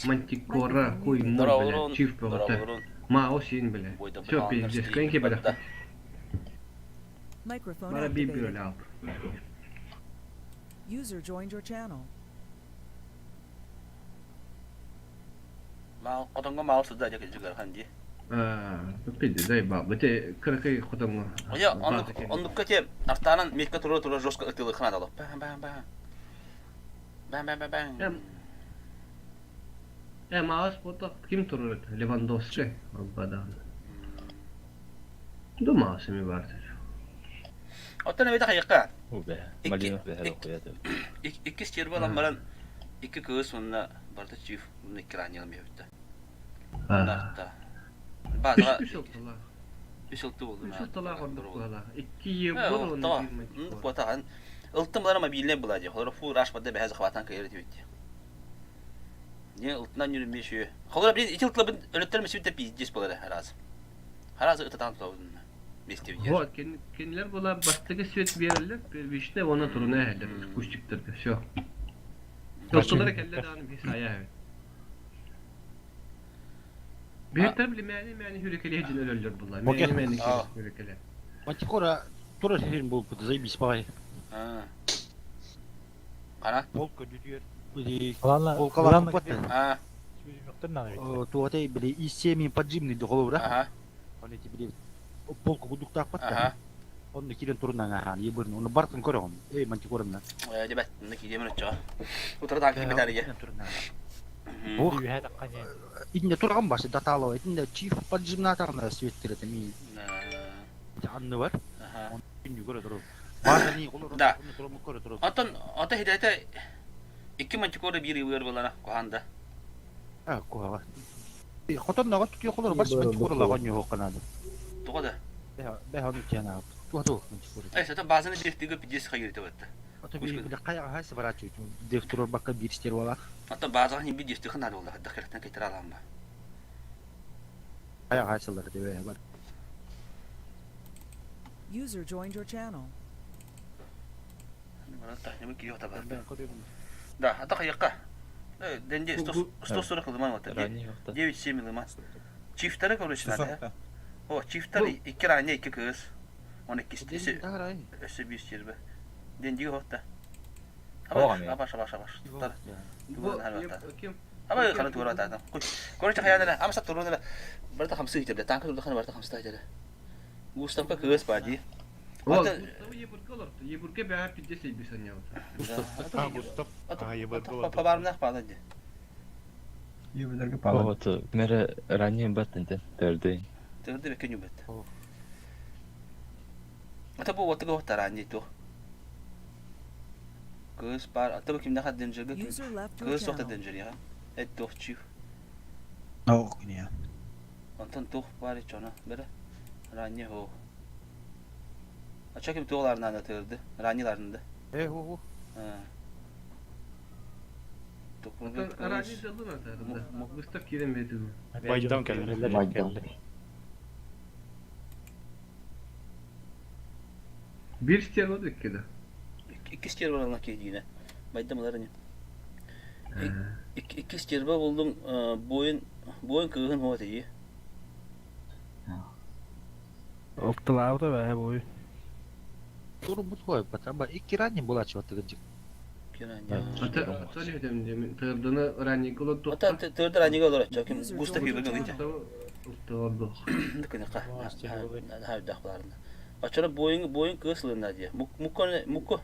Мантикора, куй мой, бля, чиф бөҕөтө. Мао син, бля. Все, пиздец, кэнки бэлэхпит. Бара би бир алп. User joined your channel. Хотоҥҥо маал сыда дьэ килдьигархан дии. Пиздец, заебал. Бите кыракый хотоҥҥо. Оя, оннукка те артаанан метка тура тура жестко ытылыхына дало. Бам бам бам. Бам бам бам бам. Маус буолтах ким турар этэ? Левандовски албадаан. Ду Маус эми баар Оттон эбэтэ хайыкка? Иккис черва ылан баран икки кыыс уонна барыта чиф уонна икки ранньалым эбиттэ. Баазаҕа Үс ылталаах. Үс ылты буолду. Үс ылталаах ордук быһалаах. Икки евро уонна биир мантикора. Куотаҕын. Ылтым булара мобильный была дии. Холоро фу раш бада бэһэ захватан кыйар этибит дии. Не ылтынан нүрүмме шүө. Холоро блин ити ылтылабын өлөттөрүм сүтэ пиздец болара раз. Раз ытатан тулабын. Вот, кинилэр була бастакы свет биэрэллэр, первичный уонна туруна эһэллэр, кустиктарга, все. Ылтылара кэллэ даҕаны биһи саайа эбит. Биһиттэр били мээни-мээни хүрекеле дьин өлөллөр була. Мээни-мээни хүрекеле. Мантикора турар сирин булбут, заебись баҕай. Хана? Пол көдүтүөр. Ладно, Полкалаах буппат. А. Туотай били ИС-7 поджимный холобура. Ага. Он эти били полку кудуктаахпат Ага. Онно киирэн турунан аһаан ебырын оны бартын көрөҕүн. Эй мантикорымна. Дебет, мында киириэмин оччоҕо. Утары таак киирбит арыйа. Ох, итинде тураган басы даталова, итинде чиф поджимнатарна светтер ми анны бар. Күннү көрө туру. Баазаны олор Да. туру көрө туру. Оттон ото хидете икки мантикора биир ыыр болана куһаанда. А, куһаҕа. Хотон наҕа түтүө холор бас мантикора лаган ньуһук канады. Тоҕо да? Бэһ ону тиэн туха туох мантикора. Э, сата базаны биэстигэ пиздец хайырты батта. Ото бир бир каяга хайсы барачу. Дев турар бакка бир стер балах. Ото базага не бидес тыхын надо болла, дахыртан кетер аламба. Каяга хайсылар деп бар. User joined your channel. Да, ата хайыкка. Денде 140 лыман вот. 9-7 лыман. Чифтары короче надо. О, чифтар икки ранее икки кыз. Он икки өссө биир сирбе. Дендиги хотта. Абаш, абаш, абаш, абаш. Аба хана тура та. Короче хаянара, амса турунара. Барта хамсы итерде, танка турда барта хамсы итерде. Уставка кыз ба ди. О, Густавы Ебурга олорду. Ебурга бэҕэ пиздец эйбис анньаабыта. Густав. А, Густав. А, Ебурга олорду. Пабарнах паалан ди. Ебурга паалан. Вот, мере ранее баттын төрдөй. Төрдөй беккен юбет. Ата бу отыга оттар ранее тух. Кыз бар, ата бу кимдә хат денджерге кыз соқта денджер я. Эт тух чиф. Ох, не. Онтон тух бар ичона, бере. Ранее хо. Ача ким туғларынан да тырды, раниларында. Э, хо, хо. Рани дылын атарында. Густав кирен берди. Байдам келди. Байдам. Бир стерва иккиде. Икки стерва ална кейдине. Байдам алар не. Икки стерва болдум бойын бойын кыгын хо тиги. Октылаабыта бэһэ бой. Туру бут хой, потому икки ранее была чего ты гынчык. Ата ата не тырдыны ранее голод. Ата тырды ранее голод. Чаким Густав юбегин гынча. Ылтыларды. Дыкыныка. Ха дахларына. Ачара бойын бойын кысылына дия. Мукко мукко.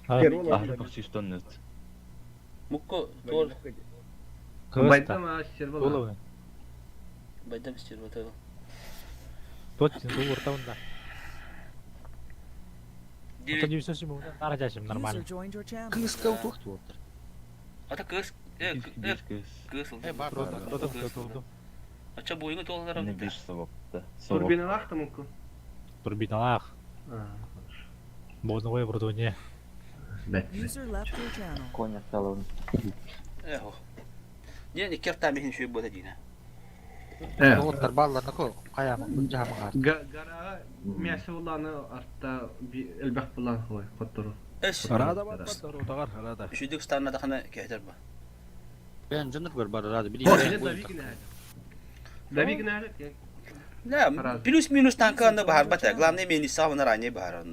Ахры систоннут. Мукко тор. Байдам а стерва. Байдам стерва тагы. Точно, бу уртабында. Ата дүйсөсү бу нара жашым нормально. Кыска утук туоптар. Ата кыз кыз Э, бар. Ача бойыңы толлар Не бир собопта. Турбиналах та мукко. Турбиналах. Можно ой оборудование. User left your channel. Коня салон. Эхо. Не, не керта мехин шуй бота дина. Оттар балларына ко каяма жамага. Гарага мясо буланы артта элбэх булан хой хоттору. Эс. Рада бар, бар, тагар, рада. Шүйдік станна тахана кәйтер ба. Бэйэн дьонноргор барараады О, билии кини Давигин эһэт. Давигин эһэт. Да, плюс-минус танка аны баһарбат. Главное, мен исаабына ранее баһар.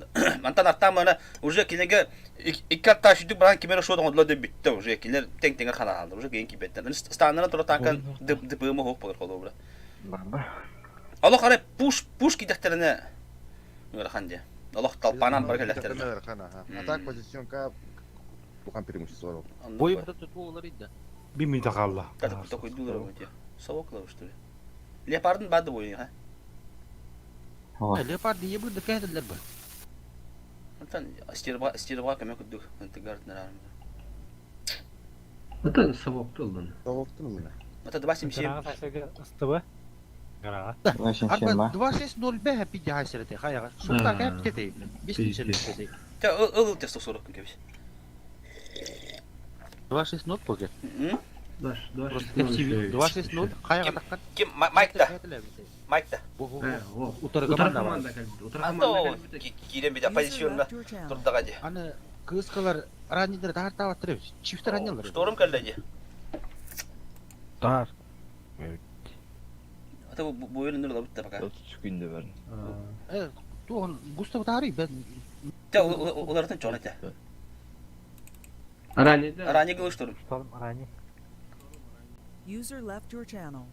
Мантан аттаам аны уже кинеге икки атта сүдүк баран кимер шот оҥодло деп бүтте уже кинилер тең-теңе ханаалар уже кейін кийбеттер. Станнара тура танкан дпм хоох болар холобура. Олох арай пуш пуш кидехтерине ыарахан дии. Олох талпанан бар келехтерине. А так позиционка улахан преимущество бар. Бойымда тутуу олар иде. Bir минута қалды. Такой дулар өте. Совок что ли? Леопардын бады бойы, ха? Леопард ие бу декәделәр бар. Онтон стерва стерва көмө күрдүк. Ынтыгар Атын совок ылдын. Совоктун мына. Это 277. Гарага сасыгы ыстыбы. Гарага. Арба 2605 пиди хасерете хаяга. Сукта кәп тете. Бес Те ыл те 140 күн кебис. 260 поке. Даш, даш. 260 хаяга таккан. Ким Майкта. Майкта. Утары команда бар. Утары команда кэлбит. Киирен бит позиционна турдага ди. Аны кыскалар раннидер таар таабаттыр. Чифтер раннилар. Шторм кэллэ ди. Таар. Ата бу бөлүнүр лабытта пока. 33 күндө бар. Э, туон Густав таары бен. Те улартын чоң эте. Ранее да. Ранее гыл шторм. Шторм ранее. User left your channel.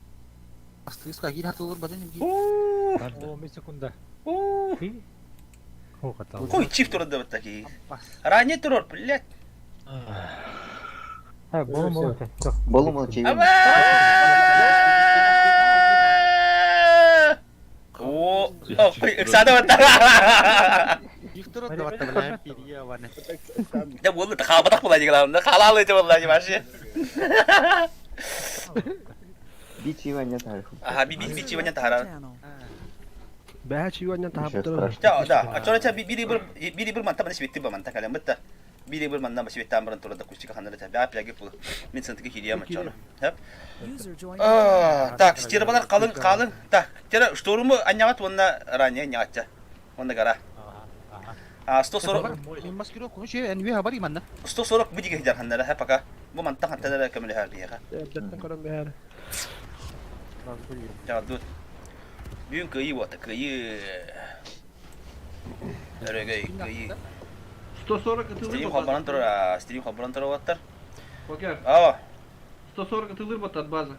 Астыска кир хатылыр бадын. О, 5 секунда. О, катал. Кой чиф турда бит таки. Ранее турор, блядь. Ha, болу болу. Болу болу чейин. О, ыксада бат. Виктор да бат пирия ване. Да болду халбатак була дигән анда. Халал ите була ди башы. Бичи ваня тарих. Ага, би би бичи ваня тахара. Бәһә чиуаннан таһап Да, да. А чора ча бири бир бири бир манта мана сибетти ба манта калам битта. Бири бир манна сибетти амран турда кустика ханара та. Бә пляги пул. Мин сантыгы хирия ма чора. Хәп. Так, стербалар калын калын. Так, тера штурму анягат онна ранее анягатча. Онна гара. А 140 Мен маскировка şey энви хабар иманна. 140 бу диге хидар ханнара ха пока. Бу манта хантара кемле хар дия. Эрдеттен көрөн бэһэр. Я тут. Бүгүн кыйы вот, кыйы. Өрөгөй кыйы. 140 ытылыр. Стрим хабаран тура, стрим хабаран тура ваттар. Покер. А. 140 ытылыр батат база.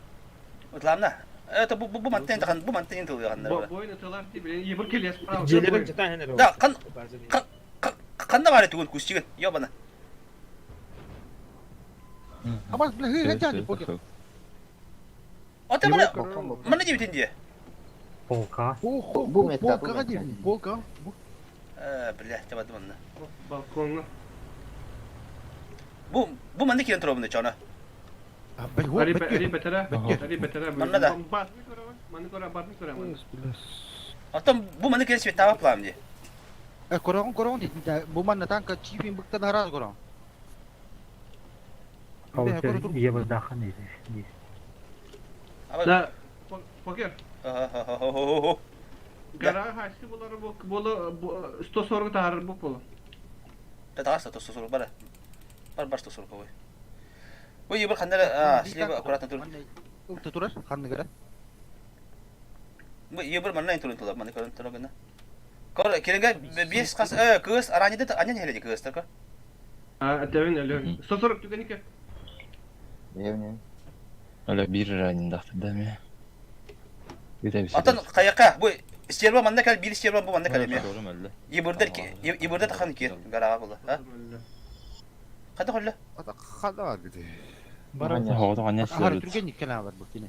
Ладно. Это бу бу мантен тахан, бу мантен тылы ханнар. Бойын ытылар ти билен ебір келес право. Да, кан канда бар түгел күстеген, ёбана. Абас бля хы хы покер. Ата мана мана дебитен дие. Полка. Бу полка дебин, полка. Э, бля, табады манна. Балконга. Бу бу манна кирен тура чана. Ари бетера, ари бетера. Манна да. Маны кора, базны кора. Атам бу манна кирен свет таба плам ди. Э, корон корон ди. Бу манна танка чифин быктан хараз корон. Да, покер. Гара хашты булары бу болу 140 тахар бу болу. Да тагас 140 бар. Бар бар 140 ой. Ой, бир ханнара, а, слева аккуратно тур. Ылты турар, ханны гара. Бу ебір манна турун тула, манна көрөн тура гына. Кор киренге 5 кас э кыз араниде анян хеледи кыз тар. А, тәвен әле. 140 түгәнеке. Евне. Әле бир ранинда да ме. Атын каяка бу стерва манна кал бир стерва бу манна кал ме. Ебірдер ебірдер тахан ки гарага була, ха? Када холла? Ата хада бар биде. Хар түрген иккен бар бу кине.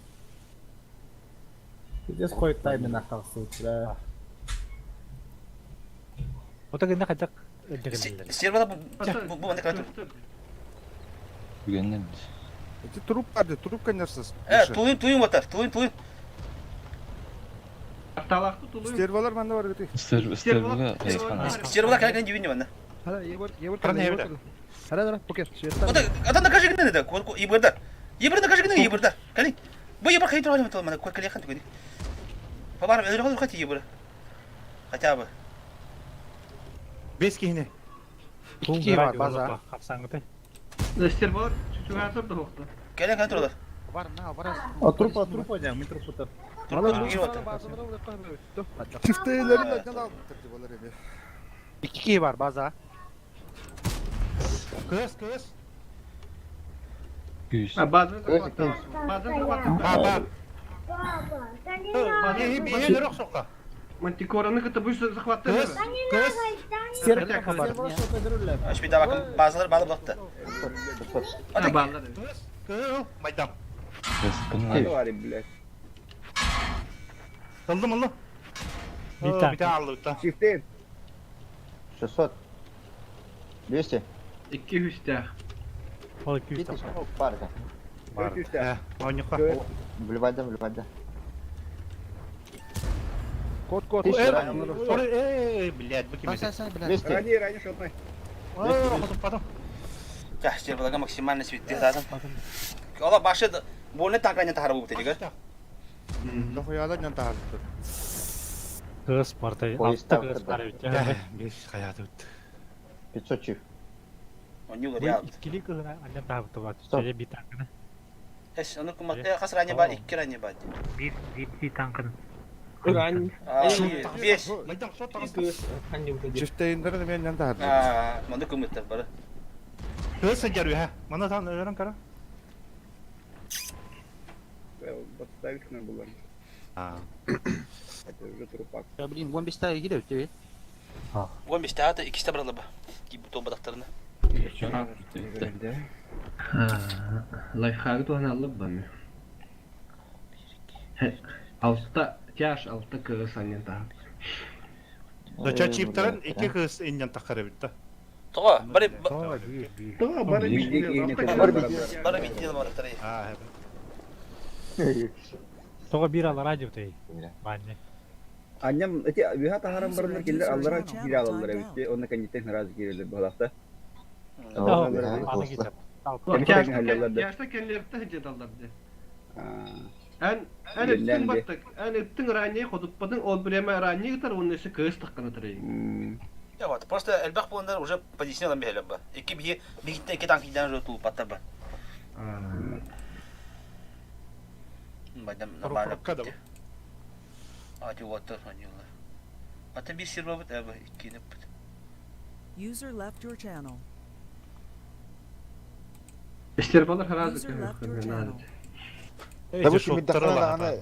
Здесь ходит таймен ахталсы. Ота гына качак. Стерва бу бу манна кал. Бүгеннен. Эти труп барды, труп конечно. Э, тулын тулын батар, тулын тулын. Талақты тулын. Стервалар манда бар биде. Стервалар. Стервалар калган дибин манна. Хара, ебір, ебір, ебір. Хара, хара, покер. Ота ата накажи гына да, ебірдар. Ебір накажи гына ебірдар. Кали. Бу ебір кай турган тол мана кали хан түгени. Бабар өлө калыр хати ебір. Хотя бы. Бес кихine. İki бар база. Капсаңгыты. Стервалар чүгәтер да хокты. Кэлэн кэлэн туралар. Бар, на, бар. А трупа, трупа не, мы трупа. Трупа Чифтейлерин да албыттар балар эми. Икки киһи бар база. Кыз, кыз. Күүс. А база захватывал. База захватывал. Ба, ба. Биһи өрөх соққа. Мантикораны кытта бу захваттыр. Кыз, кыз. Стерва бар. Şimdi daha bakın bazıları bağlı bıraktı. Ha bağlar. Кыз, кыз. Майдам. Кыз кымнар. Ылдым, ылдым. Бита. Бита алды, бита. Чифтейн. 600. 200. 200 тях. Ол 200 Бар да. бар. Ойныққа. Блювайда, блювайда. Кот, кот. Эй, блядь, бу ким Сай, сай, блядь. 200. Рани, рани, шотной. Потом. Ya işte bulaga максимально светти zaten. Ola başı bu ne takranya tahara bu dedi. Дохуяда не тахар. Кыз барда. Поезд Алты кыз тапты. бар бит. Бес хаяты өтті. 500 чиф. Onu Бу ya. иккили кызына андан табыты бар. Стоп. Сөйле бит танкыны. Es onu kumatta kas ranya var iki ranya var. Bir bir танкын. Бес. Майдам, сот Чифтейндерин мен не тахар. Aa, mandı kumatta barı. Кыз садьяр үһә. Мана таан өрөн кара. Подставить надо было. А. Это уже трупак. Я, блин, вон бес тайы кире өтті. 15 tane ikisi de buralı bu. Gibi tolbadaklarını. Лайфхагы туһан алып бами. Алта тяж алта кыз аннен таһа. Доча чиптарын икки кыз иннен таққары битті. Тоға, бары Тоо бир бир. Да, бары бары bitti бараттары. А, Того бир алар радио тей. Банне. Анням эти виха тахарам барындар келдер аллара кире алалар эбитти. Онна кенеттен разы кирелер балакта. Аны кетип. Тяжта кенлерте хеджет алдар. Эн эн ыттың баттык. Эн ыттың ранее ходуппадың ол биреме ранее гытар onun өсө кыз такканы тарай. Ya вот, просто элбэх буондар уже подъяснил нам бехеле ба. Икки бихи бихитте икки танк иден же тулуп аттар ба. Байдам набара. Коробка да бу. Ати оттар ханюла. Ата бир сирба бит эбе иккини бит. User left your channel. Стервалар харазы User left your channel. Да бу шумиддахана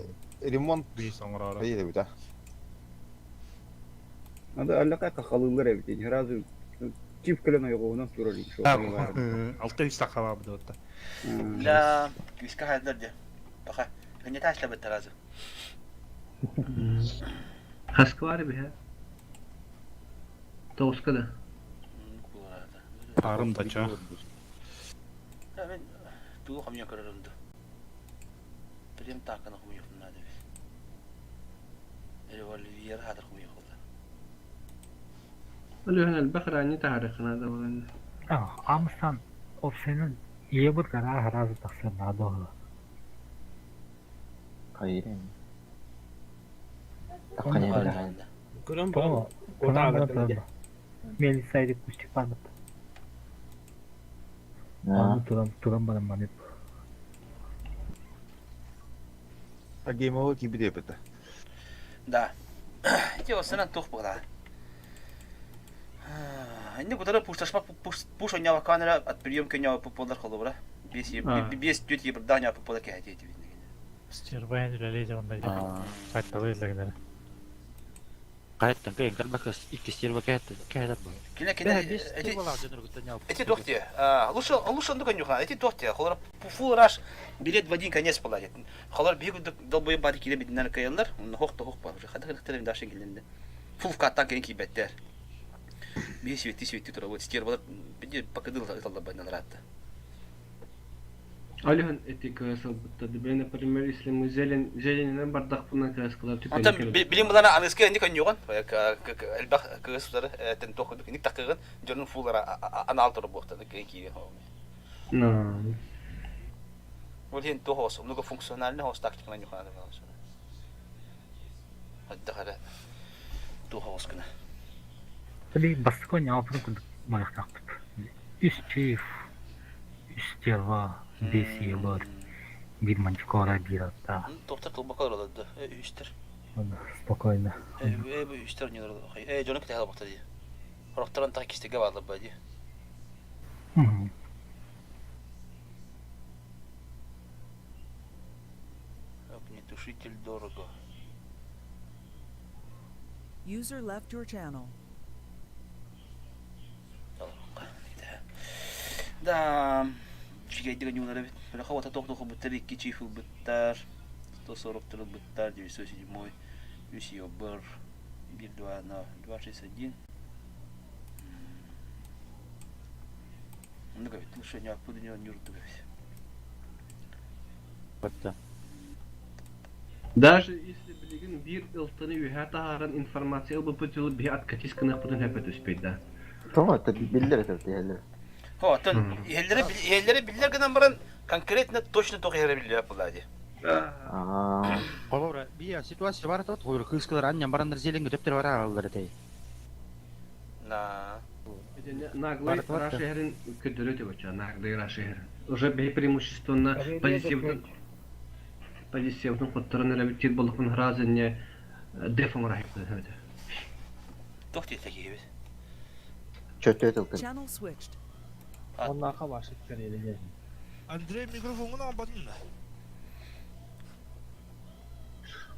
ремонт Бис оңорора. Hayır бит. Анда аллака кахалылар эбит. Разы чип көлөн ойгонун турар ишо. Алты үс таққа бабы да. La киска хайдар де. Баха. Хне ташла бит таразы. Хасквары бихе. Тоска да. Арым дача. Мен туу хамья көрөрүмдү. Прем таканы хумья хумна деп. Револьвер хадыр хумья хулда. Өлөһөн элбэх ранее тахарыхына да болан. Амстан опсенин ебір кара харазы тақсан надо. Хайыр. Таққаны бля. Того. Кунан Мелисайды кустик барбыт. Аны туран туран барам манып. Агемого кибиде бит. Да. Эти осынан тух була. Инде кутары пушташма пуш онява камера от приемки онява пополдар холобра. Бес бес тет ебр даня пополдар кәһәти бит. Стервайн үлелейді онда. Кайталы илгенер. Кайттан кайын калбакас икки стерва кайт кайт бар. Кине кине Бес эти стерва жөнөр күтөн эти тохте. Лучше лучше ну конюха, эти тохте. Холор фул раш билет в один конец поладит. Холор бигу долбой бады киле биднер каялар. Он хох то хох бар. Хада хактар дашын киленде. Фул в каттан кен кибеттер. Би свети свети тура вот стерва биде покадыл талда банан ратта. Алихан эти кыз албытта. Дебе, например, если мы зелень зеленинен бардак бунан кыз кылар Антон билим булана аныске инди конюган. Элбах кыз тен тох ник такыгын жонун фулара анал тура бохта кен ки. На. Вот хин тохос, много функциональный хос тактика на нюхана. Хадда хада тохос кына. Tabi бастыкон ялпын күндүк майықтақпыт. Үс чиф, үс стерва. Бес ебар. Бир манчкора бир атта. Тоқтар толбакалар олорду. Үстер. Спокойно. Э, бу үстер не олорду. Э, дьону кытта албакта дии. Хорохторон так кистеге баалар ба дии. Огнетушитель дорого. User left your channel. Да, үчүгэйдик ойуулар эбит. Бөлөхө уота туох ылбыттар, икки чиф ылбыттар, 143 ылбыттар, 907, үс ёбр, 1, 2, 2, 61. Оннук эбит, лучше не аппыды не нюрдук эбит. Даже если билигин биир ылтаны үһэ таһааран информация ылбыппыт дьылы биһи откатись гыныахпытын сөп түспэт да. Тоҕо это биллэр это иһэллэр. Хо, оттон иһэллэрэ иһэллэрэ биллэр гынан баран конкретно точно туох иһэрэ биллибэт буоллаа дии. Холобура, бия ситуация бар тот, холобура кыыскалар анньан бараннар зеленге төптөр бара ааллар этэй. На. Наглый Рашерин көдөрө деп оча, наглый Рашерин. Уже бей преимущественно позитивный позициябытын хотторон эрэ тир боллохпун сразу не деф оҥорохпут эбит. Туох диэтэ киһибит? Чөтө тылкын. Channel switched. Оннааха башыт кэлиэлэ. Андрей микрофоҥун оҥорботун да.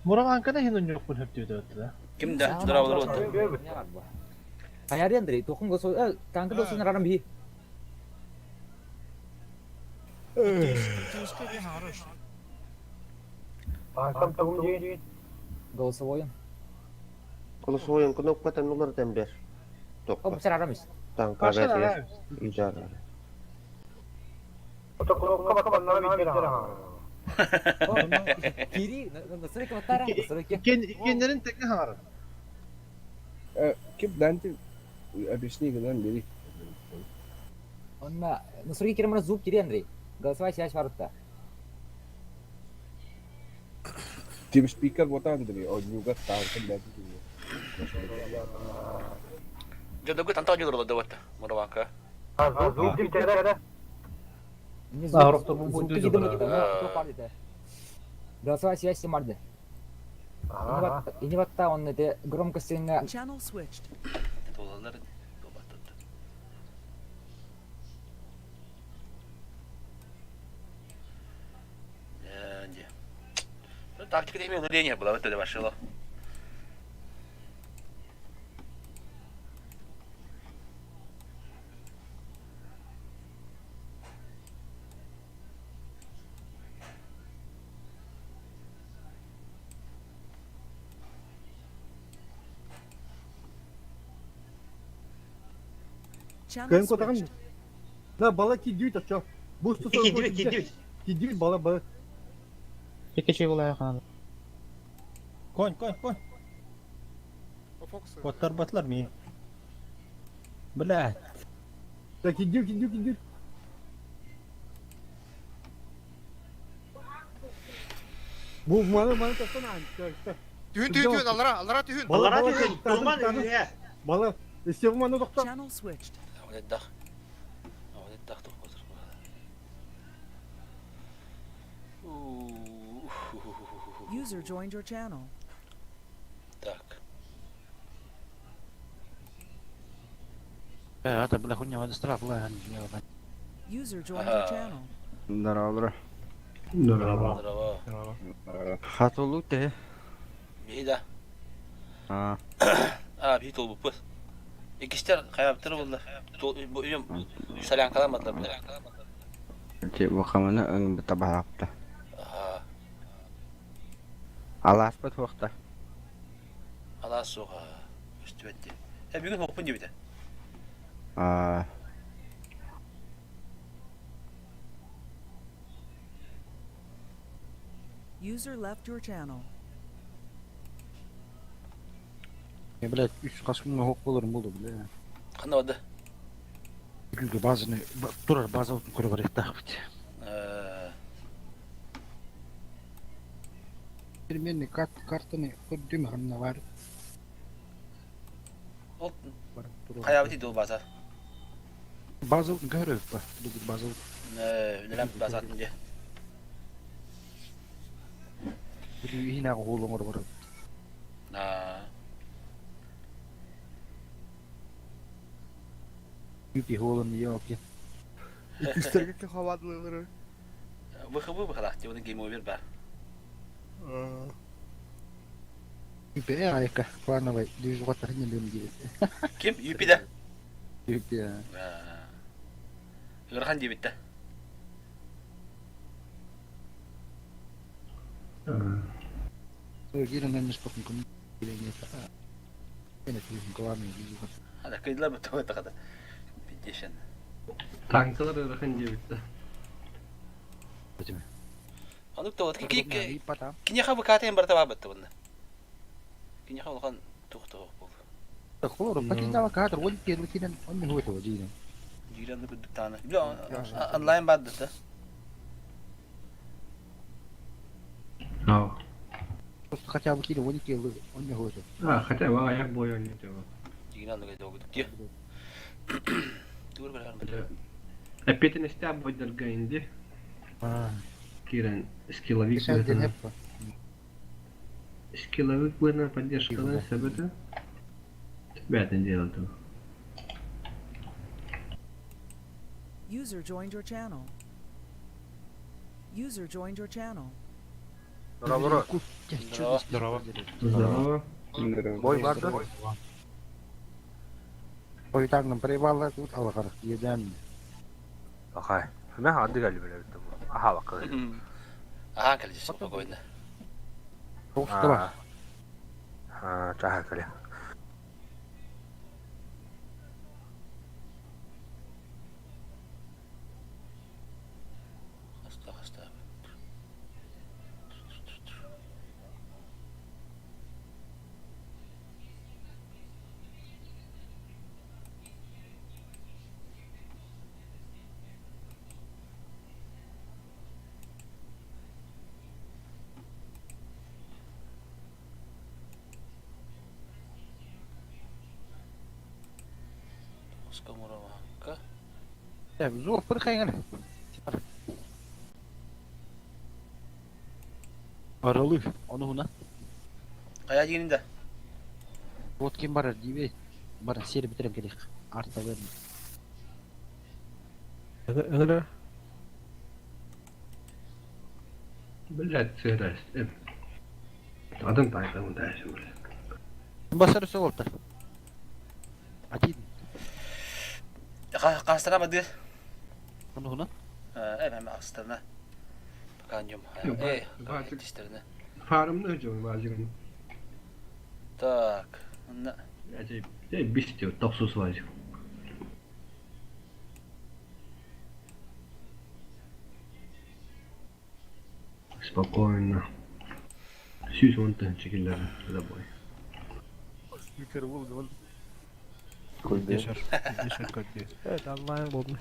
Мураманкана хин онньоккун хөптүөтэ да. Ким да? Здравый рот. Хайари Андрей, тухун госо, танка досын рарам би. Голосовой. Голосовой кнопкатын улар бер. О, сэр арамис. Танка бер. Ижар. Кири, насырык ватара, насырык. Иккеннерин тэҥҥэ хаҥарар. Кип данти объясни гынан бери. Онна, насырык киремара зуб кири Андрей. Голосовая связь варутта. Тим спикер бота Андрей, онньуга танка данти. Дьодогу тантаа дьулур олордубат Мураванка. Голосовая связь марды. Ини батта он это громкость Channel switched. Туолалар Ну, тактика именно удаление было, вот это вошло. Channel Кайын котаган. switched. Да, бала кидюйт ача. Бу Кидюйт, кидюйт. Кидюйт бала бала. Пекече була якан. Конь, конь, конь. Оттар батлар ми. Бля. Да кидюйт, кидюйт, кидюйт. Бу маны маны тастан ан. Түһүн түһүн түһүн аллара аллара түһүн. Бала бала түһүн. Бала, исте бу маны тохта. Channel switched. Дах. Дах тух User joined your channel. Так. Это, бля, хуйня, надо штраф, ладно, User joined your channel. Здорово. Здорово. Здорово. Хатулу те. Биһи да. А. А, биһи толбуппут. Иккистер хайаптыр булла. Бу үйüm солянкаламадылар бля. Ти бухамына өң табарапта. Аха. Аласпат хуакта. Алаас суха. Үстүбэтти. Э, бүгүн хоппун дибите. А. User left your channel. Блядь, үс қасымға хоқ боларым болды, бля. Ханна бады. Күнге базаны, турар база отын көрі бар еттақ бит. Переменный карт, картаны көрдім ханна бар. Ол хаябыти дол база. База отын көрі ба, база. Үлэлээн баасаатын дьэ. Иһинээҕи уол оҥоробор. Аа. Үпи уолун ийэ Иккистерге хавадылары. ВХБ быхалаах дии, оны гейм-овер бар. Үпи айка плановый движухаттар нелем диэбит. Ким? Юпи да? Юпи. Ыарахан диэбит да. Кыйдылар бу тахата. Пятьдесят. Танкалар ыарахан диэбит да. Онук тоҕо киниэхэ быкаатайын барыта баар бытта бунна. Киниэхэ улахан туох туох буолу. Дьиирэн курдук тааны. Онлайн баар да. Хотя бы киирэ 12 он А, хотя бы аяк бойы ойнатıyor. Дьиирэн догудук дии. Тугур барар. Эппиэтинэстээх бойдарга инди. Киирэн скилловик быһытынан. Скилловик быһытынан поддержкалан сөбөтө. Бээтин делал User joined your channel. User joined your channel. Здорово. Здорово. Здорово. Бой бар да? Бой таңнан привалла тут алғар еден. Ахай. Мен ады geldi böyle bitti bu. Aha bak. Аха кэлдьи спокойно. Тоғыстыра. Ha, чаха кэле. Хаста хаста. Скомурованка. Зор пырхайган. Аралы, оны хуна. Кая дигенинде? Вот ким барар диби. Бар сери битерем керек. Арта берин. Öyle. Блядь, сыграй. Адам тайга дальше, блядь. Басар солтар. Один. Кастара бады. Оны хуна. Э, мен астарна. Пока нем. Э, тистерне. Фармны жон вазигн. Так. Я бистио токсус вазиг. Спокойно. Сүүс он тыһынча забой. Yaşar. Yaşar kaddi. Evet Allah'ın oldu.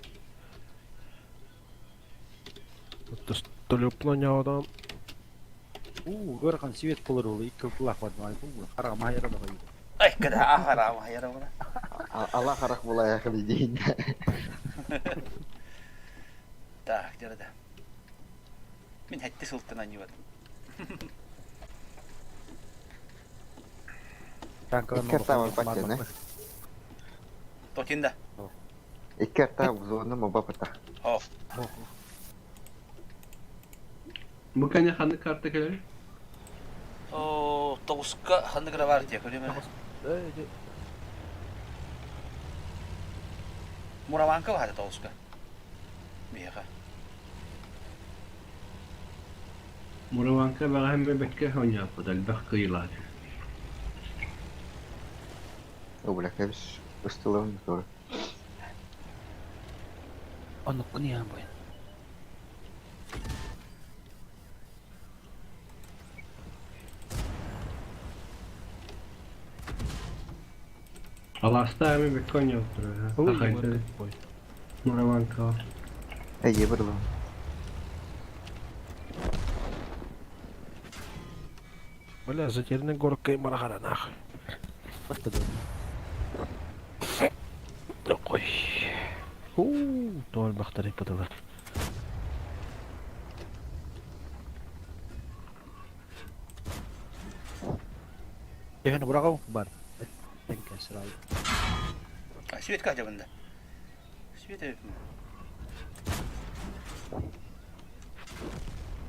Төлөплөн адам. У, көрқан свет болар ол, екі құлақ бар, қара майра да қойды. Ай, када ахара майра була. Алла харах була яхы дейін. Так, жерде. Мен хәтте султан аньюат. Иккерта паттene. Тотинда. Иккерта зона моба пата. О. Бу кане ханны карта келер? О, тоғызқа ханны кыра бар тия, көрем. Мураванка бар тоғызқа. Бияға. Мураванка бага hem бекке хоняпы дал кыйлар. О, бля, кабис ыстылын тоже. Оны күні бойын. Аласта эми бекке хоняпы. Мураванка. Эй, ебырлы. Бля, затерянный город Каймарахара, нахуй. Ой. Уу, тоол бахтары пытылар. Төһөнү быраҕау бар. Тэнкэ сразу. А, Светка дьабында. Света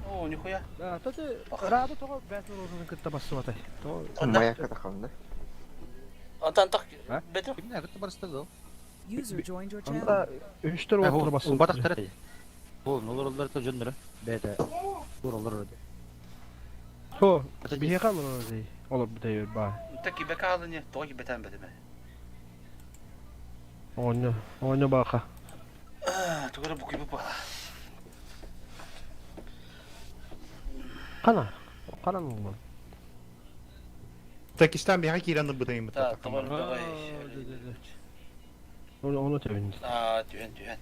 О, нихуя. Да, то ты рада того бәтін розаны кытта бассыбатай. То Маяка тахамда. Антан так бетер. Кимне кытта барысты дыл. User joined your channel. Анда үстер оттыр бассыбатай. Батақтар. Бу нолор то жөндөрө. Бәте. Буралар öyle. То, биһиэхэ олорор дей. Олор бүтәйер ба. Так ибе каалыны, тоғы бетен бетеме. Оонньо, оонньо баха. Тугара букуй бу. Кана. Кана мун. Такистан биһа киирэн ылбытын Та, тоҕор давай. Оны оны төбүн. А, түһэн түһэн.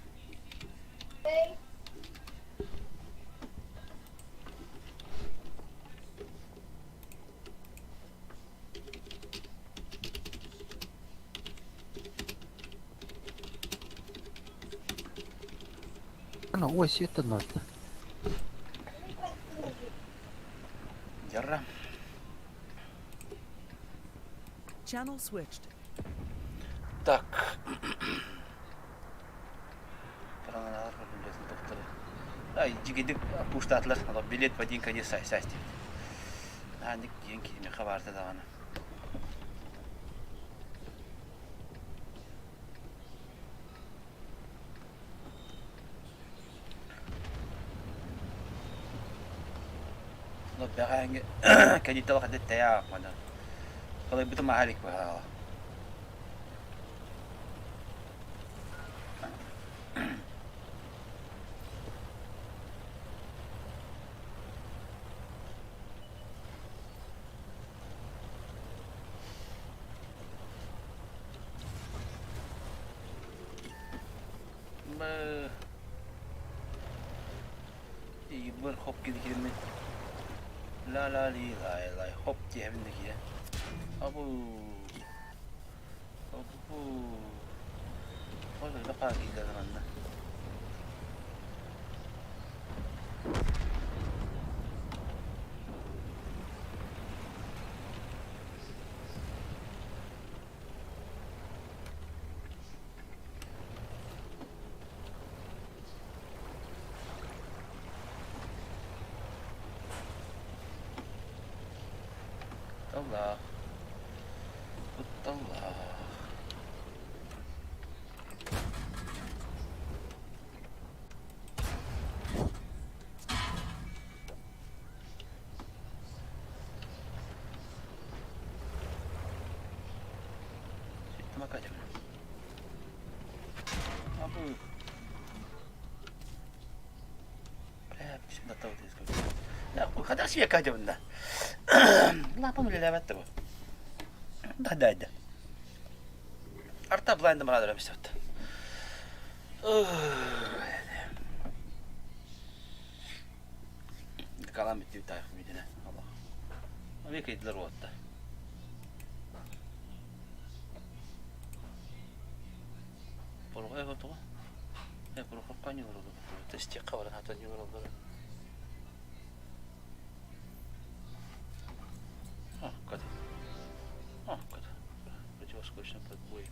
Ана ой света надо. Ярра. Channel switched. Так. Параналар билетин доктор. Ай, жигидик пуштатлар, ала билет в один конец сай сай. Аник диен киме хабарда даганы. Но бәгәңге кәдитал хәдәт тәя мана. Калай бутым ахалик ба. Ибір хоп киди кидим. Ла ла ли лай лай хоп диэбин дики. Абу. Абу. Ой, да ка киде манна. Таллах. Таллах. Тамакадем. Абу. Бля, Хадаш я кадем да. Лапам лелеватты бу. Да да да. Арта блайндым радырам işte. Kalan bitti bir tarif midine. Allah. Amerika yediler o hatta. Порога готова. Э, порога не уроду. Тести кавран хата не уроду. А, кад. А, кад. Противоскочный подбой.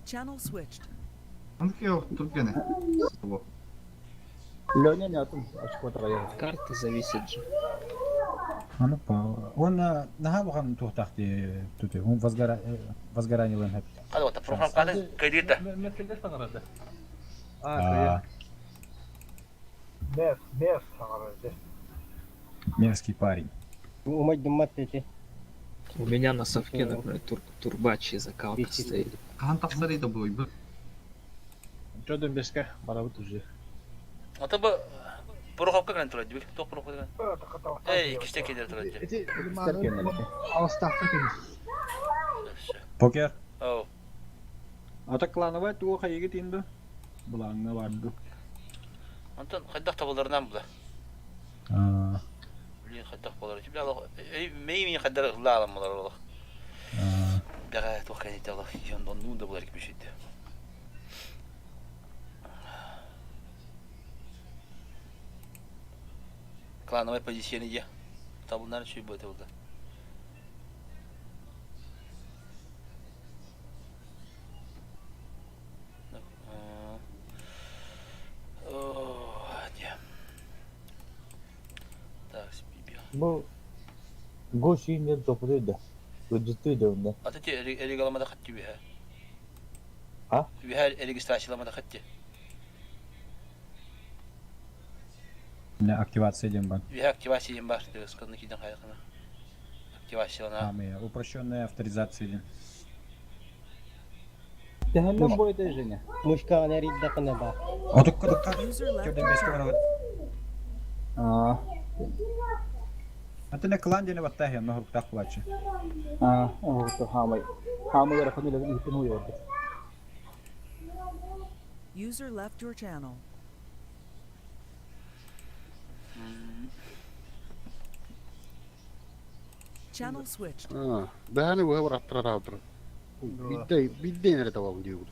Channel switched. Леня не атым, очко тагая. Карта зависит же. Он наха бухан тухтахти тут он возгорание лэн Кад вот программ кад кредита. Метелде саңарады. А, Мерс, мерс саңарады. мерзкий парень. Умать думать эти. У меня на совке, например, турбачи закалка стоит. Жодон беске барабыт уже. Ата бу порохопка кэлэн турар дии, туох порохопка кэлэн. Эй, киште кэлэр турар дии. Эти алыстақты кем. Покер. Оу. Ата клановай туоха егит инду. Булаңна барды. Антон хайдах табаларынан була. А, Блин, хайдах болар. Бля, эй, мей хайдар лалам болар олох. а, Бага туох кэлэн олох. Яндон нуун да болар ким шийди. Клановая позиция не. Табылнар үчүй бу этэ булда. Бу Госиин тохтуй да. Гыдьыттыы да онно. Ата ти эригаламада хатти үһэ. А? Үһэ регистрацияламада хатти. Не активация диэн бар. Үһэ активация диэн бар. Сканны киден хайакына. Активациялана. Ами, упрощенная авторизация диэн. Төһөннөн бойда Женя? Мушкаҕын эрийдэххинэ баар. Отукка тукка. Көрдөн бэскэ барабыт. Аа. Антына клан диэни баттаа хэнно хоруктаах булааччы. Аа, оҕото хаамай. Хаамай ыарахан үлэбин иһиттэн уйуорбут. User left your channel. Channel switched. Бэһэни быһа бараттара таабытыр. Бидде бидде нere табабын диигут.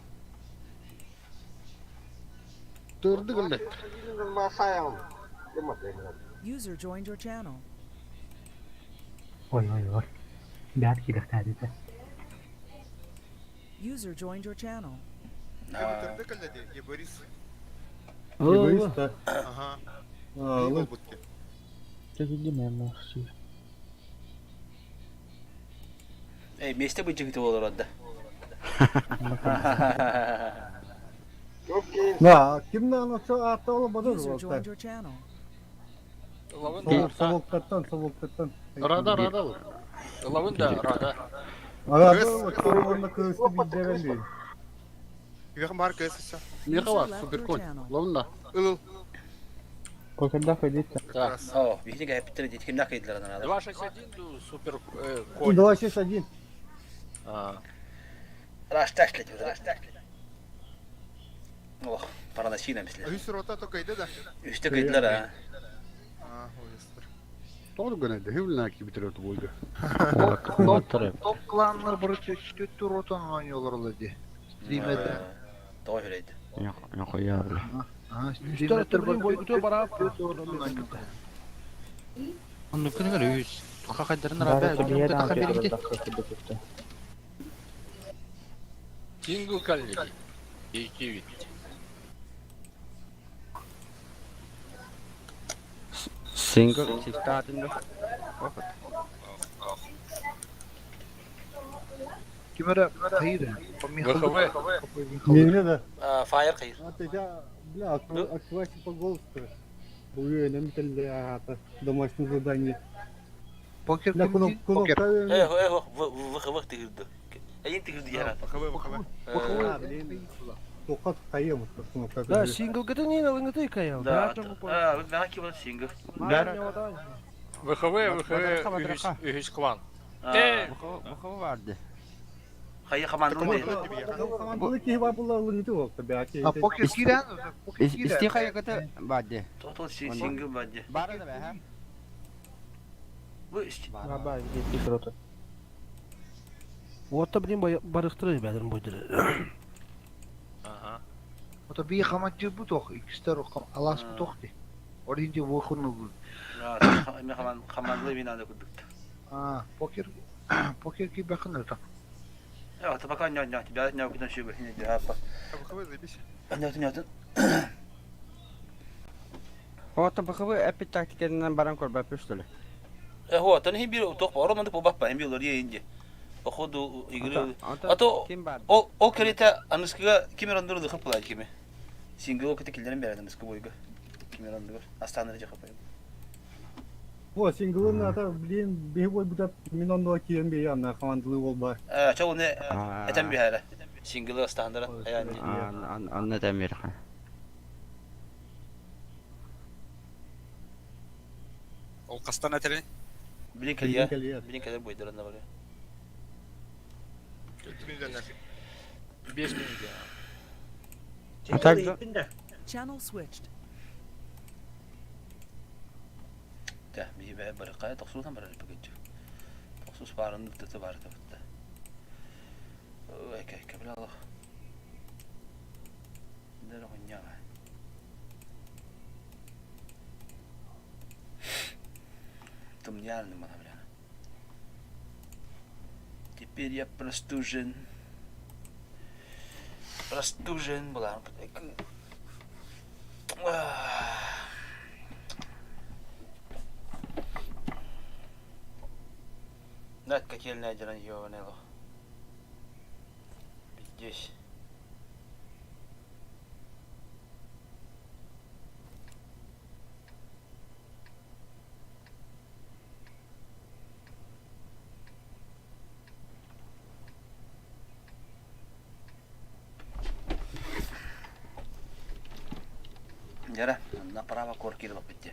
Төрдү гыллет. User joined your channel. Ой, ой, ой. Бэт киирэхтээдитэ. User joined your channel. Егоиста. Ага. Аа, Эй, месте быдьыгыты болор да. На, кимнән очо аата ола бадыр User болта. joined your channel. Соболтаттан, соболтаттан. Рада, рада бұл. Ылабын да, рада. Арада очо кырысты билдерен Үйәхін бар кыз все. Меха бар, суперконь. Ловында. Ыл. Покерда ходить. О, биһиги кэпиттер дит кимнәк кыйдылар анан. 261 супер конь. 261. А. Рашташлет, рашташлет. Ох, паранасина мисле. Үс рота то кайда да. Үстө кыйдылар а. А, ойыстыр. Тоғды гына, хөвлена ки битирет бойга. Топ кланнар бары төттү ротан ойнолор ди. Стримede. Тоҕо хүрейді. Нохуя бля. А, Үстер блин бойгуту барап. Онну күнүгөр үс. Туха кайдарын рабе. Таха берилди. Сингл калли. Икки вит. Сингл чифтаатын да. Кимера хайыр. ВХВ. Мене да. Фаер кыйыр. А бля, активация по голосу. Бую, нам ата домашнее задание. Покер Бля, кнопка. Эх, эх, ВХВ тыгырды. Эйин тыгырды яра. ВХВ, ВХВ. А, блин. Тоқат қайым кнопка. Да, сингл гыты не алыңыты каял. Да, а, мен ки бар сингл. ВХВ, ВХВ, үһүс клан. Э, ВХВ барды. Хайы команданы. Командалы ки бар булар алыңыты болты, бя. А покер кирен, покер кирен. Исти хайгыты барды. Тотал сингл барды. Бары да бә, Бу Аба, здесь рота. Вот блин барыктырыр бәдер бойдыр. Ага. Ото би хаматчы бу тох, икстер алас бу тох ди. Оринди вохуну бу. Мен хаман хаманлы бинада күрдүк. А, покер покер ки бакын та. Я, та пока ня ня, тебя ня күтөн шүгө хине жапа. ВХВ заебись. Ня ня. Ото ВХВ эпи тактикенен баран көрбә пүштөле. Э, хо, таны хим бир тох бар, манда побап па, хим бир инде. Походу игры. А то ол ол керете аныскыга кимер андырды хыпла киме. Сингл көтө килдерин берет аныскы бойга. Кимер андыр. Астаныр жакы пай. О, синглын ата, блин, бегой будет минонного кием бе я на командалы болба. Э, чол не этем бихара. Сингл астандыра. Аян. Анна тәмир. Ол кастан әтерин. Блин кэлия. Блин кэлер бойдыр анда бар. Бес минут. А так Channel switched. Да, би бе бар кай токсудан бар эле Токсус барын тыты бар да. Ой, кай кабла Аллах. Дөрө хуйня. Тымны. Гениально была, бля. Теперь я простужен. Простужен была. Дать котельная деран ёбаный лох. Здесь. Дьэрэ, направо квартира баппытте.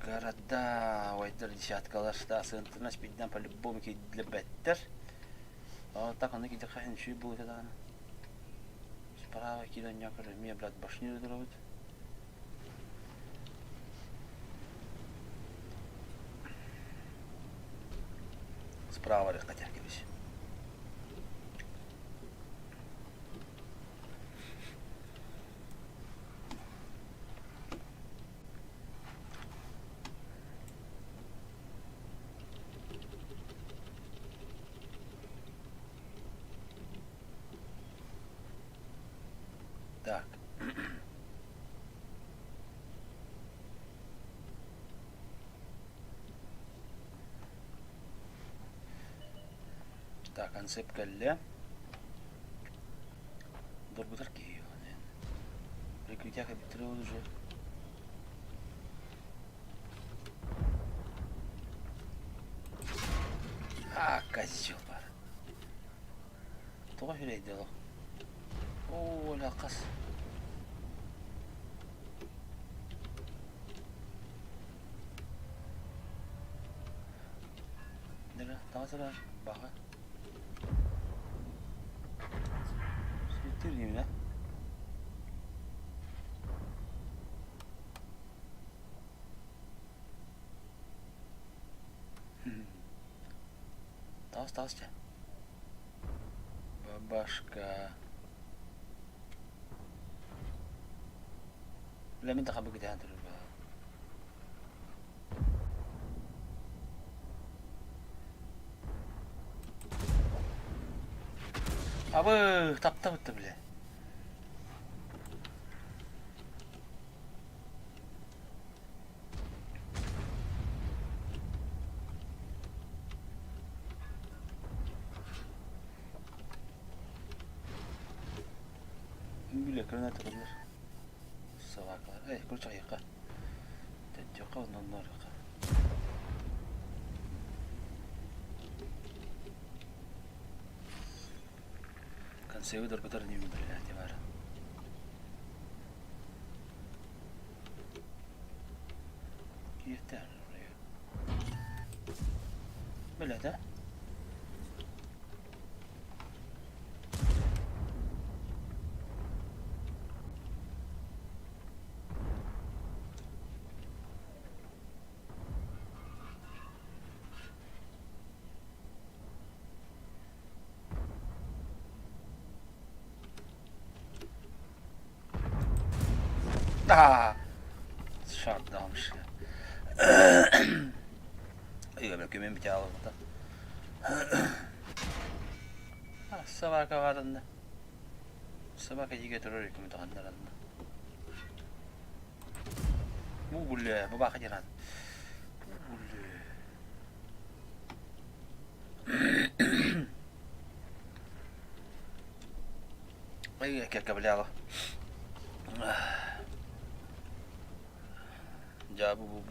Города, ойдар десяткалар, да, сыантына спиддан по-любому кидлебеттер. А так аны киде хахин шүй будет это. Справа киде някөр, мне, блядь, башню дробит. Справа хотя кебис. Так. Так, концепт кэллэ. Доргутар киһи Прикрытие капитала уже. А, козел бар. Тоҕо үрэйдэ ол? Оо, лакас. Нere? Daha баха. Сүтүр деймін, а? Таас, таас чэ. Бабашка. Бля, мин тахабы китээн турар ба. Абы, тапта бытты, бля. Бля, граната булар. Собакалар. Эй, курчак яка. Тәтчөккә оннан яка. Консервы дорготар не блядь, бар. Киеттер. Блядь, а? А, Шардамшы. Ой, көмөн бите алып А, собака барында. Собака жиге турар көмө тахандарында. Бу буле, баба хажаран. Бу буле. Ой, как бляла. Дьэ, бу бу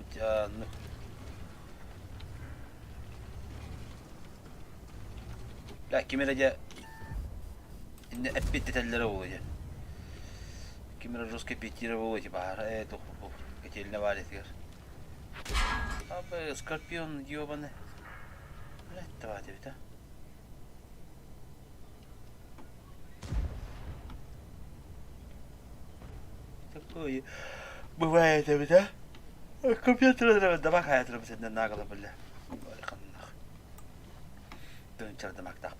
Бля, ким эрэ дьэ инне эппиттетэллэрэ буолуо дьэ. Ким эрэ жестко пикировал типа э тух котельная валит Абы, скорпион ёбаный. Блядь, давайте, да? Такое бывает, да? Компьютер давай хайатыр сенден нагала бля. Дön чардамак бля.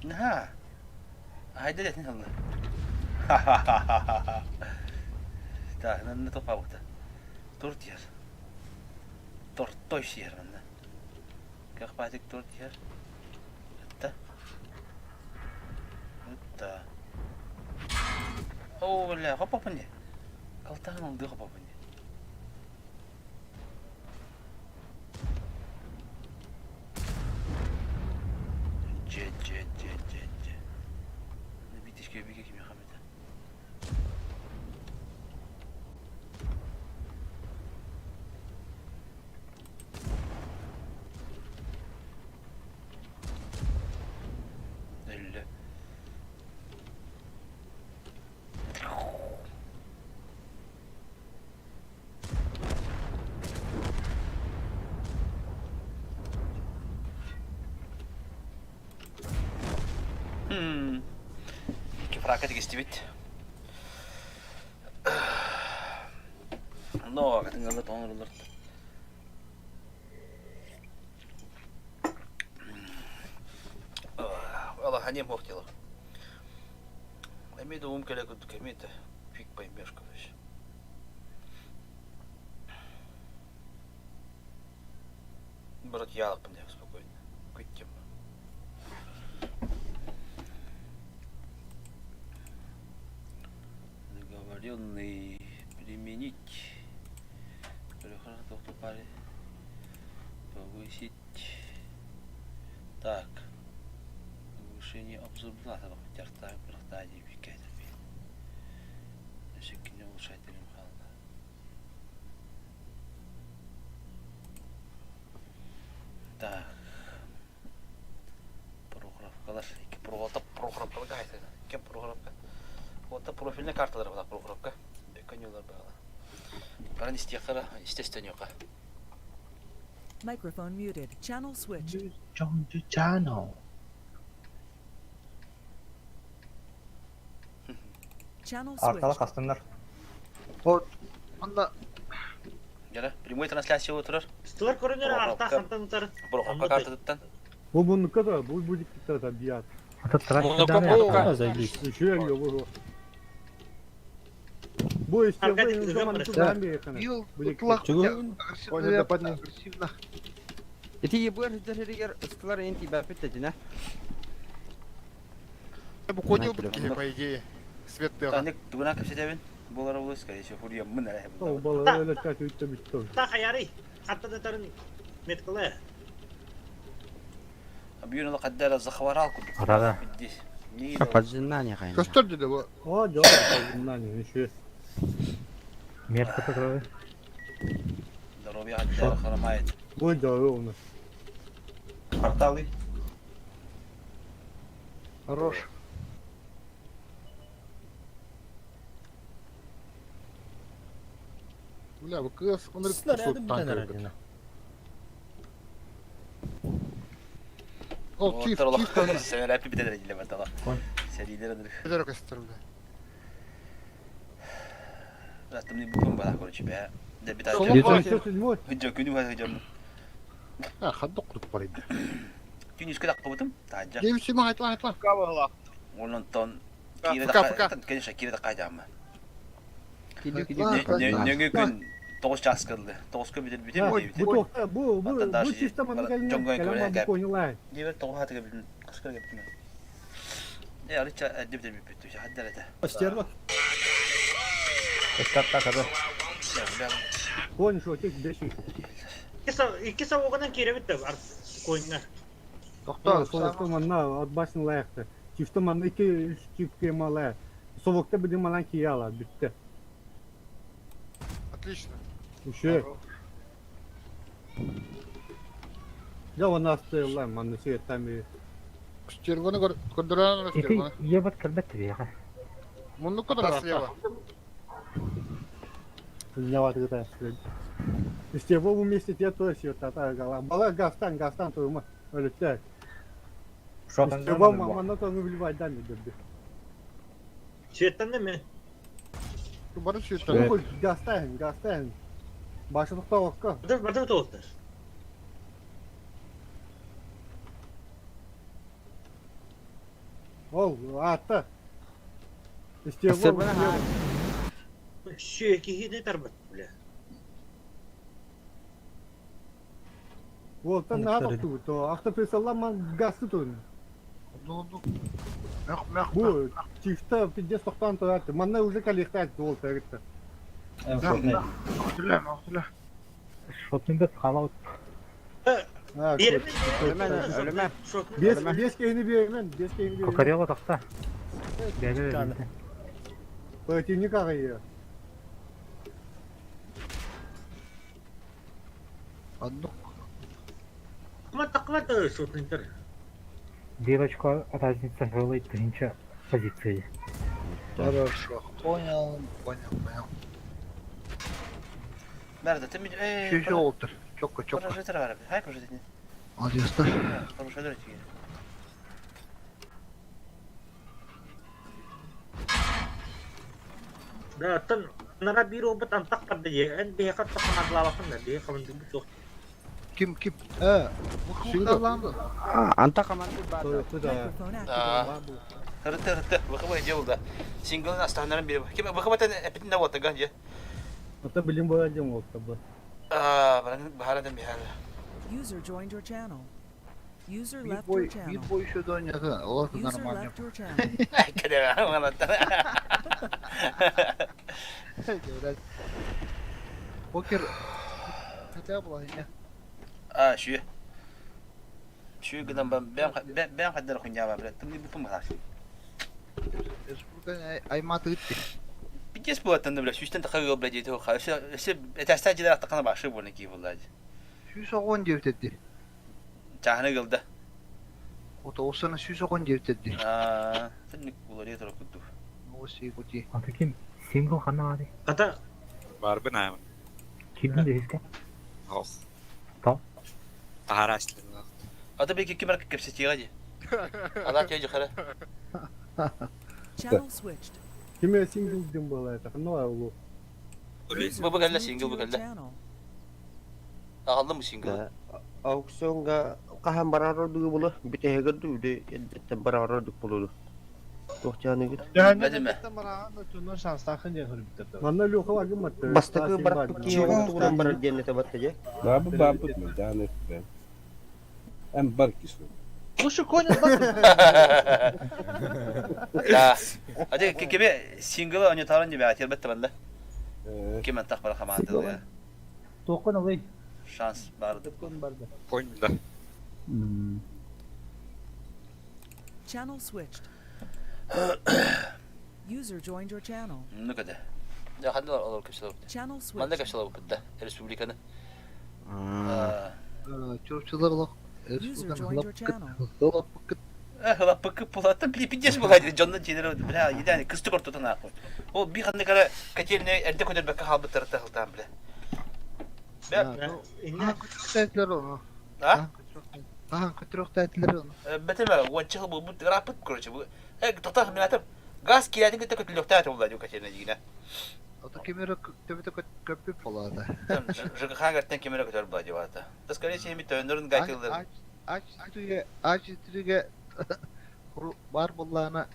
Наһаа. Айда дэтин ылла. Ха-ха-ха-ха-ха. Так, на топабыта. Торт yer. Тортой сиэр манна. Кахпатик торт yer. Ытта. Ытта. О, бля, хоппапын не. Калтаан алды хоппапын не. Дьэ, дьэ, дьэ, дьэ, дьэ. Битишке биге кими хамыта. Өллө. Икки фрака тигистибит. Но катыңалла тоңорулар. Алаханем хохтела. Эмиэ да уум кэлэ курдук эмиэ да фиг поймешь, короче. Брат, ялпын я спокойно. Күттем. Договоренный применить. Повысить. Так. Повышение обзор Өссө улучшать хаалла. Так. Прохоровкалар. Икки Прохоровка Прохоровкаларга хайсана. Кем Прохоровка? Вот профильная карталар была Прохоровка. Беконюлар была. Баран истиэхтара, естественно, Microphone muted. Channel switched. Channel. Channel Артала switched. кастыннар. Вот, анда Дьэ, прямой трансляция отырар. Стылар көрүнөр арта хантан утар. Прохоровка картатыттан. Бу буннука да, бу будет это бият. Муннукка муннукка. Еще я его. Бу Бил, агрессивно. Ити ебыр дәрегер ыстылар ен тибә питтетине. Бу коня киһи, по идее. Свет тыга. Таник тугуна кэпсэтэбин. Болар болу, скорее всего, хурья мын эрэ. Ол бала эле кат үттө бүттө. Та хаяры. Хантан утарын меткале. Бүгүн ол каддара захварал курдук. Арада. Поджинание хайна. Көстөр деди бу. О, жок, мынаны еще. Мерка туралы. Здоровье каддара хромает. Бу жок у нас. Порталы. Хорош. Бля, бу кыз он Снаряды бүтән Ол чиф, чиф таны. Сен рэпи битер диле бартала. Серилер адыр. Бедер көстөр бля. Растымны буквам бала короче бә. Де бит Хыджа күнү хыджа. А, хадды курдук бар иди. Күн үскө таккыбытым. Тажа. Девичий мага айтла, айтла. Онтон Фка, фка. Конечно, кире да кайдамы. Киди киди. Нөңгө күн 9 час кылды. 9 кө битер битер Бу тохта, бу бу бу чисто маны калина, бу коняла. Дебер 9 хатыга билдим. Кыскара кептим. Э, арыча дебер бит бит. Хаддар это. Стерва. Эскатта кады. Конь шо тек беши. Икки савугынан кире битте арт койна. Тохто, Солокто манна от башын лайықты. Чифто манна iki üç чифке малая. Солокта бидин малан кияла бүтті. Отлично. Еще. Я у нас стояла, манна все там и Стерваны көрдөрөн Ити стерваны. ебат кэлбэт биэҕэ. Муннукка да слева. не тогда. Стерво вместе те то все тата гала. Бала гастан гастан то ма. Өлөттө. Стерво манна то ну вливать да не дебе. Светтан неме? Бары светтан. Гастан гастан. Башылыкта окка. Барды барды тоғыздар. Ол, аатта. Степа Сүөкиһини тарбат, бля. Уолтан наһаа тохтубут. Автоприцелламан газты туун. Бу чисто пиздец тохтоон турар. Манна уже коллектать уол тагытта. Шотунда халаут. Өлөмө. Бес киһини биэрмен, бес киһини биэрмен. Кокарела тахта. Бәле Противник аҕыйы. Оннук. Кымат шотнинтер. Девочка разница голой тысяча позиции. Хорошо, понял, понял, понял. Nerede? Тем Şu oldur. Çok çok. Прожектор var abi. Hay прожектор. Молодец. Прожектор тиги. Да, тан нара бир обат антак падда же. Эн бе хат такамадлавакын да, бе хамын дубут Ким ким? Э, Анта команды бар. Да. Рыты рыты. ВХБ делал да. Синглын астахнарын бир. Ким ВХБ-тен эпитин да вот ганже. Ата билим боя дем ол табы. А, баран бахарадан бихар. User joined your channel. User Bir left your boy, bir channel. boy şu da Ola User нормально. left your channel. Кеде Покер хотя бы не. А, şu. Şu гынан ben ben ben ben kadar хуйня ба, блядь. Ты не бу махаш. Республика айматы ытты. Пиздец было там, блядь, сүүстэн тахаг блядь, это ха. Все все это стадия тахана башы болны ки буллаж. Сүүс оҕон диэбитэтти. Чахны гылда. Ото осана сүүс оҕон диэбитэтти. А, сен булар етер куту. Оси кути. Аты ким? Сингл ханна бары. Ата Барбын аймын. Кимдин дехиске? Ох. То? Тахараслы. Ата беки кимер кепсетига ди. Ала тежи хара. Channel switched. Киме сингл дем была это. Ну, а улу. Бу бу кэллэ сингл бу кэллэ. Агалдым бу сингл. Аукционга кахан барар дугу була, битеһегер дүүдэ эддеттен барар дук булуду. Тохтяныгыт. Бәдеме. Манна Леха вагым атты. Бастакы бараппыт киһи тугунан барар диэн этэ батта же. Бабы бабы да не Эм баркис. Слушай, коня Да. Ате кеме сингл они таран диbe атер бетте банда. Кеме тах бар хаматы. Тоқын олай. Шанс бар. Понял, да. Channel switched. User joined your channel. Ну када. Я хадылар олар кепселер. Channel Манда switched. кепселер бутта республиканы. Чурчулар лох. User joined your channel. Лапыкы пулаты били пиздец була диде жоннон чедер бля едәне кысты кортотон ахуй. Ол би ханны кара котельный эрде көтөрбөккө халбы тырты хылтан бля. Бля. Көтөрөхтәйтилер оны. А? Тахан көтөрөхтәйтилер оны. Бетеме уонча бу бу рапыт короче бу. Э токтар мен атып газ кирәтин көтө көтүлөктә булла ди котельный дигенә. Ото кемере төбөтө көпүп болады. ЖКХ гәртен кемере көтөр була дип ата. Да скорее всего ми төннөрүн гайтылды. Ач түге ач түге бар буллана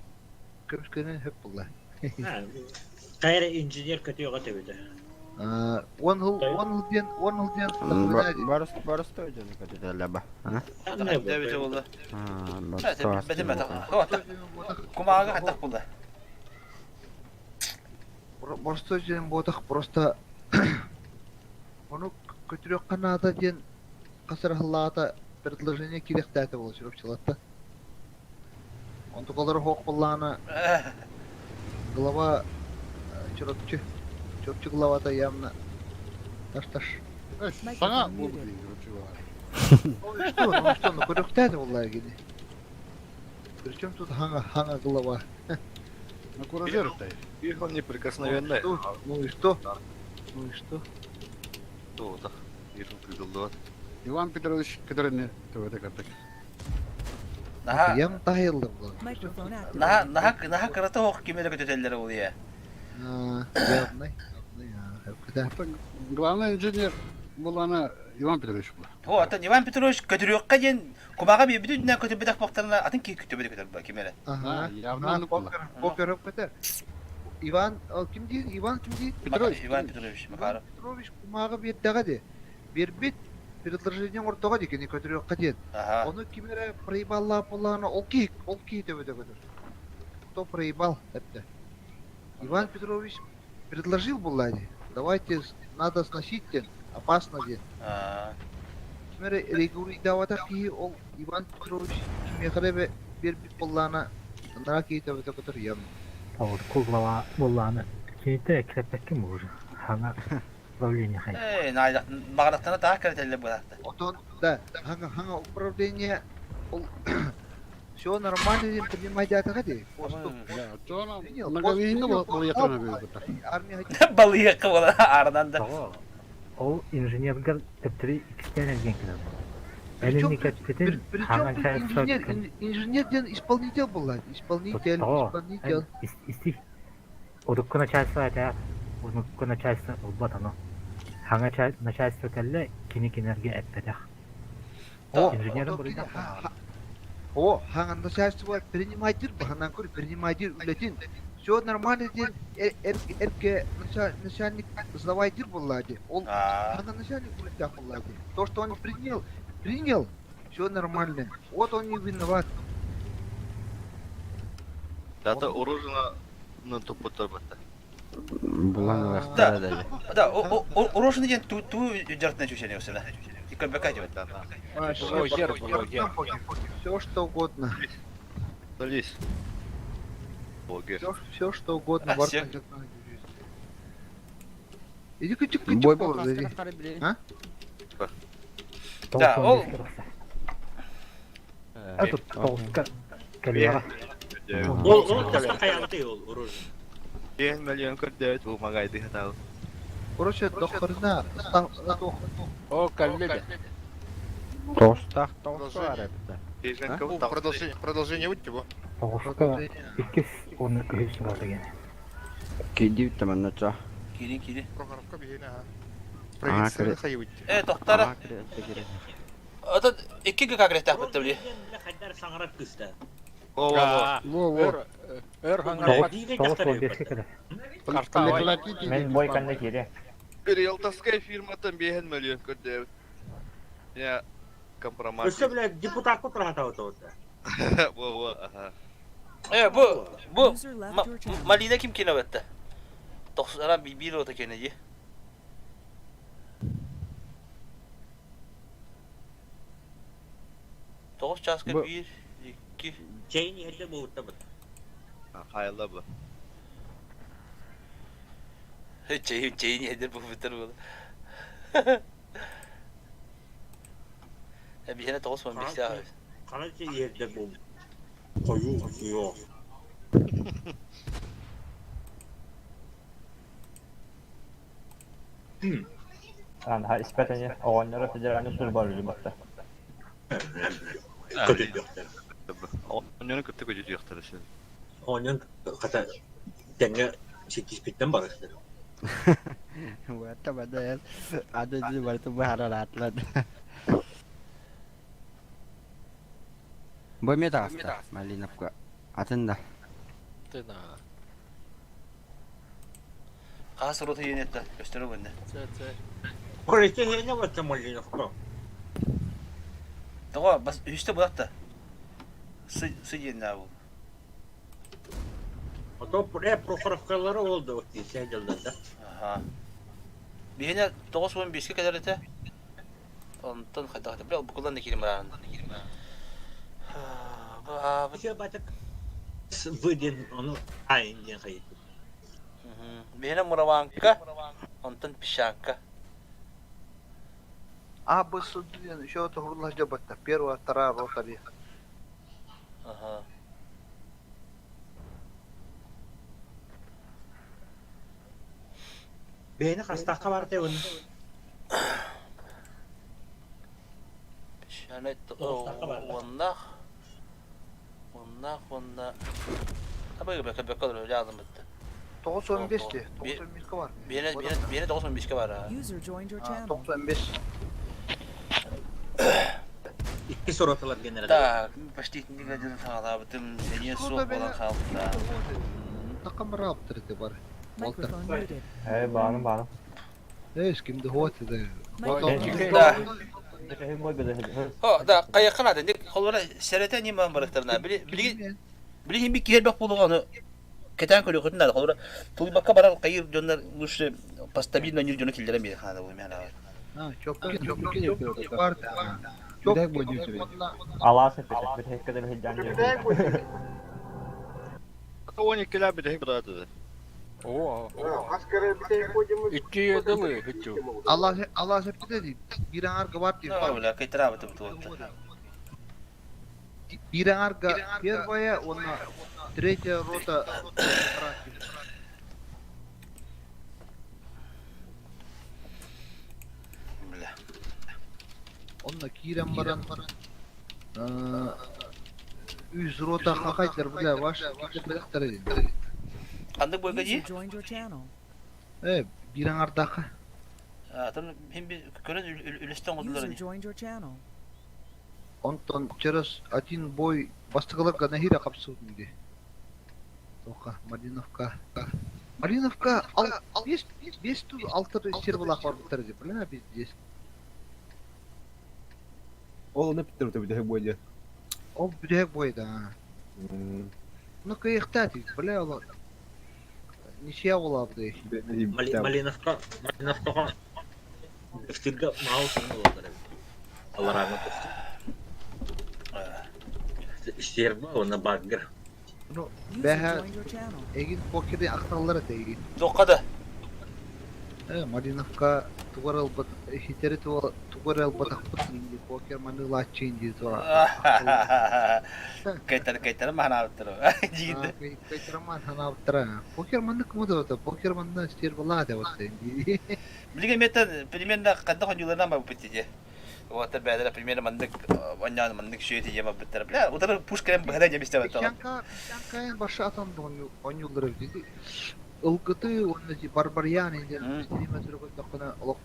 көмүскөнөн хөп булла. Кайра инженер көтүгө төбөтө. Он хыл он хыл диэн он хыл диэн Барыс барыс той жаны көтөтөлө ба. Төбөтө булды. Бетеме Кумага хаттак булды. Просто диэн ботах просто ону көтүрөк канаата диэн касырахлаата предложение кирехтээте болу чурупчулатта. Онтукалары хоқ буллаана глава чурупчу чурупчу главата явно таш-таш. Саңа болду дейин, короче говоря. Ну и что, ну что, ну көрөктөөтө булла гини. Причем тут ханга ханга глава? На куражер-то. Их он неприкосновенный. Ну и что? Ну и что? То, да. Их он придал Иван Петрович кедерне төбөтө картак. Наха. Ям тайылды була. Microphone activated. Наха наха наха кыраты ох кемере көтөтөллөр булды я. Явный, явный, Главный инженер булана. Иван Петрович була. О, атын Иван Петрович көтүрүөххэ диэн кумаҕа биэрбит үрдүнэн көтүрбэтэх буохтарына атын киһи көтүрбэт көтөр була ким эрэ. Ага, явно була. Попер көтөр. Иван, ким диир? Иван ким диир? Петрович. Иван Петрович Макаров. Петрович кумааҕы биэрдэҕэ дии. Биэрбит предложение оҥордоҕо дии кини көтүрүөххэ диэн. Ону ким эрэ проебаллаах буоллаҕына ол киһи, ол киһи төбөтө көтөр. Кто проебал эптэ. Иван Петрович предложил буоллаа дии. Давайте надо сносить диэн, опасно диэн. Ким эрэ регулируйдаабатах киһи ол Иван Петрович кимиэхэ эрэ биэрбит буоллаҕына анараа киһи төбөтө көтөр явно. Урукку глава буоллаҕына кинитэ эккирэппэккин уже хаҥа управление хай. Ээ, баҕарахтана таах кэрэтэллэр быраатта. Отон да хаҥа хаҥа управление ол все нормально диэн принимайдаатаҕа дии. Балыйыахха буола ааранан да. Ол инженергар төптөрү иккистээн эргиэн кэлэр Причем инженер, инженер диэн исполнитель буолла. Исполнитель, исполнитель. Исти. Урукку начальство этэ, урукку начальство ылбат ону. Хаҥа начальство кэллэ, кини кинилэргэ эппэтэх. Инженерин буруйдаах О, хаҥа начальство принимайдыр, баһанан көр, принимайдыр үлэтин. Все нормально диэн эргэ начальник сдавайдыр буолла дии. Ол хаҥа начальник үлэттээх буолла дии. То, что он принял, принял, все нормально. Вот он не виноват. Дата оружие на туппуттар батта. Булан ылахтара да. Да, оружие диэн туу дьартына чүчэни өсөлө. Иккөлбөкө дебет. Все что угодно. Залезь. Блогер. Все, что угодно. Иди кычык Бой А? Да, ол Этот толстка кэлиэҕэ. Ол ол таста хайаабытай ол оружие. Биэн миллион көрдөөт бу магайды хатаал. Короче, дохрена О, кэллэ Тоҕустаах тоҕус баар эбит. Продолжение, продолжение будет его. Тоҕуска иккис уонна үһүс сылаа деген. Киирдибит таманна ча. Кири кири. Прохоровка биһиэнэ аха. Провинцияны хайыбыт. Э, тохтара. Ото икки гыка кирэхтээх били. Хайдар саҥарар кыста. Во, во. Өр хаҥарбат. 95 кэлэр. Мен бой канна кире. Риэлторская фирматтан биэһэн миллион көрдөөбүт. Я компромат. Өссө бile депутатка турахата отота. Во, во, аха. Э, бу бу Малина ким кине бетте? Тохсара бир ота кене ди. Тоғыз часка bir, iki. Чейин иһэрдэ буолуттабыт. Хайла бу. Чейин чейин иһэрдэ буолуттар буолу. Биһиэнэ 95 аҕыс. Хара чэй иһэрдэ буолбут. Хойуу хойуу. Ана испэтини оҕонньоро федеральный служба үлүбатта. Көтүрдүөхтэр. Оҕонньору кытта көтүтүөхтэр син. Оҕонньор хата тэҥҥэ ситтиспиттэн барыстар. Буатта бада ады барыты быһаарар Бу эмиэ таҕыста Малиновка. Атын да. Тына. Хаас рота иэнетте көстөрө гынна. Короче, хене батта Малиновка. Тоҕо бас үстэ булатта. Сы сы диэн бу. Ото Прохоровкалары oldu o şey жылдарда. Аха. Биһиэнэ 95-ке кэлэр этэ. Онтон хайдах бile букулан да киирим бараан. Бу батык выден ону айын диэн хайыт. Биһиэнэ Мураванка, онтон Песчанка. А, Б, С, Д, еще это ждёбатта. Первая, вторая рота. Ага. Бэйэни хастаахха барта оны. Песчаный уоннах уоннах уонна Абы бэкэ бэкэ лазым битти. 95 ти. 95 бар. Биэне биэне биэне 95 бар. User joined your channel. 95. Иккис роталар генерал. Так, почти негодин саҕалаабытым, сэниэ суох буолан хаалбыта. Такамраптыр это бар. Microphone muted. Э, бааны бааны. Эс кимде хуат это. Да. О, да, хайахха наада. Холбора сэрэтэ ньим баан барыктарына. Били били били би киһи буолуга ону кэтээн көрүөхүтүн наада. Холбора тулуйбакка барар хайыр дьоннор лучше постабильно ньүр дьону киллэрэн биэр хаана бу мен аҕай. Чопки бар. Алаас эппитэ, бүтэһиккэ да биһирдээн 12 бүтэһик быраатыды. Оо. Икки дылы хытчу. Allah Allah septi dedi. Bir angar бар дип. Бля, кайтарабыты бутуотта. Bir angarга первая, онна третья рота. Бля. Онна киирэн баран үс рота хахайдар бля ваш киирбэтэхтэр диэн. Ханнык бойга User дии? joined your channel. Э, биир аҥардаахха. Атын хим би көрөн үлэстэн оҥордулар User ини. joined your channel. Онтон через один бой бастакыларга нэһиилэ хапсыбытым дии. Тоха, Малиновка. Малиновка ал бес бес туз алты сир булаах барбыттар дии. Бля, пиздец. Ол оны питер бүтэһик буолла. Ол бүтэһик бойда. Ну кыйыхта дии. Бля, ол ничья буолабыт Малиновка, Малиновкаҕа Ефтиргэ маал сыҥа олордор эбит. Алларааҥҥа тохтуу. Стерва уонна Баггер. Ну, User бэһэ joined your channel. эгин покеры ахталлар этэ эгин. Туохха да? Э, Малиновка тугар ылбат хитери тугар ылбатахпыт инди покер маныылааччы инди тура. Кайтар кайтар манаабыттар. Дигинде. Кайтараман ханаабыттара. Покер маннык кымыдыбыта, покер манна стервалаа деп инди. Билигин меттен примерно ханна хоньюларынан барбыт дии. Вот бэдэрэ примерно маннык онньоон маннык шүйэти диэн барбыттар. Бля, утары пушкален быһа дьэмистэ баттала. Пищанка, пищанка башы атан оньюлары диди. Ылгыты онно ди барбарьян инди стрима түргөттөхкүнэ олох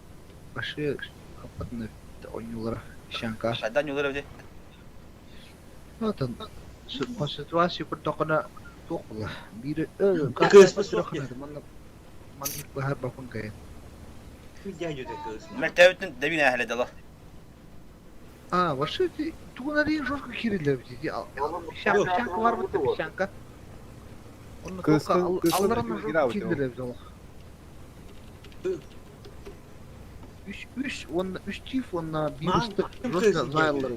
башы хаппатны оньюлара пищанка. Хайдан ньулар эбити. Отон по ситуация көрдөхкүнэ туох була. Биир Кыыспыт суох диэн. манна маннык баһар бакын кайын. Мэлтээбитин дэбин ээһэлэ дала. А, вообще тугун жестко кириллер диди. Пищанка, пищанка бар бит пищанка. Онно алларына жестко кириллер бит олох. Үш үш онна үш тиф онна бир ыстык жестко зайлар.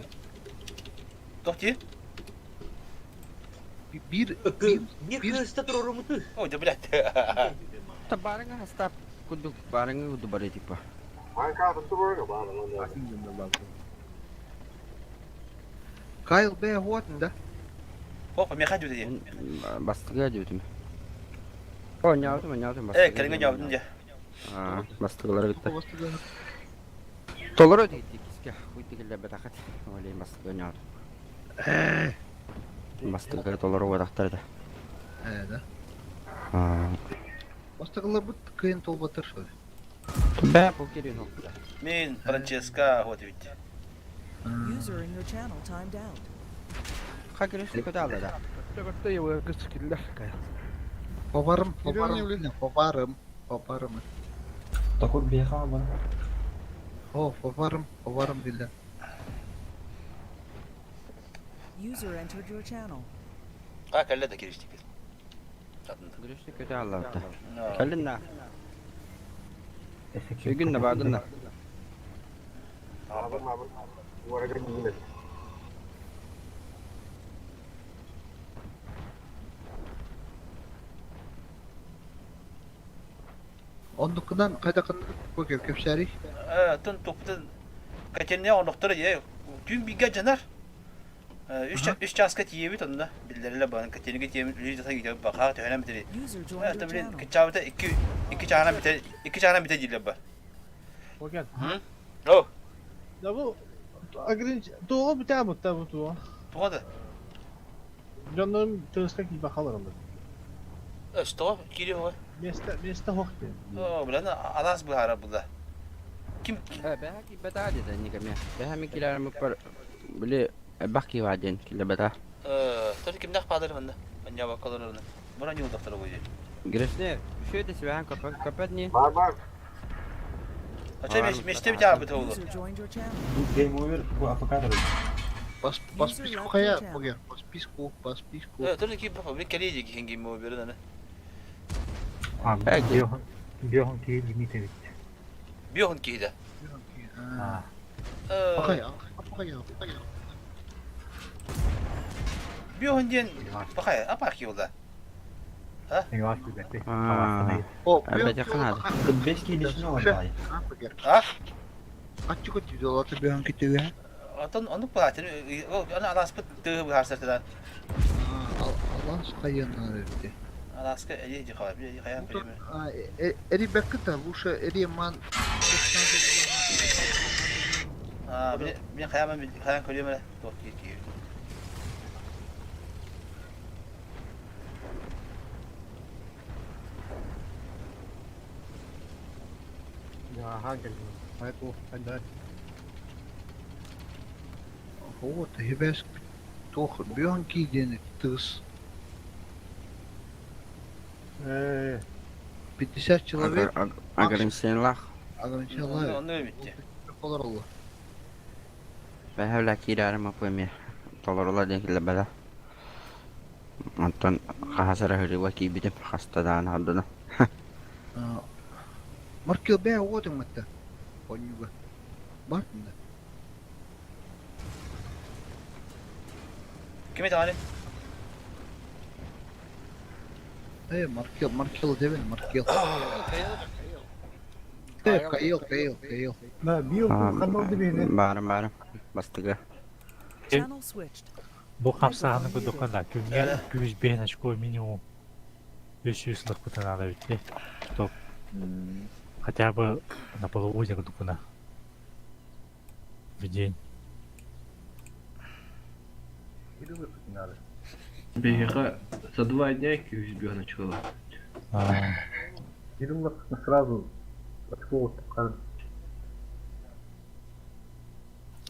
Туох дии? Бир Бир кыыста турорумуту. Ой, да блядь. Та барыңа хастап кудук барыңа куду бары типа. Кайл Б хуатын да. Хопа, меха дүү дии. Бастыга диютум. О, няутум, няутум Э, кэлиҥҥэ няутум дии. Аа, бастыгалар битте. Толору дии киске. Хуйты келле бетахат. Олей бастыга няутум. Бастыга толору вадахтар да. Э, да. Аа. Бастыгылар бут кыйын толбатыр шо. Бә, покерин хопта. Мин Франческа вот ведь. User in your channel timed out. Хакереш көтә да. Көттө его кыз киллер Кайл. Поварым, поварым, поварым, поварым. Такой беха бар. О, поварым, поварым биле. User entered your channel. А, кэллэ да кириштик. Гүрүштү көтә алла. Кэллин на. Бүгүн на багын на. Ондукунан кайда покер кепшари. Э, тун туптун кэтенне онохтор е. Түн бигэ жанар. Үч үч часка тиебит онно. Биллериле баан кэтенге тиебит үлү жаса гидэ баха төһөнө битери. User joined Э, your та блин, channel. кычаабыта икки икки чаана бите, икки чаана бите дилер ба. Покер. О, Да бу агрин туға битә бу та бу туға. туга да. Жаным тыныска кип бахалар анда. Э, что? Кири хо. Место место хох ди. О, блин, алас бухара буда. Ким Э, бәһә ки бәтә диде никәмә. Бәһә ми киләр ми пар. Били элбэх киһи баар диэн киллэрбэтэ. Төр кимнээх баалар манна? Манньаабакка олорорун. Бара ньуулдахтара буолуо. Грешнер, үшүө да сибэһэн көппөт көппөт не? Бар бар. Ача мечте битэ бит оҕолор. User joined your channel. Game over, бу АФК По по списку хая, Богер, по списку, по списку. Төр ки бу кэлии дии game over аны. А, биохон киһи лимит эбит. Биохон киһи да. Пахая, пахая, пахая. Биохон диэн пахая, апах киһи А? О, Бес киилишин олордай. А? Аччык өттүдө олорто биохон китүгэ. Отон онук балатын, аны аласпыт тыһы быһаарсартыдан. Алас хайанар эбити. Аласка эли дихава, би хаян көрүмө. Эри бэккыта, лучше эри ман А, би би хаян хаян көрүмө. Тох ки ки. Аха кэллим. Айку, хайдар. Вот, хибэс тох биохон ки диэн тыс. 50 человек. Ограничениялаах. Ограничениялаах. Ону битти. Олороллор. Бэһэвлэ киирээрим аппыми толорула диэн киллэрбэтэ. Онтон хаһас эрэ һырыыба киирбитим хаста даҕаны ордуна. Маркел бээ уотуҥ матта. Онньуга. Бар да. Кими таҕаны? Э, Маркел, Маркел дебин, Маркел. Э, Каил, Каил, Каил. Да, бил ханна дебини. Баарым баарым. Бастыгы. Channel switched. Бу хамсааһыны курдукка күҥҥэ 205 очко минимум 300 лыкпытын аада битти. Чтоб хотя бы на половине курдукуна в день. Биһиэхэ за 2 дня 200 очколар. Сразу очко оттуккан.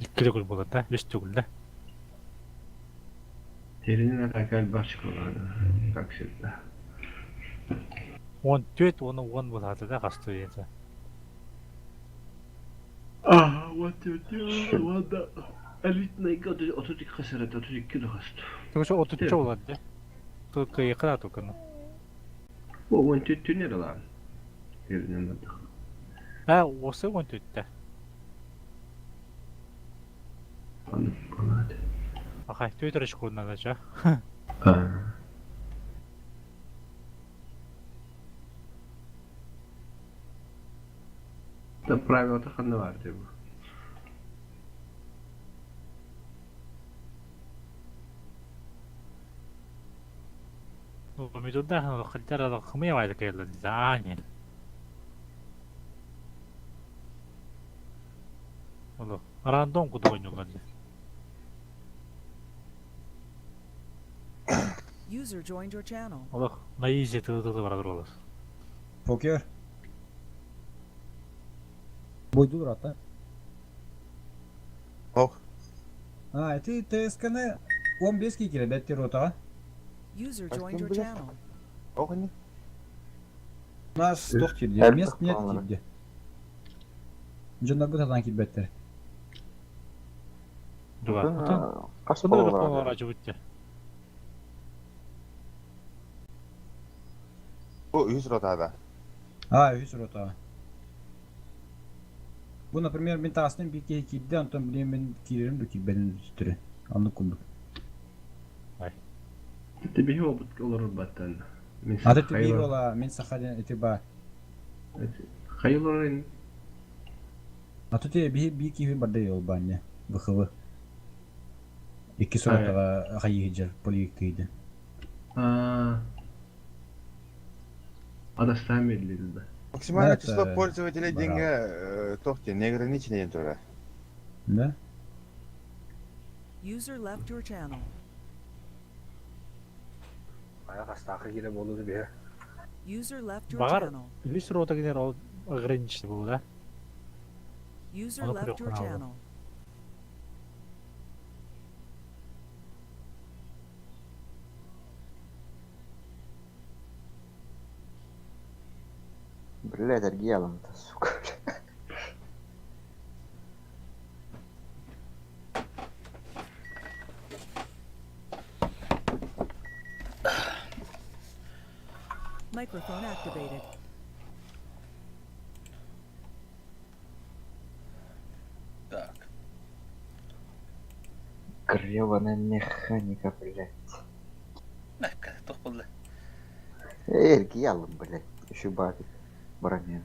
Икки төгүл буолар да, үс төгүл да. Теринин атака элбэх очколар, как всегда. 14 уонна 10 буолаата да хастыы диэн. Ага, вот это, ладно. Элитный год, 32 хасарат, 32 да хаст. Тугу 33 буолар да. Только якына только ну. О, 14 түнер алан. Теринин бардах. А, осы 14 да. Аны болады. Ахай, төйтер очкодан да ча. А. Да правило-то ханна бар деп. Ну, помидорда халтера хмева кэллэ заани. Оло, рандом куда ойнулар. User joined your channel. Олох, на изи тылы барар олар. Покер. Бойдулар ата. Ох. А, ты ТСК-ны 15 кире бәттер отаға. User joined your channel. Ох, не. У нас тох кирде, мест нет кирде. Жондар бу татан кирбеттер. Дуга. Отон. Кас Сонда болалар. бір ачып өтті. Бу үс ротада. А, үс рота. Бу, например, мен тағасынан bir кеһи кирде, онтон билем мен кирерим ду кирбедин түрү. Анны курдук. Ты биһи обут олорор баттан. Аты ти бир ола, мен сахаден эти ба. Хайыларын Аты ти би би киһи барды ол баня. ВХВ. Икки сураттага хайы полиектейdi. А. Адастан берилди да. Максимальное Это число пользователей барал. деньги тохте неограниченное тура. Да? User left your channel. Аяқ астақы келе болуды бе. User left your Бағар, channel. үс рота генер ол ограничен был, да? User Оны left your көріп channel. Блядь, эргийэ сука. Microphone activated. Так. Гребаная механика, блядь. Мекка, туох буолла? Эргийэ алым, блядь. Еще бабик. Бронен.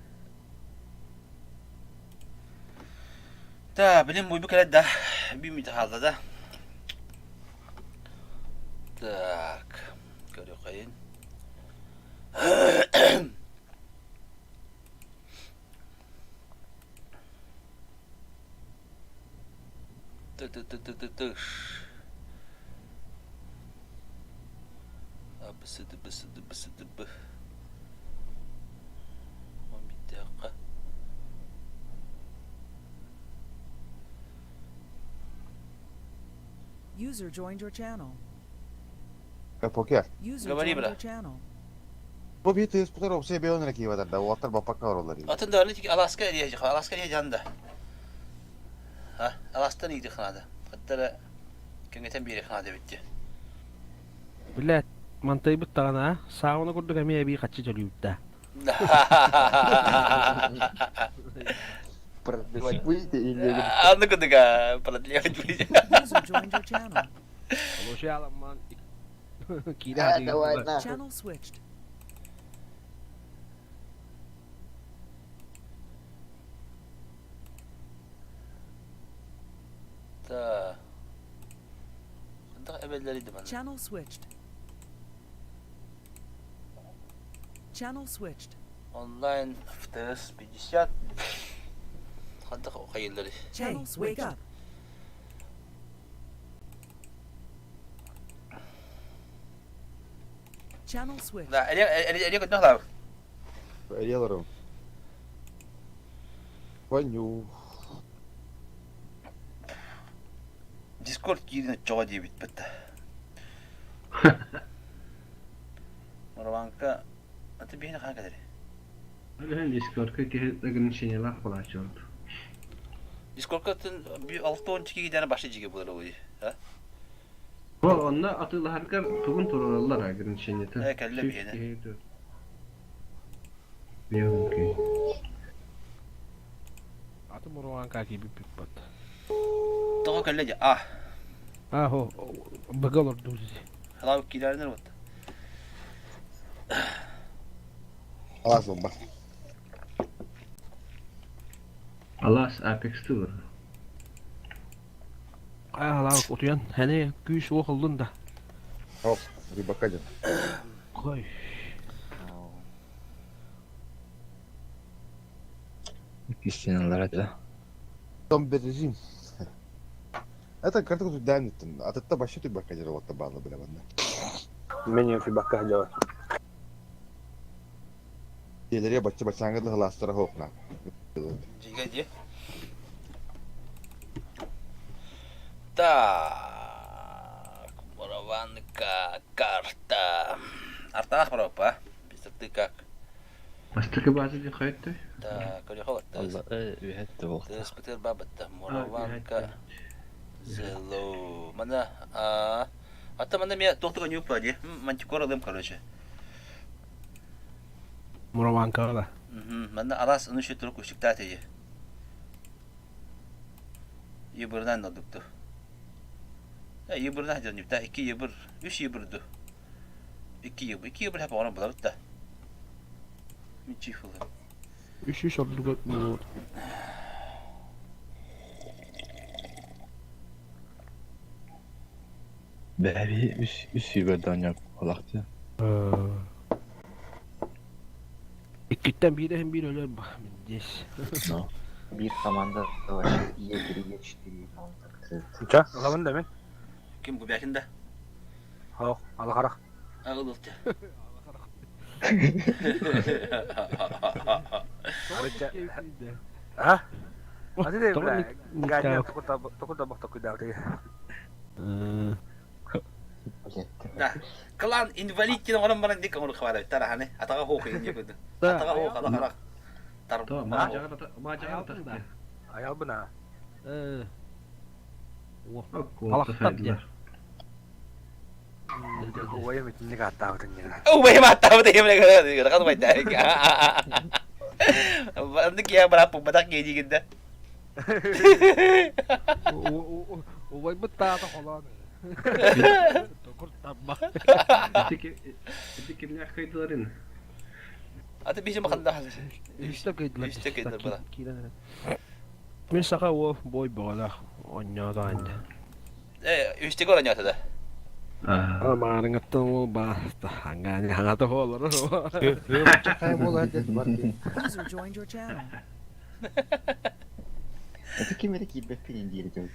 Да, блин, буйбу кэлэр да. Бүүммүтэ хаалла да. Так, көрүөххэйин. Ты-ты-ты-ты-ты-тыш. А, Б, С, Д, Б, С, Д, Б, С, Д, Б. 11 User joined your channel. Покер. User Говори, joined бра. your channel. Бу бии тыаспытар опсай бэйон эрэ кииватар да, уолаттар баппакка олороллор дии. Атын да Аласка Аласка жанда. А, Аластан иди ханада. Хаттара кеңетен бири ханада битти. Блядь, мантайбыт даҕаны а, сауна курдук эмиэ эбии хаччы төлүүбүт Продлевать будете или... А ну-ка дыга, продлевать будете. User joined your channel. Олоши аламман киирэ А, давай, хатыгын нахуй. Channel switched. Да. Да, эбеллери бана. Channel switched. Channel switched. Онлайн ФТС 50. Ханта хайыллары. Channel switched. Wake up. Channel switched. Да, эле эле эле көтнө хлав. Элорум. Ваню. Дискорд киирин чоға диэбит битта. Марванка аты бихин хаан кэлэри. Билэн Дискордка киһи ограничениелаах буолааччы ордук. Дискордка тын 6-10 киһи башы жиге булар ой. А? Бу онно атыылаһаргар тугун туруораллар ограничениета. Э, кэллэ биһиэнэ. Биһиэнэ. Аты муруган киирбиппит бат. Тоҕо кэллэ дии? А. А, хо, быга олордубут. Халав киирэринер вот. Алас бомба. Алас Apex тылыр. А, халав утуян, хәне күүс уох ыллын да. Хоп, рыбака ден. Кой. Кистиналар это. Там режим. Это карта тут дайнеттен. А ты вообще ты бака дер вот бала бля ванна. Меню фибакка дьон. Телере бачча бачаңгы халастара хокна. Жиге дии. Так, Мурованка, карта. Артах пропа. Ты как? Бастакы база дии хайты. Так, көрөхө Алла, үһәтте бол. Тыспытыр бабытта. Мурованка. Зело. Мана, а... Ата мана мен тоқтыға не упа, ди. Мантикор алым, короче. Мураванка да. Мана арас unu şu турук ушикта теги. Йыбырдан алдыктı. Йыбырдан дьон да 2 йыбыр, 3 йыбырды. 2 йыбыр, 2 йыбыр хап оған булабыт да. Мен чиф ылым. Үш ордуга бу. Бәби үс үс юбердан яп алакты. Иккиттен биир эһин биир өлөр ба. Здесь. Но. Бир команда вообще Е3, Е4, он так Ча, ылабын да мен. Ким губякин да? Хоқ, алақарақ. Агылылты. А? Аты де бля, гадня токута бак токуда ты. Да. Клан инвалид кино орон баран дик оңор хабар. Тараханы. Атага хоох инде көдү. Атага хоох алакарак. То, маажаҕар атахта. Айалбына. Алахтар диэн. Убайым итинник ааттаабытын диэн. Убайым ааттаабыт ийэм ырахан убайда. Оннук киһи быраап буппатах киһи диигин да. Убайбыт таата холоон. Токур тамма. Ити кимнээх кыйдыларын? Аты биһи маханна. Үстэ кыйдылар. Үстэ кыйдылар бала. Мин саха уол бой бөҕөлөөх оонньоото аанньа. Э, үстэ оонньоото да. Маарыҥаттан уол бааста хаҥаани хаҥата олорор. User joined your channel. Это ким эрэ киирбэппин диир этим.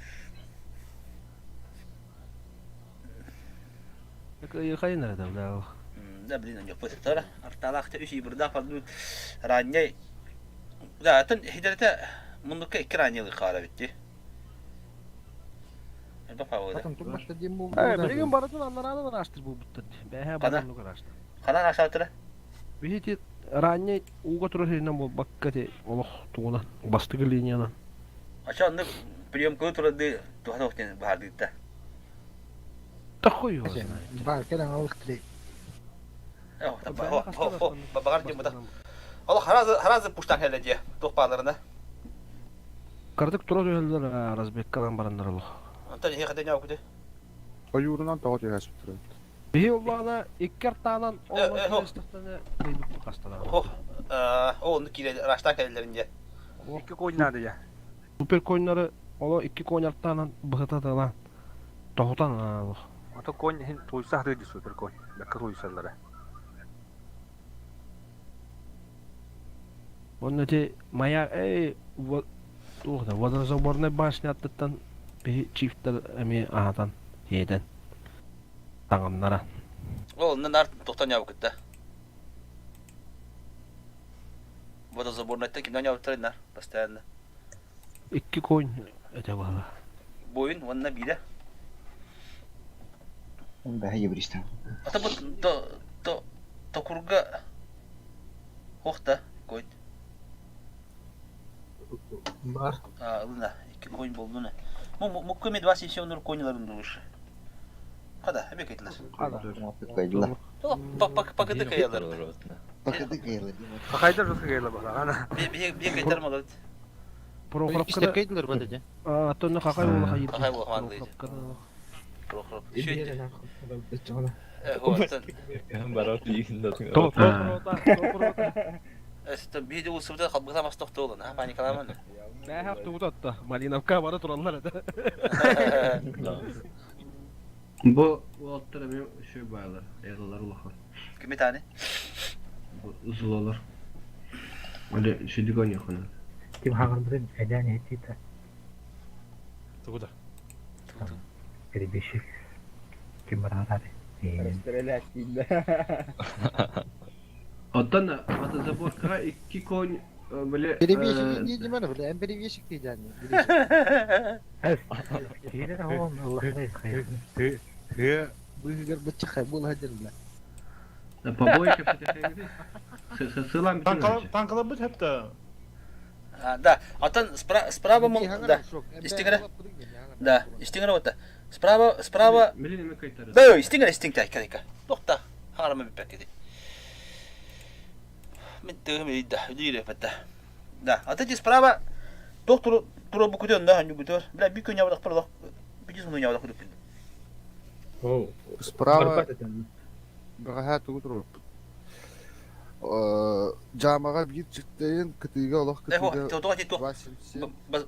Кыйхайын эрэ да Да, блин, онньоппут. Арталаах үс ибырдаах барбыт ранней Да, атын хидерете мундукка икки ранней хаара битти. Элбэх павылда. Э, билигин барытын аннараанан араастыр буолбуттар. Бэһэ барытын араастыр. Ханан араастыр? Биһи ранней ууга турар сиринэн буолбакка ти олох тугунан бастакы линиянан. Ача оннук приемканы турарды туһана охтен баһардыытта. Такой его. Бар кэлэн алыктыры. Баҕар дьим бата. Ол харазы харазы пуштан кэллэ дьиэ туох бааларына. Кардык тура түһэллэр разбеккалан бараннар олох. Онтон иһи хата ньоокуты. Ойуурунан тоҕо түһэ сыттырын. Биһи улаана икки артаанан ол киэстахтаны кыйбыт хасталар. Хо ол онну киирэ раштан кэлэллэрин дьэ. Икки конь надо я. Супер коньнары оло икки конь артаанан быһыта тылаан тоһутан олох. Ото конь иһин туйса хатыы ди супер конь. Бэккэ туйсаллара. Онно ити маяк эй туох да водозаборнай башня аттыттан биһи чифтер эмиэ аһатан сиэтэн таҥыннара. Ол онно нар тохтон ньаабыкытта. Водозаборнайтан кимнэн ньаабыттар нар постоянно. Икки конь этэ буолла. Буойун уонна биирэ. Бэһэ евристан. Ата бу то то токурга Охта конь. Бар. А, ылына, икки конь болдуна. Мукка мен 270 коньларын душ. Хада, эбе кайтылар. Кайдылар. Пакыты каялар. Пакыты каялар. Пакайдар жутка каялар бала. Би би би кайтар малат. Прохоровкада. Кайдылар бата де. А, тонна какай була хайыр. Какай була ханды. Прохоров. Биһиги улсубута халбыта мас тохтуолун, а паникаламан. Бэһэ автобус Малиновка бары тураллар это. Бу уолаттар эмиэ үчүгэй баайлар, айылалар улахан. Кими тааны? Бу злолар. Али үчүгэй оонньуоххуна. Ким хаҕырбытын эдээн иһиттиитэ. Тугу да? Перебежчик. Ким бараатаары? Оттон водозаборкаҕа икки конь били Перебежчик дии димэн, бля, эн перебежчик дии дьаанньа. Киирэр оҕом ыллахай Хы быыһыгар быччахай буола сылдьар бля. Побои кэпсэтэ Сылаан бүтүн Танкаларбыт хэпта. Да, оттон справа мол да. Истиҥ Да, истиҥ вот. Справа, справа. Да, истиҥ истиҥ тай калика. Тохта, харама бүппэккити. Мен тыгым да, үлүрэ патта. Да, а ты справа доктор тура букутен да, ханю бутер. Бля, би күн ябдак парлак. Би суну ябдак күдүп. Справа бэҕэһээ тугу туруорбут? Дьаамаҕа биир чыттайын кытыыга олох кытыыга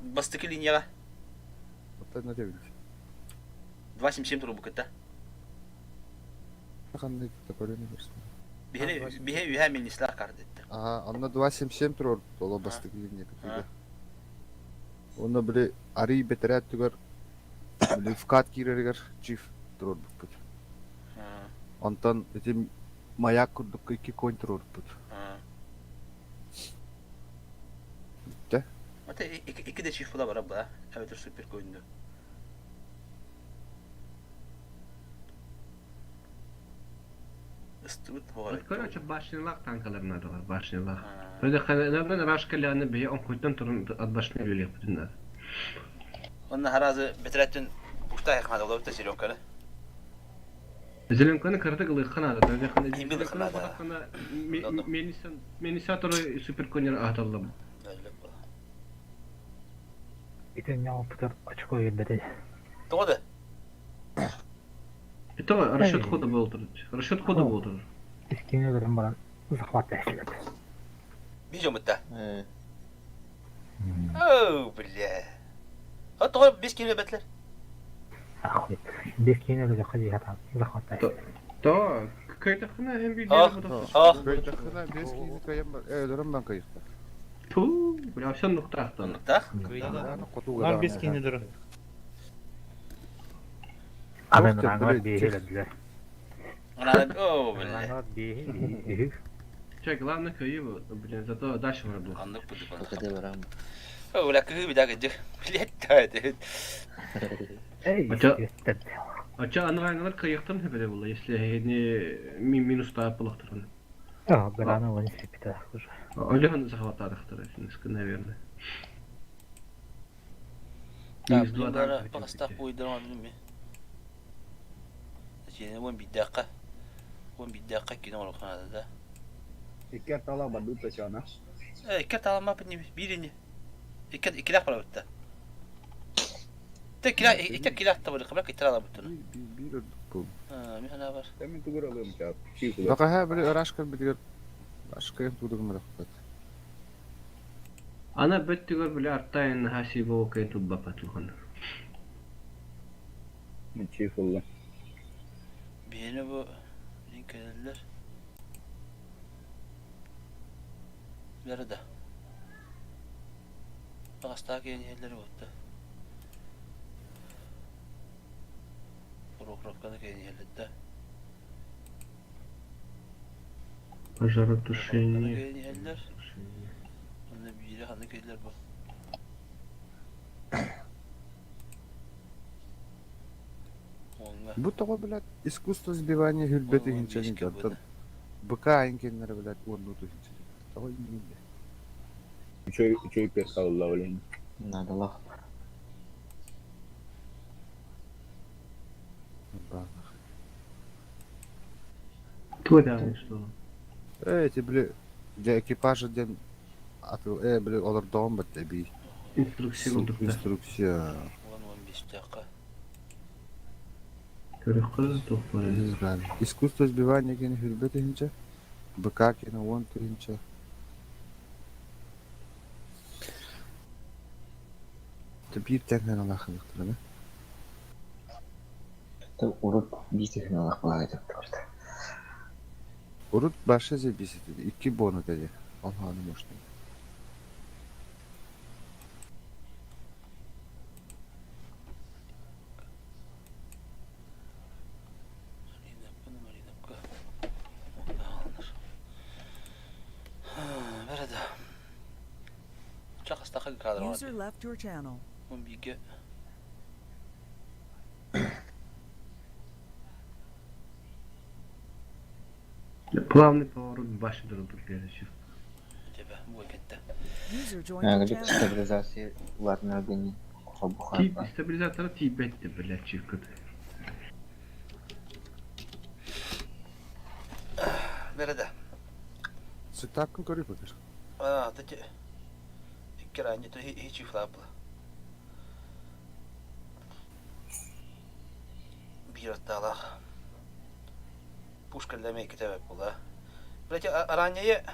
Бастакы линияҕа. Оттон этэбин. 277 турбуккыта. Ханнык көрөн көрсүн. Биһи биһи үһэ милнислах кардетте. Аха, онно 277 туруорбут оло бастакы линия кытыыга. Онно били арый бэтэрээт түгэр били вкат киирэригэр чиф туруорбуппут. Онтон ити маяк курдук икки конь туруорбут. Бүттэ. Ата икки да чиф була бара ба. Эбэтэр супер коньду. Ыстыбыт Короче, башнялах танкалар надо, башнялах. Наверное, Рашка ляны бэйэ оҥхойтон туран отбашны үлэлиэхпитин наада. Онно харазы бэтэрээттэн пустая ханада олорбута зеленканы. Зеленканы кыратык ылыахха наада. Зеленканы ылбатаххына мелисаторы суперконер аһаталлар. Итиннэ опытар очко биэрбэтэ. Тоҕо да? Это расчет хода был. Расчет хода был. Искине өлөрөн баран захват тэһилэр. Видео мытта. Оо, бля. А тоҕо бес киһи бэтлер? Бес киһини өлөрөххө дии сатаан захват тэһилэр. То, кыайтаххына эн биир Кыайтаххына бес киһини кыайан өлөрөн бан кыайыхтар. Ту, бля, все нуктаахтан. Нуктаах? Нар бес киһини өлөрөн. Аны нырааҥылар биэһи өлөрдүлэр. О, бля. Нырааҥылар биэһи, үһү. Че, главное кыайыы, блин, зато дальше уже был. Аннык буду О, бля, кыһыы бida кыдьык. Блядь, да, это. Эй, Ача анараңалар кыайыктан хөбеле була, если не минус таап булахтарын. А, Гарана он сипите уже. Олехан захватадахтар, наверное. Да, блин, бара пахастах буйдырма билим Сине уон биддакка. Уон биддакка кино олоханада да. Икки тала бардут тачана. Э, икки талама биир ини. Икки иккилэх барабытта. Те кила икки кила табыр кыбра киттер алабыттын. Биир өрдүк бу. Аа, ми хана бар. Мен тугур алым чап. Бакаха били ырашка битигер башка тудугум рахпат. Ана бөттүгөр биле артайын хаси болкай туббапат улхан. Чифулла. Биһини бу келеллер. Бері да. Ағастағы келген отты. Прохоровканы келген да. Пожаротушение. Келген Онда бири ханы келер бу. Бу тоҕо, блядь, искусство сбивания хүрбэт иһинчэни дьонтон БК айын кэннэрэ, блядь, уоннуу тыһынча. Тоҕо иннинде? Үчүй үчүй перхалла блин. Надо лох. Кто это что? Э, эти, били, для экипажа ден атыл, э, били, олордоҕун бат эби. Инструкция курдук да. Инструкция. 10-15 жаққа. Көрөххө туох Не знаю. Искусство сбивания кени хүрбэт иһинчэ, БК кени уон тыһынча. Биир тэҥнэн алаахыныктарына. Это урут битих налах балага деп турду. Урут баша забисит, икки бону деди. Алханы можно. Мариновка, Мариновка. Бері да. Чақастақы кадр User left your channel. Он биге. Плавный поворот башни дурдук беречи. Тебе, бу кетті. User joined your Грипп channel. стабилизация ладно дени Тип стабилизатора тип блядь, чивкат. Бері да. Сытаккын көрүй бакыр. А, тати. Икки ранее то хичи флапла. Бир атталах. Пушка для мейки тебе була. Блять, ранее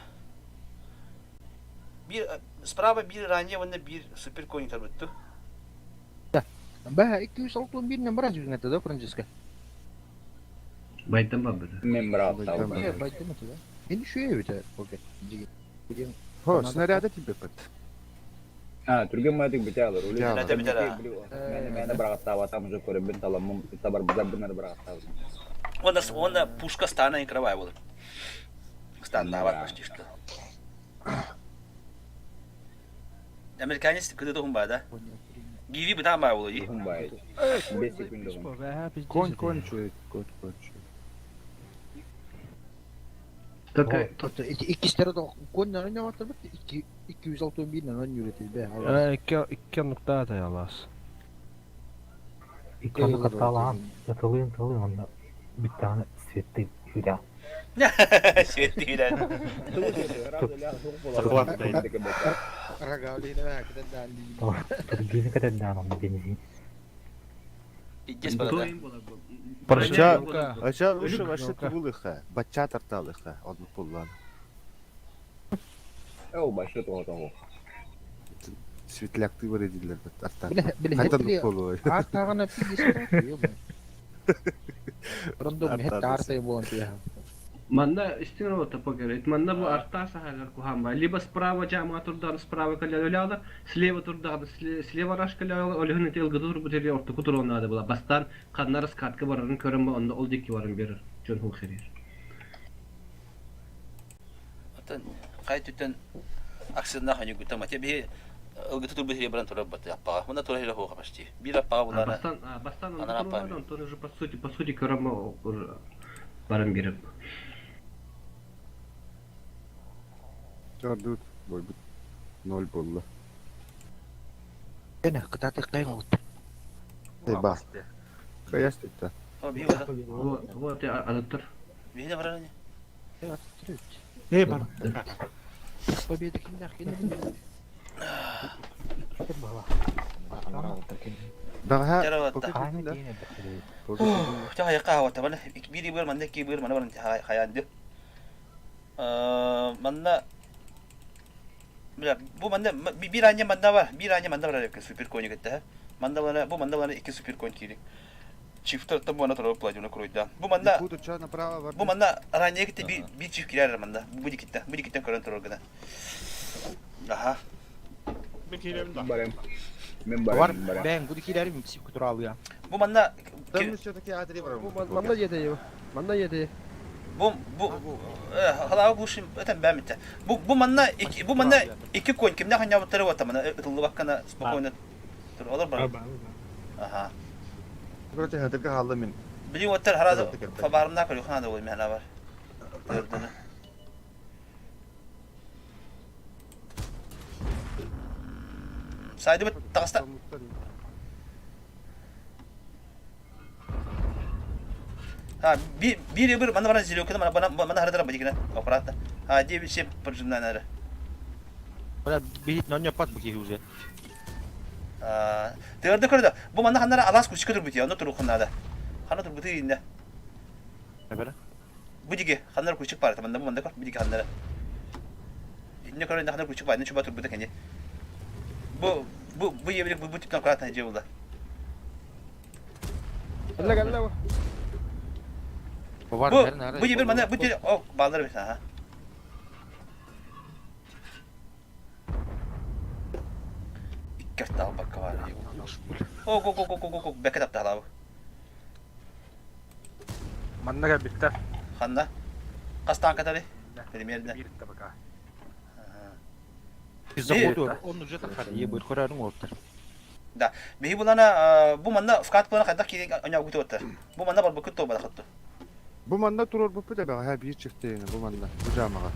бир справа бир ранее вон бир супер конь тарбыттı. Бә, 261 нөмір жүзіңетті да, Франциска? Байтан бабыда. Мен брат Э, байтан да. Мен үшеу бит, окей. Хо, снаряды тебе пат. А, түрген майтык бите алыр. Снаряды бите алыр. Мен мен брагаттаба там уже көрөбүн таламым табар бузар бунар брагаттаба. Онда онда пушка стана и кровая була. Стана бар почти что. Американец кыды тухум ба да? Гиви бытан ба була. Тухум ба. 5 секунд. Конь, конь, чует, конь, конь, чует. Только Иккистері кон не ваттырбыт 261 нан юретилбе. Икки оннуктаа таялаас. Икки оннук хаттаалаан, ытылыын тылыын онно бүттэҕинэ светтый үүрэн. Светтый үүрэн. Турбина кэтэрдээн онно бензин. Иккис барада. Бачча, ача лучше вообще тулыха, бачча тарталыха, оннук буллан. Ол башы тоҕо Светляктыы бар эдиллэр бит артан. Биле Хантан болуой. Артагана Рондом хет артай болон тиha. Манна истин рота покерет. Манна бу арта сахалар кухамба. Либо справа жама турдан справа каля слева турдан слева раш каля олюхун тел гыдур бу тери орто кутур надо была. Бастан каннар скатка барарын көрөм онда ол дикки барын берер. Жон хул херер. Атын кай түтен аксына ханю гутама. Те би ылгыты тур бихи баран турар бат аппага. Мында тура хиле хоха почти. Бир аппага булара. Бастан бастан он он тоже по сути көрөм баран берип. Чардут, бойбут ноль болла. Эне кытаты кайын олут. Эй, ба. Каяс тетта. О, би бара. Вот, вот я адаттыр. Би не барар не. Эй, бар. Победа киндах киндах. Daha Та яка хава табана бири бир манна ки бир мана баран хаянды. Манна Бля, бу манна бир аня манна бар, бир аня манна бар супер кони кетте. Манна бана бу манна бана икки супер конь кирик. Чифтер там бана турап пладюна круйда. Бу манна Бу манна ранее кетте би би чиф кирер манна. Бу дикитте, бу дикиттен көрөн турар гына. Аха. Барым. Мен Бар, бәң, бу дикиләрим сип кутуралы я. Бу манна Там все-таки атри бар. Манна еде, манна еде. Бу бу халаа глушим это бәмитте. Бу бу манна ики бу манна ики конь кимне ханя бутары вата мана ытылды баккана спокойно тур олар бар. Аха. Короче, хатырка халды мен. Били оттар харазы фабарымна көрү хана да ой мена бар. Көрдүнү. Сайды бит тагаста. А, би бир бир мана бара зелёканы мана бана мана харадара бадигина аппарата. А, 9 7 поджимна нары. Бля, бит но не пат бу уже. А, тырды көрдө. Бу мана ханнара алас күчкө тур бити, аны туру ханнада. Ханна тур бити инде. Эбere. Бу диге ханнара күчүк бар, манда бу манда көр, бу диге ханнара. Инде көрө инде ханнара күчүк бар, инде чуба тур бити кенде. Бу бу бу ебилик бу бу типтен аккуратно же булды. Алла алла. Бу бу ебир мана бу тир о балдар бит, аха. Иккерт бакка бар. О, го го го го го бекет апта халабы. Манна битте. Ханна. Кастан катары. Примерно. Биртте пока. Заходу, он уже так е бу көрөрүң олуптар. Да. Биһи булана бу манна вкат булана кайдак кирен аня гуту оттар. Бу манна бар букут тоба хатту. Бу манна турар бу пүтэ бага бир чифтейни бу манна бу жамага.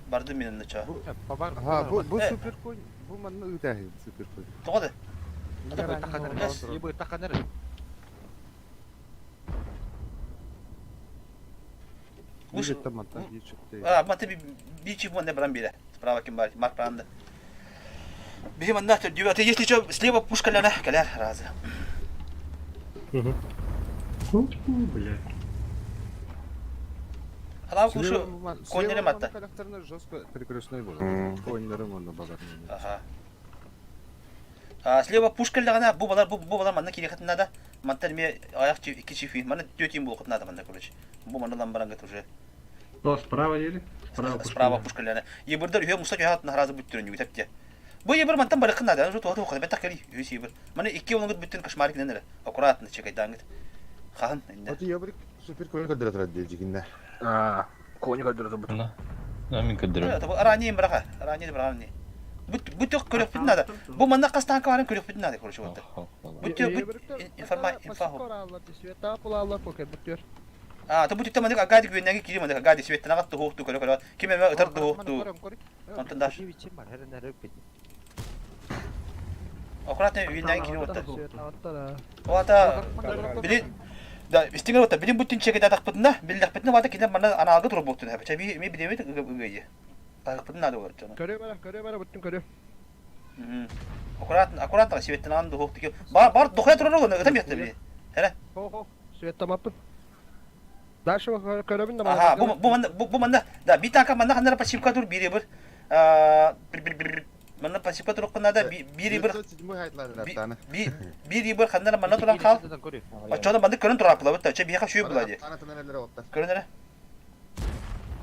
Барды менен ча. Ха, бу бу супер конь, бу манна үтәһи супер конь. Тогады. Е бу таканар. Уш. Бир чифтейни. А, мата би би чиф манна баран бире. Справа ким бар, марк баранды. Биһи манна төрдүбө. Если что, слева пушка ляна, каляр разы. Блядь. Халав кушу коннере матта. Характерно жестко перекрестной был. Коннерым он багар. Ага. А, слева пушка лягана, бу балар бу бу балар манна кире хатына да. Мантар ме аяк чи ики чифи. Манна төтим бу хатына да манна короче. Бу манна ламбаранга уже. То справа или? Справа пушка. Справа пушка ляна. Ебырдар үе муса жа хатына разы бүттүрөн югитеп те. Бу ебыр мантан барыкын да, жо туаты окуда бетак кели. Үе ебыр. Мана ики оңгыт бүттүн кошмарик ненере. Аккуратно чекайдангыт. Хаһын инде. Аты ябрик супер конь кадра традде жигинде. А, кони кадра бут. На. На мин кадра. Ранее браха, ранее браха не. Бүт бүт көрөп бүтүн надо. Бу манна кастан карын көрөп бүтүн надо, короче, вот. Бүт бүт информа инфа. Света пулалар покер бутер. А, то бу түттэ манык агади күөннәги кири манык агади светтанаҕат туһуохту көрө көрө ким эмэ ытар туһуохту. Онтон даш. Аккуратно үйүннәги кири отта. Оата били да истиңер отта билин буттин чекеде атахпытына биллэхпитинэ вата кине манна анаалга турар буолтун хэпэ. Чаби ми билебит ыгыйы. Тахпытын надо болар чону. Көрө бара, көрө бара, буттун көрө. Аккуратно, аккуратно светтанаан дуһуохту. Бар бар дохуя турар ону ытам ятты били. Хере. Хо-хо, светтамаппын. Дальше көрөбүн да Аха, бу бу манна бу манна да би така манна ханнара пассивка тур бири бир. Манна пассивка турук надо бири бир. Бири бир ханнара манна туран хал. Очода манна көрөн турар була бит. Че биха шүй була ди. Көрөн эре.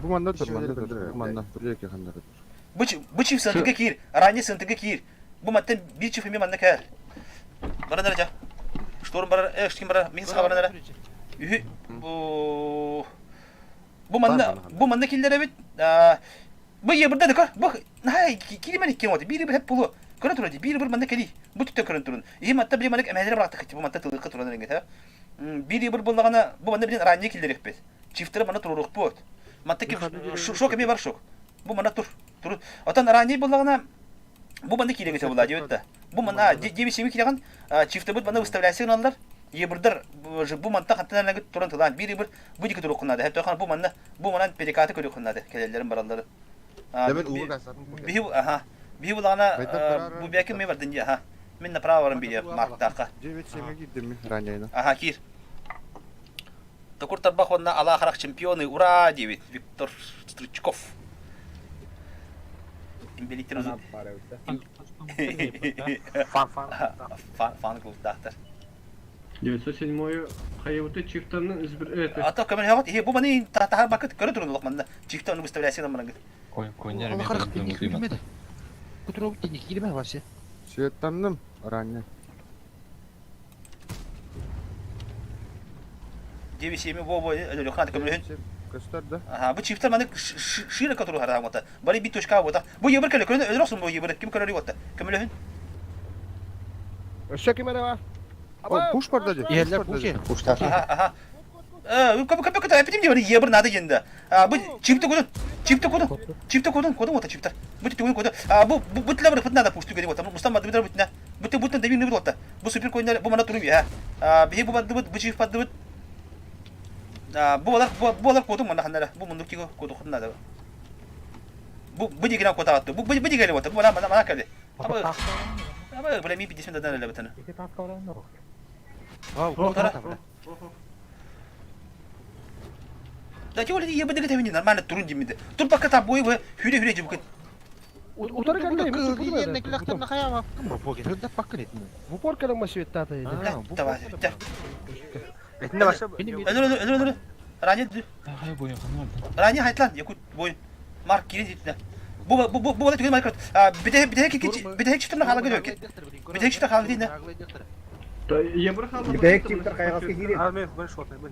Бу манна тур, манна тур, бу манна тур яки ханнара тур. Бу бу чиф сынтыга кир, ранее сынтыга кир. Бу маттан бир чиф эми манна кэр. Баран эрэ Шторм барар, э, ким барар, мин саха баран эрэ. Үһү бу бу манна бу манна киллэрэбит. Бу ебырда да көр. Бу наһаа киримен иккен вот. Бири бир хеп булу. Көрө турар ди. Бири бир манна кели. Бу түттө көрөн турун. И матта бир маннык эмэлere барактык бу матта тылыкка туран эренгет. Бири бир буллагана бу манна бирин ранее киллерекпит. Чифтери манна турурук Матта ки шок эми бар шок. Бу манна тур. Тур. Отон ранее буллагана Бу манна киирэҥэ сөбүлаа диэбит да. Бу манна диэбит киирэҕин чифтыбыт манна выставляйсыгын аллар. Ебырдар бу манта хантан элэгит туран тылаан биир ебыр бу дики туруоххун наада. Хэп бу манна бу манан перекаты көрүөххүн наада кэлэллэрин бараллары. Биһи аха биһи булаҕына бу бэки ми бардын дии аха. Мин направо баран бириэ марктаахха. 9-7 киирдим ми ранее. Аха киир. Токур тарбах уонна Алаа Харах чемпионы ура диэбит Виктор Стручков. Имбелиттер Фан фан. Фан клубтаахтар. 907 хайыбыты чифтарның избир это. А то көмөр хагат бу маны татахар бакыт көрө турун улах манна чифта оны выставляйся намарангыт. Коньяр мен кирмеди. Кутуруп тини кирме вообще. Светтанным ранее. 9-7 бо бо өлөхнат көмөрүн. Көстөр да. Аха, бу чифтер маны шире котору харам ота. Бары бит точка бота. Бу ебір келе көрүн өлөрсүн бу ебір ким көрөр ота. Көмөлөһүн. Өссө ким эрэ бар? О, пуш бар да. Иһэллэр пуш. Пуштар. Аха, аха. Э, көп көп көп эпидем диyor ебір надо енді. А, бу чифте кодун. Чифте кодун. Чифте кодун, кодун ота чифтер. Бу тигүн кодун. А, бу бу бу тиле бір надо пуш түгени ота. Мустан бады бу бутна. Бу бу дебин не ота. Бу супер койнар бу мана туру я. А, бихи бу бады бу чиф бады бу. А, бу алар бу бу алар кодун мана ханнара. Бу мундук тиго коду надо. Бу бу дигена кота атты. Бу бу дигеле ота. Бу мана мана мана келе. Аба аба бля ми пидесин дадан эле бутаны. Да чего ли я бы дегете нормально турун димиде. Тур пока та бой бы хүре хүре жибукет. Утары кэллэ, Кылгыйын кылактарына хаяма. В упор кэлэн ма светтата edi. Давай, да. Этинде баша. Өлөр өлөр өлөр өлөр. Рани Рани хайтлан якут бой. Марк кирин дитне. Бу бу бу бу түгел марк. Бите бите ки бите читымна хала көдө ки. Бите читымна хала дитне. Ебір хала. Бите чиптер кайгасы кири. А мен бен шотный бен.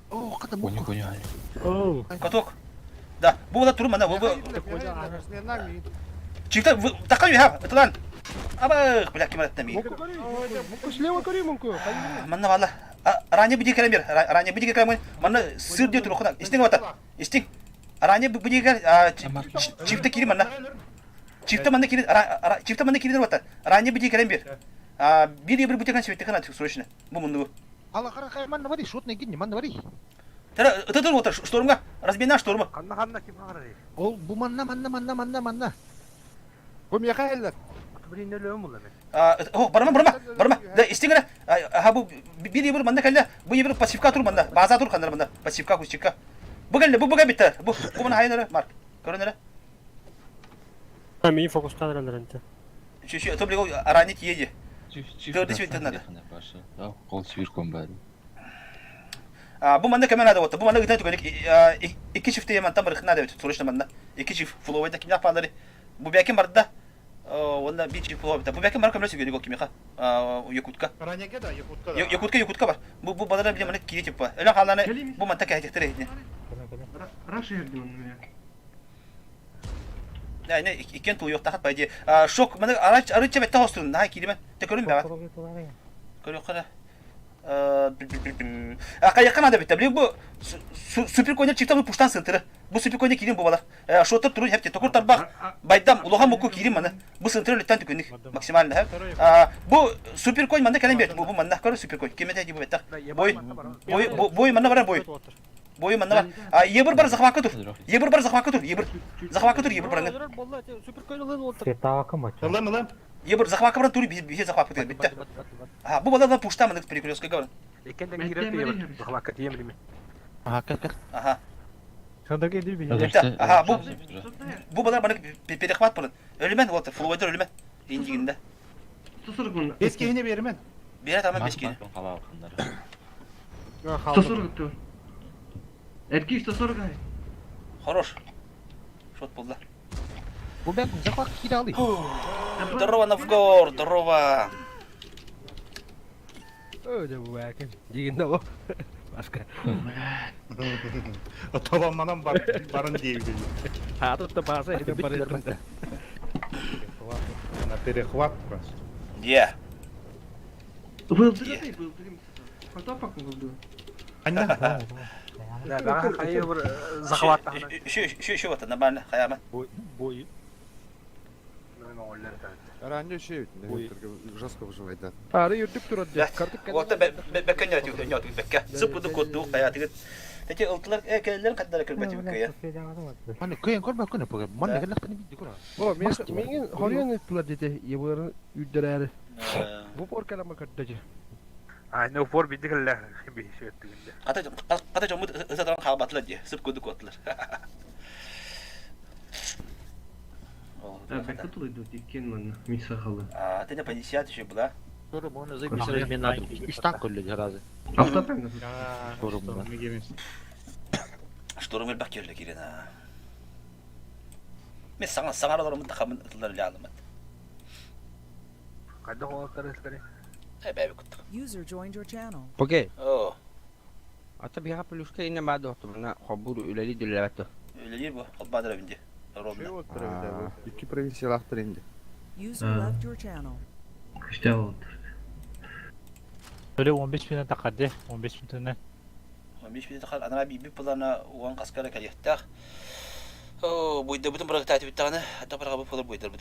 О, ката Коня, коня. Каток. Да, бу да турма на бу. Чифта такай ха, тулан. Аба, бля ким аттами. Мунку слева көрүй мунку. Манна валла. Ранее буди керемир, ранее буди керемир. Манна сыр дие турухна. Истин вата. Истин. Ранее буди кер чифта кири манна. Чифта манна кири чифта манна кири вата. Ранее буди керемир. А бир бир бутекан светтекан срочно. Бу мунду. Ала кара хай манна вари, шотный гинни, манна вари. Тара тытыр ота штормга, размена шторма. Ханна ханна ким хагар. Ол бу манна манна манна манна манна. Бу мияка эллер. Блин, өлөм була мен. О, барма барма барма. Да истиңре. Ха бу бир бир манна кэллэ. Бу бир пассивка тур манна. База тур ханнар манна. Пассивка кусчика. Бу кэллэ, бу буга битте. Бу бу мана хайнара Марк. Көрөнөрө. Мин фокустан эрелеринте. Şu şu тоблего арани тиеди. Төрдү светтен надо. Кол свирком бәрі. Бу манна кемен надо вот. Бу манна гыта түгәнек икки чифте ямантан бар надо срочно манна. Икки чиф фловайда кимнә палары. Бу бәкем барда. Онда бир чиф фловайда. Бу бәкем бар көмләсе гөдек кимеха. Якутка. Ранеге да, Якутка да. Якутка Якутка бар. Бу бу бадара биле мана кире типа. Эле халаны бу манта кәһәтер иде. Раша ердин оны. Не, не, иккен тул юк тахат по идее. Шок, мана арач арыча бетте хостун. Най киремен. Те көрүн бә. Көрү кара. Хайакка надо битте. Бу супер конер чиктан пуштан сынтыры. Бу супер конер кирин бу балар. Шотер туру хепте токур тарбах байдам улахан муку кирин маны. Бу сынтыры лүттен түкүнүк максимально. Бу супер конь манна кэлэн бет. Бу манна көрө супер конь. Кемете ди бу беттах. Бой бой бой манна бар бой. Бой манна бар. Ебір бар захватка тур. Ебір бар захватка тур. Ебір. Захватка тур ебір бар. Светавака моча. Ылым, ылым. Ебір захватка бар тур бихе захватка тур. Битте. Бу балар пушта мынык перекрестка говор. Ага. Ага, бу бу балар баны перехват болот. Өлүмэн вот флойдер өлүмэн. Индигинде. Бес киһини бермен. Бере тамам бес киһини. 140 тур. Эрки 140 ай. Хорош. Шот болды. Бу бәк захват кидалы. Здорово, Новгор, здорово. Öyle bu belki. Дигенде бу. Башка. Толаманан бар, барын дейбит. Ha тут база это бар. На перехват просто. Yeah. Вылдыры вылдыры. Потопок вылдыры. Анна. Захват. Еще еще еще вот нормально, хаяма. Бой. Ранее еще жестко выживать, да. Ары юрдүк турат деп. Картык Вот бекке не отюк, не отюк бекке. Сыпыды котту хая тигит. Теке ылтылар келлер каддар кырбати бекке. Маны көйен көрбө көне пөге. Маны келек көне бидди көрө. О, мен мен хорьян тула дети ебырын үддерәре. Бу пор калама каттажы. А, ну пор бидди келле биши өттүгүндө. Ката ката жомут ысадан халбатылар же, сып көдүк оттулар. Бекке тулайды иккен манна миса халы. А, ты не 50 еще была. Үч танк өллө разы. Автопен. Штурм бак керле кирена. Мен саңа саңаралар мын тахамын ытылар лялымат. Кайда холоттар эскери? Э, бәбе күттүк. User joined your channel. Окей. О, Ата биха плюска ине баа доктор хобур үлели дүлләбәттө. Үлелер бу, албадыр бинде. Ровно. Икки провинциялахтыр инде. User left your channel. Күштә oldu. Öyle 15 binden takadi, 15 binden. 15 бинде тахал анара би плана уан каскара калыктах. О, буйда бүтүн бирок татып биттаганы, ата бирок бу болор буйдар бу.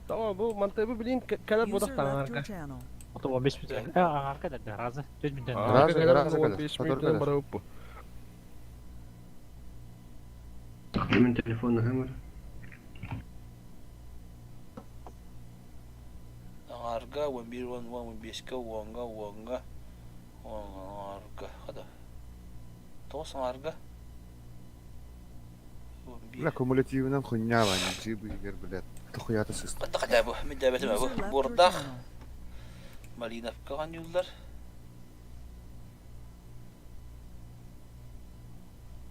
Tamam bu mantığı bilin keler User bodaq left your arka. channel. Ото 15 binden. Э, арка да, разы. 4 binden. Разы, разы, 15 минуттан барып бу. Kimin telefonu hemen. Арга 11 10 15 ка 10-га 10-га 10 арга. Хада. Тос арга. Бля, кумулятивынан хуйня, Ваня, джибы, егер, блядь. Тухуята сыст. Катта ката бу, мен дәбәтем бу. User left your Бордах, channel. Малиновка ганюллар.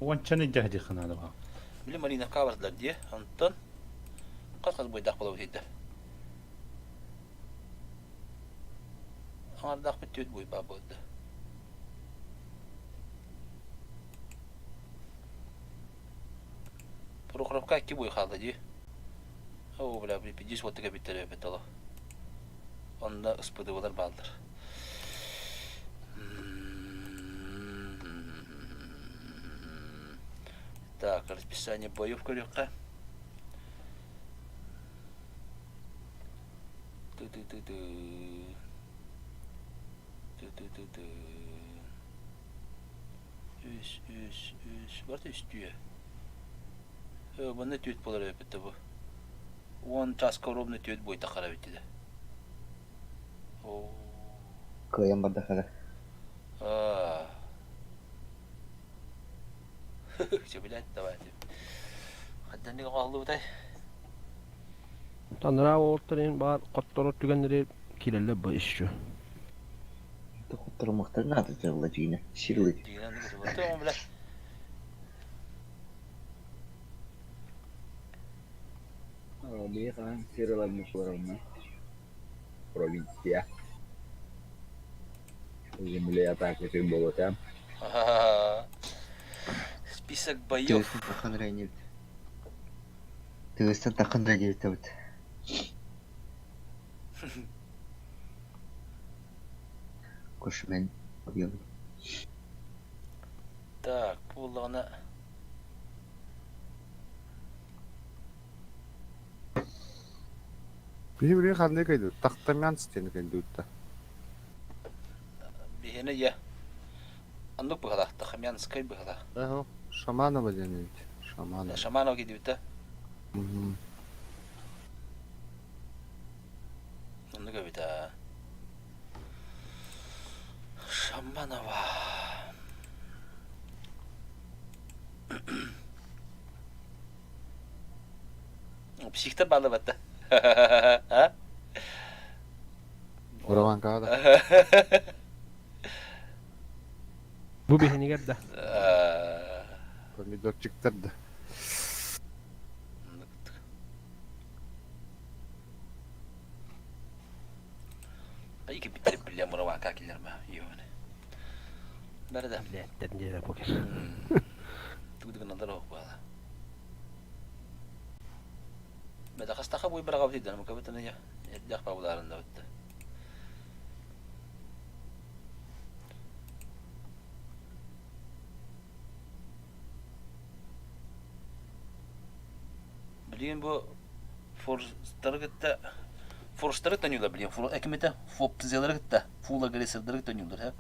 Уончаны жахди ханады ба. Биле Малиновка бардылар дие. Антон. Кат-кат буйдак боло бит. Аңардак бит төт буй ба болды. Прохоровка икки буй қалды ди. О, бля, бля, 50 оттыга биттер бит ало. Онда ыспыды болар балдыр. Так, расписание боев көрөккө. Ты-ты-ты-ты. Ты-ты-ты-ты. Үс, үс, үс. Бар да үстүйе. Бұны түйет болар өпетті бұ. Он часка ровно түйет бой тақара бітті де. О. Кыайан бардахара. А. Все, блядь, давайте. Хаддан қалды бұтай. Tanrı ortayın бар коттору түгенleri киреле бу ишчү. Тоқтыр мықтыр нады жылы жиына. Ширлы. Дегеннен не бля. Бейхан сиралар мукурална. Провинция. Земле атака ты болота. Список боев. Төгістен тақын райнебіт. Төгістен тақын райнебіт әбіт. Көшімен. Победу. Так, буоллаҕына Биһи билигин ханнык кайдыбыт? Тахтамян стены кайдыбытта. Биһиэнэ я оннук быһалаах, Тахамянскай быһалаах. Эһо, Шаманова диэн эбит. Шаманова. Шаманова кидибитэ. Оннук эбит аа. Шаманова. Психтар баалабатта. А? Ураванкаҕа да. Бу биһинигэр да. Помидорчиктар да. Ики биттер билем Ураванка киллер ма. Йоне. Бары да. Билээттер диэре покер. Тугдыгыналар ох баала. Бэтэхастаха буй быраҕабыт идэн мукабытын я эрдэх бабылаарында бытты. Билигин бу форстары кытта форстары төнүлэр билигин фор экимите фоптзелары кытта фул агрессордары кытта төнүлэр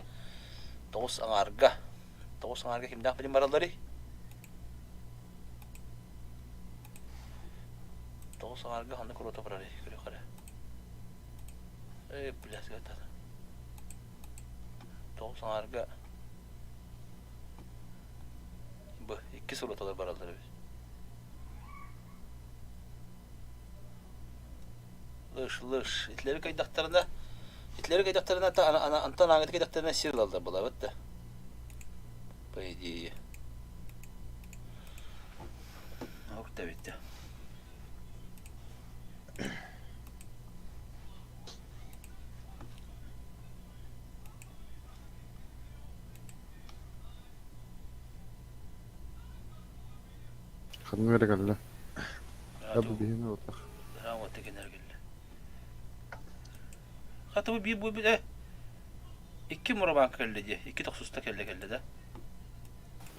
тоҕус аҥаарга тоҕус аҥаарга кимдээх билин баралларый Тоҕус аҥаарга ханна куруота барарый көрүөххэ эрэ. Ээ, бля, сыата. Тоҕус аҥаарга бу иккис роталар бараллар эбит. Лыш, лыш. Итлери кайдахтарына, итлери кайдахтарына, антан ааҥыты кайдахтарына сир ылаллар булабыт да. По идее. Ок да битте. Ханна эрэ кэллэ. Бу биһини отах. Грамота кенер келле. Хата бу бир бу бир Икки мурабан кэллэ дии. Икки тохсуста кэллэ кэллэ да.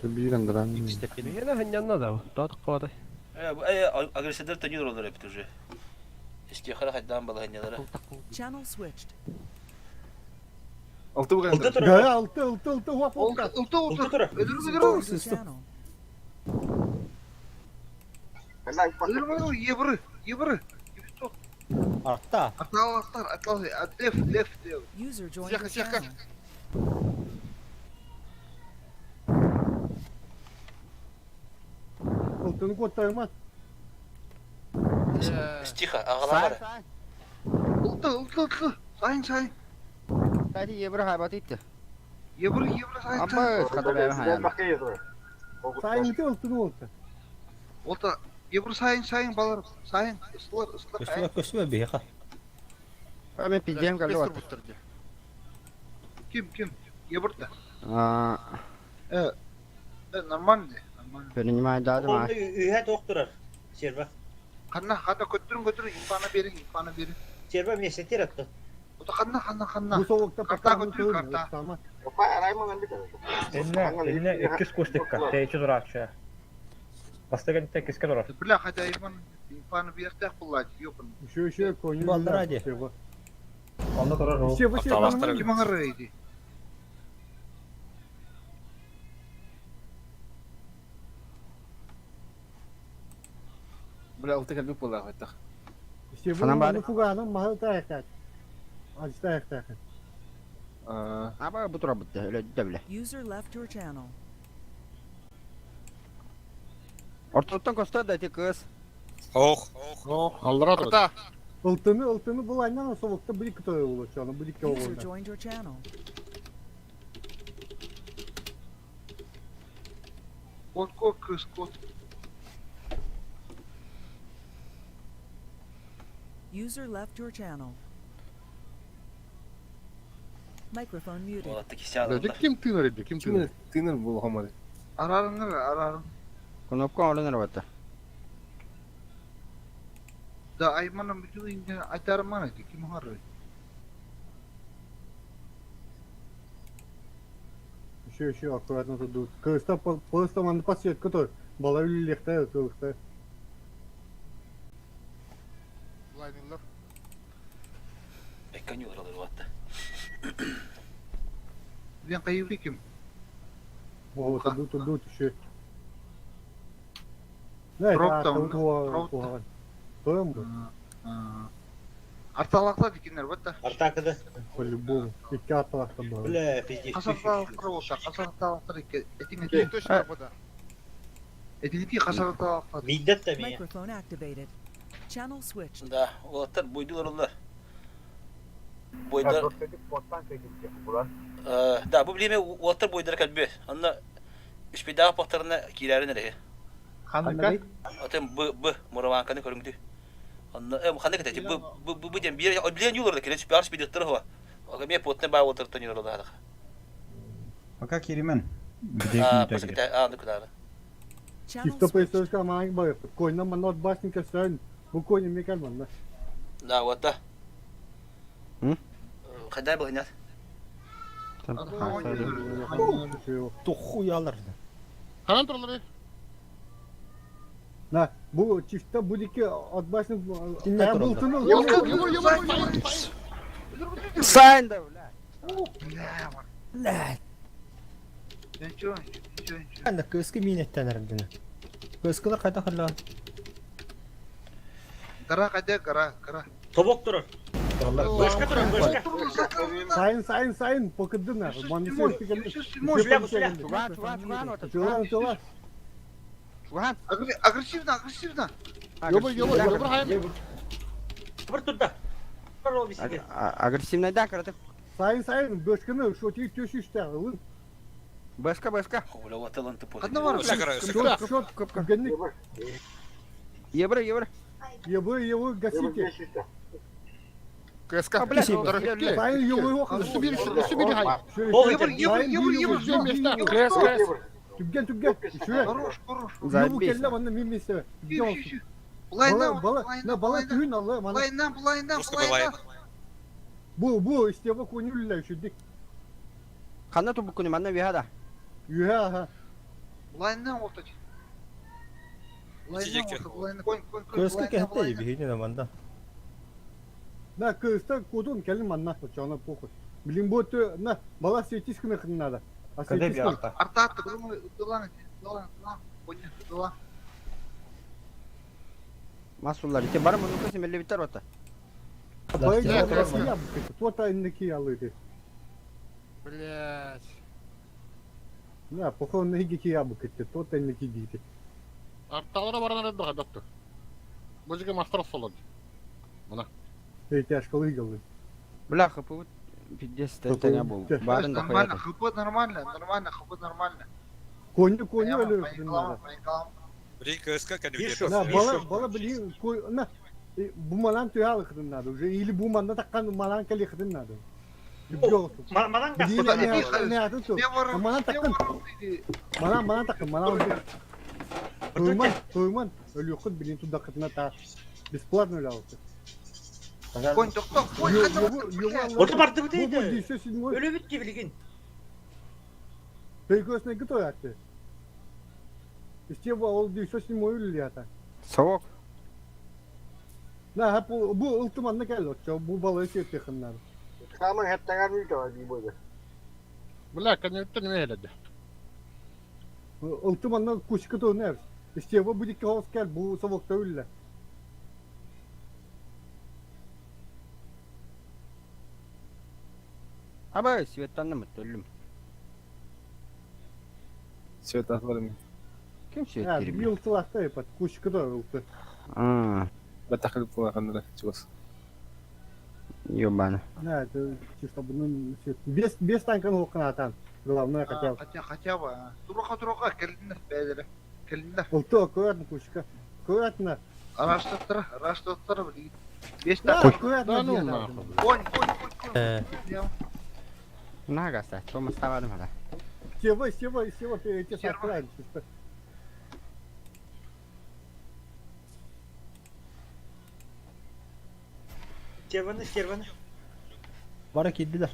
Биир андаран. Миэнэ ханньанна да, тоот қабатай. Э, э, агрессордар төнүр олор эбит уже. Истиэхэрэ хайдаан балаһынньалара. Channel switched. Алты буган. Га, алты, алты, алты, хуап, Алты, алты, алты. Өлөр, өлөр. Өлөр, өлөр, евро, евро. Арта. Атал, аттар, атал, лев, лев, лев. User joined your channel. Алтыны куоттарымат. Тихо, аҕалар. Алты, алты, алты. Сайын, сайын. Кстати, евро хайбат итти. Евро, евро, сайын, Амма хата бэйэм хайан. Сайын ити алтыны олта. Олта, евро сайын, сайын балар, сайын, ыстылар, ыстылар. Көстүбэ көстүбэ биһиэхэ. Мен пиздем кэлли вот. Ким, ким? Евро да. А, Э, э, нормально, нормально. Принимай да, Онно үһэ туох турар? Серва. Ханна, ханна көттүрүн көттүрүн, импана берин, импана берин. Серва миэстэтир атты. Ота ханна, ханна, ханна. Бу соҕукта Карта пока көттүрүн, карта. Инне, инне иккис кустикка, тэйчи турааччы. Бастыгын иккиске турар. Бля, хотя импан, импана берехтэх буллать, ёпан. Еще, еще, коню. Баллара ди. Онно турар ол. Все, все, Ким аңыры иди. Бля, алты кэлбит буоллаах баттах. Все, Ханан баар? фуганым маһы таайахтаах. Ажы таайахтаах. Аба бу турар бутта, өлө дөблө. User left your channel. Ортоттон көстөр да ити кыз. Ох. Аллара турар. Алтыны, алтыны булайнан соҕукта били кытай олочаны, били User кеолона. joined your channel. Кот, кот, кыз, кот. User left your channel. Microphone muted. Уолатты кисэ алаллар. Ким тыынар эбит, ким тыынар? Тыынар буолуохаммар. Арарыңыр, арарың. Кнопка олын работа. Да, айманым бүтүн инде айтарыман эти, ким аңыры? Еще, еще аккуратно тут. Кыста просто манна подсветка то. Бала үллехте, кылыкта. Лайнерлар. Эккан юлар ватта. Мен кайыбы ким? О, тут тут еще. Да, Троп это там, туа туа. Тоем бу. Арталакта дикинер батта. Артакыда. По-любому. Икки арталакта бар. Бля, пиздец. Касарталактар болса, касарталактар икки. Этиң Точно буда. Этиңки касарталактар. Миддет да меня. Microphone activated. Channel switched. Да, уолаттар бойдулар олар. Бойдар. Да, бу билеме уолаттар бойдара кэлбе. Анна үспейдагы пактарына киирәрин эре. Ханныка? Атын б б мураванканы көрүңдү. Анна ханны кетети б б б б ден бир билен юлар да келе спиар спидеттер хуа. Ага ме потне ба уолаттар юлар да. Пока киримен. А, пасыкта а, ну куда. Чисто поисковка манг бар. Койна манот башника сэн. Бу койна мекал манна. Да, вот да. Хадай был нет. Туху ялар. Ханан туралары. На, бу чисто будики от башни. Кимне Сайн да, бля. Бля. Ничего, ничего, ничего. Анда көскө минеттен эрдини. Көскөлөр кайда калла? Гара кайда, гара, гара. Тобок турар. Башка турар, башка. Сайын, сайын, сайын, покыдды на. Сүлэ, сүлэ. Чулан, чулан. Агрессивно, агрессивно. Ёбы, ёбы, ёбы, хайм. Бір турда. Бір ол бисиге. Агрессивный да, караты. Сайын, сайын, бөшкіні, шоти төш үшті. Башка, башка. Бля, вот талант тупой. Одна вара. Шот, шот, генник. Евро, евро. Ебы, ебы, гасите. КСК. Сайын, ебы, Үстү бир хай. Евр, евр, евр, евр. КС, КС. Түгген, түгген. Үші. Хорош, хорош. Ебу келді, манна мен месте. Булайна, Бала, на бала түйін алла, мана. Булайна, булайна, булайна. Бу, бу, истеба конюлля үшідік. Ханна тубу күнү манна вихада. Юха, аха. Булайна олтач. Булайна олта, булайна. Конь, конь, конь. Көскө кехте бихини манда. На, кыста кудун келин манна, чана похуй. Блин, бу тө, на, бала светискini хын надо. А Каде светискini. биякта? Арта, арта, дылан, дылан, дылан. Конь, дылан. Масулlar ите бар муну көсө мелле битер ота. Баягы Туата инники алыды. Блять. На, похуй на хигики ябы кетти, туата инники гити. Арталара баран эрдо хадатты. Бу жеке мастер солод. Мына. Эй, тяжко лыгалы. Бля, хп пиздец тәтәне бул. Барын да Нормально, хуя. хп нормально, нормально, хп нормально. Коню, коню әлі хын надо. На, бала, бала, блин, кой, на, бу малан түйалы хын надо уже, или бу манна таккан малан кали хын надо. Манан Малан таккан. Малан, малан таккан, малан. Туйман, туйман, өлү блин, туда кытына та. Бесплатно өлі Конь, токток, конь, Орты барды бу дейdi. Өлө бит билигин. Тойкосна готовы атты. Истеба ол дүйсө седьмой өлі ата. Совок. На, бу бу ылтыманны кел, бу бала сетте хыннар. Хамын хаттаган үйді дей бойды. Бля, конъюнктур неме эледи. Ылтыманны кучка то нер. Истеба будет хаос кел, бу совокта өлі. Аба светтанны төлүм. Свет атварым. Ким свет Ha, берип? bir ылтылакта епат, кучка то ылты. А, Баттахыл кулаханды чугас. ёбана. Да, это чисто bunun без без танканы окын атан. Главное хотя бы. Хотя, хотя бы. Турука, турука, келдин, бәдере. Келдин. Ылты аккуратно кучка. Аккуратно. Араштыртыр, араштыртыр, блин. Беш Да, та. аккуратно. Да ну дед. нахуй. Конь, конь, конь, конь. Нагаса, Томас табадым ала. Сева, сева, сева, эти сакрали. чисто. Стерваны, стерваны. Бара киддилер.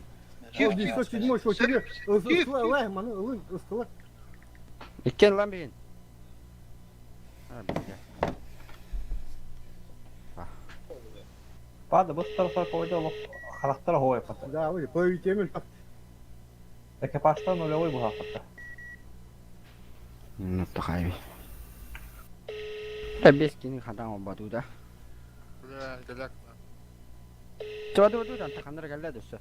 Чиф, 907 что тебе? Ыстыла, маны ылын, ыстыла. Иккен лан бейін. А, бля. Пада, bu tarafa koydu olup харахтара хоой пата. Да, ой, повитемел пат. Экипажтан нулевой буһаахпатта. Ну, тахайби. Да без кини хадан обаду да. Бля, голяк. Туа туа туа тахандар галла дөссө.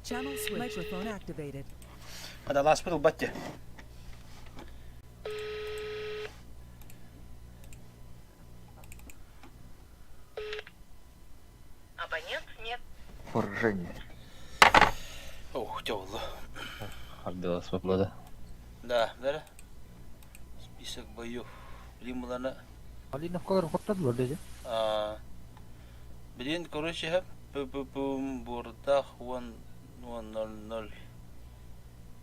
Channel switched. Microphone activated. Хадалааспыт ылбат дии. Абонент нет. Поражение. Ох, тёлло. Ардела свобода. Да, да. Список боев. Блин, булана. Малиновкалар хоттадылар деді. А, Блин, короче, п-п-пум, бурдах, вон, вон 00.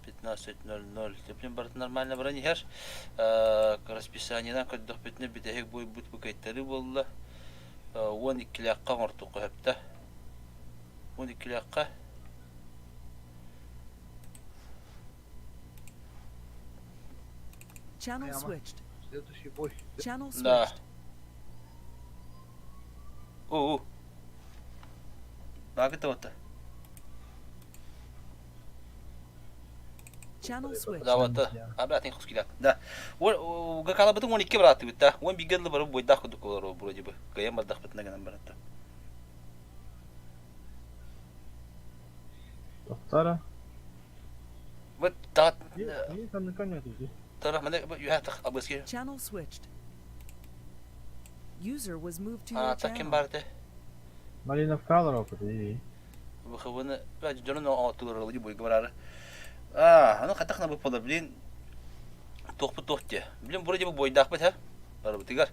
15.00. Теплин барыт нормально баран иһэр. Расписаниенан көрдөхпүтүнэ бүтэһик буойбут бу кыайтарыы буолла. 12-лээххэ оҥортуохха сөптө. 12-лээххэ Channel switched. Следующий бой. Channel Да. switched. Уу. Баагыта ота. Channel switched. Да, вот. Обратно хускилят. Да. Гакалабытын 12 бырааттыбыт да. 11 дылы барып бойдаах курдук олорор вроде бы. Кыайан бардахпытына гынан баратта. Тоқтара. Вот та Не, там наконец иди. тара мане үһэ абыски. Channel switched. User was moved to А your так ким channel. бар те? Малиновкалар опыт. Выховыны дьонун оттулар бойга барары. А, аны хатахна бу пола блин. Тохпу тохте. Блин вроде бы бойдаахпыт ха. Барбытыгар.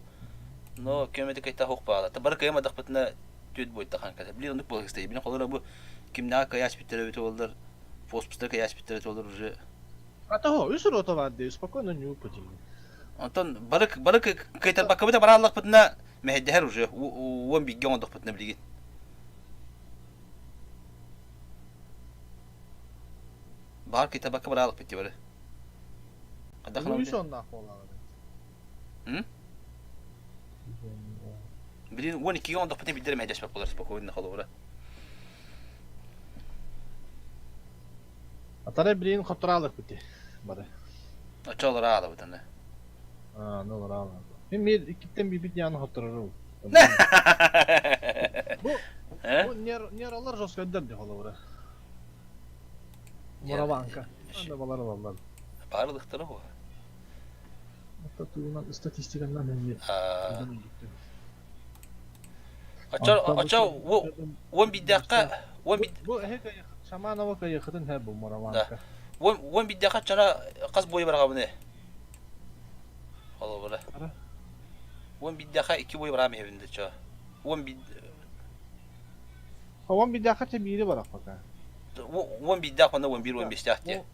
Но кемете кайта хох баала. Та бары кыйма дахпытына түт бойдахан ката. Блин ондук болых истей. Блин холора бу кимнаа каяс биттер бит олдар. Фоспустар каяс биттер олар уже. А того, үс рота бар де, спокойно не упадим. Онтон бары бары кайтар баккабыта барааллахпытына мэһэйдэһэр уже. Уон бигге оҥордохпутуна билигин. Баар кайтар бакка барааллахпыт бары. Ну үс онна холар. М? Блин, 12-ге оҥордохпутуна билдер мэһэйдэспэт буолар спокойно холобура. Атара блин хоторалык бити. Бары. Очолор аалабыт аны. А, ну ла. Мен мер икиттен бибит яны хоторору. Бу бу нер нералар жестко өддөр де холобура. Мураванка. Анда балар балар. Баарлыктары бу. Ата туунан статистиканан мен. Очо очо он биддакка он бид Бу эһе Шаманова кайыхытын хэ бу Мураванка. он он биддакка чара каз бой барга буны. Холобура. Он биддакка икки бой барам хебинде чо. Он бид Он биддакка че бири барак пока. Он биддак онда 11 15 тахте.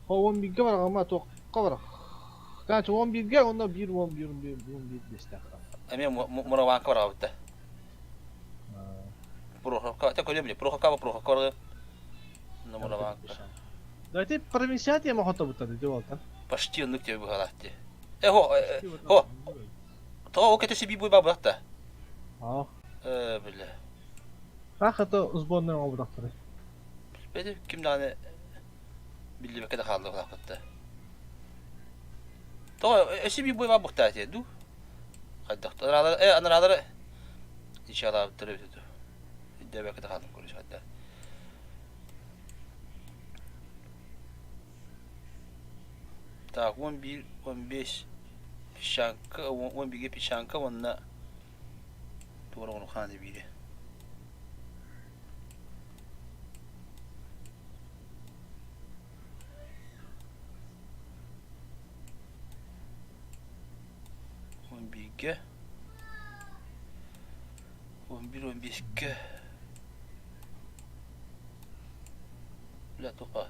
Он бигге барак ама тоққа барак. Канча 11-ге онда 1 11 11 11 бестак. Эме Мураванка барга бутта. Прохорка, те көрөм Прохорка Прохорка. Но Мураванка. Давайте провинциат я могу бутта деди болта. Почти оннук тебе быгалатты. Э хо хо. То о кете би бой бабатта. А. Э бля. Ах это сборная обдактыры. Беди ким даны билбекке да хаалды бакатта. То эси би бой бабыкта те ду. Хаддак аналар э аналар иншалла битире биту. Дебекке да хаалды көрүш хадда. Так, 11, 15 пищанка, 11 пищанка, онна тура оны ханы бири. Он бирге. 11, 15-ке. Бля, тоқа.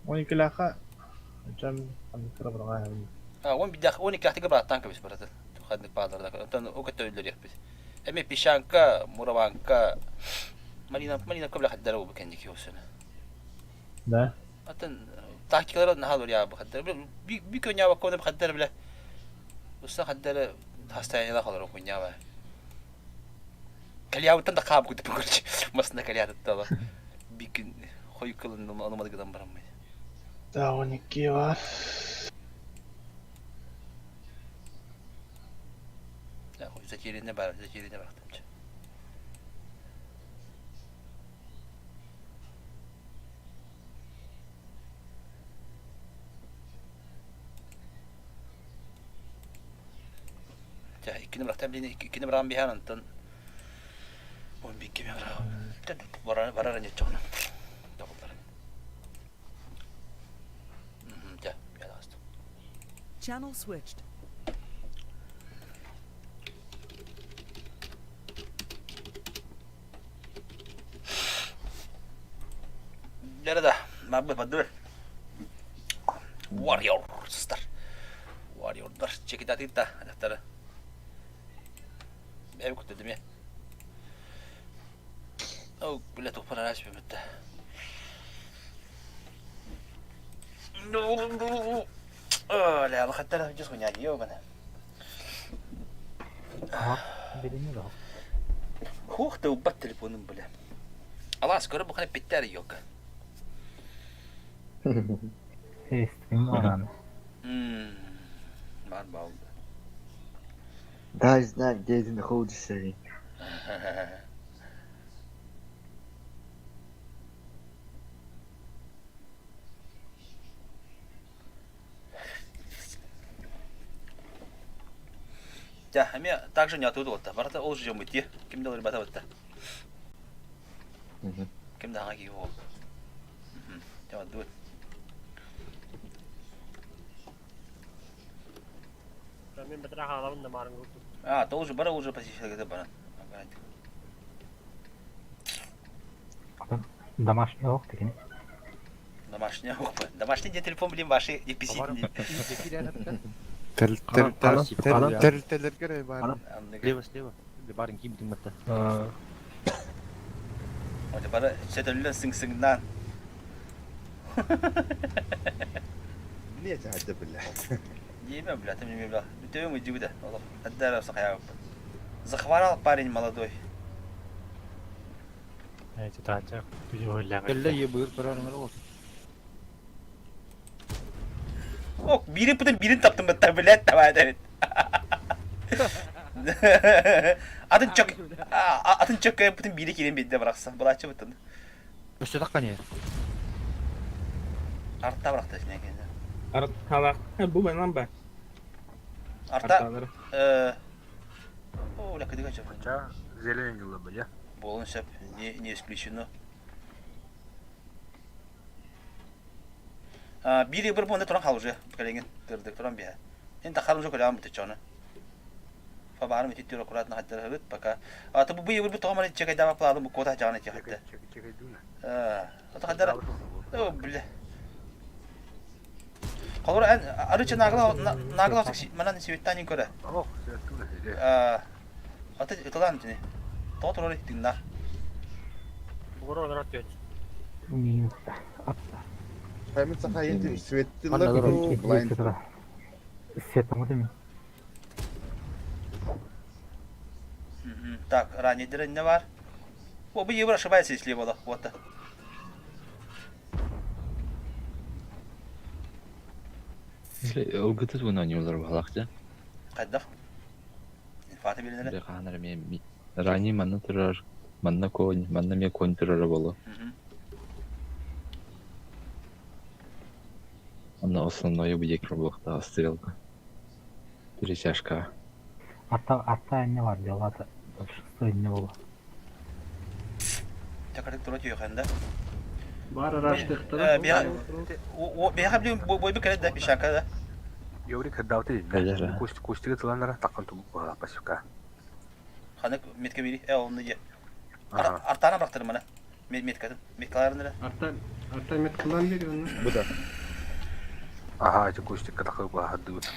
12 лаха. Жам анкара барга. А, он бидах, он икки ахтыга браттан кебис баратын. Хаднык баалар да. Онтон о көтө өллөр яппит. Эми Песчанка, Мураванка, Марина, Марина бля хаддара бу кэнники осына. Да. Атын тактикалара наһаа лурья бу хаддара. Би көняба коны хаддара бля. Уста хаддара состояниела холоро хуйнява. Калябыттан да хаабы күтүп короче. Масына калятыттала. Бикин хойуккалын анымадыгыдан бараммай. Да, 12 бар. Затерянный бар, затерянный барахтамчы. Чэ, иккини бырахтан билин иккини быраҕан биһэн онтон он бикки барар барар неччоҕуна доҕоллар. Чэ, пожалуйста. Channel switched. Да-да-да, мабы поддыр. Warriors-тар. Warrior-дар чекитатыта, дактары. Бэйб күттүдүм я. О, бля, тухпар араш бөмөттө. Ля, бахаттар жус хуйня ёбана. Билини да. Хух ты убат телефоным, бля. Алас, көрө бухана питтер ёка. Стрим оран. Бар балды. Дай знать, где ты находишься. Да, эми также не оттуда вот. Барата ол ждем идти. Ким дал ребята вот. Ким да хаги его. Давай, дует. Мен бітіре қаламын да марын көрдім. А, то уже бара уже позиция где баран. Домашний ох деген. Домашний ох. Домашний где телефон, блин, ваши не писите. Терилтелерге бар. Слева, слева. Барин ким диматта. Оте бара сетеллен сың-сыңнан. Не это бля. Диме, бля, ты мне бля. Бүтөм иди буда. Аддара сахая. Захворал парень молодой. Эти тача күжө Кэллэ ебыр барар ол. Ок, бири бүтүн бирин таптым битта, блядь, давай, давай. Атын чөк, атын чөк бүтүн бири кирен битте быракса. Булачы бүтүн. Өстө таккан ер. Артта быракты ичине экен. Арт бу мен ба. Арта. Э. О, ля кыдыга чөп. Зелень жылы бля. Болон шеп, не не исключено. А, бири бир бонда туран хал уже, каленген, тырдык туран бия. Эн тахарым жок эле амыты чоны. Фабарым итит аккуратно хаттар хабыт пока. А то бу бир бу тогомар чекай дава пладым бу кота жаганы чекатты. А, ата хаттар. О, бля. Колор эн арыча нагла нагла манан сиветтанин көрө. Ох, севеттуна. А, ата ыталан тини. Тотор тинна. Бугур олар өт. Минус. Атта. Хаймын саха енти светтилер блайнд. Свет оңды Так, ранее не бар. О, бу евро ошибается, если было. Вот. Ылгыты туна нюлар балакча. Кайда? Фаты билинер. Бе ханар ме рани манна турар, манна конь, манна ме конь турар болу. Она основной будет круглых стрелка. Перетяжка. Атта атта не бар делата. Большинство не было. Такарык тура түйөхэнде. Бар араштыктара. Беха блин бой бекеле да пишака да. Йорик хаддауты Бәләр, Кустиге тыланара таққан ту пасивка. Ханы метке бири, э оны же. Артана бырактыр мана. Меткатын, меткаларын Арта арта меткалан бери оны. Бу да. Ага, эти кустик тақы хаддыбыт.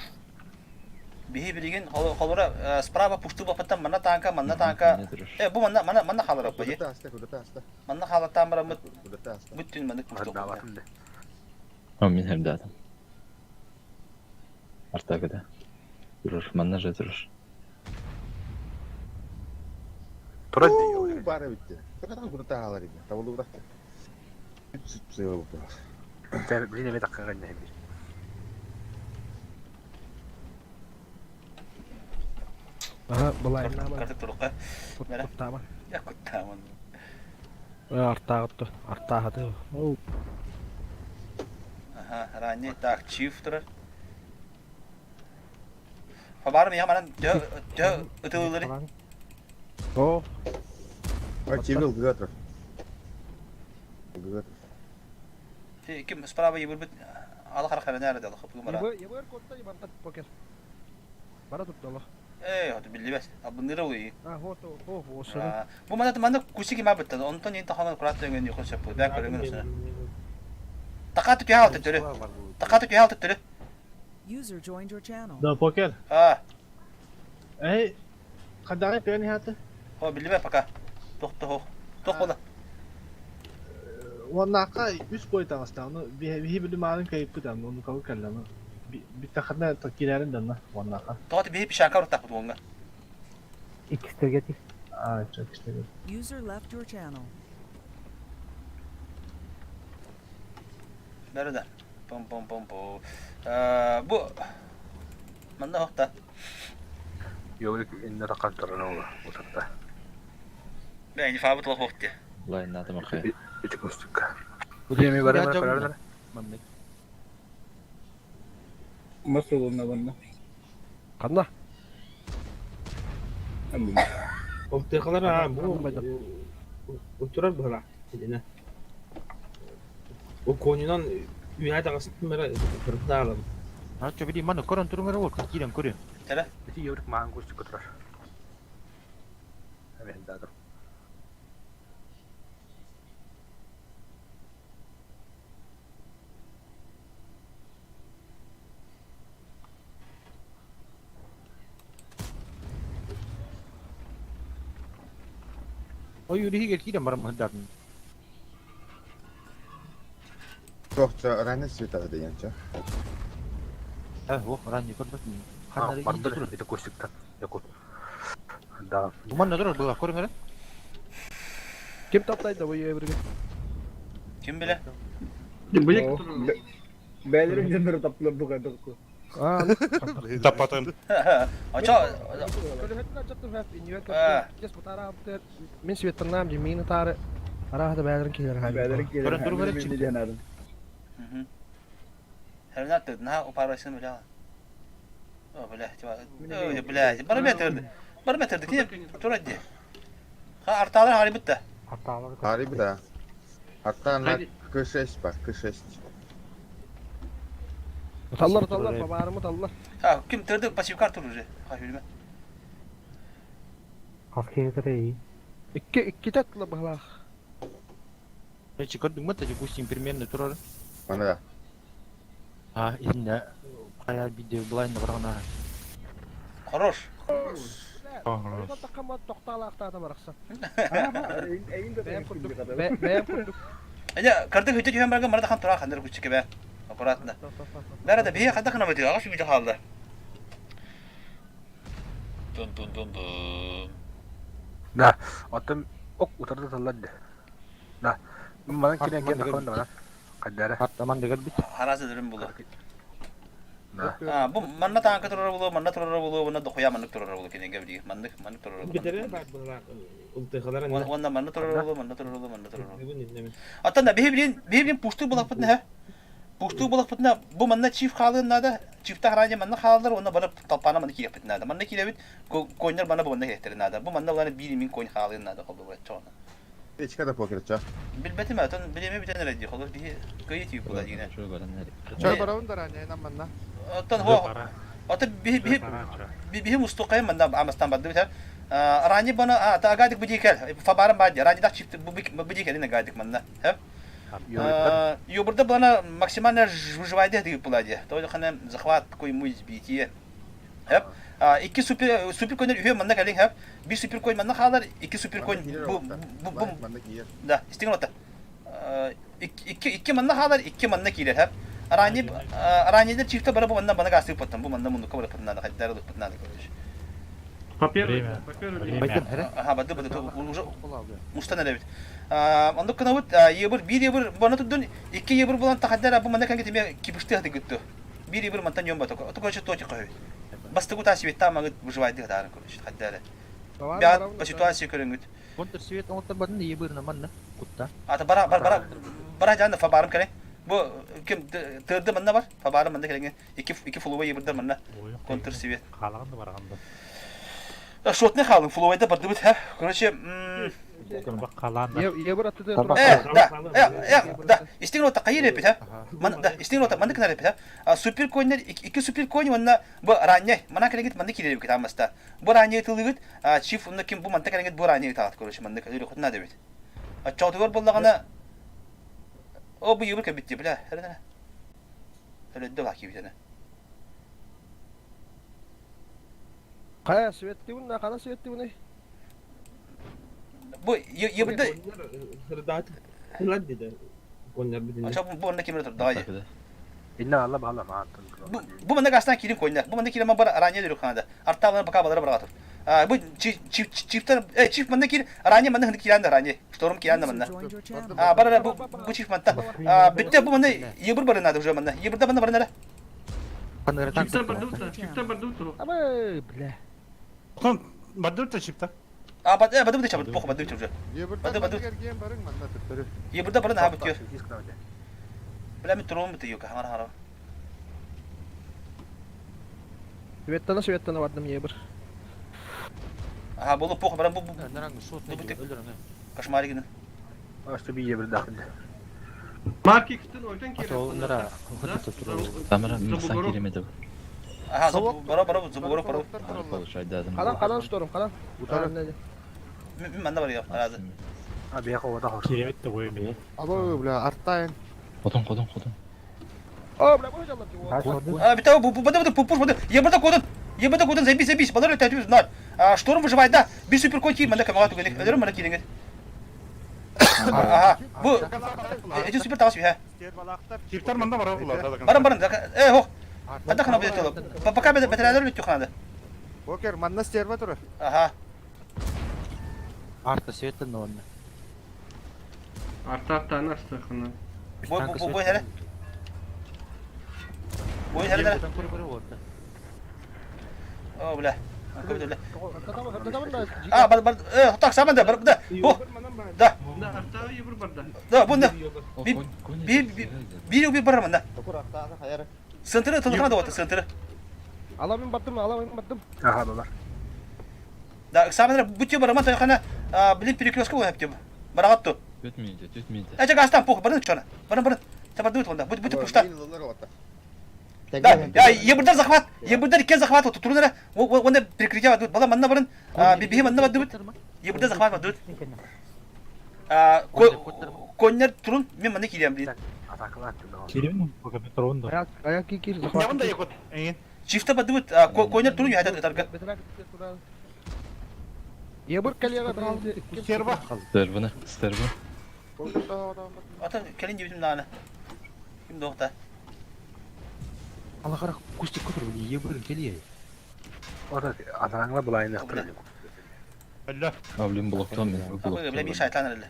Биһи билигин холура справа пустуу баппыттан манна танка, манна танка. Э бу манна манна манна хаалар аппа дии. Манна хаалаттаан бараммыт бүттүн маннык пустуу. О, мин хэрдаатым. Артагыда. Турар, манна же турар. Турар дии. Бара битти. Кырата курата хаалар ини. Табылы бырахты. Блин, эме таккаган бир. Ага, былайыннааман. Картык турукка. Куттааман. Я куттааман. Артаагытты, артаахаты. Ага, ранее так, чиф турар. Фабарым я манан тө тө ытылылары. О. А чивил гатр. Гатр. Ким справа ебырбыт ала хара хара нәрде ала хапы мара. Ебыр котта ебантат покер. Бара туттала. Э, хаты билбес. Абынныра уй. А, вот, о, о, Бу мана манна кусики ма бытта. Онтон ен тахана курат дөнгөн юхын сөп. Бәк көрөнгөн осына. Такаты түйә алты төрө. Такаты түйә алты төрө. User joined your channel. Да, покер. А. Эй, хадары пьяный хаты. Хо, билбе пока. Тохто хо. Тох бола. Уоннаахха үс бой таҕыста, ону биһи били маарын кайыппыт аны, ону кабы кэллэ, ону бүттэххинэ киирэрин данна уоннаахха. Тоҕо биһи пишанка уртахпыт уонга. Иккистерге ти. Аа, иккистерге. User left your channel. Бәрі да. Пом пом пом по. Бу манна хохта. Йолик инне таккан туран ола утарда. Бәйни фабыт лох хохте. Лайн надо махай. Ити кустукка. Бу деме бара бара бара. Маннык. Масылына банна. Канна? Ол тыхалар а бу утурар быһыла дина. О конюнан үйә тагысын мера кырдалым. А чо били маны көрөн туруңар ол кирен көрүн. Теле. Ити йорик маан кустукка турар. Эмен дадыр. Ой юриге кирен барам хыдатын. Тохча ранее света дегенче. Э, о, ранее көрбөт. Бардыр ити кустуктан. Якут. Да. Буман турар була көрүңөр. Ким таптайды бу ебирге? Ким биле? Бәлерин жандары таптылар бу кадыр. А, Тапатын. Ача Мин светтаннам же мини тары арахата бәлерин келер хай. Бәлерин келер. Көрөн Хернат на опарасını бile. О, бля, типа, ой, бля, барометр. Барометр ким турады. Ха арталар хали битте. Арталар. Хари бит. Арта на К6 бар, К6. Таллар таллар бабарымы таллар. Ха ким турду пассив карт уже. Ха bilme. Хас кейтерей. Икки икки татлы бахлах. Эчи көрдүң бе тажы примерно турар. Мана да. А, инне кая видео булайын баргана. Хорош. Хорош. Такама токталаактаата баракса. Бәм Бәм курдук. Эне карды хөтө түһэн барган марда хан тура хандар күчүкэ бә. Аккуратно. Бәрі да бие хада хана бит. Агаш бит халды. Дун дун дун дун. Да, оттон ок утарда таллады. Да. Манан кирен кен такын да. Каддара. Аттаман дегер бит. Харазы дөрүм булу. Да. А, бу манна танка турар булу, манна турар булу, манна дохуя маннык турар булу кенеге били. Маннык маннык турар булу. Битере бар быһыла ылтыхалар. Онна манна турар булу, манна турар булу, манна турар булу. Аттан да бихи билин, бихи билин пушту булак битне ха. Пушту булак битне бу манна чиф халын нада, чифта харани манна халалар, онна барып талпана манна киеп битне нада. Манна килебит коньнер манна бу манна керектер нада. Бу манна буланы бир мин конь халын нада холду бу чона. Печка да покерча. Билбетим атон билеме битен эле холду бихи кыйы тип була дигене. Чай барабын да ранее нам манна. Оттон хо Ото бихи бихи бихи мустукай манна амастан бады бит. Рани бана та гадик будикел. Фабарам бади. Рани да чифт будикел не гадик манна. Хэ? Юбурда бана максимально выживайде дип булади. То хана захват такой муй сбитие. Хөп. Икки супер супер конер үһүө манна кэлиҥ хөп. Биир супер конь манна хаалар, икки супер конь бу бу бу да, истиҥ ота. Икки икки манна хаалар, икки манна киирэр хөп. Ранее ранее чифта бары бу манна бана гасты паттан, бу манна муннукка бары паттан хайдар ылыппыт надо короче. По первой, по первой. Ага, бады бады уже устан эрэбит. Оннук гынабыт, ебыр биир ебыр бана турдун, икки ебыр булан тахаддар бу манна кэнгэ тиме кипышты хаты гытту. Биир ебыр мантан йон бата. Ото короче тоти көһүй. Бастыгу та свет маңыт выживайды хатарын короче хаддары. Бят по ситуации көрүнгүт. Контр свет оҥоттор барын ебырна манна кутта. Ата бара бар бара бара жанда фабарым кэлэ. Бу ким тырды манна бар? Фабарым манна кэлеңе. Икки икки флуба ебырдар манна. Контр свет. Хаалаҕын да бараҕын да. Шотный хаалын флуайда бардыбыт ха. Короче, Э, да, э, да, истиҥ рота хайыр эпит, ха? Ман, да, истиҥ рота маннык гынар эпит, ха? Супер коннер, икки супер конь уонна бу ранняй, манан кэлэҥит маннык киирэр эбит амаста. Бу ранняй тылыгыт, чиф уонна ким бу манта кэлэҥит бу ранняй таат, короче, маннык өлүөхүт наада эбит. Оччоотугар буоллаҕына, о, бу йыбыр кэлбит дии, бля, эрэ Өлөддө баа киибитene. Хайа светти уна, хана светти уна. Бу ебырда Ача бу онна кимер турдаҕай. Инна алла баала маантын. Бу бу манна гастан киирин койна. Бу манна киирэн бар ранее дөрүк ханада. Артаалар пока балары баратыр. Бу чифтер э чиф манна киир ранее манна хын киирэн ранее. Шторм киирэн манна. А бар бу бу чиф манта. Бүтте бу манна ебыр бары надо уже манна. Ебырда манна барнара. Чиптер бардыбыт, чиптер бардыбыт. Абы, бля. Кон бардыбыт чипта. А бад э бадыбыт чабыт поху бадыбыт уже. Ебырдан Бады бады. эрген барың манна төттөрү. Ебырда барын аха бүтүөр. Бля мен турум бит юка хаңар хара. Светтана светтана бардым ебыр. Аха болу поху баран бу бу кошмаригин. Ашты би ебір дахыл. Марк Икстен ойтан киирэр. Тамара масан киремеди. Аха бара бара зубогоров бара. Канан канан шторм канан. Мен манна бар я аразы. А бияка ода хор. Киремет де қой мен. Абы бля артайын. Хотон хотон хотон. О, бля, бу жаллап. А, битау, бу бу бу пуш бу ебырда кодун. Ебырда кодун заебись заебись. Балар өтәтү знат. А шторм выживает да. Би супер кон кир манда камага түгелек. Өлөрүм мана кириңет. Аха. Бу эти супер тагыс бия. Чиптер манда бар олар. Баран баран. Э, хох. Анда хана бит толып. Пока бет бетерәләр үтү ханада. Бокер манна стерва турар. Аха. Арта светтен онна. Арта артаны астахына. Бу бу бу хәле. Бу хәле. О, бля. А, бар бар э, так саманда бар да. Бу. Да. Да, арта ебыр бар да. Да, бу не. Би би би би бар манда. Центры тылхана да вот центры. Ала мен баттым, ала мен баттым. Аха балар. Да, саманда бутю бар манда хана, блин перекрестка була хептю. Барагатту. 4 минута, 4 минута. Эче гастан пох, барын чона. Барын барын. Табарды онда. Бут бут пушта. Да, я ебырдар захват, ебырдар кен захват вот турнера, онда прикрытие бадут, бала манна барын, биби манна бадут, ебырдар захват бадут. Коннер турун, мен манна кирем блин. Киремин пока Петровын да. Аяк аяк кир захват. Явында якот. Чифта бадут, коннер турун яхат тарга. Ебыр калера Стерва. Стерваны, стерва. Ата келин дебитим нааны. Ким доқта? Ала қара кустик көтөр ебыр келие. Ода атаңла булайын ыктыр. Алла. А, блин, блоктан мен. Бля, bir шайтан әлі.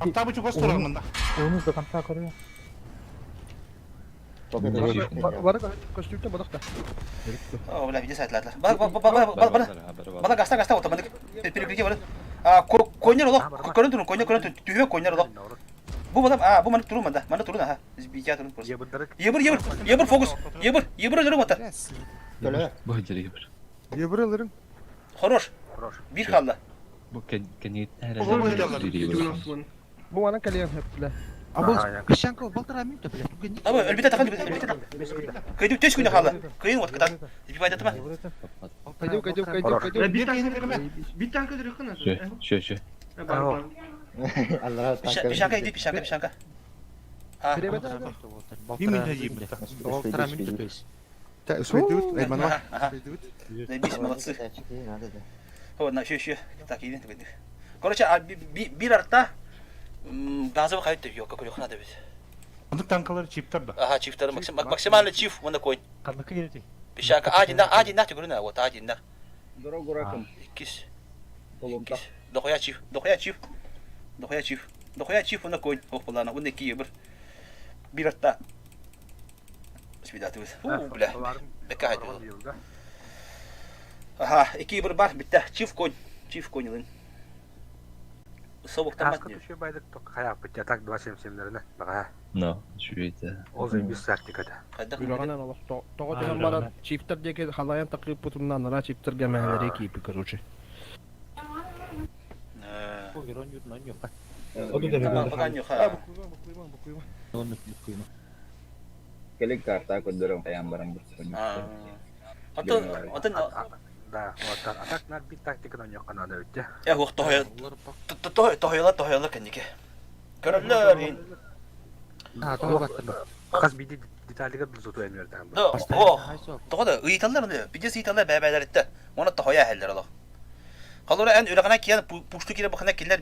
Апта бу чугас турар мында. Оны до конца көрү. Бары костюмда бадакта. О, бля, виде сайтлар. Бала бала бала бала бала гаста гаста отамадык. Перекрытие бар. А, конер олох, көрөн турун, конер көрөн түһө конер олох. Бу бала, а, бу маны турун манда, маны турун, аха. Бия турун просто. Ебыр, ебыр, ебыр фокус. Ебыр, ебыр өлөрүм ата. Бу жерге бір. Ебыр алырың. Хорош. Бир қалды. Бу кенет Бу мана калия бля. А бұл Песчанка балтыра минута, бля. Абы, өлбите тақын, өлбите тақын. Кыйды төс күні қалды. Кыйын от кытат. Бипайда тыма. Кайдeu, кайдeu, кайдeu, кайдeu. Bir tanka dürü хана. Шө, шө. Пишанка иди, пишанка, пишанка. Bir минута жейбі. Балтыра минута, то есть. Успейдыбыт, Айманова. Успейдыбыт. Наебись, молодцы. О, на, еще, еще. Так, иди, иди. Короче, а бир арта газовый хайт ёка көрөх надо ведь. Оннук танкалар чиптар да. Ага, чифтар максимально чиф, вон конь. Канныка келети. Пищака, один на, один на, ты вот один на. Дорогураком. Иккис. Иккис. Дохуя чиф, дохуя чиф. Дохуя чиф. Дохуя чиф, вон конь. Ох, булана, вон ки бир. Бир арта. Свидатыбыз. У, бля. Бекка хайты. Ага, ики бир бар, битте. Чиф конь. Чиф конь ылын. Собоктан Таска түшө байдык ток хаяппыт так 277-лерine бага. Но, үчүгэй Ол заебись тактиката. Үрэҕинэн олох тоҕо түһэн баран чифтэр диэки халайан такыыппытынан нара чифтергэ мэһэлэри киипи короче. Кэлин картаа көрдөрөн хайаан баран Атын атын Да, вот а так на бит тактиканы ойнуохха наада эбит дьэ. Э уох тоһойо тоһойола тоһойола кэнники. Көрөллөр ин. Хас биирдии деталигар бузуту эмиэрдээн Да, о, тоҕо да ыйыталлар аны, пиздец ыйыталлар бэйэ-бэйэлэриттэн. Уонна тоһойо эһэллэр олох. Холобура эн үрэҕинэ киэн пушту киирэ бахына кинилэр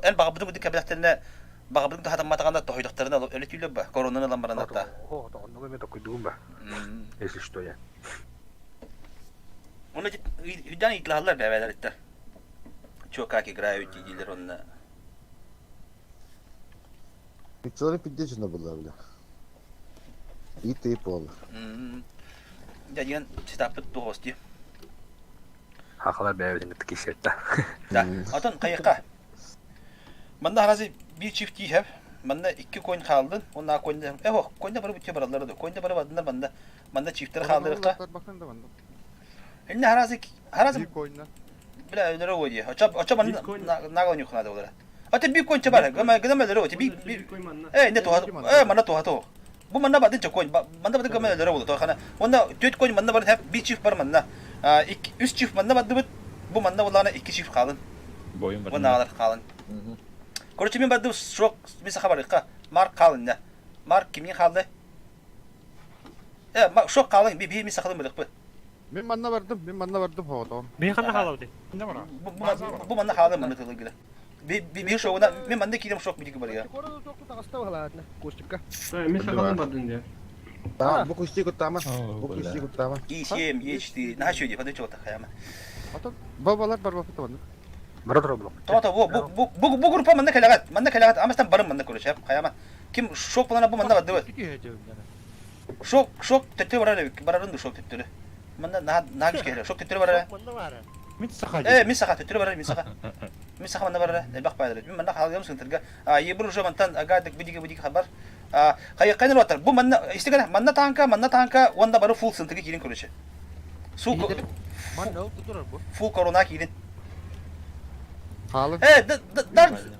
эн баҕабытын курдук кэбилэхтэринэ баҕабытын хатамматаҕына тоһойдохторуна өлө түүлэр ба коронаны ылан баран атта. Оннуга эмиэ токуйдугум ба. Если что я. Оны үйден ыйыталалар бэйэ-бэйэлэриттэн. Чё как играют диилэр онно. Пиццалары пиздец была, бля. И ты пол. Дьэ диэн сетаппыт туох дии. Хахалар бэйэбитин кытта киирсиэттэ. Да. Отон хайыка. Манна харазы биир чиф тииһэп. Манна икки конь хаалдын. Уонна конь э ох, конь бары бүтэ бараллар да. Конь бары бардынар манна. Манна чифтер хаалдырыкка. Инне харазы харазы Бля, өлөрө ой дии. Оча оча манна нага нюхнада болара. Ата би конь бар. Гама гама өлөрө ой. Би би Э, не туха. Э, манна туха то. Бу манна бадын ча конь. Манна бадын гама өлөрө болду. Тохана. Онна төрт конь манна бар, хеп би чиф бар манна. Икки үс чиф манна бардыбыт. Бу манна боллаана икки чиф хаалын. Бойун бар. Бу нагалар хаалын. Короче, мен бардым срок мен саха барыкка. Марк хаалын да. Марк кимнин хаалды? Э, шок хаалын. Би би мен сахалын барыкпы. Мин манна бардым, мин манна бардым хоҕотоҕум. Мин ханна хаалабытый? Бу манна хаалын манна тылыгыра. Би шоуна мен манна киирем шок бидиги барыга. Костикка. Мен сахалын бардым дия. Да, бу кустик куттама. Бу кустик куттама. И7, Е4, на что подожди, вот хаяма. Бабалар бар бапыта манна. Бара тура блок. То бу бу бу бу группа манна кэлэҕит, манна кэлэҕит, амастан барым манна короче, хаяма. Ким шок булана бу манна барды. Шок, шок төттөрү барар барарын ду шок төттөрү. Манна наһаа наһаа киһи шок төттөрү барара. Мин саха. Э, мин саха төттөрү барар, мин саха. Мин саха манна барара, элбэх баайдары. Мин манна хаалыам сынтырга. А, ебір уже мантан агадык бидиге бидиге хабар. А, хайыккайныр батар. Бу манна истигene манна танка, манна танка, онда бары фул сынтырга киирин короче. Су фул корона киирин. Хаалын. Э,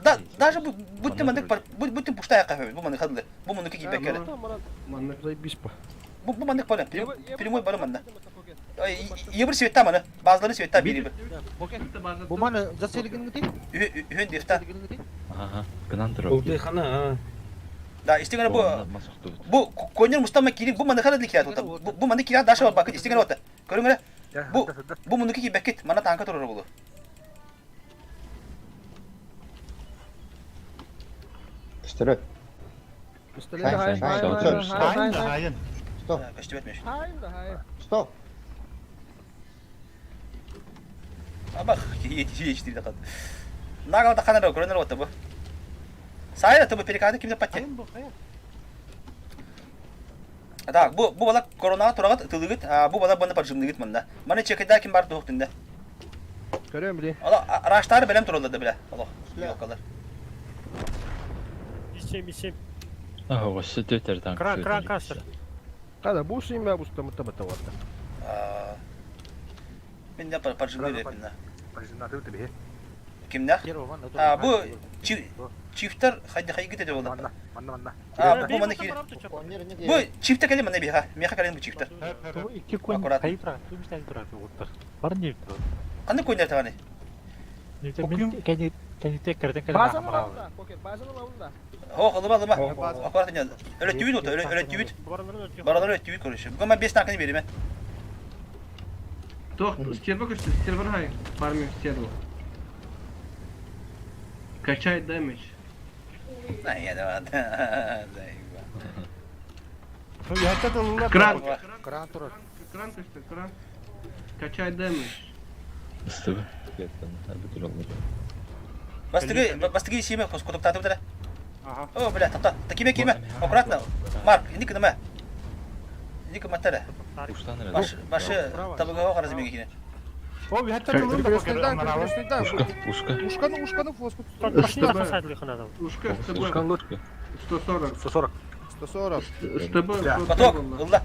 да, даже будьте маннык будьте пустая кафе, бу маннык хадылы. Бу маннык киипеккere. Маннык заебись по. Бу бу маннык бары, прямой бары манна. Ебір света маны, базалары света бири. Бу маны заселигин гити? Үһөн дефта. Ага, гынан тура. Улды хана. Да, истигene бу бу конер мустама кирин бу маннык хадылы кират ота. Бу маннык кират даша бакыт истигene ота. Көрүңөр. Бу бу мунуки киипеккит, мана танка турар болу. Пистолет. Хайын, Стоп. Көстүбөт меш. Стоп. Абах, Е4 дакат. Нагал таханар көрөнөр ота бу. Сайра тобу перекады кимде патте. Так, бу бу бала корона турагат тылыгыт, бу бала баны поджимныгыт манда. Маны чекеда ким бар туохтунда. Көрөм били. Ала раштары белем туралар да биле. Алох, йокалар. Ишем, ишем. Ага, осы төтер танк. Кран, кран кастер. Када бу син бу стамы таба таварда. Мен де поджимный репин. Поджимнаты тебе. Кимнах? А, бу чифтер хайда хайгы деди болду. Манна, манна. А, бу манна кире. Бу чифтер кэле манна биха. Меха кэлен бу чифтер. Икки конь хайы тура, ту миштен тура оттар. Бар не тура. Кандай коньдер табаны? Мен кәне Кэнниттэн кэрэтэн кэлэн Базаны аһаммар ылабын да, Покер, базаны ылабын да. Хо, ылыма, ылыма. Аккуратно. Өлөттүбүт ото, өлөттүбүт. Баралары өлөттүбүт, короче. Бүгүн мен 5 танканы береме. Тох, стерва көстө, стерва хай. Фармим стерву. Качай дэмэдж. Я давай. Кран. Кран турар. Кран көстө, кран. Качай дэмэдж. Ыстыбы. Бүтүр оллар. Бастыгы, бастыгы симе котуктааты бутара. О, бля, тоқта. Киме, киме. Аккуратно. Марк, иди кыныма. Иди кыматтара. Баш, башы табыга қаразы меге кине. О, биһэтте тылын да Ушка, ушка. Ушканы, ушканы флоску. Ушка, СТБ. Ушка лодка. 140. 140. 140. СТБ. Поток, ылла.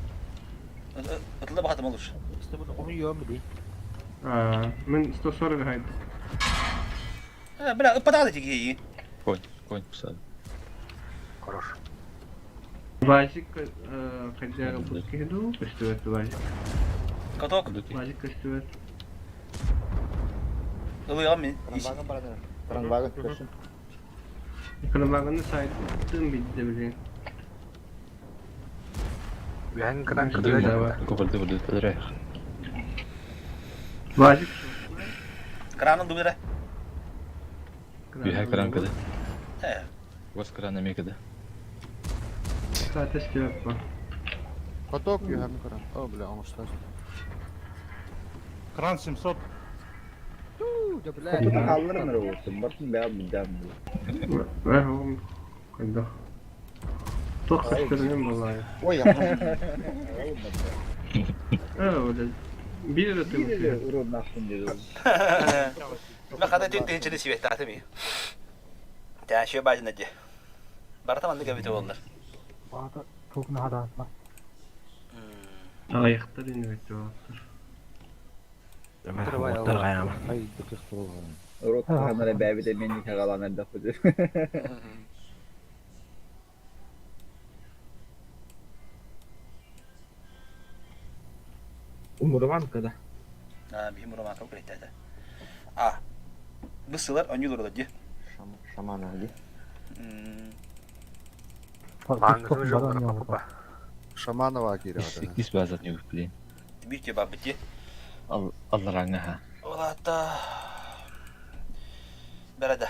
Ытылла бахатым лучше. Мен 140 гайд. Бля, ыппатаады тиги. Конь, конь писали. Хорош. Вазик хозяин пускиду, көстүбэт Вазик. Каток. Вазик көстүбэт. Ылыгам мен. Кранвагын бараныр. Кранвагын көстүн. Кранвагыны сайттым бидде билген. Үһән кран Копырды бұрды тыдырайық. Вазик. Кранын дубыра. Үһә кран кыды. Э. Гос кран эмекеде. Саатес кебеп бар. Каток юхами кран. О, бля, он что? Кран 700. Хотута хааллар мөрө болсун. Бартын бää биддам. Э, когда. Тох көстөрүнөн болай. Ой, Э, бля. Бир өтө. Бир урон нахуй деди. Мен хата түн тыгынчыны сибеттааты ми. Тää шö бажына де. Барата манды кебите болдур. Баата тугна хадаатма. Аяктар ини өтө болуптур. Урок ханара бää бите мен хагалан элдэх бу. Муроман када. А, бихи Муроман кабы киреттээте. А. Бысылар онюлор ди. Шамана ди. Шаманова кире. Иккис базат не блин. Бир те бабы ти. Аллараңа ха. Олата. Береде.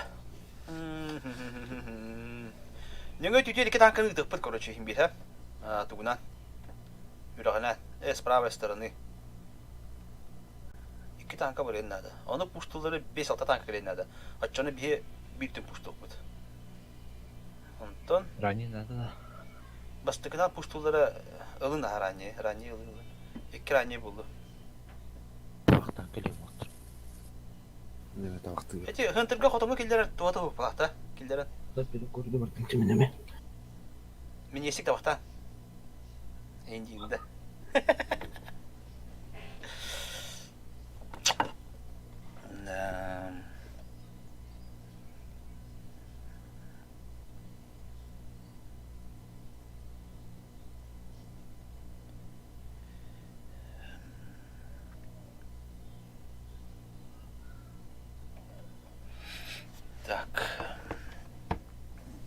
Нөңө түтө эки танканы ыдыппыт, короче, хим бир, ха? Тугунан. Үрәгенә, с правой стороны. Икки танка бар надо. Оны пуштулары 5-6 танка керен надо. Аччаны бие бир түн пуштулбут. Онтон Ранее надо да. бастыкына пуштулары ылын ранее, ранее ылын. Икки ранее булду. Неме тавакты. Эти хынтырга хотоңго килдер туата палата. Килдер. Мен есик табакта. Эндиинде. Да. Так.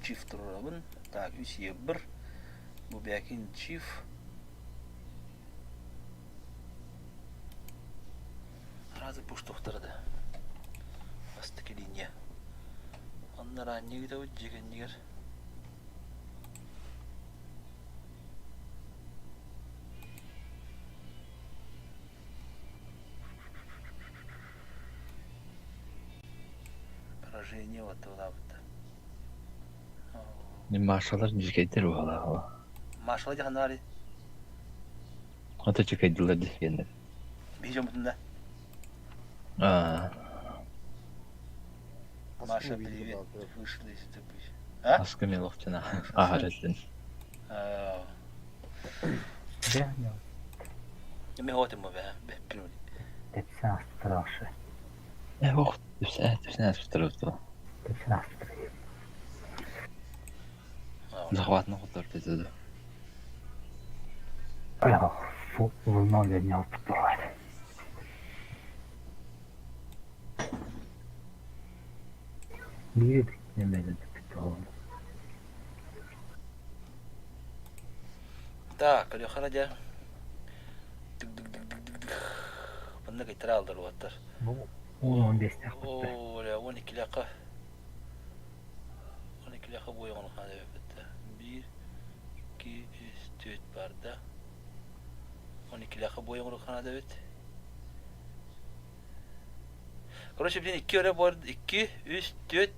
Чиф турабын. Так, үс ебір. Бу бәкин чиф. Разы пуштуқтырды. Бастыки линия. Оннар аннеги да жеген нигер. Поражение вот туда вот. Не маршалар жекейдер була. Маршал жахандари. Ата жекейдилер дегенде. Бижон бутunda. А, Маша, привет. Вышла из добычи. А? аскы мелохтина. Ахареттин. А. Мен хотим бе, бе, пинули. Тепсен астырашы. Э, ох, тепсен, тепсен астырыпты. Тепсен астыры. Захватны хотор деді. Ая, фу, волна не алып турат. Биир нэмэлэ бүппүт оҕолор. Так, Алеха дьэ. Дык-дык-дык-дык-дык. Манна кыйтара алдар уоттар. Бу 15-тээх бытта. Оо, бля, 12-лэххэ. 12-лэххэ буойаҕын хаана эбиппит. 1, 2, 3, 4 барда. 12-лэххэ буойаҕын хаана эбит. Короче, блин, 2 өрө буор, 2, 3, 4.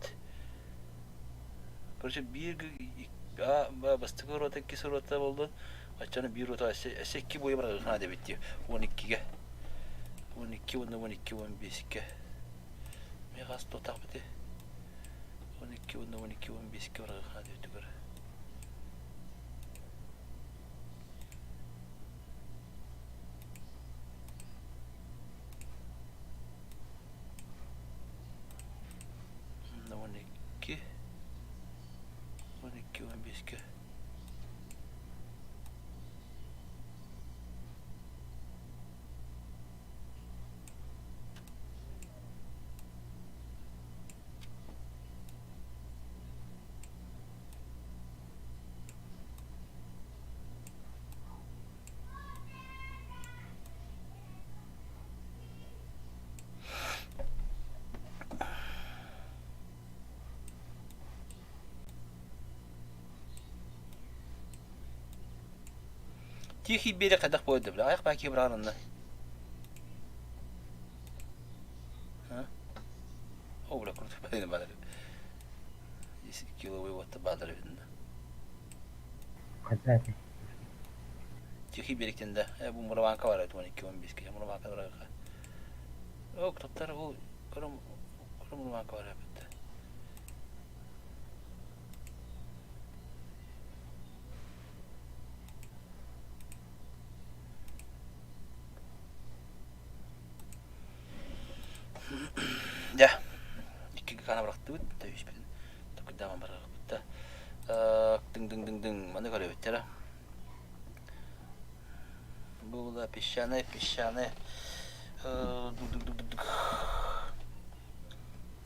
Короче, биир бастакы рота, иккис рота буоллун. Оччону биир рота өссө икки буойа барыахына дебит дии. 12-ге. 12 уонна 12 15-ке. Мен хас тотах бити. 12 уонна 12 15-ке барыахына дебит көрө. 12 12 15-ке. Тихий берег хайдах буолла бile айах баки быраҕанна. О, бля, круто, блин, бадар. 10 киловый вот бадар видно. Хайда этэй? Тихий берегтен да. Бу Мураванка бар 12-15 ке. Мураванка бар. О, тоттар ол көрөм көрөм Мураванка бар эбит. Дьэ, икки гана бырахтыбыт, төһүспүтүн токуйдааман барарбыт да. Дыҥ-дыҥ-дыҥ-дыҥ, маны көрөбүттэрэ. Было песчаное, песчаное. Дук-дук-дук-дук.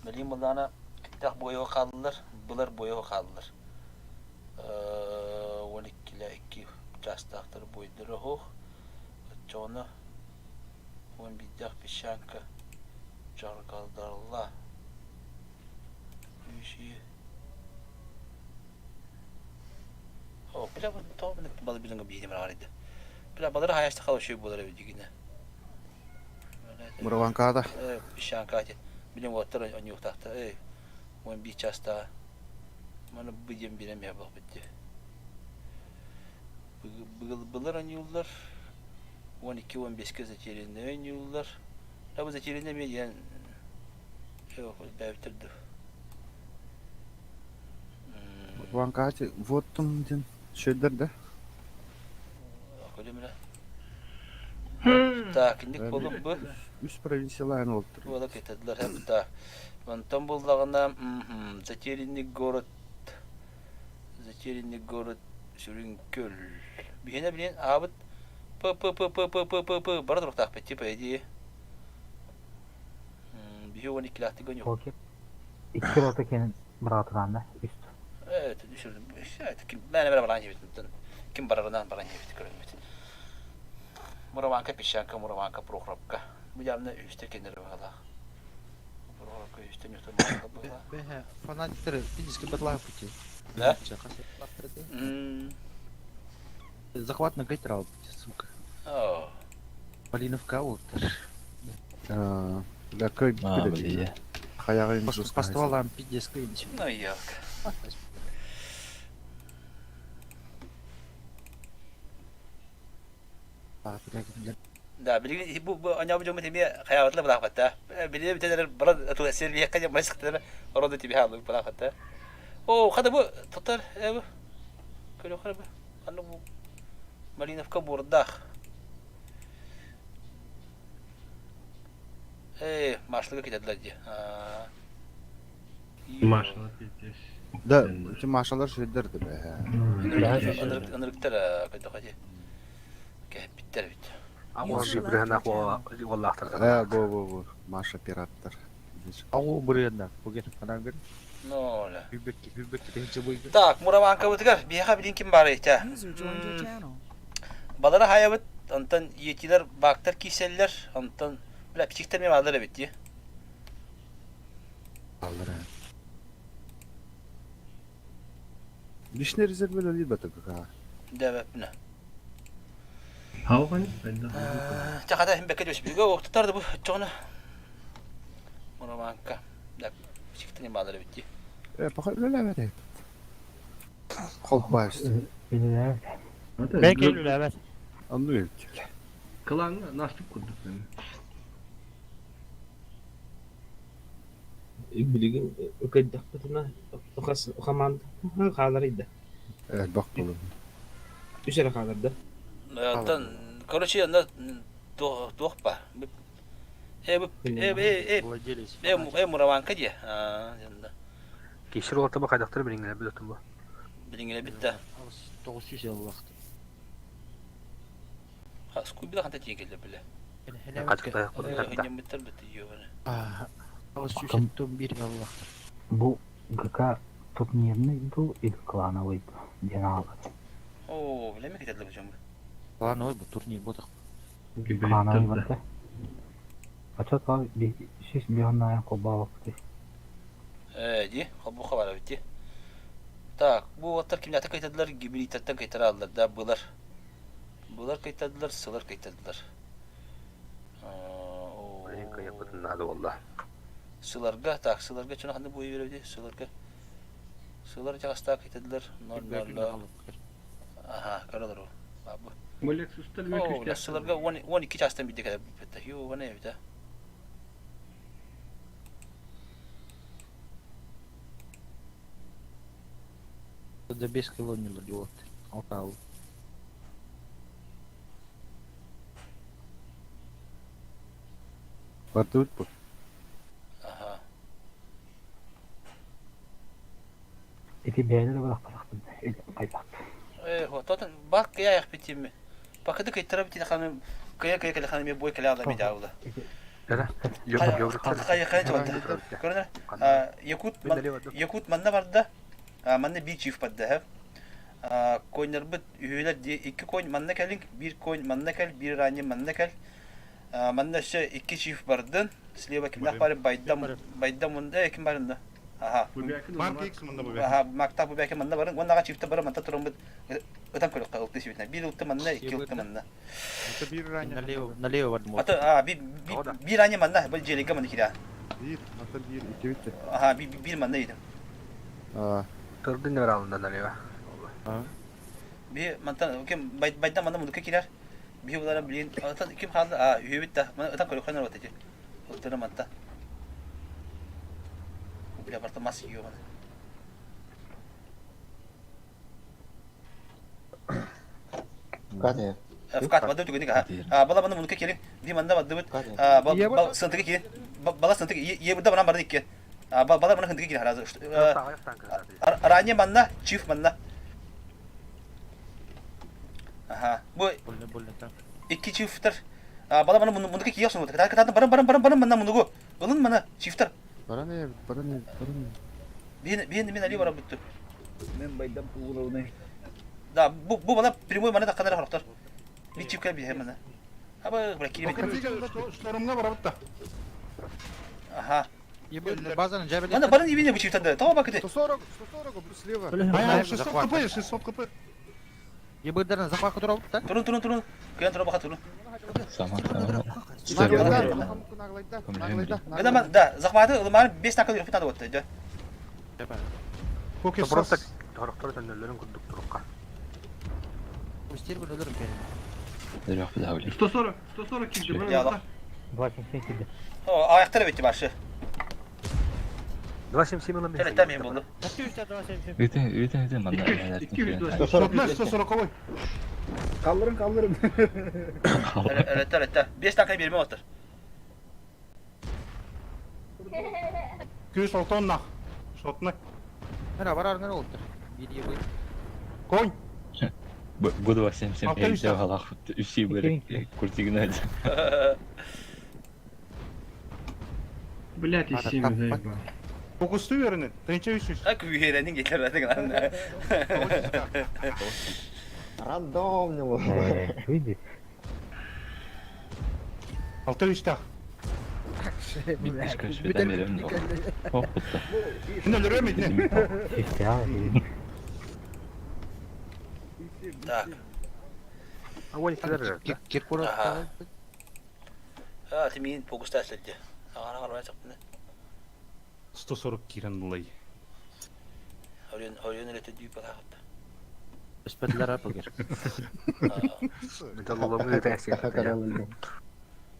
Билим былаана киттэх буойуга хааллылар, былар буойуга хааллылар. 12 2 чаастаахтар буойдара оһох. Оччоҕуна 11 песчанка Чаргалдарла. Үсүү. О, бля, вот то балы билинге биһине бар иди. Бля, балары хаяшта халышый болар эбит дигине. Мураванкада. Э, песчанка Билин оттар онюхтахта. Эй, 11 часта. Маны быдем билем я бах битти. Былыр оонньууллар, 12-15-кэ затерянные оонньууллар. Бу затерянные эмиэ диэн бэйэбиттэр дуу. Ванкати вот диэн шөйдөр да. Көрүмүнэ. Так, инник болук бу. Үс провинциялаан олтур. Буола кетедилер хэп да. Онтон буллагына затерянный город Затерянный город Сүрүн Көл. Биһиэнэ билин аабыт П П П П П П П П бара туруктаахпыт типа иди. Биһи 12-лээхтик гоню. Окей. Икки рота кэнин быраатыраанна үс. Evet, düşürdüm. Evet, ким мэнэ бара баран жебит. Ким барарынан баран жебит көрүммүт. Мураванка песчанка, Мураванка Прохоровка. Бу явно үстэ кенер баҕалаах. Прохоровка үстэ ньутун баҕалаах. Бэһэ, фанаттары физически батлаха пути. Да? Захват на гайтрал, сука. О. Полиновка уттар. Да кой А, Хаягын По стволам пиздец кыйдыч. Ну ёк. Да, билигин бу бу аня бу жомут эмиэ хайаабатла былаахпатта. Билигин бүтэнэр баран атыла сербиякка дьэ майсыктара ороду тиби хааллык былаахпатта. О, хада бу тотар э бу. Көрө бу. Ханна бу Малиновка буурдаах. Э, машлыга кетедилер дии. Машала пиздец. Да, эти машалар шөйдөр да бэ. Ынырыктар көтөхө дии. Кэһэппиттэр эбит. Агур бирһэнэх уоллаахтар. Э, бу бу бу Маша пираттар. Агу бирһэнэх бугер анагыр. Ноля. Так, Мураванкабытыгар биһиэхэ билин ким баарый этэ? User joined your channel. Балары хайабыт, онтон иэтилэр баактар киирсэллэр, онтон бля пичиктэр эмиэ бааллар эбит дии. Бааллар ээ. Личный резервэ үлэлиир батыга. Дэбэппинэ. Хаухан хайда. Чэ хата иһин бэккэ түспүгэ октутар да бу оччоҕуна Мураванка. Да пичиктэр бааллар эбит дии. Э, пока үлэлээбэт эбит. Холбоос. Үлэлээбэт. Бэккэ үлэлээбэт. Онну эбит. Кылаҥҥа наступ курдук. Билигин ыкайдахпытына хамаанда хаалар ыйда. Элбэх буолуо. Үс эрэ хаалар да. Оттон, короче, онно туох ба? Э, э, э, э, Мураванка дии. Кишир уолтаба хайдахтар билиҥҥилэр бит бу. Билиҥҥилэр бит да. 900 еллахты. Скуби ханта тиийэн кэллэ биле. Ханньаммыттар бит ёбаны. 971 еллахты. Бу ГК турнирный был или клановый был? Диэн аҕалбат. Оо, билеме кетелле бу дьон. Клановый бу турнир ботах. Клановый барда. Очо то сис бионная холбообоппутуй. Ээ, ди, холбуха бар эбит ди. Так, бу уолаттар кимнээхтэн кыйтардылар, гибриттэртэн кыйтарааллар да, былар. Былар кыйтардылар, сылар кыйтардылар. Блин, кыйаппытын наада буолла. Сыларга, так, сыларга чуна ханна буойа беребити, сыларга. Сылар чаҕастаах кыйтардылар, ноль Аха, көрөлөр бу. Молек сустар О, сыларга 12 чаастан биирдэ кэлэр Юу, бана эбит Да 5 километров делать. Алтау. Бардыбыт бу. Аха. Ити бэйэлэр да бырахпатахпын хайдах. Э, тотон бак кыя яхпитими. Пакыды кыйтара бити ханым кыя кыя кele ханым бой кele алами даула. Хайа хайа чугата. Көрөнөр. Якут Якут манна барда. Манна биир чиф барда. Коннорбут үһүлэр икки конь манна кэлин, биир конь манна кэл, биир ранее манна кэл. Манна өссө икки чиф бардын. Слева кимнах бары байдам байдам мунда ким барында. Аха. Марк Икс манна бу Аха, Мактаа бу бэкэ манна барын. Уоннаға чифте бары манта тураммыт ытан көрөххө ылты сибитинэ. Биир ылты манна, икки ылты манна. Это биир ранее. Налево, налево бардым. Аты а биир биир ранее манна, бу дьиэлигэ манна киирэ. Биир, мантан биир, икки битте. Аха, биир манна идем. Аа. Төрдүн нөмер алында налево. Би мантан ким байдан манна мунука киирэр. Би булара блин, ытан ким хаалды? А, үһүбүт да. Мана ытан көрөххө народ эти. Ылтыры манта. Бля, барта мас ёбана. Катя. Вкат бады түгүнүк а. Бала маны мунука келин. Би манда бадыбыт. Бал сынтыгы киин. Бала сынтыгы ебурда банан барды икки. Бала маны хынтыгы киин харазы. Ранее манна, чиф манна. Аха. Бу икки чифтер. Бала маны мунука киин сунут. Кытаатын баран баран баран баран манна мунугу. Ылын маны чифтер. Баран эбит, баран эбит, баран эбит. Биэн биэн мен али баран бүттү. Мен байдам угловный. Да, бу бу бала прямой маны такканара хорохтор. Би чипка би маны. Аба, бля, кириме. Штормга барабытта. Аха. Базаны жабили. Мана барын ибине бу чифтан Того бакыты. 140, 140, бу слева. А, 600 кп, 600 кп. Ебырдарна захват турабыт да? Турун, турун, турун. Кыян тура баха турун. Сама, сама. Наглайда, наглайда, Гына да, захваты ылмар 5 такыл йөрүп надо вот, да. Коке Просто торохтор төннөллөрүн курдук турукка. Үстер бір өлөрүм кэлин. 140, 140 килди. Бuna Яла. 277 килди. О, аяктар битти башы. 277 ылым. Телеттен мен болду. Үтен, үтен, үтен манна. 200, 140 Kaldırın kaldırın. Evet, evet, evet. 5 dakika берме отыр. Күс алтон нах. Шотны. Мына барар нere oldu? Bir ебы. Конь. Бу 277 эйде халах үси бер куртигина. Блять, и 7 заебал. Фокусту үөрэнин. Тынча үс. А күүһэрэнин гелер атыгынан. Рандом не было. Видит. Алта үстэх. Биттишка света берем до. Ох, кутта. Мен өлөрөм итини. Так. Киркоров. Ага. А, ты мин фокуста следи. Ага, ага, чаптын. 140 кирен булай. Орен, орен эле дүйп алакты. Өспөтүлөр апылгыр. Металлоломы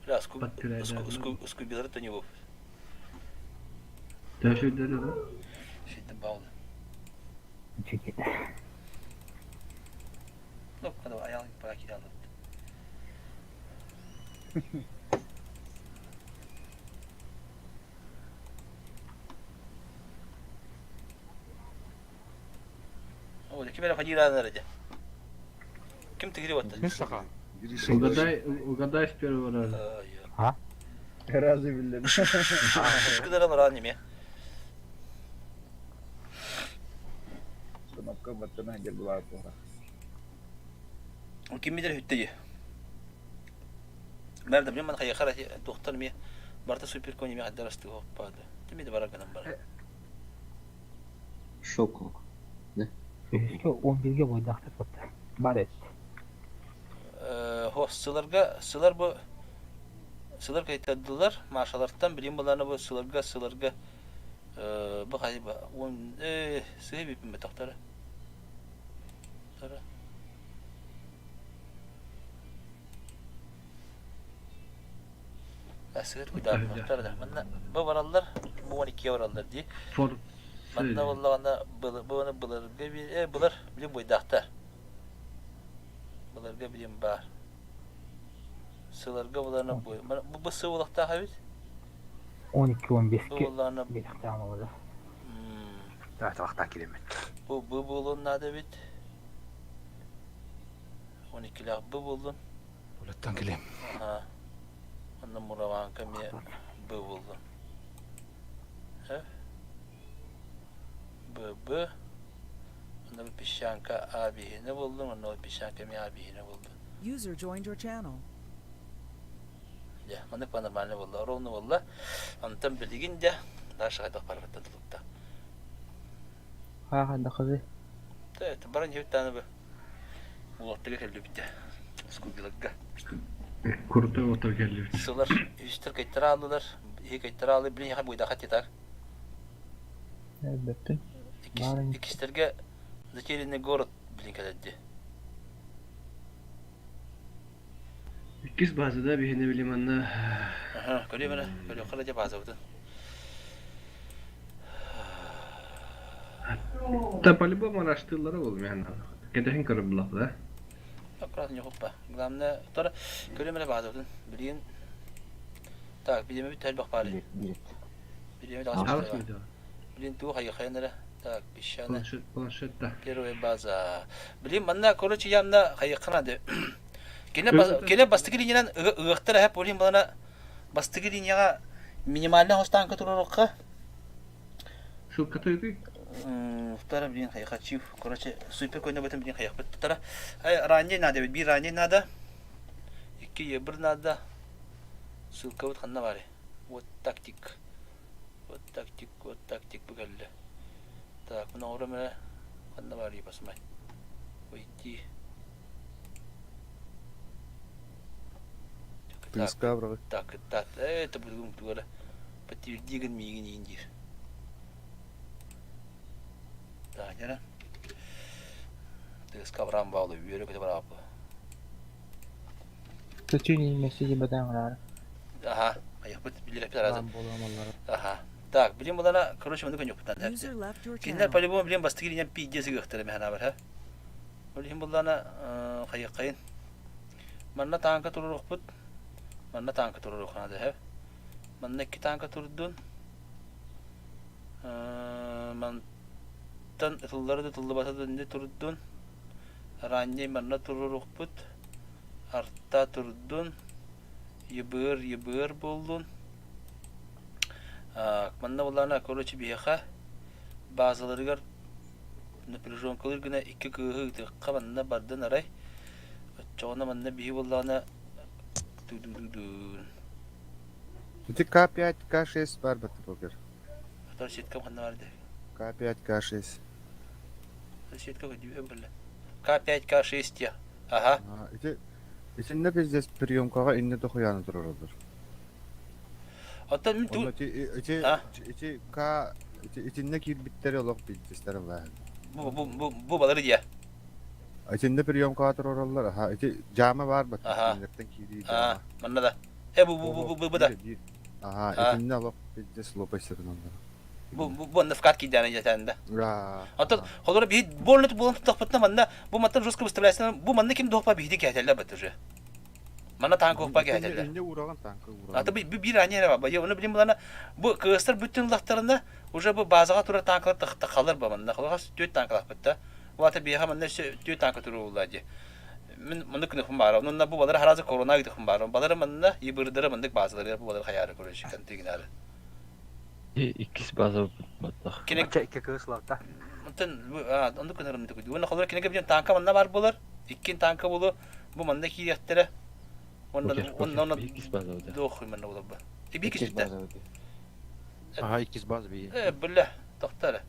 Бля, ску ску ску билер не воп. Төшүдөрү. Шитти баулы. Ну, когда аял пора кидал. О, ким эле фанира неде? Ким тигири батты? Мен сака. Угадай, угадай с первого раза. А? Разы билдим. Шкыдыран ран неме. Кнопка баттана хәҗәр була тура. Ким бидер хүттеги. Мәрдә мен ман хайхара доктор ме барта супер кони ме хадарасты хоппады. Тими де бараганам бар. Шок. Да? Үскө 11-ге бойдахты потта. Бар эт. Э, хо сыларга сылар бу сылар кайтардылар машаларттан билим буларны бу сыларга сыларга э бу хай он э сыйб бипме тохтара. Тара. Асыр кудар тохтара да. Манна бу бараллар бу 12 бараллар ди. Фор. Манна боллаганда буны буларга би э булар билим бойдахтар. Буларга билим бар. Сыларга буларны бу бу бу сылыкта хабит. 12-15 Бу ке буларны бетахты амалады. Да, табакта киремен. Бу бу булун нада бит. 12 лах бу булдun. Улаттан келем. Аха. Онда мураванка ме бу булдun. Э? Б Б. Онда бу песчанка А бихine булдun. Онда бу песчанка ме А бихine булдun. User joined your channel. Я, маны па нормально булды, ровно булды. Антан билигин де, дальше кайда барбатта тулукта. Ха ха дахы. Та, баран жеп таны бу. Улаттыга келди битте. Скубилагга. Крутой отыр келди. Сылар үстер кайтара алдылар. Их кайтара алды, билин яха буйда хат так. Әлбәттә. Икистерге затерянный город билин келди. Иккис базада бихине билим анна. Аха, көрө мене, көрө кара жап азабыты. Та по-любому араштырылары болду мен. Кетехин көрүп булак да. Аккуратно не хоппа. Главное, тора көрө мене базабытын. Билин Так, билеме бит бак бары. Билеме Алыс дагы. видео. Билин ту хайы хайнара. Так, песчаная. Планшет, планшет да. Первая база. Блин, манна, короче, я мна хайыккана де. Келе бас келе бастыгы линиядан ыгыктар хеп олин балана бастыгы линияга минимальный хостанка турурукка. Ссылка ты Втора, блин, хайха чиф. Короче, супер койна бетем блин хайх беттара. Ай ранее надо, бир ранее надо. Икки ебір надо. Ссылка вот ханна бари. Вот тактик. Вот тактик, вот тактик бүгелле. Так, мына оры ханна бари басмай. Уйти. Тыска бырагы. Так, так, это бүгін тугара. Подтвердигін мигін индир. Так, жара. Тыска брам баулы, үйрі көте барапы. Төтүн месте бадан гар. Ага, аяқ бит билер апер азы. Там боламалар. Ага. Так, билим булана, короче, мында көн юк User left your Киндер channel. по-любому билим бастыгы линиян пиздец гыхтыр механа бар, ха. Билим булана хайык кайын. Манна танка турурук бут. Манна танка турурук хана да, Манна икки танка турдун. Мантан ытыллары да тыллыбата да инде турдун. Ранний манна турурук бут. Арта турдун. Ебыр, ебыр болдун. Манна буллаана, короче, биһиэхэ базаларыгар напряженкалыыр гына икки кыыһы ыытыахха манна бардын арай. Оччоҕуна манна биһи буоллаҕына ду-ду-ду-дун. Ити К5, К6 бар баттапогер. Атар сетка ханна бар де? К5, К6. Сетка көдүүһэ булла. К5, К6 те. Аха. Ити итиннэ пиздец приемкаҕа инне дохуяны тураралар. Оттон мин Онно ити ити ити К ити итиннэ киирбиттэри олох пиздецтэр лааһын. Бу бу бу бу балары дия. Итиннэ приемкаҕа турараллар. Аха ити жаама баар бат. Кинилэртэн киирии жаама. Манна да. Э бу бу бу бу бу да. Аха итиннэ олох пиздец лопайсырыналлар. Бу бу бу вкат киирдээнэ дьэтэнда. Оттон холоро биһи больно буолан туттахпытына манна бу мантан жестко выставляется бу манна ким дуохпа биһиди кэһэтэллэр бат уже. Манна танк уохпа кэһэтэллэр. Инне уураган танка уураган. Ата би биир ани эрэ ба. Оны билим булана бу кыыстар бүттүн лахтарына уже бу базаға турар танкалар тахалар ба манна. Холохас түөт танкалах битта. Вата биэха манна түөт танка туруулла ди. Мин маннык күнүхүн баара. Онон бу балары харазы корона гидихүн баара. Балары манна ибырдары мандык базалары бу балары хаяры көрөшү кантигинары. Иккис база баттах. Кине икки кыыс лавта. Онтон оннук гынарым дик. Уонна холор кинеге билен танка манна бар болар. Иккин танка болу бу манна киириэхтэрэ. Онна онна онна дуох манна болар ба. Тиби иккис база. Ага, иккис база би. Э, бля, тохтара.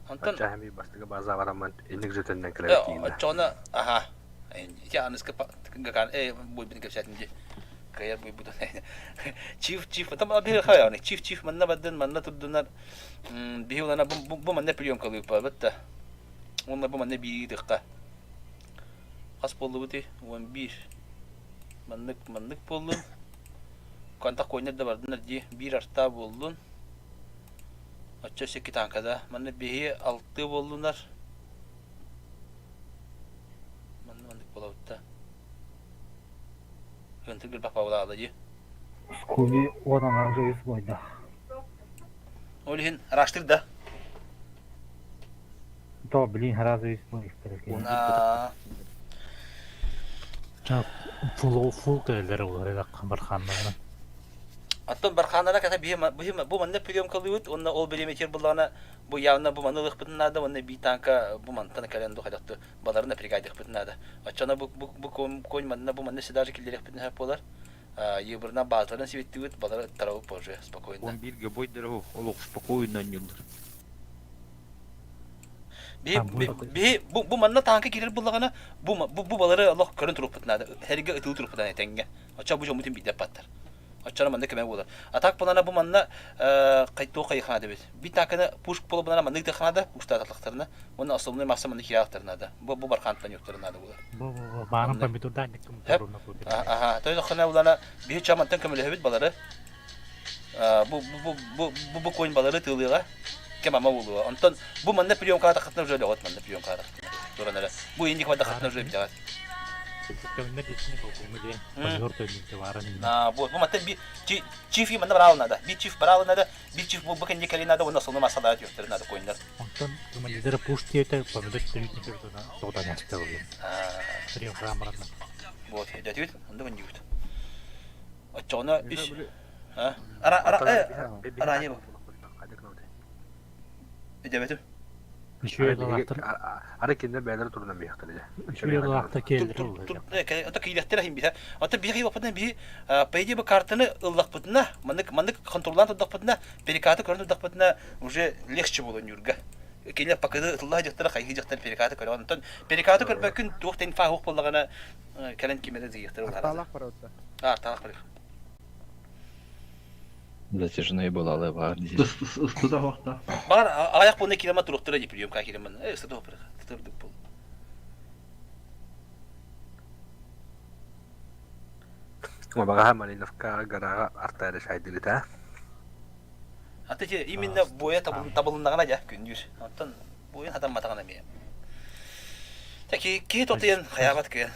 Онтон Аччаһами бастыгы база барамман инник жөтөннөн кэлэр тиийиннэ. Оччоҕуна аха ити аныска гакан э буйбун кэпсээтин дии кыайар буйбутун чиф чиф там биһи хайаны чиф чиф манна бардын манна турдунар биһи улана бу манна приемкалыыппабыт да уонна бу манна биирдихха хас буоллубутуй 11 маннык маннык буоллун контак коннер да бардынар дии биир артаа буоллун Оччо секки танкада. Манна биһи алты буоллунар. Манна маннык буолабытта. Ыгынтыр билбах бабылаала дии. Скуби уон уже үс бойда. Ол иһин араштыр да. То, блин, сразу үс бой Фул фул кэлэлэр олор барханнарынан. Оттон бархааннара ката биһи бу манна приемкалыыбыт уонна ол бириэмэтигэр буллаҕына бу явно бу маны ылыахпытын наада уонна бии танка бу мантан кэлэн ду хайдахты баларын напрягайдыахпытын наада. Оччоно бу бу бу конь манна бу манна даже киллэриэхпитин сөп буолар. Йыбырынан баазаларын сибиттибит, балары ыттарабыт позже спокойно. Он бирге бойдыры олох спокойно анньыллар. Биһи бу бу манна танка кирер буллаҕына бу бу бу балары олох көрөн турукпут наада. Хэргэ ытыы турукпут наада тэҥҥэ. Оччо бу дьоммутун биирдэ паттар. Оччоно манна көмө буолар. А так булана бу манна туох хайыхана дебит. Би такына пушк буолбунана маннык дыханада пуштааталахтарына уонна основной масса маннык киирахтарына бу бу бархантан юктарына буолар. Бу бу баарын компьютерда Аха, той хана булана биһи чамантан көмөлөһөбүт балары. Бу бу бу бу бу конь балары тыылыга кем ама булуа. Онтон бу манна приемка тахтына уже легот манна приемка тахтына. Туран эрэ. Бу инник бада хатына уже битагат. А, вот, бу маттан би чиф манна барал надо. Би чиф барал надо. Би чиф бу бу кенде кали надо, онна сону масала өттөр надо койндар. Онтон командиры пуш диэтэ, помидор төрүт тоҕотон ястар Прием храмарна. Вот, өйдөтүгүт, онда күндүгүт. Оччоҕуна үс Ара ара ара не Өйдөбөтүм. Ары кинилэр бэйэлэрэ турунан биэхтэрэ дьэ. Үчүгэй ылаахта киэллэр ыллар. Ото киилэхтэр иһин биһэ. Ото биһи баппытына биһи по идее бу картаны ыллахпытына, маннык маннык контроллаан турдахпытына, перекаты көрөн турдахпытына уже легче буолан юрга. Кинилэр покыды ытылла дьахтара хайыы дьахтар перекаты көрөҕөн. Онтон перекаты көрбөккүн туох да инфа суох буоллаҕына кэлэн кимэрэ зыйыахтара улаара. Арталах барабыта. Арталах барыах. Затяжной балалы бар дии. Ыстыта хуохта. Бар аяк буны килема туруктара ди приемка килеман. Э ыстыта хуохта. Тытырдык бул. Баҕаһа Малиновка гарага артаары шайдылыта. Аты те именно боя табылыннаҕына дьэ күндүүр. Оттон буойун хатамматаҕына эмиэ. Те киһи тотуйан хайаабат кыйан.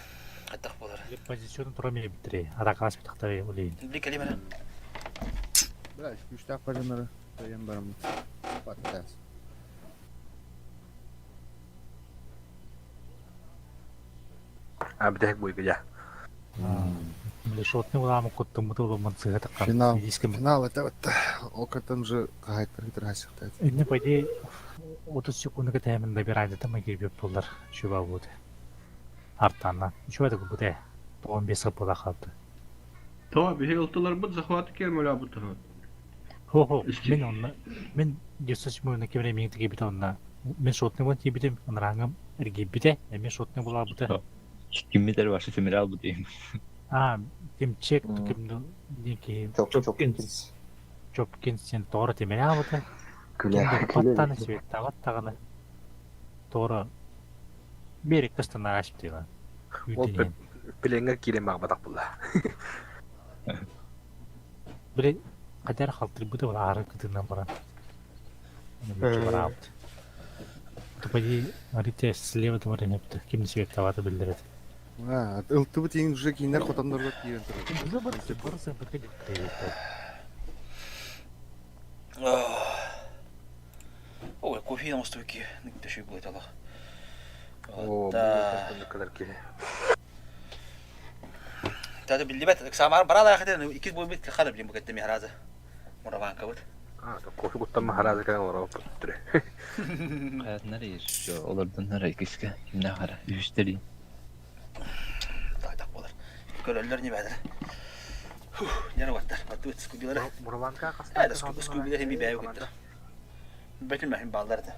Хаттах буолар. Позиционы тура миэбиттери. Атакалас битахтары улейин. Били кэлим эрэ. Бля, күүстээх бажанары тойон бараммыт. Подкаст. А бүтэһик буйга дьэ. Били шотный уламы куттуммут уламмын сыһа таххан. Финал. Финал это вот ол картан уже хаһайттар кытырхасыктаат. Инне по идее 30 секунда кэтэһэмин добирайды там киирбит буллар чуба будет. Артанна. Чуба да будет. 15 сыл хаалды. То биһи ылтыларбыт захваты кермөлө бутырот. Хо-хо, мин онно мин 907 кемре миҥ тигибит онно мин шотный буолан тиийбитим, ынырааҥым эргийбитэ, эмиэ шотный булаабыта. Киммит эрэ вообще тимире албыт дейм. А, ким чек ким киһи Чопкинс. Чопкинс сен тоҕо тимире албыта. Күлэ, Ким күлэ. баттааны светтаабат даҕаны. Тоҕо берег кыстанаҕа сиптига. Ол пилеҥҥэ киирэн баҕбатах булла. Били хайдах халтырбыта ол аары кытынан баран. Бараабыт. Тупайи арите слева тумар инепти. Ким светтавата биллэрет. А, ылтыбыт иң уже кинилер хотоннорго киирэн турар. Ой, кофе оҥостубут киһи буолталах. Оо, бу киһи. Тата биллибэт, ыксаамаар бараалаах этэ, иккис буолбут хара билим бу кэттэ михараза. Мураванкабыт. Кофе куттан махараза кэлэн олоробут түрө. Хаятынар еще олордуннар иккискэ кимнээх хара үһүстэрин. Таайтах буолар. Көрөллөр не бадар. Нера баттар. Баттыбыт скубилары. Мураванка хаста. Скубилар хеми бэйэ көттөр. Бөтүн мәхин бааллар это.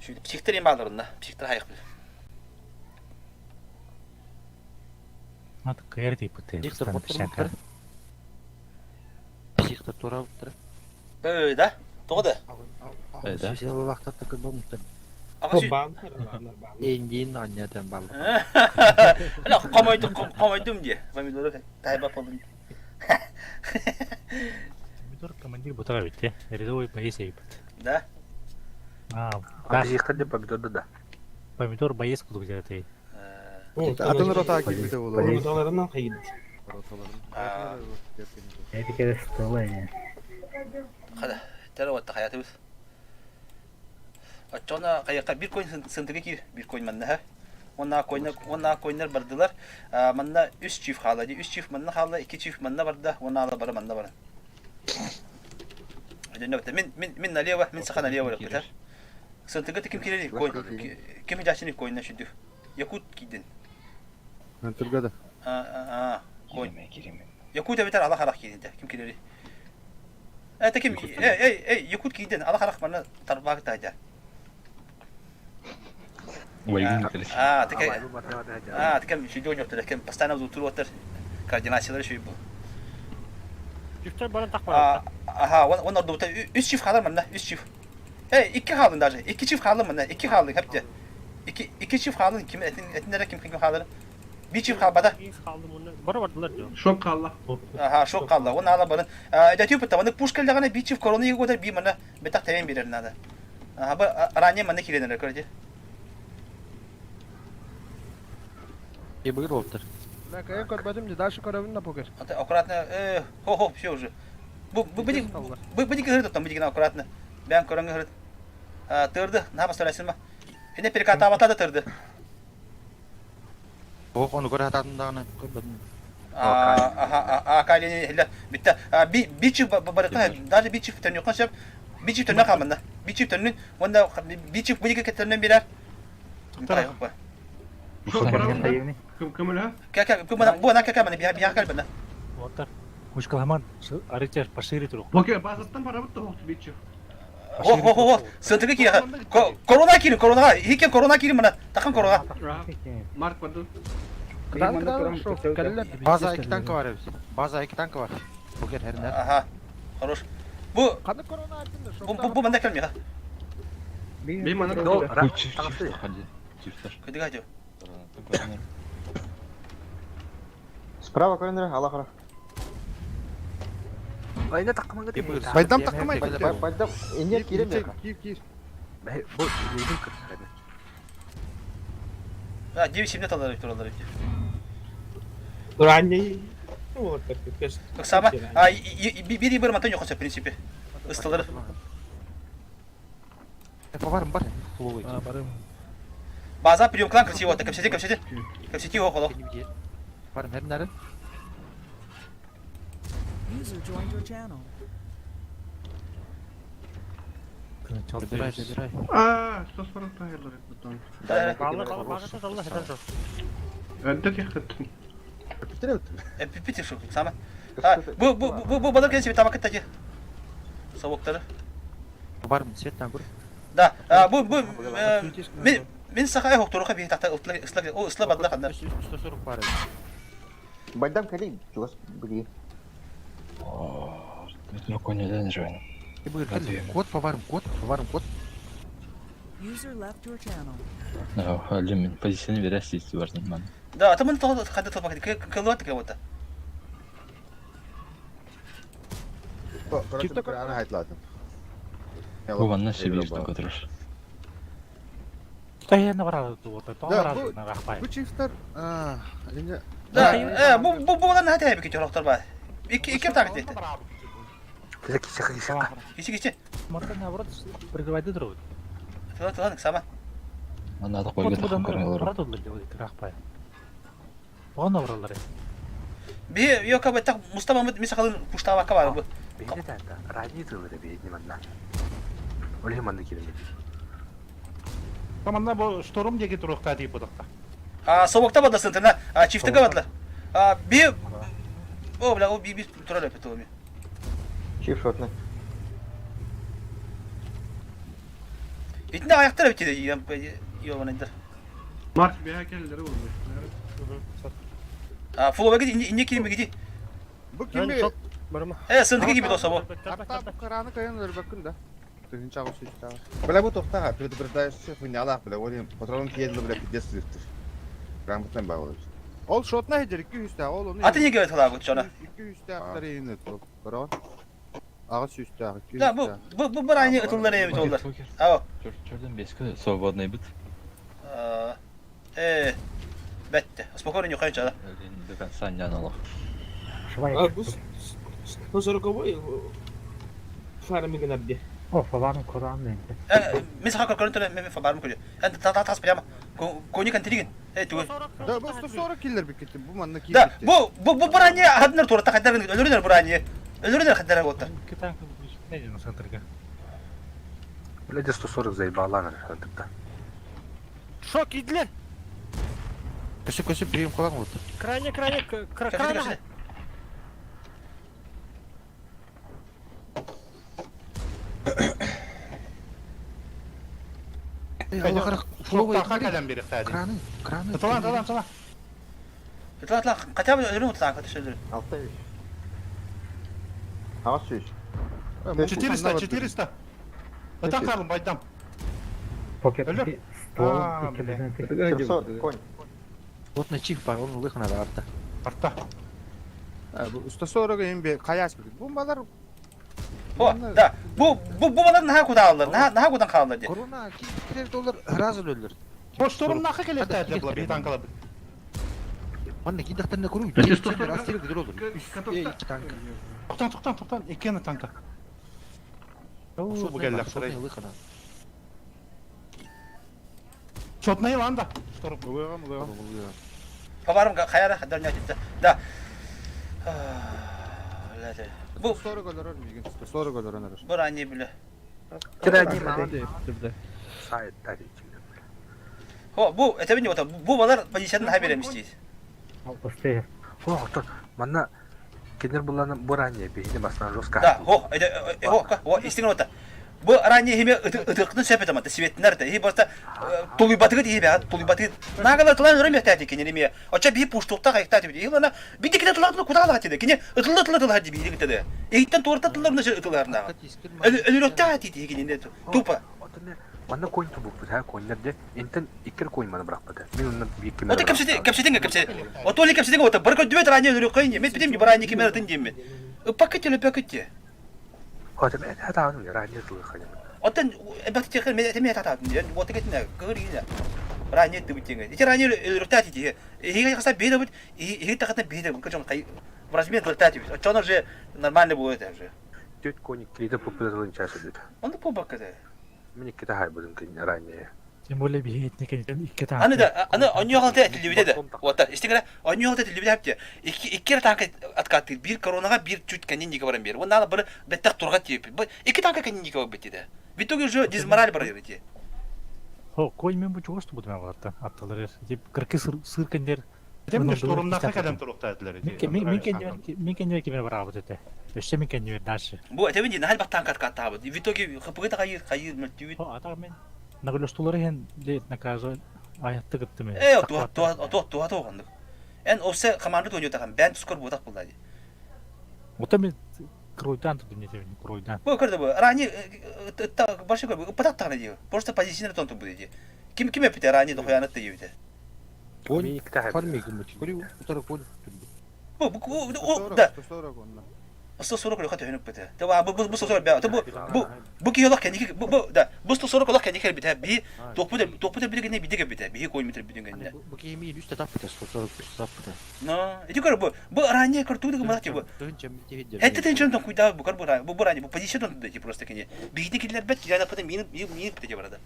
Шү психтер им бааллар онна. Психтер хайык бил. Ат кыйар типпыты. Психтер Психтер тура буттар. Э, да? Тоҕо да? Э, да. Индиин анньатан балла. Ала комойдум комойдум дии. Помидору тайба полун. Помидор командир бутара битте. Рядовой боец эбит. Да? А, Психтер де помидор да. Помидор боец кудук дьатай. Атын рота киирбитэ буолуо. Роталарынан хайыт. Эти кere стола не. Хада, тера ватта хаятыбыз. Оччоҕуна хайакка бир конь сынтыга киир, бир конь манна ха. Уонна коньнар, уонна коньнар бардылар. Манна үс чиф хаала дии. Үс чиф манна хаалла, икки чиф манна барда, уонна аала бары манна баран. Мин мин мин налево, мин саха налево барыппыта. Сынтыга ким киирер конь ким жашыны коньна сүдү. Якут киидин. Сынтырга да. А, конь. Якут эбитер ала харах киидин ким киирери. Это ким? Эй, эй, эй, Якут киидин, ала харах манна тарбаак таайда. А, так а, так шүйдө ойноттор кем постоянно зутур оттар координациялары шүй бу. Чифтер баран так бар. Аха, он ордубута үс чиф хаалар манна, үс чиф. Эй, икки хаалын даже, икки чиф хаалын манна, икки хаалын хепте. Икки икки чиф хаалын ким этин этиннere ким ким хаалар. Bir çift хаалбата. Бары бардылар диyor. Шок хаалла. Аха, шок хаалла. Оны ала барын. Эдәтү пыта, оны пушка лягана bir çift корона еготар би мана бетак тәвен берер надо. Аха, бу ранее мана киренер көрде. И быгыр болуптар. Мен кайын көрбөдүм де, дальше көрөбүн да покер. Аккуратно, э, хо-хо, все уже. Бу бу бу бу бу дигер тоттон, бу аккуратно. Бән көрөнгө хырыт. Тырды, на бастырасың ба? Эне перекатабата да тырды. Ох, ону көрө хататындагына көрбөдүм. Аха, а калини хилля битте. Би бичи барыта, даже бичи төнү кашып, бичи төнү камында. Бичи төнү, онда бичи бу диге төнү бирер. Кым кым Кә кым бу ана кә мана бия бия калбана. Отар. Мушкаламан, арите пошире турук. Покер базаттан барабыт да хоқты бичи. Хо хо хо, сынтыгы ки корона кирин корона, хикен корона кирин мана, такын корона. Марк барды. База iki танка var hepsi. База iki танка var. Покер heriner. Аха. Хорош. Бу Каны корона айтын бу бу бу манда келмей ха. Би мана Кыдыга жо. Справа көрүнөр, ала кара. Айна такмаңга деп. Байдам такмай. Байдам, эмне кирем я. Кир, кир. Бу нейдин кыр. А, 9-7 талар туралар. Ранее. Вот так, Саба, а бири бір матан yok в принципе. Ыстылар. Барым бар. Барым. База прием клан красиво, так капсети, капсети. Капсети около. Барым heriner. User joined your channel. Забирай, забирай. А, 140 тайрлар потом. Öldü тихтеттин. Эппит şu сама. Бу бу бу бу балар келсе тамак кеттеги. Совоктары. Бар свет там көр. Да, бу бу мен мен саха хокторуха би тахта ысла ысла о ысла бадла хандар. 140 бар. Байдам кэлин, чугас били. Конеден жөн. Код поварым, код, поварым, код. User left your channel. Алим позицияны бересиз бардым мен. Да, ата мен того хада толпак кылуат кылуат. Короче, краны хайтладым. Бу манна себирден көтөрөр. Стоянно барады туота, Да, барады рахпай. бу чифтер, инде Да, бу бу бу балар нахата бики чорохтор бар. Ики ики так дейт. Кисе кисе кисе. Кисе кисе. Марта наоборот прикрывайды друг. Тыла тыла сама. Анда да койгон тахым көрөлөр. Барады олар рахпай. Оған обралары. Би йока беттак Мустафа мисахалын пуштава бар бу. Бейді тәнті, ранний тылыры бейді манна. Оле манна келемеді. Таманна бу шторм деги туруқта дейп будақта. А совокта бадасын тына, а чифтеге бадлар. А би О, бля, о би би турар өпөт оми. Чиф шотны. Итне аяктар өтөдө, йованайдар. Марк бия келдери oldu. А фуловеги инне кирим гиди. Бу кими? Э, сындыгы кими доса бу. Арта бу краны кайын өрбөкүн да. Тыгын чагы сүйтә. Бля бу тохта, предупреждаешь, хуйняла, бля, олим патрон киелди, бля, пиздец сүрттүр. Грамотно багылыр. Ол шотна хедер 200 тә, ол оны. Аты неге өтөлө бу чона? 200 тә актар инде топ. Бро. Ага 100 тә, 200 Да, бу бу бу бір айны ытылдар эми толдар. Ао. Чөрдөн беске свободный бит. Э, бетте. Спокойно не чала. До конца не аналог. А бу 140 фармигин абди. О, фаварым Коран менде. Э, мен саха көрүн төлө мен фабарым көрү. Энди та та тас прямо. Кони кантиригин. Э, түгө. Да, бу 140 киллер бит кетти. Бу манна кип. Да, бу бу бу бір айны хаднар турата хаддар өлөрүнөр бір айны. Өлөрүнөр хаддар боттар. Не дейін центрге. Бля, 140 заебала, наверное, Шок идлер. Көсө көсө прием кылаң вот. Крайне крайне крайне. Калам бери хади. Краны, краны. Тылан тылан тылан. Тыла тыла, хотя бы өлөрүн тыла катыш өлөрүн. 600. Ага 100. 400 400. Ата калым байдам. Покер Өлөр. ствол А, икелерин 700 конь. Вот на чиф бар, он улыхна да арта. Арта. Бу 140 эми каяс бит. Бу балар О, да. Бу бу бу балар наха куда алар. Наха наха кудан калалар ди. Корона киттер доллар разы өлөр. Бу шторм наха келет да була бит анкала. Манна кидахтан көрү. Эти 140 Астер гидро olur. Iki танк. Токтон токтон токтон экени танка. Шу бу келлер шурай. Чотнай ланда. Шторм. Улыгам, улыгам. Фабарым каяра хаддар не Да. Бу 140 өлөрөр миген. 140 өлөрөр. Бу ранее биле. Сайт таричи. Хо, бу это не вот бу балар позицияны ха беремиз дейт. Осте. О, то манна кенер буланы бу ранее бейді басынан жестко. Да, хо, это хо, хо, истин вот. Бу ранее химе ытыкны сөпөт амат, светнер да. И просто тулуйбатыгы дии бә, тулуйбатыгы. Нагала тулан өрөм ята ди кине неме. Оча би пуштукта кайта ди. Илана бидикне тулан куда ала ди. Кине ытылы тылы тылы ди бидикне ди. Эйттен торта тылар на ытыларна. Өлөрөттә ди ди кине тупо. Манна конь тубук бит, коньнер де. Интен иккер конь маны быракпады. Мен оннан бик кеме. Ота кепсети кепсетинге кепсе. Ото ли кепсетинге ота бір көдүбөт ранее өрө кыйын. Мен бидем барани кемер тын дейм. Пакет пакет. Ота мен хата аны ранее тылы ханем. Оттан эбәт техен мен теме тата. Вот кетне кырыйна. Ранее ты битең. Ити ранее өрөктә ди. Иге каса бейде бит, иге тахата бейде. Кычон кай в размер өрөктә ди. Чон уже нормально будет уже. Төт коник кириде популярный часы бит. Он по бакада. Мен икки хай будым кен ранее. Тем более биһи этникэнитен икки танка. Аны да, аны онньуоҕалта этиллибитэ да. Уота, истиҥ эрэ, онньуоҕалта этиллибитэ хапте. Икки икки эрэ танка откаттыыр. Биир коронаҕа, биир чуть кэннин баран биэр. Уонна бары бэттэх турга тиэппит. Бу икки танка кэннин барбыт диэтэ. В итоге уже дизмораль барар эти. Хо, кой мен бу чугас тубутум аҕалаттан аттылар. Тип кыркы сыр сыр кендер. Тем штурмнахта кэлэн туруктаатылар эти. Мин кендер мин кендер кимер бараабыт этэ. Өссө мин кендер дальше. Бу этэбин дии, нахал баттаан каттаабыт. В итоге хапыгы тахайыр, хайыр мөлтүүбүт. Хо, атак мен наголостулар иһэн де наказы аятты кыттым. Э, туha туha туha туha туha Эн осе команда туоньутахан бээн тускар буотах булла ди. Ота мен кройдан тудум не кройдан. Бу көрдө бу. Ранее башы көр бу патак тагына ди. Просто позиционер тон тубу ди. Ким ким эпите ранее дохуянат диебите. Конь фармик мучкори утары конь. Бу бу да. 140 лөкө төһөнүк бите. Те бу бу бу 140 бе. Бу бу бу ки олох кеники бу бу да. Бу 140 олох кеники бите. Би топу топу билигине биде бите. Би кой метр бидингенне. Бу ки ми үстә тап бите 140 үстә тап бите. Но, иди көр бу бу ранее көр туды гымат бу. Хетте тенчен тон куйда бу көр бу бу бу ранее бу позиция тон туды просто кене. Бигите килер бет килер пата мин мин мин бите барада.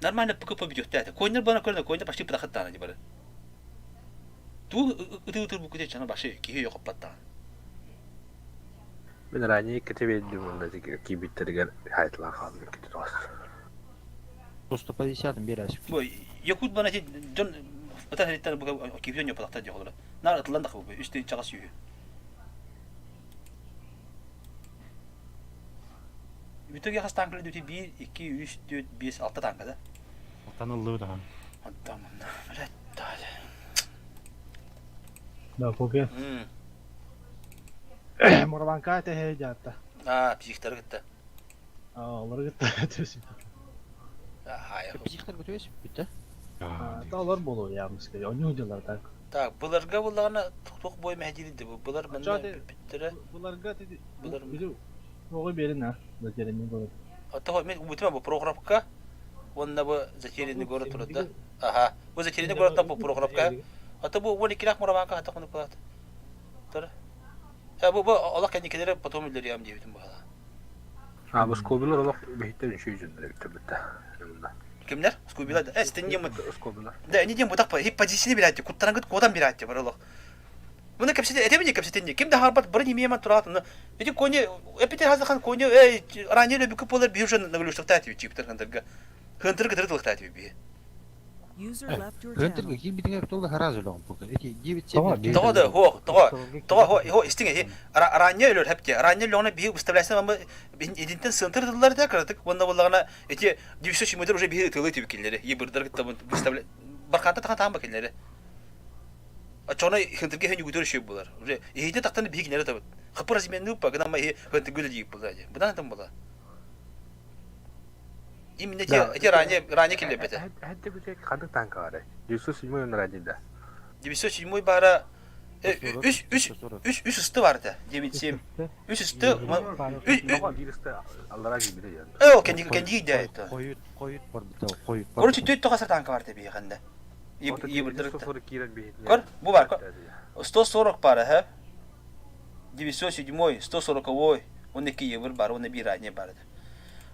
Нормально ПК победет. Койнер бана көрнө койнер почти пытахаттана ди бары. Туу ытыы-ытыр бу күтэ чана башы киһи йокоппаттаҕын. Мин ранее иккитэ биэрдим уонна киирбиттэригэр хаайтылаан хааллым иккитэ тоҕус. 150 берәсик. Бу Якут бана ти дьон ытар хериттер бу киирбитен йоппатахтар диэх олоро. Наар ытыллан да бу үс тыһыынчаҕа сүүһү. Бүтүгэ хас танкалар дүти 1, 2, 3, 4, 5, 6 танка да? Алтан ыллыы даҕаны. Оттон блядь, Да, кофе. Мураванка тэһэ дьаатта. Аа, психтары кытта. Аа, олары кытта төсүп. Психтар көтөс бүттэ. Та олар болу ямыска. Оню дилар так. Так, быларга буллагана тух бой мәһдири бу. Былар менә бүттәре. Буларга теди. Булар билу. Ого берин а. Затерянный город. А то мен бүтүмө бу Прохоровка. Онна бу затерянный город турда. Ага. Бу затерянный город бу Прохоровка. А то бу 12 мураванка хата куну кулат. Тур. Я бу бу Аллах кенникелери потом үлдерем диебитим бу. А бу скобилар олох бэһиттэн үчүй дьоннор эбиттэр битта. Кимнер? Скубила. Э, стенде мы. Скобилар. Да, не дем бутак па. Хип позицияны биләтти. Куттарангыт кодан биләтти бар олох. Муну кепсете, этемини кепсетенни. Ким да харбат бары немеме турат. Эти кони, эпите хазахан кони, эй, ранее любик полар биржа наглюштыкта тиби чиптер хантырга. Хантырга тырдылыкта тиби би. User left your Хантырга channel. киирбитиҥэр тула хараас өлөҕүн бука. Эти 9 Тоҕо да, хо, тоҕо, тоҕо, хо, хо, истиҥ, ранее өлөр хепте, ранее лөҕүнэ биһи выставляйсан мамы идинтен сынтыр тыллар да кыратык, уонна буллаҕына эти 907 уже биһи ытылы тиби кинилери, ебырдар кытта выставля бархата тахан тахан ба кинилери. Оччоҕуна хынтырга иһин үгүтэр үчүгэй буолар. Уже иһитин тахтан биһи кинилэри табыт. Хапыр разменный уппа, гынан иһи хынтырга үлэлиир буолла дии. Быдан атын буолла. Именно те, эти ранее, ранее киллэрбэтэ. Эһэтте бүтэ ханнык танка бары? 907 он ради да. 907 баара үс үс үс үс ысты бар этэ. 9-7. Үс ысты Аллара киирбитэ дьон. Э, ол кэнди кэнди да это. Хойут, хойут барбыта, хойут. Короче, төрт тоҕо танка бар этэ биһиэхэнде. Көр, бу бар. 140 пара, ха? 907, 140, 12 евро бар, уонна биир ранее бар этэ.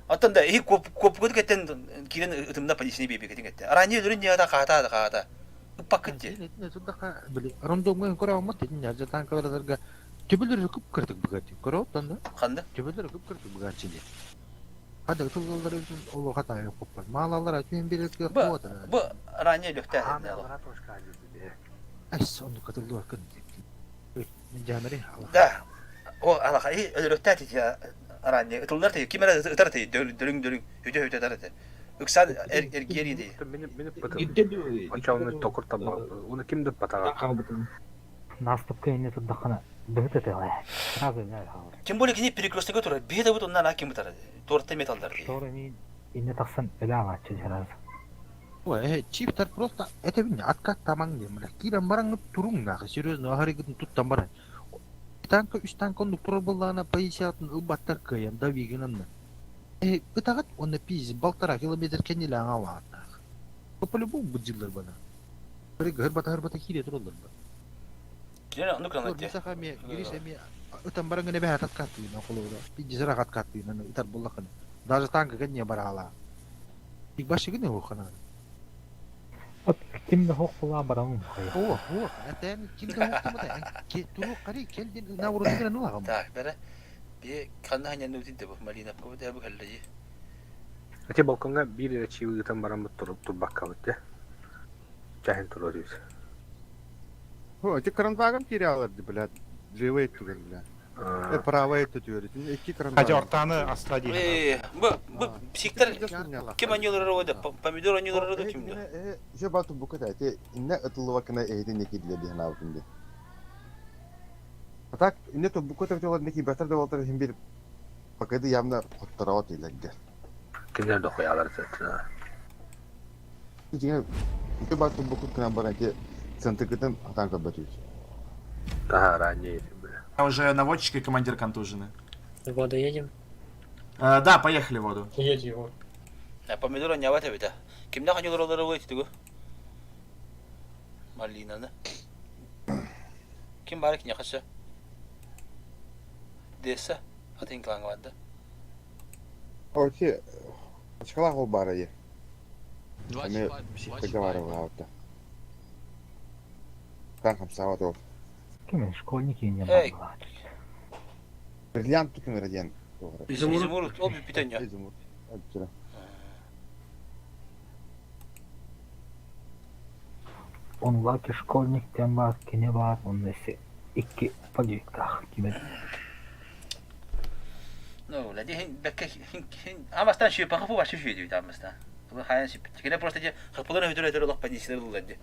Оттон да иһи куоппукут кэттен киирэн ытымна полиция биэбикетин кэтте. Ранее өлөрүн диэҕэ хаата да хаата. Ыппаккыт дии. Рандомҥа көрө алмат этин дьэ танкаларга төбөлөрү кып кырдык быгати. Көрө оттон да? Ханды? Төбөлөрү кып кырдык быгачы дии. Хады тыллары олу хата yok коппар. Маалалар түн беретке куота. Бу ранее лөхтә. Эс онду катылды кын. Жамери Да. О алаха и өлөрөхтә ти ранее ытыллар ти ким эрэ ытар ти дөрүң дөрүң үтө үтө тар ти. Ыксан эргиэри ди. Оччоҕуна токур табаа. Уну ким да батаға. Наступка инне турдахына быһыт этэ Сразу не хаалар. Тем более кини перекрестокка турар. Биһи да бут оннан а ким бутар. Торта металлар ди. Тора мин инне тахсан өлө алааччы сразу. Ой, чифтер просто это бин откат тамаң дем. Кирен бараңып туруң нахы, серьезно, ахарыгытын туттан баран. Танка үс танка онну пробыллаана позициятын ылбаттар кыйан да вигинанна. Э, ытагат онна пиз балтара километр кениле аңалаатнах. По-любому буддилар бана. Гырбата гырбата кире тураллар ба. Кине онну кранат ди. Мисаха ме, гириш эми ытан бараңы небе хатат каттыйна колура. Пиз зара хат каттыйна ытар буллакын. Даже танка кенне барала. Башыгын ухана. От ким да хоқ була барамын хайа. О, о, это ким да хоқтамата. Ке туру кари келдин на урудугра ну агам. Так, бere. Би канна ханьяны үтин бу Малиновка бу бу кэллэжи. Ити балкоҥҥа биир эрэ чиви ыытан бараммыт турбаккабыт дии. Чаһын туруор үс. О, эти кранвагам терялар, блядь. Левый түгел, блядь. Правый түгел. Икки Хадя кранвагам. ортаны асла дии. Э, бу бу псиктер ким аньылары ода? Помидор аньылары ода кимде? Же бату буката, эти инне ытыллыбакына эһитин неки диле диһен абытын ди. А так, инне то буката битолар неки бәтер да болтар хим бир пакеты явно хоттарават илерге. Кинилэр да хуйалар сытына. Дигән, ити бату букут кына бар эти центркытын атан көбөтүс. Таһа ранее бля. А уже наводчик и командир контужены. В воду едем? Да, поехали в воду. Едь его. Помидор аньябат эбитэ. Кимнэх аньылары олары бу итиги? Малинаны. Ким бары киняхасы? Десе атын кланга барды. Оти, очкалах ол бары е. Ами псих договаривал аута. Там хамсават ол. Ким школьники не Эй. бар. Бриллиант тукун радиан. Изумруд, ол питанья. Изумруд. Әбтүрә. Он лаки школьник тем бар, кине бар, он несе икки поликтах киме. Ну, лади хин бәккә хин хин амастан ши пахы башы ши дип амастан. Бу хаян ши. Кене просто же хапылар өтөр өтөр лак позициялар булды.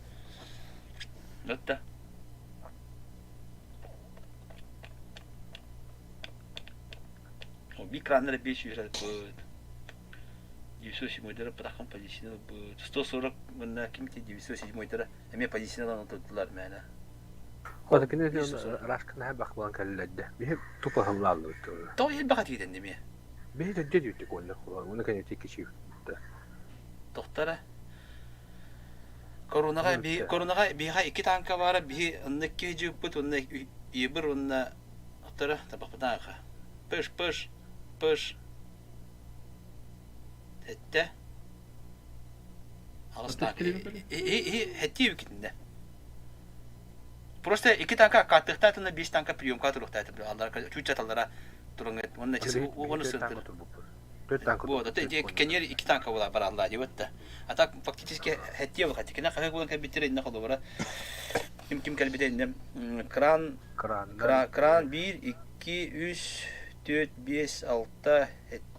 Нотта. О, микраннар 500 будет. 907 дера патахан позициялар будет. 140 мында ким те 907 дера. Эме позициялар туттулар мәне. Ота кинилэр рашкана бак булан кэллэрдэ. Биһи тупа хыллааллыбыт тула. Тоҕо элбэх этиитэн деме. Биһи төддө дүүттүк уонна хулар. Уонна кэнники кичи. Тохтара. Коронаға би коронаға биха икки танка бара би онна ки жуппут онна ибир онна оттара табакпатаха. Пыш пыш пыш. Тетте. Агыс танка. И и хетти үкитинде. Просто икки танка каттыктатына беш танка приемка туруктаты. Алдар чучаталара туруңет. Онна чысы оны сыртыр. Төрт танка. Вот, это кенер икки танка була бар алла деп өтті. А так фактически хеттие был хаттикина хага булан кабитер инне холобара. Ким ким калбите инне кран Кран. кран кран 1 2 3 4 5 6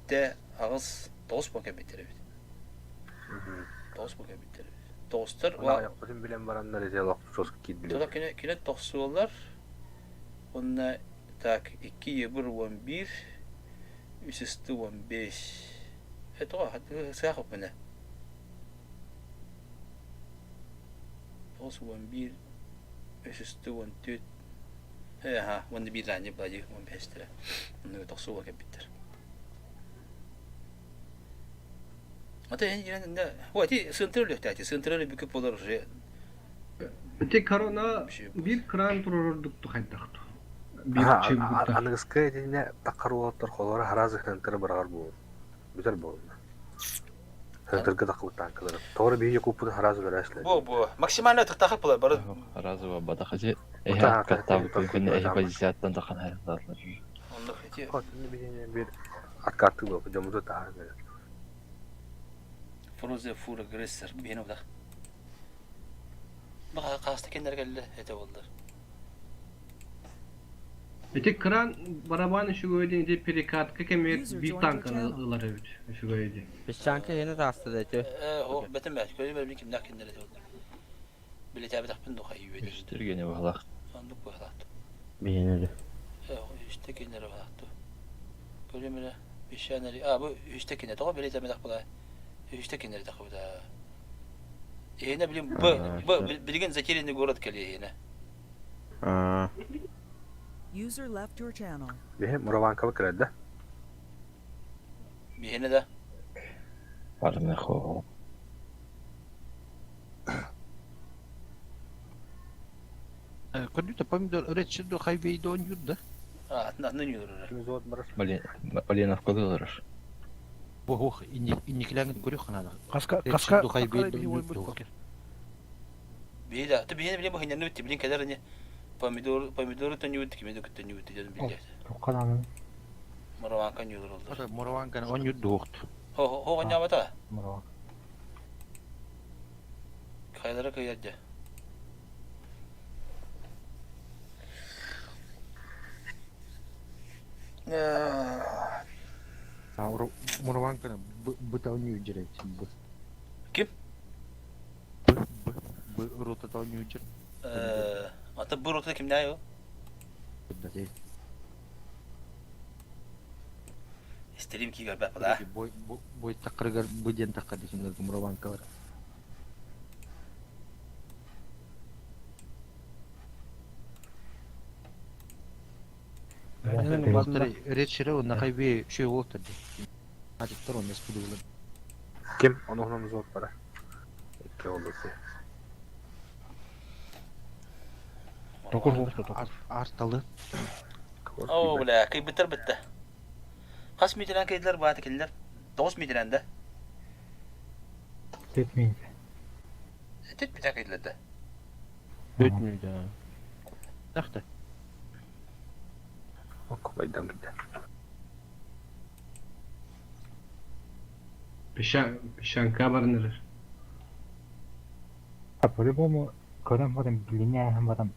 7 агыс 9 булан кабитер бит. 9 булан кабитер. Тоғыстар Ва якпытын билен бараннар эте лак сос кидилер. Тода кине кине тоқсуолар. Онна так 2 1 11 3 15. Это сахып мене. 9 11 3 14. Э, ха, онда бир ране блади 15 тире. Онда тоқсуола кепиттер. Ата энэ О, ти сынтыры лөхтәти, сынтыры бүкүп болар уже. Ити корона бир кран турордук тухайдахту. Бир чибгута. Аныгыска этине таккар уолаттар холора харазы хантыры барар бу. Бүтер бу. Хантырга таккы танкалар. Тоғры бии купун харазы берәшләр. Бу бу максимально тыктахып болар бары. Разово бадахази. Эһэ каттабы күн эһэ позицияттан тахан хайрдатлар. Онда хати. Хотын бии бир откаты бу, жомузу таа. Фрузе фур агрессор бени удах. Баха каста кендер келди эте болду. Ити кран барабан үшүгөйден ити перекатка кемер User бир joined your танканы channel. ылар эбит үшүгөйди. Песчанка yine rastladı eti. Э, о, бетен бәт, көрү бер кимдә кендер эте болду. Билет әбе тахпын духа үйөдө. Үстергене баһалах. Сандык бахлат. Бейнели. Э, үстә кендер бахлат. Көрү менә бишәнәри. А, бу үстә кендер. Тога билет әбе тахпыла. Үстә кендер тахпыла. Эне билим б б билген затерянный город келе эне. User left your channel. Биһи Мураванка кирәдә. Бихене да. Барны хо. Көрдү помидор ретчи хайвейде ойнур да. А, атны юрыр. Малиновка дылырыр. Ох, инникилээҥин көрүөх ханаада. Хаска хаска покер. Биһи да, ты биһини биле быһыннарны битти, билин кэлэр ини. Помидор, помидоры төннүбүт, кими да көттөннүбүт диэн билде. Туххананын. Морованка ньулар олдор. Морованка он юрду хоқты. Хо хо хоннябата. Морова. Кайлара кыйарда. Морованка быта он юрдер. Ким? Б, Б, Б рота он юрдер. Ата бу рота кимнәй ул? Стрим кигер бапала. Бой бой тақыргар бу ден тақыр десеңдер Мурованкалар. Речері онна хайби шөй болтыр ди. Атыктар он эспиди булар. Ким? Оны онун зор бара. Икки олусы. Токур болду токур. Арталы. О, бля, кый битер битте. Хас метрен кыйдылар бааты киллер. 9 метрен да. Төрт минут. 4 метрен кыйдылар да. 4 минут. Тахта. Окупайдан битте. Пещанка барныр. А по-любому, көрөн баран билине баран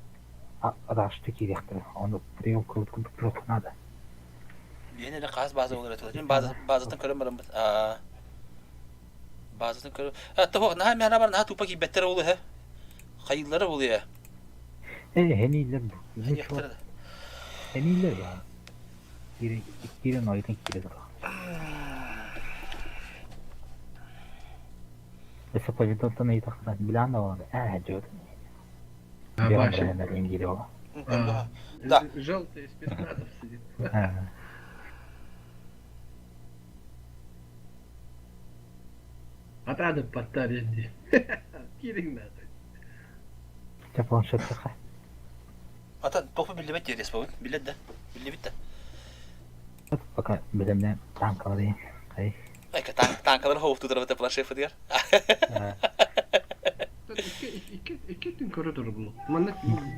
адашты кирехтер. Оны прием кылып кылып надо. Биһине де хас база болар этилер. База базатын көрөм баран. А базатын көрөм. А то наха мена бар наха тупа кибеттер олу хэ. Хайыллары болу я. Э, хенилер бу. Хенилер. Хенилер ya. Кире кире нойтын кире дор. Өсө полидонтан ыйтахтан билан да болады. Ә, жот. Да. Желтый спецназов сидит. Отряды подтали здесь. Кирин надо. Те планшеттаха. Ата топу билбет жерес бу. Билет да. Билбет да. Пока билемне танкалары. Ай. Айка танк танкалар хоуфту тарабата планшет фыдыр. Икки түн көрө bunu. Манна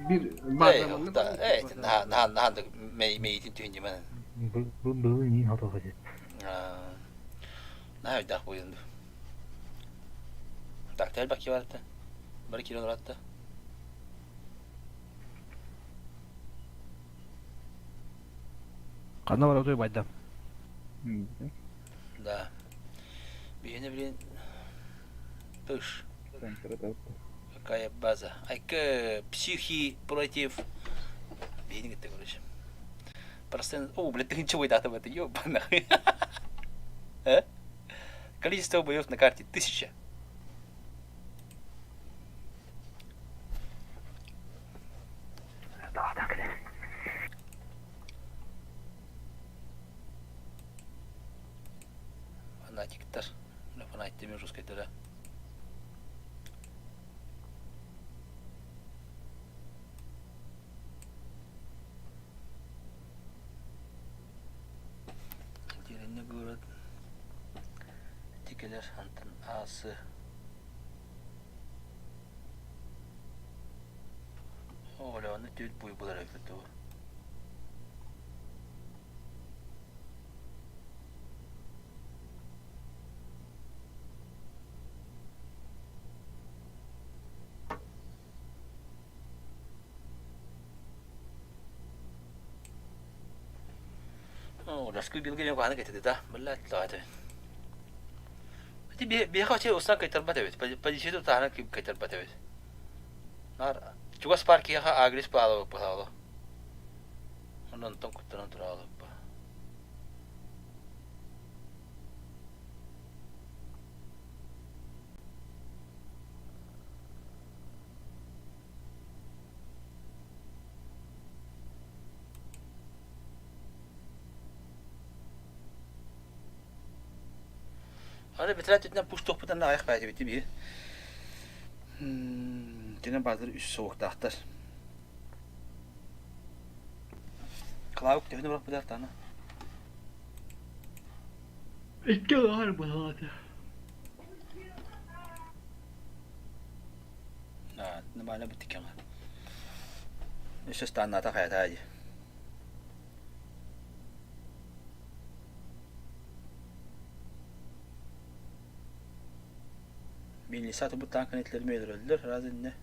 бир база манна. Э, на на на мей мейтин түн демен. Бу бу не готов будет. На өйдах буйынды. Так, тел баки барты. Бір кило туратты. Кана бар отой байда. Да. Бейне блин. Пыш. Какая база. Айка психи против. Бейне гитте, короче. Процент. О, блядь, ты ничего дата в это, ёбана. Э? Количество боев на карте 1000. Да, так. Фанатиктар. Бля, фанатик деме русской да. Деревня город. Тикелер антын асы. Оля, оны түйт буй булар өкөтү. О, ласку билген yok аны кетеди да. Биллат лады. Ти би би хачы усан кайтарбат эбит. Позицию тахана кайтарбат эбит. Нар чугас парки ха агрис паалы паалы. Онон тон куттаран туралы. Аны битирет үтүнэн пуш тохпутан аяк бәйти бити би. Тинен базар үс соуктаахтар. Клаук төһөнө барах быдар тана. Икки аҕар быһаата. Аа, нормально бүттүкэҕэ. Өссө станната хайата дии. Милиса тубут танканы итлерме өлөрөллөр, раз инне.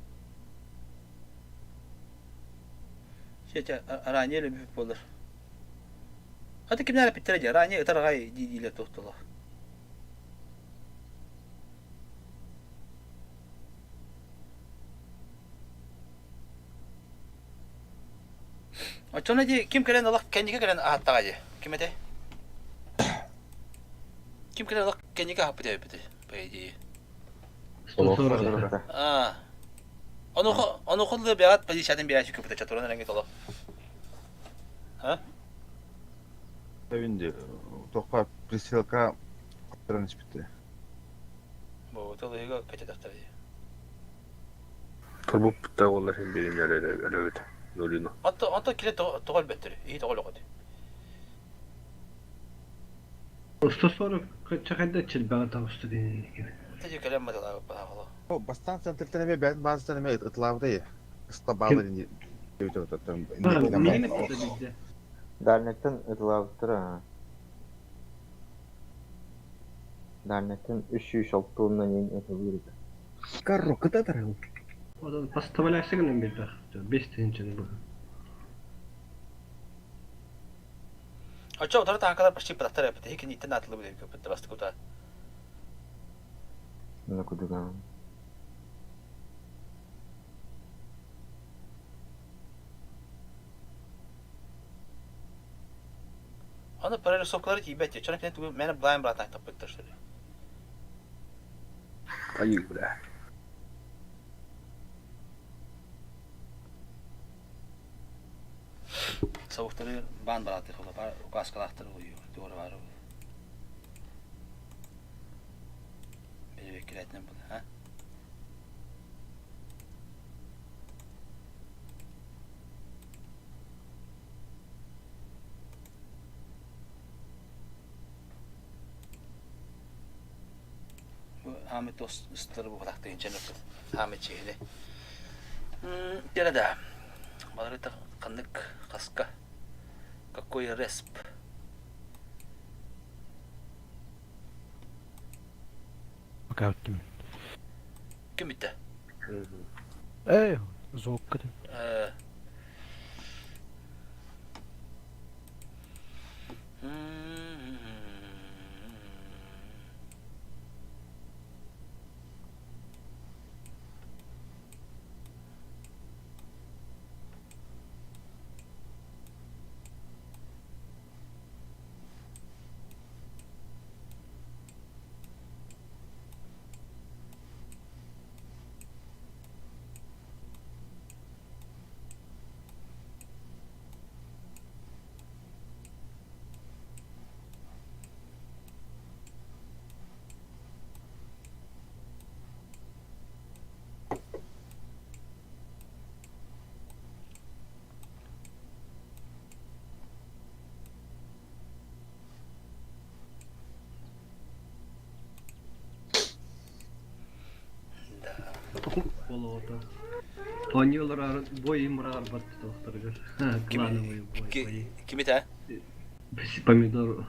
Сетя ранее өлөбүт буолар. Аты кимнэр эпиттэрэ дии, ранее ытарҕай дии-диилэр туохтулар. Оччоно дии ким кэлэн олох кэнники кэлэн аһаттаҕа дии? Ким этэй? Ким кэлэн олох кэнники аһаппыт эбиппитий, по идее? Аа. Онуха онуха бэҕэт позициятын биэрээччи көпүтэ чатуран эрэҥҥит олох. А? Эвинди, тоққа присылка қаттыран испитте. Бу тылыга кэтэтахтар дии. Турбуппutta олар хин бирин өлөбүт. Нулину. Онто онто киле тоҕо өлбөттөр. Иһи тоҕо өлөҕөт. 140 чахайда чилбэҕэ таҕыста диэн Тэжи кэлэн маталаабыт баһаҕало. Бастаан центртен эме бэт базаттан эме ытлаабытай. Ыстабаалы дин Дальнеттан ытылаабыттара. Дальнеттан 306 уонна нин ытылыыр этэ. Карро кытатар. Одан поставляйся гынан билбэх. Бес тыһынчаны бу. Оччо утары танкалар почти пытахтар эппит. Хикин иттен атылы биле көппүт бастыкута. Мына кудуган. Аны прорисовкалары тиийбэт дии. Чонок тугу мэне блайн братан таппыттар что ли. Айыы бля. Савуктары баан барааты хола указкалаахтар уйу туора баар. Били кирэтинен була, а? Хаамы тос ыстыры бу хатахтыгын чэнэппит. Хаамы чиһили. Тера да. Баларыта ханнык хаска. Какой респ? Пока өттүм. Ким bitti? Эй, звук кытын. Болоото. Оньолор бой мураар батты тохторгар. Клановый бой. Ким это? Помидор.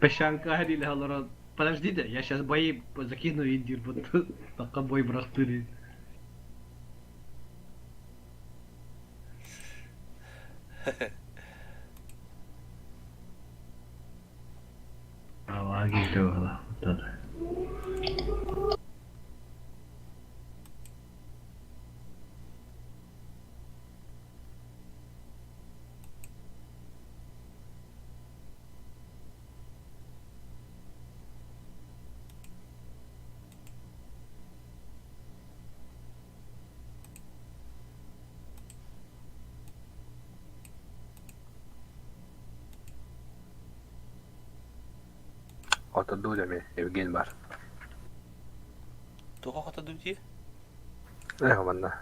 Пещанка или алора. Подождите, я сейчас бои закину и дир вот пока бой брахтыри. Аваги дела. Да. Отодду деми Евген бар. Туха хотоду дии? Эх, манна.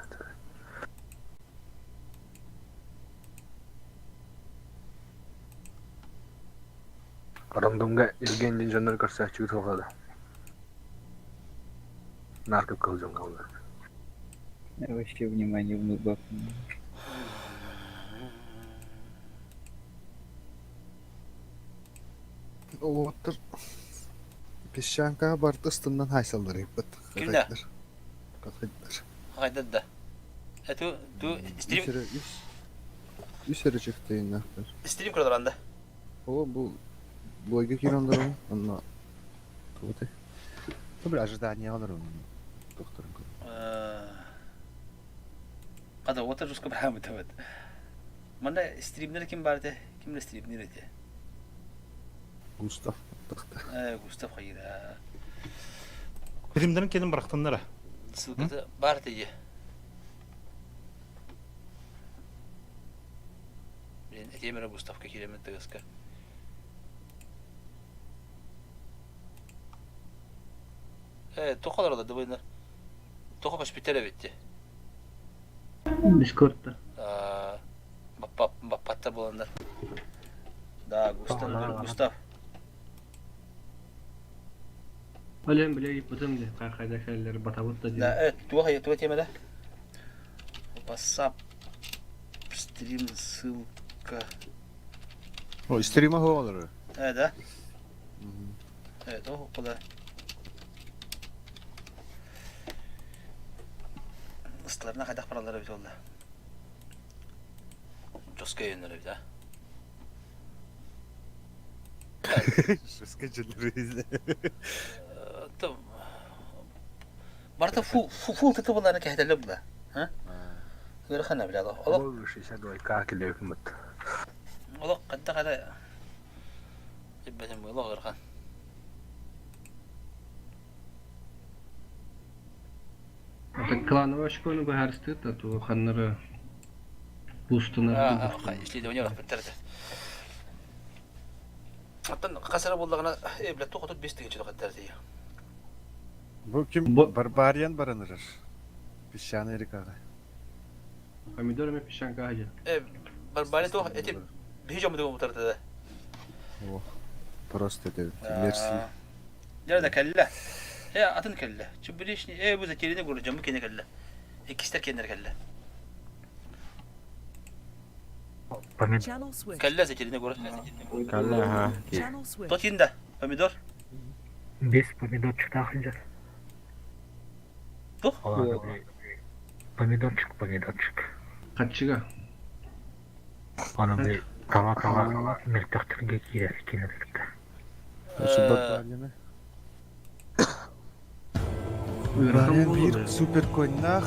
Рандомҥа Евгений дьоннору көрсөөччүгүт суоҕа да? Наар кып-кыһыл дьон хааллар. Я вообще внимание внук Уолаттар песчанкаҕа барыта ыстыннан хаайсаллар ыйыппыт. Кимдэ? Хахайдар. Хахайдар да. Э, ту, ту, стрим... Үс эрэ, үс, үс эрэ чехтейнахтар. Стрим көрөр анда. О, бу бойга киирэн олоробун, онно тугутай? Бу ожидание олоробун. Докторым. Хата, вот жестко брамыт вот. Манна стримнер ким бар этэ? Ким стримнер этэ? Густав. Э, Густав хайыра. Стримнерин кэлин бырахтыннара. Ссылката бар этэ Блин, этиэм эрэ Густавка киирэммин тыгыска. Э, туох олороллор дыбыйнар? Туох көспүттэр эбит дии. Дискордта. Баппаттар буоланнар. Да, Густав, Густав. Олен бile ыйыппытым дии, хайда кэллэр батабыт да Да, э, туох туох тиэмэ да? WhatsApp стрим ссылка. О, стрима хоолары. Э, да? Э, то куда? Ыстыларына хайдах бараллар эбит олла. Жестко өйөннөр эбит, а? Жестко жерлер. Барыта фул фул тыты булларны кэһэтэллэр була. Ха? Ыарахана бля олох. Ол 62 кило Олох хайдах эрэ билбэтим олох ыарахан. Это клановая школа быһаарыстыыт да туу ханнары бустунар. Исследование быттар этэ. Оттон хас эрэ буоллаҕына, э, бля, туох 35 тыһыынча тоқаттар этэ. Бу ким Барбариан баранырар. Песчаный рекаҕа. Помидор эмэ песчанка аһа Э, Барбариан туох эти биһи дьоммутугар утарда да. О, просто это мерси. Дьэ да кэллэ. Э, атын кэллэ. Чебуречный, э, бу затерянный город дьоммут киэнэ кэллэ. Иккистэр киэннэр кэллэ. Channel switched. Кэллэ затерянный город. Кэллэ, аха. Channel switched. Тотинда, помидор. Без помидорчиктаах сылдьар. Тух? Помидорчик, помидорчик. Хаччыга. Аны били тала-тала мөлтөхтөргө киирэр кинилэргэ. Барбарианы. Ыарахан Барбариан буолуо биир да. супер коннаах,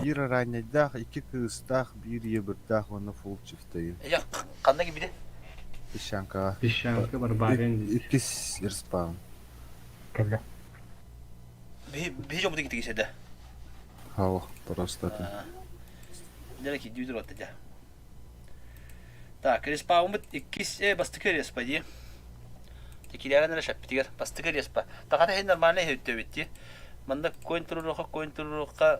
биир раннайдаах, икки кыыстаах, биир ебырдаах уонна фул чифтейин. Я ханна кибиде? Песчанкаҕа. Песчанка Барбариан диир. Иккис респаун. Кэллэ. Биһи биһи дьоммутун китигисэдэ. Хау, просто это. Дьэ кидүү туруотта дьэ. Так, респауммут иккис э бастакы респа дии. Киирээрэн эрэ шаппитигэр бастакы респа. Тахата иһин нормальный иһиттөбүт дии. Манна конь туруруохха, конь туруруохха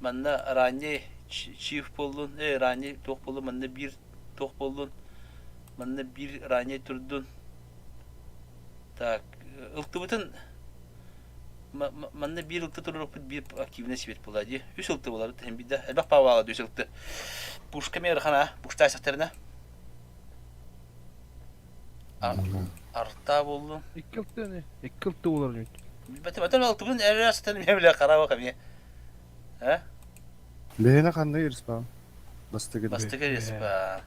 манна ранний чиф буоллун, э ранний туох буоллун, манна биир туох буоллун, манна биир ранний турдун. Так, ылтыбытын манна биир ылты туруорукпут биир активный свет буолла дии. Үс ылты буолар иһин биирдэ. Элбэх пааваала үс ылты. Пушка мерхана, пушта сахтарына. Арта буоллун. Икки ылты икки ылты буолар Бэтим атан алтыбын эрэ сытан эмиэ билэ хараба кэмиэ. Э? Бэһинэ ханна респаун? Бастыгы. Бастыгы респа.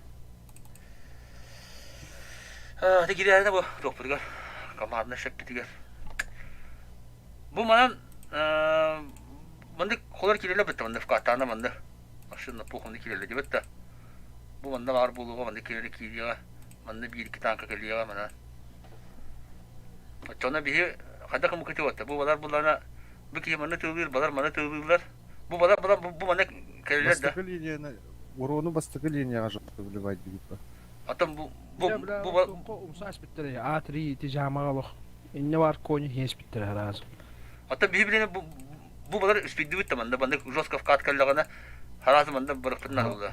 Ити кириэринэ бу туохпутугар командный шеппитигэр. Бу манан маннык холор киирэлэ бытта маннык вкаттаана маннык машина пухунду киирэлэ дибит да. Бу манна баар буолуоҕа маннык киирэлэ киириэҕэ манна биир икки танка кэлиэҕэ манан. Оччоҕуна биһи хайдах ымыкыты батта бу балар булана бу киһи манна тыылыыр балар манна тыылыыллар бу балар балар бу манна кэлэлэр да Бастакы линияны урону бастакы линияҕа вливать диэбит Оттон бу бу бу умса испиттэрэ А3 ити жаамаҕа олох инне бар кони хиэспиттэрэ араас. Оттон биһи билэн бу бу балар үспүйдүбүт да манна маннык жестко вкат кэллэҕинэ хараас манна барыппытын арылла.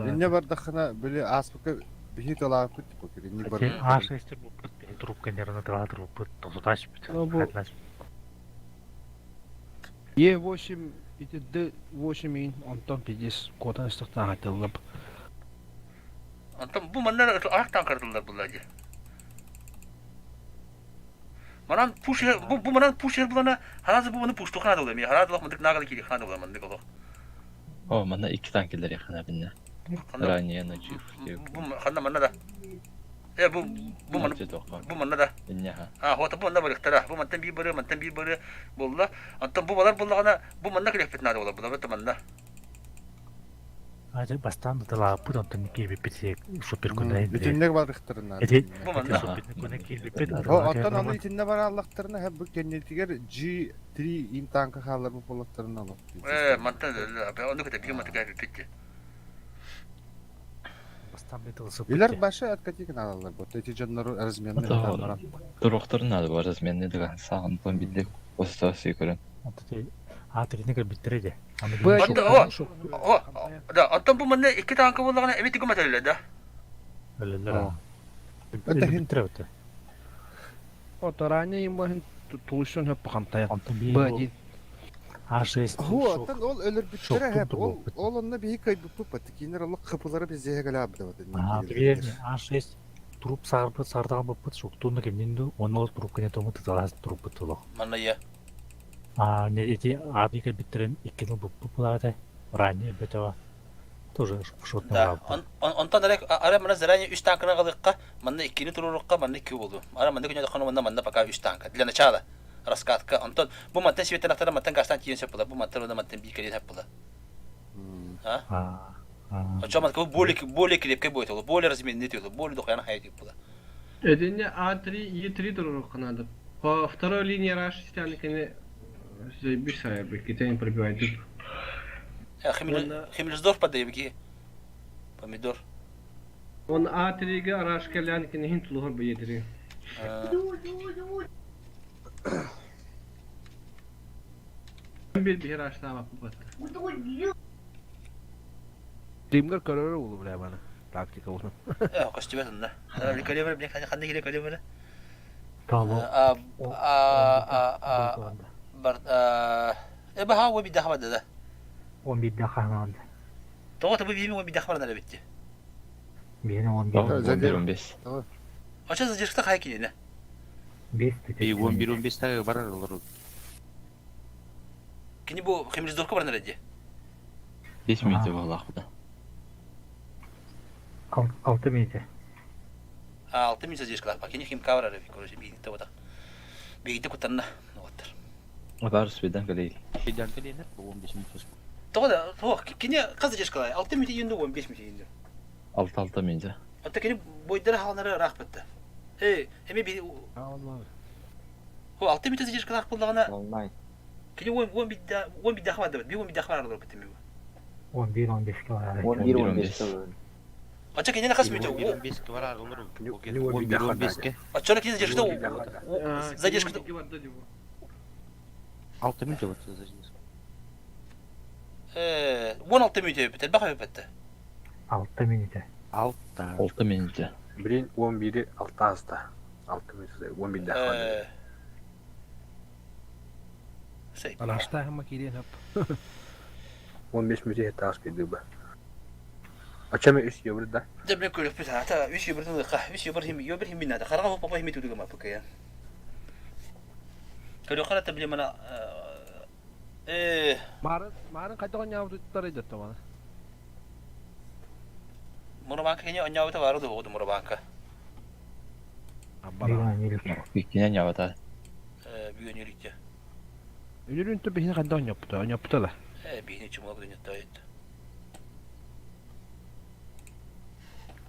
Инне бардаххына били ааспыкка Биһи талааппыт типа киринник бар. А6 буппут, биһи трубка нервно тыла трубпут, тосутач бит. Ну, бу- Е8 ити Д8 иин онтон пиздец куотан истэхтэн хатыллап. Онтон бу манна арахтаан каратыллар булла дии. Манан пуш бу бу манан пуш булана харазы бу маны пушту хана долла ми хара долох мындык нагалы кири хана долла мындык олох. О, манна икки танкелер яхана бинне. Ранее на чиф. Бу ханна манна да. Э бу бу маны бу манна да. Инняха. А хота бу манна барыктара. Бу мантан бир бары, мантан бир бары болла. Онтон бу балар буллагана бу манна килеппит наада болар. Бу манна. Ажы бастан тылааппыт онтон киирбиппит супер күнэ. Бүтүннэг барыхтарына. Эти супер күнэ киирбиппит. Оттон аны итинне бараллахтарына хэп бу кеннетигер G3 ин танка хаалар бу боллахтарына алып. Э мантан ону кете бир маты кайбиппит. Бастан бит ылсып. Илер башы откатик алалар бу. Эти жоннор разменный баран. Туруктарын надо бар разменный даган сагын план билде. Остасы көрөн. А3-ни кэлбиттэрэ дии. О, о, да, оттон бу манна икки танка боллагана эми тигу маталла да. Өлөллөр. Өлбүттэрэ өтө. Ото ранее им бахын тулушун хөп хамтая. Б1. А6. Ху, оттон ол өлөр бүттере хэп ол ол онна биһи кайбыппыт бат. Кинер олох кыпылары бизеге галабды бат. А, билер А6 труп сарбыт сардаган буппут шуктуну кимнинду онол труп кене тому тыталас труппут толох. Манна я. А не эти ады кэлбиттерин иккини буппут булаата. Ранее бетева. Тоже шотный Да, онтон аре аре мана заранее үч танканы галыкка, манна иккини турурукка, манна икки болду. Ара манна күнө дохону манна манна пока үч танка. Для начала раскатка. Онтон бу мантан светтен ахтара мантан гастан тиен сөп була. Бу мантан онда мантан бикери сөп була. А? Очо мантан более более крепкий будет, более разменный тюло, более дохуяна хайт була. Эдинне А3, Е3 турурукка надо. По второй линии раш стянканы заебись, а китай не пробивает. Химлиздорф подайбики. Помидор. Он А3-ге раш келянканы хин тулугар бу Е3. Bir bir раш таба бат. Димгер көрөр улу бля бана. Тактика улу. Э, костюм да. Калибр, бля, ханды киле калибр. Тало. А а а бар а э баха वो भी дахма да. 11 хананды. Того табы бими он бидахма на битти. Бени 11. 11 15. Ача задержка хай кине. 5 И 11 15 тагы барар олар. Кини бу химлиздорка бар наради. 5 минут боллах бу. 6 минута. А 6 минут задержка лах. Кини хим кавра раби, короче, бигите того. Бигите кутанна. Вот. Бар свидан калей. Свидан калей, 15 минут. Того да, того, кини каз задержка лай. 6 минут инде 15 минут инде. 6 6 минут. Ата кини бойдара халнары рах битти. Эй, эми би Хо 6 минут задержка лах буллагана. Кини он бидда он бидда хвады, би он бидда хвады битти ми. 11 15 ке 11 15 Ача кини каз минут. 15 ке барар олар. 11 15 ке. Ача кини задержка задержка 6 минут вот задержка. Э, 16 минут битти, баха битти. 6 минута. 6. 6 минут. Блин, 11 6 аста. 6 минут 11 дахма. Рашта хама кирен хап. 15 минут таас бидыба. А чем 3 евро да? Да мен көріп бит ата 3 евро 3 евро хим евро хим бинада. Карага папа хим тудуга ма пакая. Көрө карата биле мана э Марын марын кайда оняв туттар идет мана. Мурабанка кене оняв та бару да Мурабанка. Биккине нявата. Э бүгүн юрикте. Үнүрүн төбө хин кайда оняпты, оняпты да. Э бихни чумак дөнья тайт.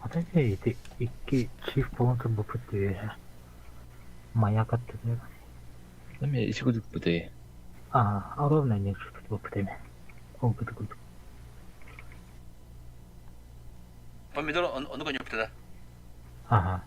Ата эти икки чиф болон бупут дии. Маяк атты дии. Эми ичи күдүк бу А, ровно не чуть бупут эми. Ол күдүк күдүк. Помидор ону коньяпты да. Ага.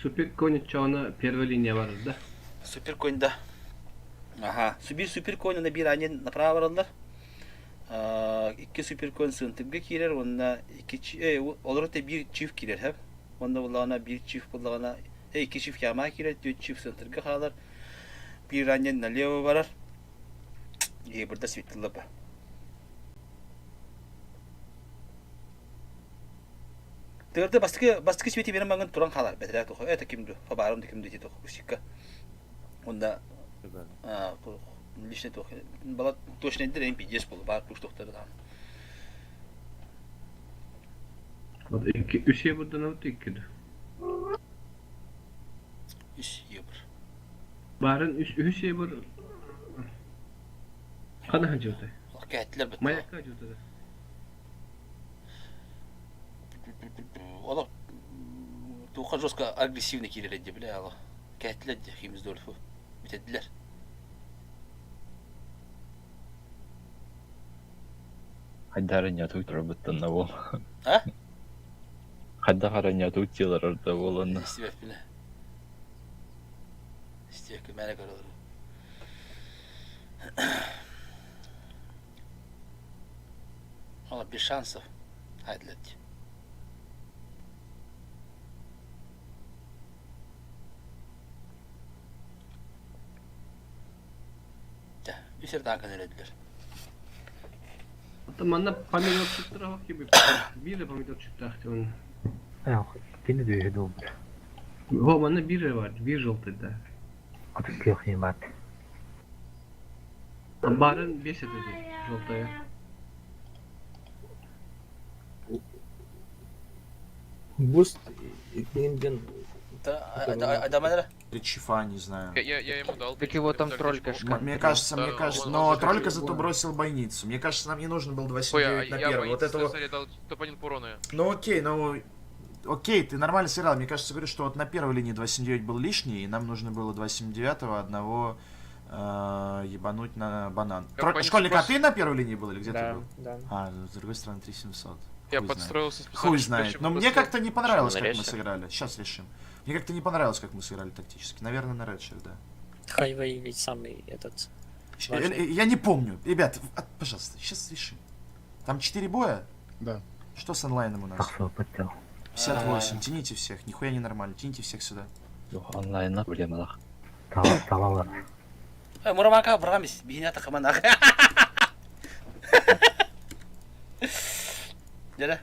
Супер конь чоона первая линия бар да. Супер конь да. Аха. Биир супер конь уонна биир ранен направо бараллар. Икки супер конь сыынтыгга киирэр уонна икки олору те биир чиф киирэр хэп. Уонна буллаҕына биир чиф буллаҕына икки чиф яма киирэр, түөрт чиф сыынтырга хаалар. Биир ранен налево барар. И бурда светилла ба. Тыырды бастакы бастакы свети берен маңын туран хаалар бэтэрээ туха это ким ду фабарым да ким ду тух кусикка онда лично тух бала точно эддер эм пиздец болу бар куш тохтары даан Вот икки үс евродан алып икки ду. Үс евро. Барын үс үс евро Хана ханчыта. Кәттилер бит. Маякка жутада. Олох туха жестко агрессивно киирэр дии бile ало. Кәттилер дии химиз дольфу. Бүтедилер. Хайдары нятук турабыттан бол. А? Хайдахара нятук телар орда болонна. Истибэппинэ. Истибэккэ мээнэ көрөлөр. Мало без шансов. Айдлет. Үс эртаан көнөрөдүлэр. Ата манна помидорчиктар gibi. Bir de помидорчиктар ахтыбын. Кини дүйе дуубут. О, манна бир бар, бир желтый да. Аты күөх ньымат. Барын бес это желтая. Буст ден Адаманера? Или чифа, не знаю. Я, я ему дал. Так его там троллька Мне кажется, мне кажется, но троллька зато бросил бойницу. Мне кажется, нам не нужен был 2.79 на я первый. Вот бойницу, этого... sorry, дал топ-1 по урону. Ну окей, ну... Окей, ты нормально сыграл. Мне кажется, говорю, что вот на первой линии 2.79 был лишний, и нам нужно было 2.79 одного ебануть на банан. Я бойницу Школьник, а просто- ты на первой линии был или где Да, ты был? да. А, с другой стороны 3700. Я Хуй знает. подстроился специально, Хуй чтобы знает. еще Но мне быстрее. как-то не понравилось, Что, на как мы рельсах? сыграли. Сейчас решим. Мне как-то не понравилось, как мы сыграли тактически. Наверное, на редшер, да. Хайвей ведь самый этот... Я не помню. Ребят, пожалуйста, сейчас решим. Там 4 боя? Да. Что с онлайном у нас? 58. Тяните всех. Нихуя не нормально. Тяните всех сюда. Онлайнна проблемалах. Талалар. Мурамака брамис, бихината хаманах. Дere.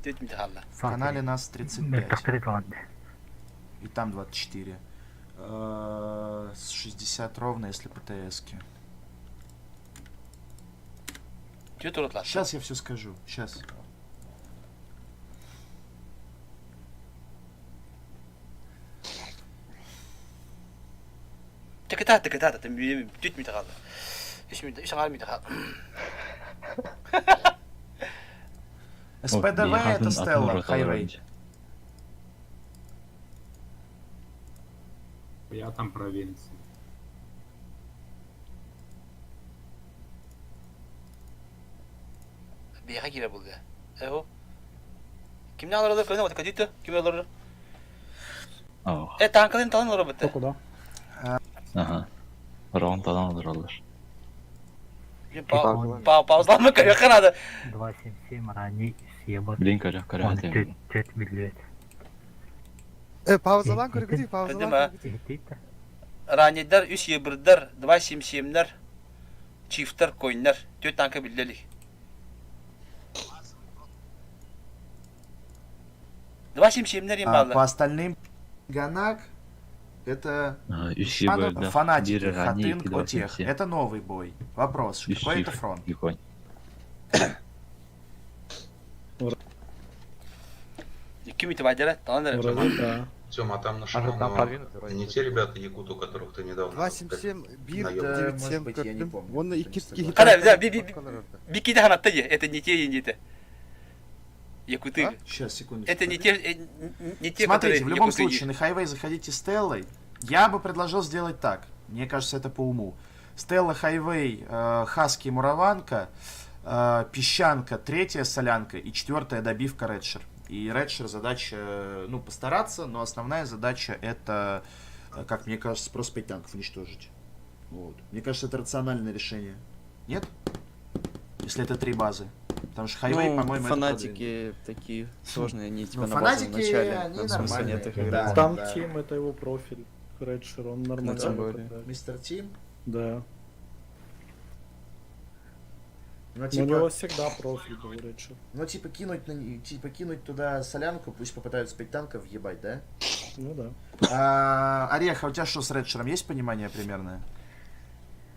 Түт митахалла. В канале нас 35. И там 24. С 60 ровно, если по ТС-ке. Сейчас я все скажу. Сейчас. Текета текета түт митахалла. Үш мит, үш аңар митахал. СПДВ это Стелла, Хайвей. Я там провинция. Бияха кире булды. Эho. Кимне алыр көрнө вот кадиты? Ким алыр? Э танкалын талын алыр бит. Ага. Раунд талан алыр. Па паузалама көрө канады. 2.77 ранний съебат. Блин, көрө, көрө. Он төт миллиет. Паузалан көргүдүй, паузалан көргүдүй. Ранидер, үс ебірдер, 2.77-лер, чифтер, койнер, төт танка билделик. 2.77-лер им По остальным Ганак это Үш Шманов, ебірді. фанатики, Бір ранний, Хатынг, Отех. Это новый бой. Вопрос, какой это фронт? Ким итip айдара, талан Тёма, а там на там Шаманова продвинутый не те ребята якуты, у которых ты недавно... 2.77 бир наёбывал? 9.7 көрдүм. Онна икки киһи Кара, да, би би би киде ханатта же, это не те, не те. Якуты. Сейчас, секунду. Это не те, не те, Смотрите, которые в любом якуты. случае, на хайвей заходите Стеллой. Я бы предложил сделать так. Мне кажется, это по уму. Стелла, Хайвей, Хаски, Мураванка, Песчанка, третья Солянка и четвертая добивка Редшер. И Редшер задача, ну, постараться, но основная задача это, как мне кажется, просто 5 танков уничтожить. Вот. Мне кажется, это рациональное решение. Нет? Если это три базы. Потому что хайвей, Ну, по-моему, это фанатики такие сложные, они типа Ну, на базу в фанатики, начале, они там смысла нет их нормальные, играть. да. Там Тим, это его профиль. Редшер, он нормально. тем более. катает. Мистер Тим? Да. Ну, Но типа- У него всегда профиль был Редшер. Ну, типа, кинуть, типа, кинуть туда солянку, пусть попытаются 5 танков въебать, да? Ну да. А, Орех, а у тебя что с Редшером? Есть понимание примерное?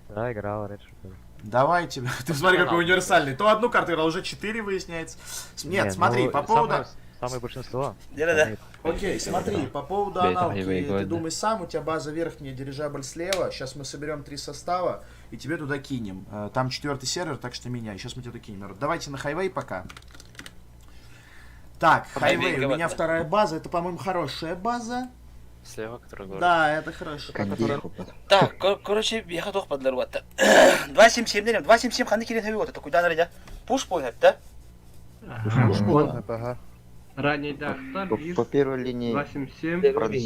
Да, играл Редшер тоже. Давай тебе. Ты смотри, какой универсальный. То одну карту играл, уже 4 выясняется. Нет, Не, смотри, ну, по поводу... Самое большинство. Да-да-да. Окей, смотри, по поводу Да, это аналки, хайвей ты говорит, да. думай сам, у тебя база верхняя, дирижабль слева. Сейчас мы соберем три состава и тебе туда кинем. Там четвертый сервер, так что меняй. Сейчас мы тебе туда кинем. Народ, Давайте на хайвей пока. Так, Хайвей, хайвей, у меня говорит, да. вторая база. Это, по-моему, хорошая база. Слева, который город. Да, это хорошо. Так, короче, я хотел подларваться. 277 дерем, 277 ханы кирен хави вот, такой дан рядя. Пуш понял, да? Пуш буолан, ага. Ранний Дактар, По первой линии 277. правда,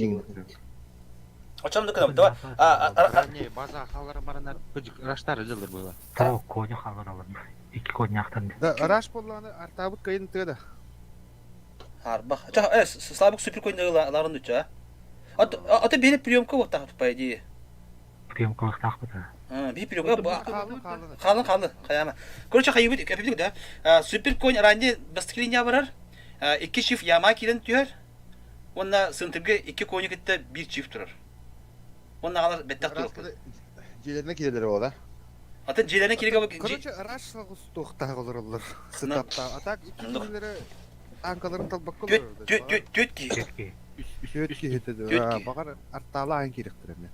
О чем докладываем? Давай. Не, база халары баранар раштар жылдыр было. Того коню халар алар. Ики коняктан. Да, раш буоллаҕына артаабыт кыайын тыада. Арбах. Ча, слабок супер конь ларын дуча. А то бери приемка вот так, по идее. Приемка тахпыта. А, би приемка. Халын, халын, хаяма. Короче, хайыбыт, кәпибдик да. Супер конь ранди бастыклиня барар. Икки чиф яма кирен түһәр. Онна сынтыргы икки кони китте бир чиф турар. Онна алар беттак турар. Дьиэлэринэн киирэллэр буолла. Атын дьиэлэринэн кииргэ Короче, раш соҕус туохтаах олороллор. Сытаптаах. А так икки кинилэри танкаларын талбакка олорор. Түөт киһи. Түөт киһи Түөт киһи. Баҕар артаалаан киириэхтэрэ эмиэ.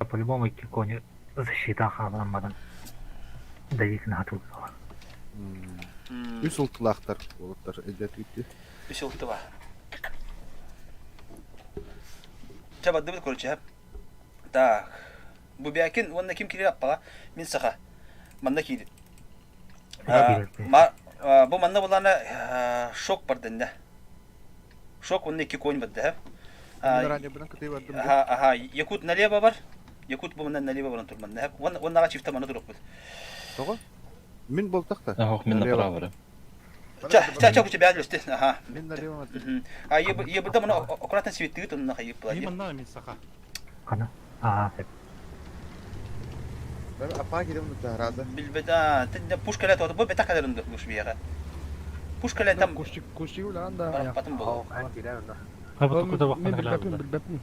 По-любому икки кони защита халан баран. Давить на тут. Үс ылтылаахтар уолаттар өйдөөтүгүт. Үс ылтыба. Чабадыбыт, короче. Так. Бубякин, онна ким кири аппала? Мин саха. Манна кири. Бу манна булана шок бар дэнде. Шок онна икки конь бар дэ. Аха, аха, Якут налево бар. Якут бу манна налево баран турман. Оннага чифта мана турук бут. Тоҕо? Мин болтахта. Ах, мин направо. Ча, ча, ча, тебя алюсте. Ага. Мин налево. А ебы мына аккуратно светит, он на хайып Мин манна мин саха. Кана? А, Апа кирем раза. Билбета, ты пушка лето, бу бета кадырынды буш бияга. Пушка лето там. Кушчик, кушчик улан да. Потом был. Мен билбэппин, билбэппин.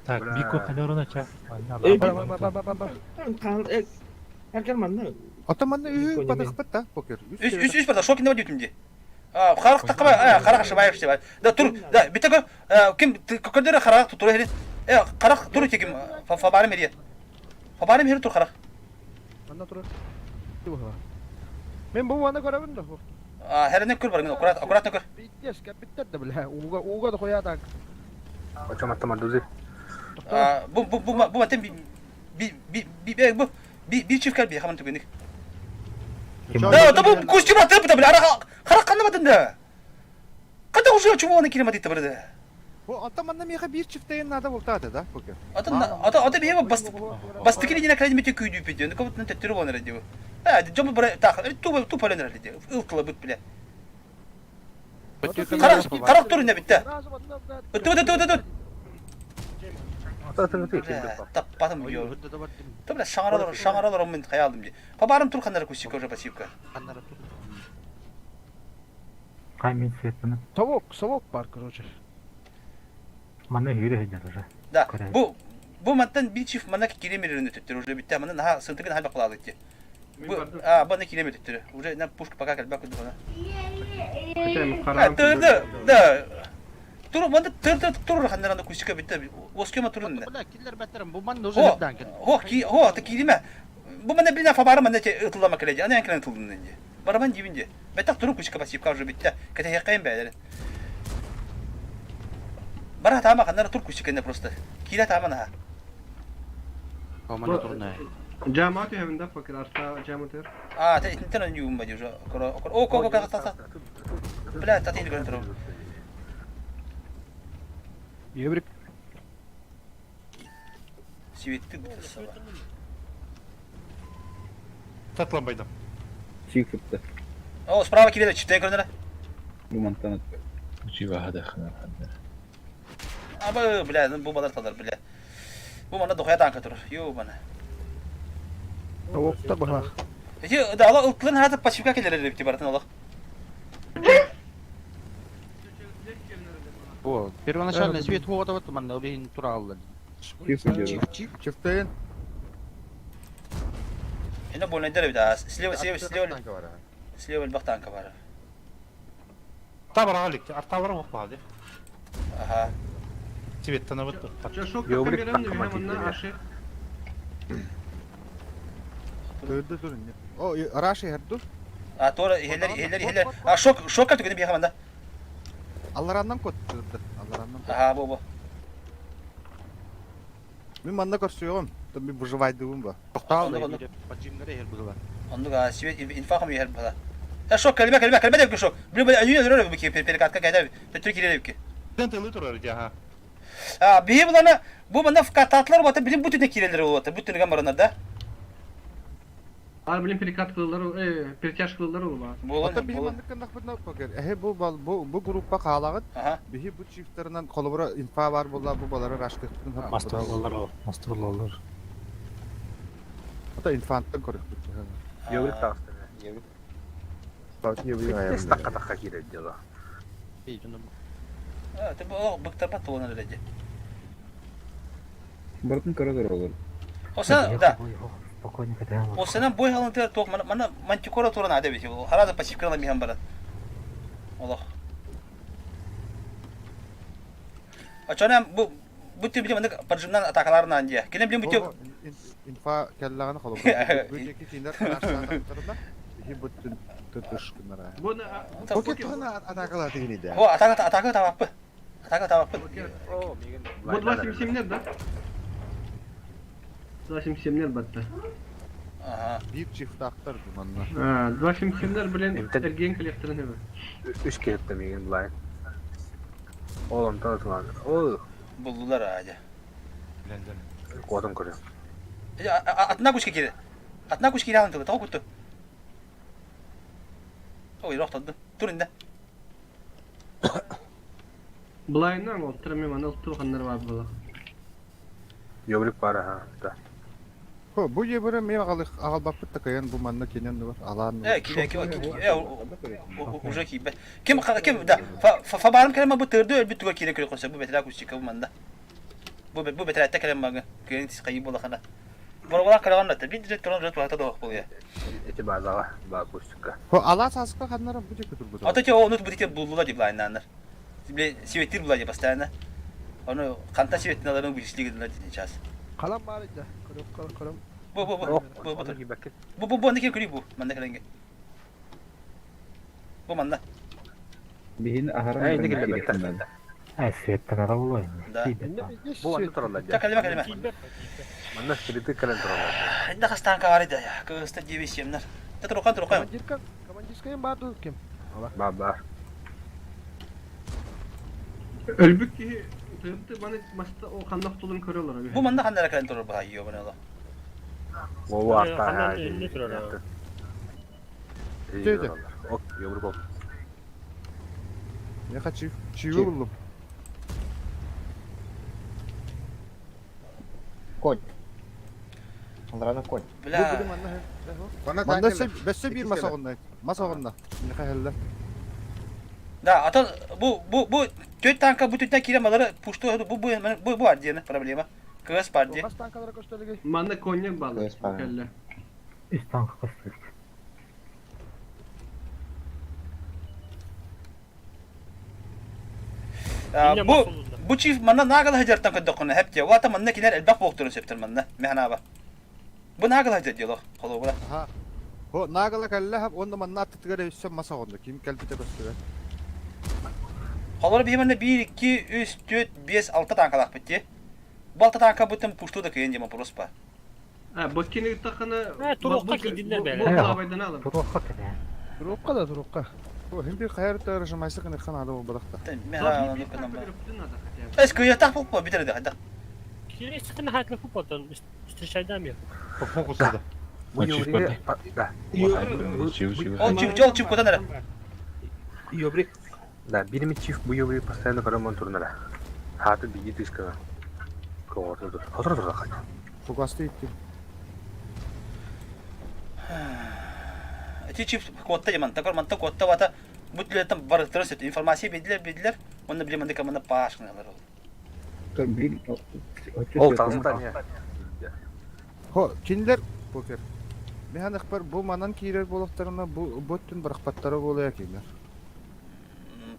Так, Бико халерона ча. Бар, бар, бар, бар, бар. Ата манна үһү батахпат та покер. Үс үс үс барда шок не дютүм ди. А, харак такба, а, харак шыбаев шыбай. Да тур, да, битеге ким көкөрдөрө харак тур хери. Э, харак тур ким фабары мерие. Фабары мери тур харак. Манна турар. Мен бу вана көрөбүн да. А, херене көр бар, аккурат, аккуратно көр. Биттес, кәпиттер да биле. Уга, уга да коя так. Очом аттама дузи. А, бу бу бу бу матен би би би би бу би би чиф калби хаман түгеник. Да, да бу костюм атып да бля, харак канмадын да. Када уже чуманы кире мадит бирде. Бу ата манна миха бир чифтейин нада болтады да покер. Ата ата ата бие бас бастыкили дина кредит мете күйдү пиде. Ну кабыт теттири болар дип. А, жому бара так, тупо тупо ленер дип. Ылкыла бут биле. Карак карак тур не битте. Өттү өттү өттү. Тап потом ё. Та бля шаңаралар шаңаралар мен хаялдым ди. Пабарым тур ханара кусик уже пассивка. Кай мен светini. Совок, совок бар, короче. Манна хүрө хеджер уже. Да, бу бу маттан бир чиф мана киремерин өтөттөр уже битте. Мана наха сынтыгын халба кылалы ди. Бу а баны киремер өтөттөр. Уже на пушка пока калба куду бана. Хотя ему А, харам. тырды, да. Тур, манда тырды тур ханнаранда кусика битте. Оскема турун. Бля, киллер бәттерим, бу манна уже Хо, дан кел. хо, ки, хо, та кириме. Бу мана билна фабары мана те ытылама келеди. Ана янкрен тылдын инде. Барабан дибинде. Беттак туруп кусика пассивка уже битте. Кете хекайын бәлер. Бара тама ханнара тур кусика не просто. Кире тама на. Команда турная. Жамаат үйәмінде покер арта жамаат А, та итинтен он юум бади уже. Коро, о, ко, ко, ко, та, та. Бля, татын көрөн турар. Еврик. Светти бутылсаба. Татлан байдам. Чикытты. О, справа кириле, читен көрөнөр. Бу мантан Учива хадахна. Аба, бля, бу балар талар, бля. Бу мана дохуя танка турар. Ю мана. Оqta баһах. Эти да ала ылтылын хата пассивка келер бити баратын олох. О, первоначальный свет хуота вот манна олин тураллар. Чиф, чиф, чифтейн. Эне больно дер бит. Слева, слева, слева. Слева элбэх танка бар. Табар алик, арталар оқ бади. Аха. Цветтен абыт. Чашок камераны манна аши. Төрдө турун. О, Раши херду. А тора хелер хелер хелер. А шок шок түгүнү бияха манда. Аллараннан кот төрдө. Аллараннан. Аха, бу бу. Мен манна көрсөйөм. Мен выживайдыбым ба. Токтал поджимнere хер быгыла. Оннуга свет инфа хам ехер была. Та шок калма калма калма деп шок. Биле биле аюя дөрөр бу ки перекатка кайда төтүр кирер ки. Ден тылы турар ди аха. А бии булана бу манда вкататлар бата билим бүтүнө кирелер болот. Бүтүнө гамарына да. Ар билим перекат кылылар, э, перетяж кылылар ол ба. Ата биһи маннык кыннахпытына покер. Эһи бу бал бу бу группа хаалаҕыт. Биһи бу чифтерынан холобура инфа бар буолла бу балары рашкыхпытын Мастер Мастер Ата инфанттан көрөхпүт. Еврик тағысты. Еврик. Таққа таққа кирет дела. А, ты бу быктарбат туган эле. Бартын көрөдөр олар. Оса да. Спокойненько да. Осынан бой халын тох мана мана мантикора туран ада бит. Харада пассивкалар михан барат. Олох. А чона бу бу тип билим андык поджимнан атакаларынан андия. Кенем билим бу тип Инфа келлаганы холобура. Бу жеки тинер раштаактарына биһи бу түтүш кынара. Бу тугана атакалар дегениде. О, атака атака табаппы. Атака табаппы. Бу 277 да? 277 батта. Ага. Бир чифтактар бу манна. А, 277 билен эрген коллекторын эбе. Үш кетті меген былай. Ол онтан туған. Ол Булдулар аja. қуатын көрем. Атына күшке кире. Атына күшке кире алын тагы күттү. Ой, рохтады. Тур инде. Былайынан ол тырме мана ылтты ханнар бар була. Еврик бар аха. Да. Хо, бу ебере мен агал агалбаппыт такаян бу манна кенен бар. Алан. Э, кире кире э уже кибе. Ким ким да фа барым келеме бу тырды өлбүт туга кире кире койса бу бетра күшке бу манда. Бу бу бетра та келеме мага. Кирен тис кайы була хана. Боргала караган да бир директ туран жот вакыта да болуя. Эти базаға, ба кустукка. Хо, ала саска ханнара бу жеки турбу. А то те оны бу те булдула дип лайнаннар. Биле светир була дип постоянно. Оны канта светин аларын вышли гидла сейчас. Калам бар иде. Көрөп кал көрөм. Бу бу бу бу бу бу бу бу неке күри бу манда келенге. Бу манда. Биһин аһаран Эй, неге лебеттер. Ә, светтен ара болой. Да. Бу анды туралар. Та калема калема. Манна скелеты кален туралар. Инде хастанка бар иде я. Кыста дивизиямнар. Та турукан турукан. Командирка, командирская бар ким? Ба бар. Өлбүк ки тырты маны маста о ханнах тулун көрөлөр. Бу манда ханнара кален турur бу айyo бана ла. О, арта. Түйді. Ок, еврик ок. Я хочу чивы булдум. Конь. Алрана конь. Бля. Манна бәссө бир масагынна. Масагынна. Нехе хелле. Да, а то бу бу бу төт танка бу төттен кире малары пушты бу бу бу бу бар диye проблема. КС бар диye. Кас танкалара көстөлүгө. Манна коньяк балы. Келле. Үс танка көстөлүк. Бу бу чиф манна нагал хаҗартан көддөккүнө хеп диye. Вата манна кинер элбак боктурун септер манна. Механаба. Бу нагал хаҗар диye холобура. Аха. Хо, нагала келле хап онда манна аттыгар өссө масагынна. Ким келбите көстүбө. Холор бихи манна 1 2 3 4 5 6 танкалак битти. Бу 6 танка бүтүн пушту да кыйын диye вопрос бар. А, боткини тахана Э, турукка кийдиндер бәле. Бу лабайдан алып. Турукка кеде. Турукка да турукка. Хим bir хайар режимайсы кыныхан ада болбадахта. Эс кыйатах пуппа битер да хада. Кирилл хатла пупотон встречайдами. Фокус да. Да. Ол чип жол чип кутан эрэ. Йобрик. Да, бирими чиф бу йобри постоянно караман турнара. Хаты биги тыскага. Когорду тур. Хотор тур хат. Фокусты итти. Эти чип куотта яман такар манта куотта вата бу түлеттен барыктыры сөт информация бедилер бедилер. Онна биле манда камана пашкыналар ол. Ол тағызда не? Хо, кинилер покер. Механ ықпар бу манан киирер болохтарына бу боттун барахпаттара болая кинилер.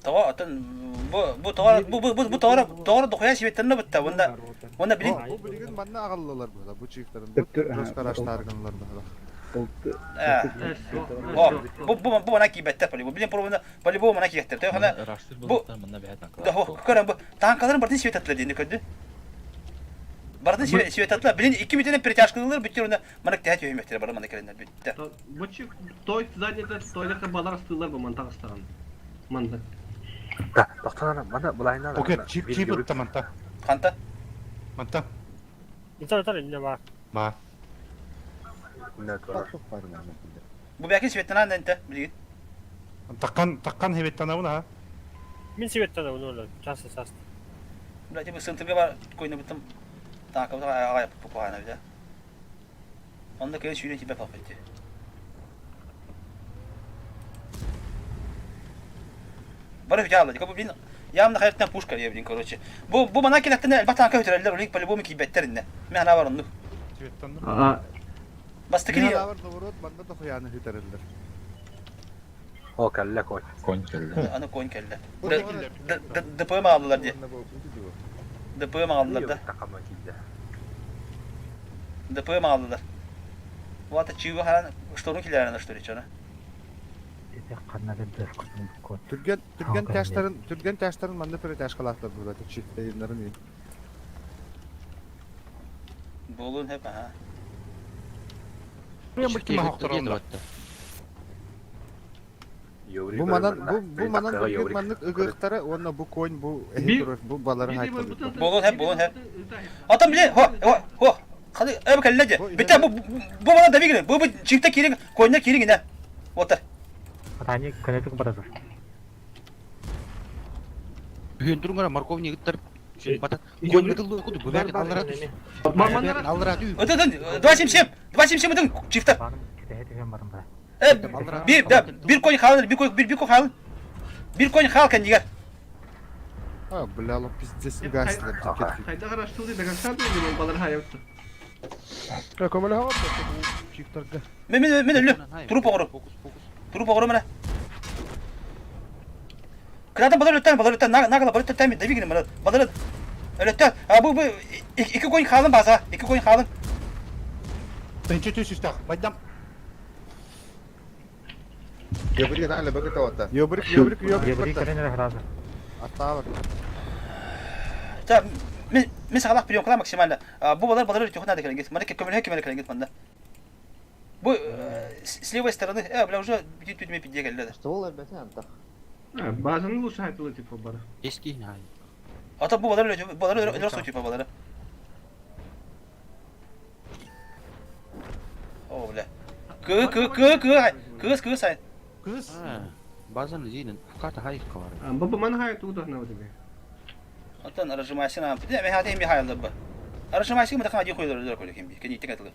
Тоҕо атын бу бу тоҕо бу бу бу тоҕо тоҕо дохуя сибеттенне бутта онда онда билин Бу билигин манна аҕаллылар була бу чифтарын бу роскараштааргынлар була. О, бу бу бу мана кийбэттэр по билин пробуна по-любому мана кийэттэр. Той хана бу да хо көрөн бу танкаларын бартын светатлар диэн көрдү. Бартын светатлар билин икки бүтүнэн перетяжкалар бүттер онда манык тэһэ түһүмэктер бары мана кэлэннэр бүттэ. Бу чик той заднийда тойдакка балар астыылар бу мантак астаган. Маннык. Да, тохтонара мана булайна. Покер чип чип ытта манта. Ханта? Манта. Итар итар инне бар. Ба. Бу бәки светлана нэнте билигин. Таккан таккан хебеттанабын аха. Мин сибеттен оны часто часто. Бля, типа центрга бар койна бутым. Танка бутым ага попугана бля. Онда кэлэн сүүрэн тибэ папытты. Бары хүтэ алла. Бу блин, явно хайртан пушка я, блин, короче. Бу бу мана келеттен элбэх танка хүтэрэллэр, олик по-любому кийбэттэр инне. Мен хана бар оннук. Бастакы Механ наоборот манна дохуяны хүтэрэллэр. О, кэллэ конь. Конь кэллэ. Аны конь кэллэ. ДП мааллар дии. ДП мааллар да. ДП мааллар. Вот чего харан штурм килерен что ли чона. Ханна да кутун Түрген түрген таштарын түрген таштарын манна перетяжкалаахтар була чифтейиннарын. Болун хеп аха. Бу манан бу бу манан бүрген маннык ыгыктары онна бу конь бу эһи бу баларын айтты. Болун хеп болун хеп. Атам биле хо хо хо. Хады эб кэллэ же. Битэ бу бу мана давигин. Бу бу чифте кирин коньна кирин ине. Вот. Атани көнөтүк баразыр. Бүгүн туруңара морковник ыттар. Бата конь ытылды куду бу бәрин аллара түс. Аллара түс. Ытын 277 277 ытын чифте. Э bir да bir конь халын bir конь bir bir конь халын. Bir конь хал кәндигер. А, бля, ло пиздец ыгастылар Хайда караштылды до конца билин балар хайыпты. Көмөлө хават чифтарга. Мен мен мен өлү. Туруп оҕору. Туруп оҕору мене. Кыратан балар өттен балар өттен нагала балар өттен мен давигин балар балар өттен. А бу бу iki конь халын база. Iki конь халын. Тынчы түс үстах. Байдам. Йобрик на лебе кытаватта. Йобрик йобрик йобрик. Йобрик кэрен разы. Аттаабар. Та мен мен сагалах прием максимально. Бу балар балар өттен надо келген. Мана көмөлө көмөлө келген манда. Бу с левой стороны, э, бля, уже бүтүн түтүмө пидде келди. Ствол әлбәтә антах. Базаны лучше айтылы типа бары. Эски най. Ата бу балар балар өлөр типа балары. О, бля. Кы кы кы кы кыз кыз ай. Кыз. Базаны зинен карта хай калар. Бу бу мана хайт удахна тебе. Антон разжимайся нам. Мен хаты ми хайлы бу. Разжимайся мы такая один хуй дор кем би. Кени тек атылып.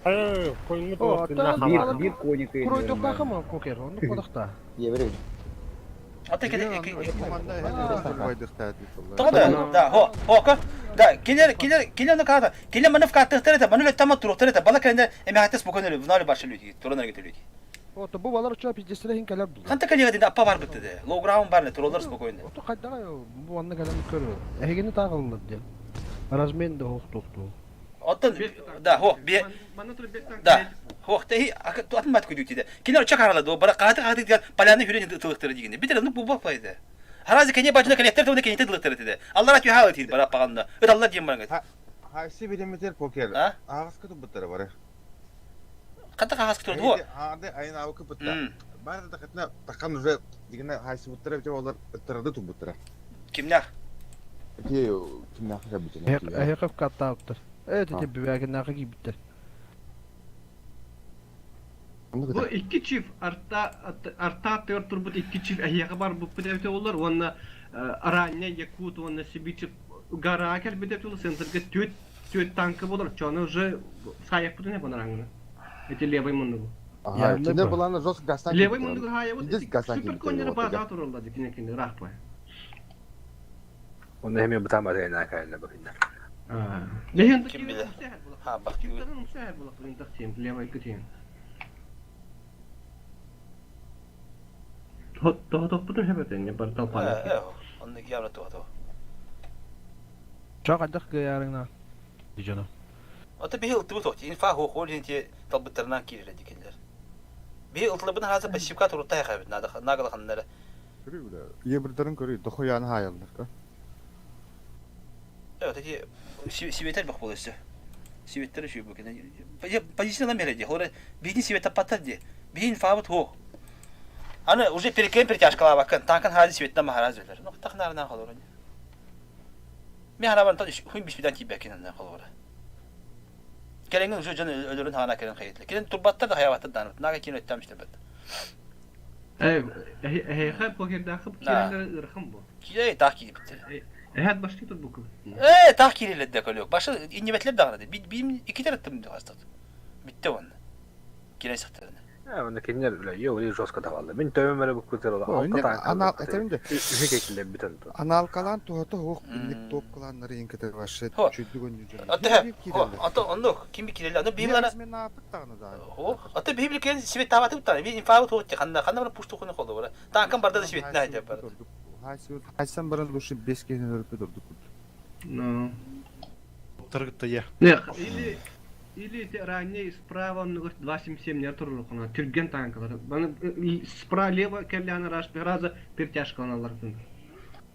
Ай, конь О, Bir bir коник Курой тохтаахама кокер, онну кодахта. Еврей. Ата кеде Да, да, хо, хо, ка. Да, кинер, кинер, кинер на карта. Кинер мана в картах мана летама туруктар бала кенде эме хатес спокойно в нале башы люди, турана гете люди. Ото бу балар чуа пиздесtere хин кэлэр бул. Ханта калега деди аппа бар битти де. Лоу граунд бар не, туралар спокойно. Ото кайдага бу анны кэлэн көрө. Эхигини таагыллар диэн. Размен да хохтохту. Оттон да, хо, бе. Да. Хо, те атын мат күдүк диде. Кинер чак аралады, бара каты каты дигән поляны хүрен тылыктыры дигән. Битер ну бу бапайды. Харазы кене бачына кенеттер туны кенете тылыктыры диде. Аллар атю халы диде бара паганда. Өт аллар дигән барган. Хайсы биреметер покер. Агыс көтүп буттары бары. Хата хахас турду го. Ады айын абы кыпытта. Бар да кытна такан уже дигене хайсыбыттара бите олар ыттырады тубуттара. Кимнях? Ити кимнях кабитен. Эһэкэп каттаабыттар. Э тете бүбээгиннээхи киирбиттэр. Бу икки чиф арта арта аттыгар турбут икки чиф эһиэхэ барбыппыт эбитэ буоллар уонна ранняй Якут уонна Сибичи гараа кэлбит эбитэ буоллар центрга түөт түөт танка буолар оччону уже саайаппытын эбонараңына эти левый муннугу Ага, кине буланы жестко гастан левый муннугу хаайабыт супер коннери база тураллар дикине кине рахпай Оны эми бутам арена кайла бакында. Лехен Ким биле? Ха, бак Левый кытын. Тоһотоппутун хэбэтен бар талпаана. Онны явра туото. Чак адах гыярыңна. Дижано. Ата биһи ылтыбыт тохти. Инфа хо хол хинти талбыттарынан кииреле дикелер. Биһи ылтылыбын хаза пассивка туруттай хабит нада нагала ханнара. Ебірдерін көрі, дохуяны хаялдар. Evet, эти сибетер бак болысы. Сибеттер şu bu kene. Позиция нам береди. Хора биһин сибет паттар ди. Биһин фабыт хо. Аны уже перекен перетяжкала бакын. Танкан хази сибеттен махараз өлөр. Ну тахнарынан холор. Мен харабан тан хун бишпидан тибекен андан холор. Келеңин уже жон өлөрүн хана келен хайытлы. Келен турбаттар да хаябаттар дан. Нага кин өттәм işte бит. Э, эһэ покердахып кирелер ырхым бу. Киле так кирип битти. Эһэт башты тур бу. Э, так кирелер де көлөк. Башы иннеметлер дагы. Би бим iki taraftan diyor hasta. Bitti onun. Кирей сактарына. Э, оны киндер биле, йо, ули жестко давалды. Мен төбөм эле бу көтөр ола. Алты танк. Анал этеримде. Үхе кекилер бүтөн. Аналкалан тухата хук бинник топ кыланнары инкетер ваше чүйдүгөн жүжөн. Ата ата онно ким кирелер? Аны бим лана. Мен апыт тагны да. О, ата бим кен сибет табаты буттан. Би инфа тот ханна ханна бар пушту хуны колду бара. Танкан барда да сибет найда бар. Хайсан баран лучше бес кенен өрпө дурдук. Ну. Таргытта я. Не, или или те ранее справа ну 277 не туррухуна түрген танкалар. Баны справа лево келляны раш раза перетяжкаланалар.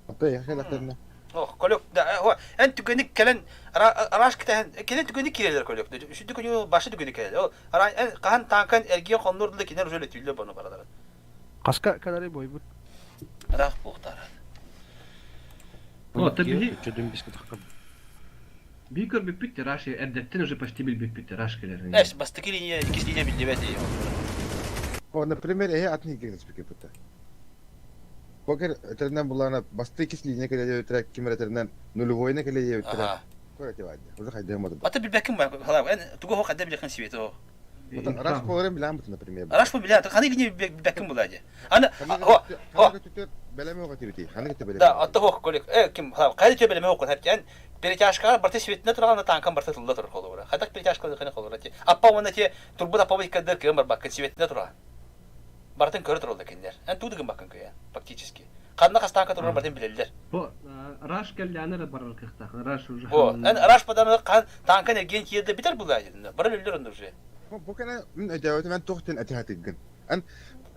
Ата я хелатерне. Ох, колек да, о, эн түгеник келен раш китен, келен түгеник кирелер колек. Үшү түгөнү башы түгеник келер. О, эн кахан танкан эрген коннурду кинер уже түллө бону баралар. Каска калары бойбут. Рах бухтар. О, та би Чөдүн биске таккан. Бикер биппит раш эрдеттен уже почти бил биппит раш келер. Эш, бастыки линия, икис линия билдебет. О, например, э атны генес бike бута. Покер этернен булана басты кис линия келе өтөрө кимер этернен нулевойна келе өтөрө. Көрөтө байды. Уже хайда мады. Ата билбекин бар, халап. Эн туго хо кадда билген сибет о. Раш поларым билен бут, например. Раш бу билен, ханы линия билбекин булады. Аны хо хо Белеме оға тибити. Ханы кете белеме. Да, ата хо колек. Э ким халап. Кайда төбе белеме оқ хап. Перетяжка барты светне турган танкан барты тулда тур холура. Хатак перетяжка ханы холура ти. Аппа оны ти турбут аппа бик кадыр кем бар бакын светне турган. Бартын көрө турулда киндер. Эн тудыгын бакын көя фактически. Ханна хастанка турган бартын билелер. Бу раш келляны барар кыхтах. Раш уже. Бу эн раш паданы кан танкан эрген киерде битер булай. Бары өллөр онда уже. Бу кene мен өдәвәт мен тохтен әтәтигин. Эн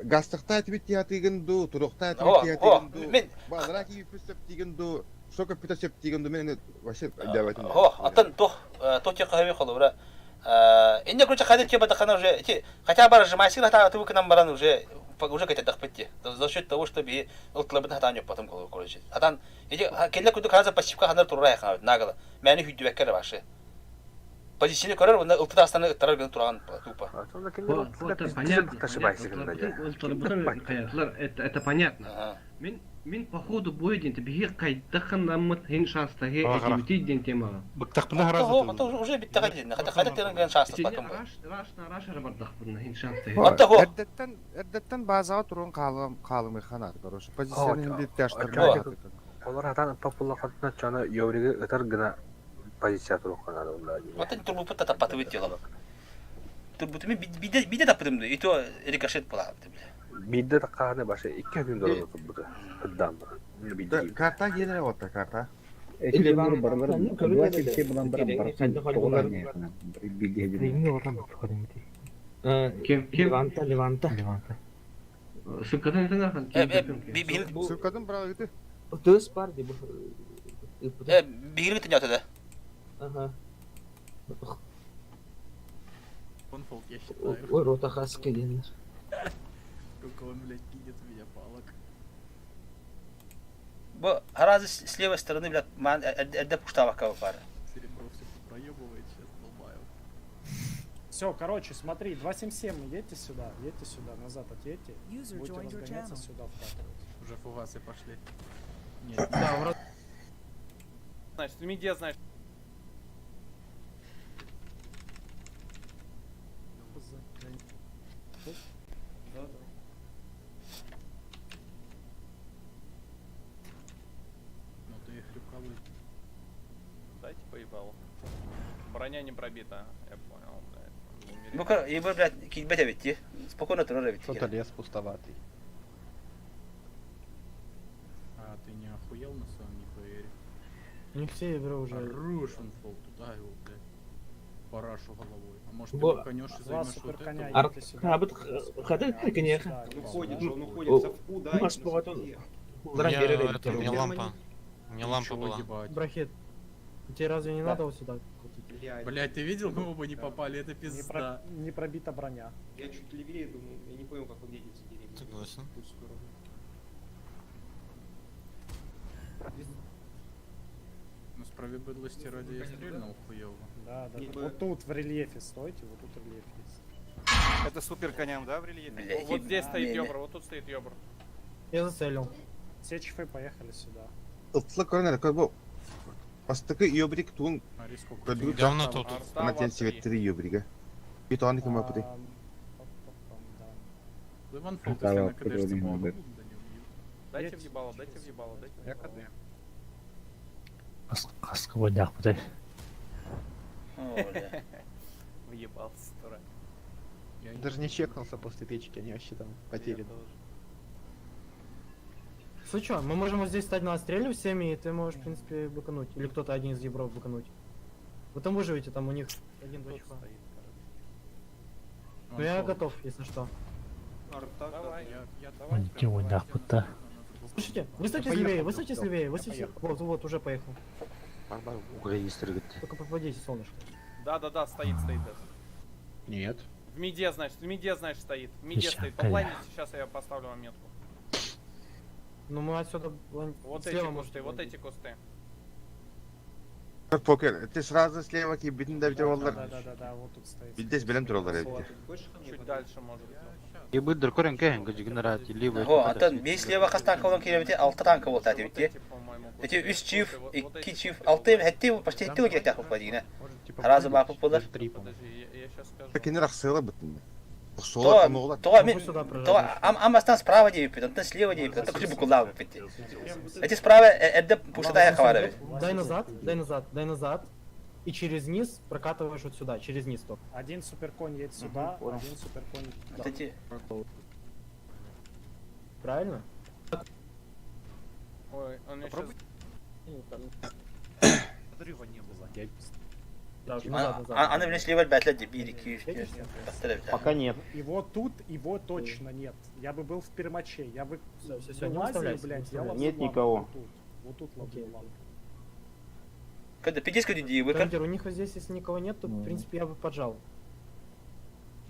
гастыкта тибит тиятигин ду, турукта тибит тиятигин ду. Мен базара ки пүсөп тиген ду, шока питасеп тиген ду мен вообще өдәвәт. Хо, атын тох тохте кахави холура. Инде короче хадит кеба тахана уже эти хотя бы разжимайся та ты к нам баран уже уже хотят дахпетти за счет того что би ылтлабын хатан yok потом короче атан эти келле күдү каза пассивка ханар турра яхан нагала мени хүдүбеккер башы позицияны көрөр мында ылты астаны ыттарар гын тураган тупо Это понятно. Это понятно. Мен мен по ходу боя ден бихи кайдахын наммыт хин шанста хе эти ден тема. Быктакпына харазы. Уже битте кайдын. Хата хата терен шанста бакын. Раш раш на раш арбардахпын хин шанста. Ата хо. Эрдеттен эрдеттен базага турун калым калым ханат короче. Позицияны инди таштыр. Олар хатан папула хатна чана йовриге ытар гына позиция турук канады улар. Атын турбу пата тапаты бит ялап. Турбу мен биде биде тапыдым да. Ито рикошет була бит. Бидде такканы башы 2 күн дорога турбу. Хыддан. Карта келер отта карта. Ким ким? Леванта, Леванта. Леванта. Сыкатын этен архан. Сыкатын бра гыты. Төс бар ди бу. Э, бигир бит да. Ага. Фолк, я считаю. Ой, рота хаска диэннэр. Сколько он, блядь, кинет в меня палок. Бу сразу с левой стороны, блядь, ман эрдэ пуштабакка баар. Серебро все проебывает сейчас, долбаю. Все, короче, смотри, 277, едьте сюда, назад отъедьте. User Будете joined your разгоняться channel. сюда вкатывать. Уже фугасы пошли. Нет, Да, в Значит, в миде, знаешь. Ну ты хрюка вы. Дайте поебал. Броня не пробита, я понял, блядь. Умереть. Ну-ка, ебы, блядь, килбет эбит дии. Спокойно турар эбит. Что-то лес пустоватый. А ты не охуел на своем ЕПРе? Не все игры уже. Хорош он фолк, туда его, блядь. Парашу головой. А может ты Бо- быканешь и Два займешь вот суперконя это? едьте сюда. А, бут хата конечно. Сюда, Он уходит же, он уходит О, в совку, да, Маш, и на потом. совке. У меня, это, у меня лампа. У меня лампа Чего была. ебать? Брахет, тебе разве не надо вот сюда крутить? Блядь. Блядь, ты видел, мы оба не попали, это Не, пизда. не пробита броня. Я чуть левее думаю, я не понял, как он едет за деревья. Согласен. В ту сторону. Ну справедливости ради я стрельнул хуёво. Да, да. Не, да. бы- Вот тут в рельефе стойте, вот тут рельеф есть. Это супер коням, да, в рельефе? Блядь, Вот здесь стоит не, не. ёбр, вот тут стоит ёбр. Я зацелил. Все чифы поехали сюда. Ытла көрөн эрэ бу. Бастакы ёбрик туун Смотри, сколько көрдүгүт Говно тут. Арта, Ана тен вот севеттери ёбриге. Бит аны кем апты. Ам, пам-пам-пам, да. Иван Фолк, если на КДшце помогу, да не убьют. Дайте въебало, дайте въебало, дайте Я въебало. КД. Хаска бойдах бутай. О, бля. Въебался, дурак. Я Даже не чекнулся после печки, они вообще там потеряны. Слушай, мы можем вот здесь стать на отстреле всеми, и ты можешь, в принципе, быкануть. Или кто-то один из ебров быкануть. Вы там выживете, там у них один-два Тут чифа. стоит, короче. Ну я готов, если что. Арта, Давай, Я, я давай. Ничего, бойдах бутта. Слушайте, выставьте поехал, левее, всё, выставьте всё. левее, Я выставьте. поехал. Вот, вот, уже поехал. Украинцы Только попадите, солнышко. Да-да-да, стоит, стоит, да. Нет. В миде, значит, в миде, значит, стоит. В миде Ещё, стоит. бля. Попланьте, сейчас я поставлю вам метку. Ну мы отсюда Вот слева эти можете кусты, вот блондить. эти кусты. Покер, ты сразу слева ки битин да битер Да, олар. да, да, да, да, вот тут стоит. Бидес белем туралар эбит. Чуть дальше, может. Го, Антон, бес слева хас танка болан келебити, алты танка болта Вот дебити. эти, по-моему, Эти кусты. үс чиф, Вот, вот икки эти чиф, кусты. алты, хетти, почти хетти керек тахып дигине. Может, типа, Разы блиндить? бапы болар. Даже три, по-моему. Подожди, я сейчас скажу. Кинер ахсыла битин. То, Сола онулар. то, мен, Ну, сюда то, прожали. ам, амастан справа дейбит, антон слева дейбит, антон күчү букуллаа бит. Эти справа, эдде пушта хавара бит. Дай назад, дай назад, дай назад. И через низ прокатываешь вот сюда, через низ только. Один суперконь едет сюда, понял. один суперконь. Вот эти, Правильно? Ой, он мне сейчас... Взрыва не было. Да, назад, назад. аны билен слева бәтле ди, бир, ики, үч, төрт, Пока нет. Его тут, его точно нет. Я бы был в пермаче, я бы Всё, всё, всё, не вылазил, выставляйся, не блядь, я выставляйся. ловлю Нет лампу никого. Вот тут, вот тут ловлю Окей. лампу. Когда пидес көдү дии, быкыр. Командир, у них вот здесь, если никого нет, то, в принципе, я бы поджал.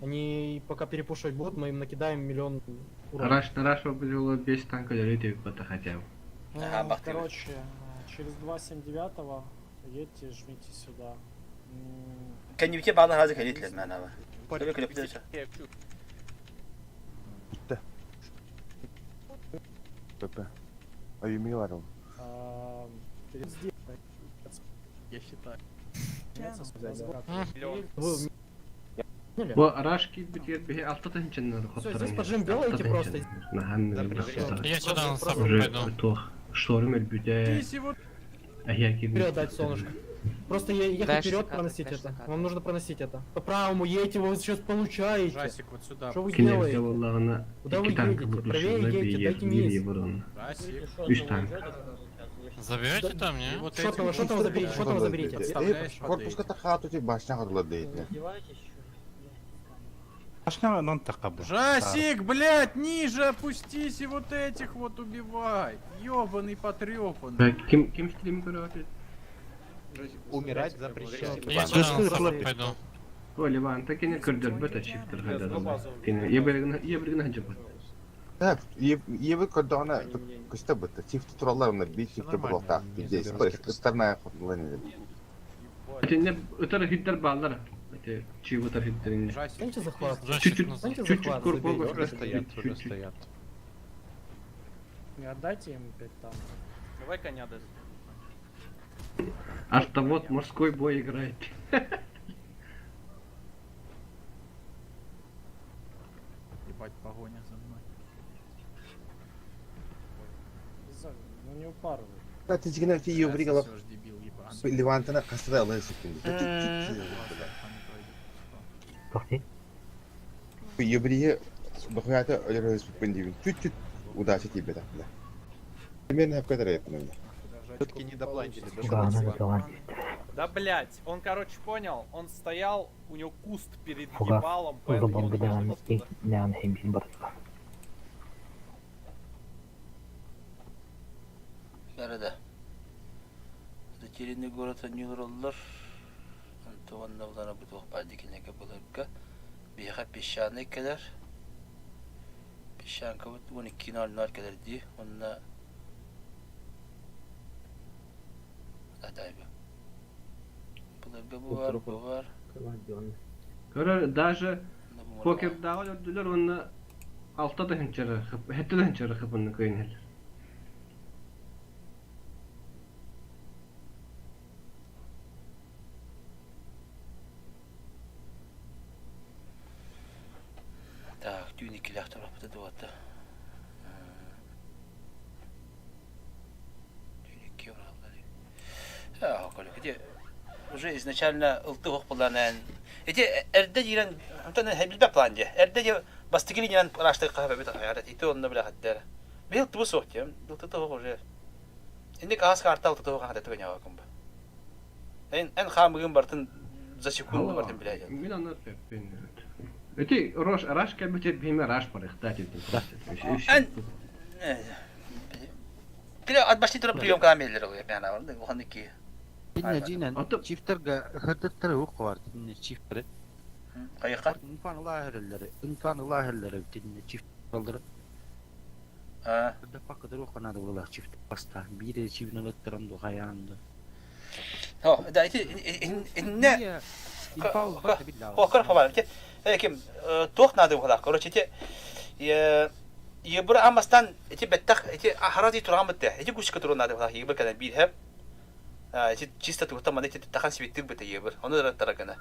Они пока перепушивать будут, мы им накидаем миллион урона. Раш на раш было без танка дөрөт бата хотя бы. Ага, Ну, бахты. Короче, через 2.79 едьте, жмите сюда. Кеннибите баалы хазы келетлер мен аба. Көбө келеп Битте. ПП. Аюми бар ол. Через здесь. Я считаю. Вы поняли? Бу раш ки битер бихи алты тынчыннар Всё, здесь поджим делаете просто. Я сюда на сапу Уже пойду. тох шторм элбүдэ. Ахия Вперед дать солнышко. Просто ехать Дальше вперед, закатывай, проносить дальше это. закатывай. Вам нужно проносить это. По правому едете, вы сейчас получаете. Жасик, вот сюда. Что вы Кинер делаете? боллагына Куда вы ики танка едете? бутлушунда Правее едете, бир дайте бир низ. еврон. Жасик. Үч танк. Заберете там, не? Вот Шотного, шотного заберите, шотного заберите. Корпуска тахату ти башня кадылар дейт. Башня нон такабы. Жасик, блядь, ниже опустись и вот этих вот убивай. Ёбаный потрёпанный. Ким ким стрим көрөт? Умирать запрещаю. Я сюда на сапу пойду. О, Леванта кини көрдөрбөт ачивтар хайдадалар. Кини ебригин ханжапат. Так, ебы көрдөҕүнэ көстө бытта. Чифти тураллар онно биир чифти буолуохтаах. Здесь ыстарная хотлан. Итинне ытар хиттер бааллар. Эти чип ытар хиттеринне. Станьте захват. Чуть-чуть, Станьте чуть-чуть захват, корпо забейте. Уже стоят, уже стоят. Не отдайте им 5 танков. Давай коня даст. Артовод морской бой играет. Ебать, погоня за мной. Ну не упарывай. Да, ты тигнер ти ебригала. Сосёшь, дебил ебаный. Левантана касыда алай суккун. Ебрие дохуята өлөрөс суккун дибин. Чуть-чуть удача тебе так, да. Примерно в которой я понял. Все-таки не доблайндили, да? Фуганы ыталан. Да блять, он короче понял, он стоял, у него куст перед Фугас ебалом, уза поэтому он бомбадан не и нян химбин барыта. Бәрі Затерянный город анньылар Антуанна булана бутуох баадикинеке былырга биһиэхэ песчаный кэлэр. Песчанкабыт 12.00 кэлэр дии. Онно Атайбы. Былыргы бу бар, бу бар. Көрөр даже покердааҕы өлөрдүлэр уонна алта да хынчары, хэттэ да хынчары хыпынны кыйын Так, түүн иккилээх тураппыта дуота. Түүн икки Ити уже изначально ылты ох планан. Ити эрдэ диирэн, онтон билбэт план дии. Эрдэ ди бастакы линиянан ыраастык хаһа бит аярат. Ити онно билэ хаттара. Бил тубу суох диэм. Ылты тоҕо уже. Инник аас карта ылты тоҕо хата түгэн кумба. Эн эн хаамыгын бартын за секунду бартын билэ. Мин аны пеппин. Эти рош раш кэбите биме раш парыхта тетин просто. Эн Киле атбашти турап прием камерлер ол мен аны охан ки. Инне динен чифтерге хырдыттары ук бар тинне чифтери. Кайыка? Инфан лахерлери, инфан лахерлери тинне чифт алдыр. А. Да пакыдыр ук анады булар чифт баста. Бире чифтин өттөрөндү хаянды. Хо, да ити инне Хо, көр хабар. Ити ким туох нады була. Короче, ити Ебір амастан ити беттах ити ахарати турган битте. Ити күчкө турун нады була. Ебір кадан бир хеп. Ити чисто тугта маны ити тахан сибиттир бите ебір. Оны да тарагана.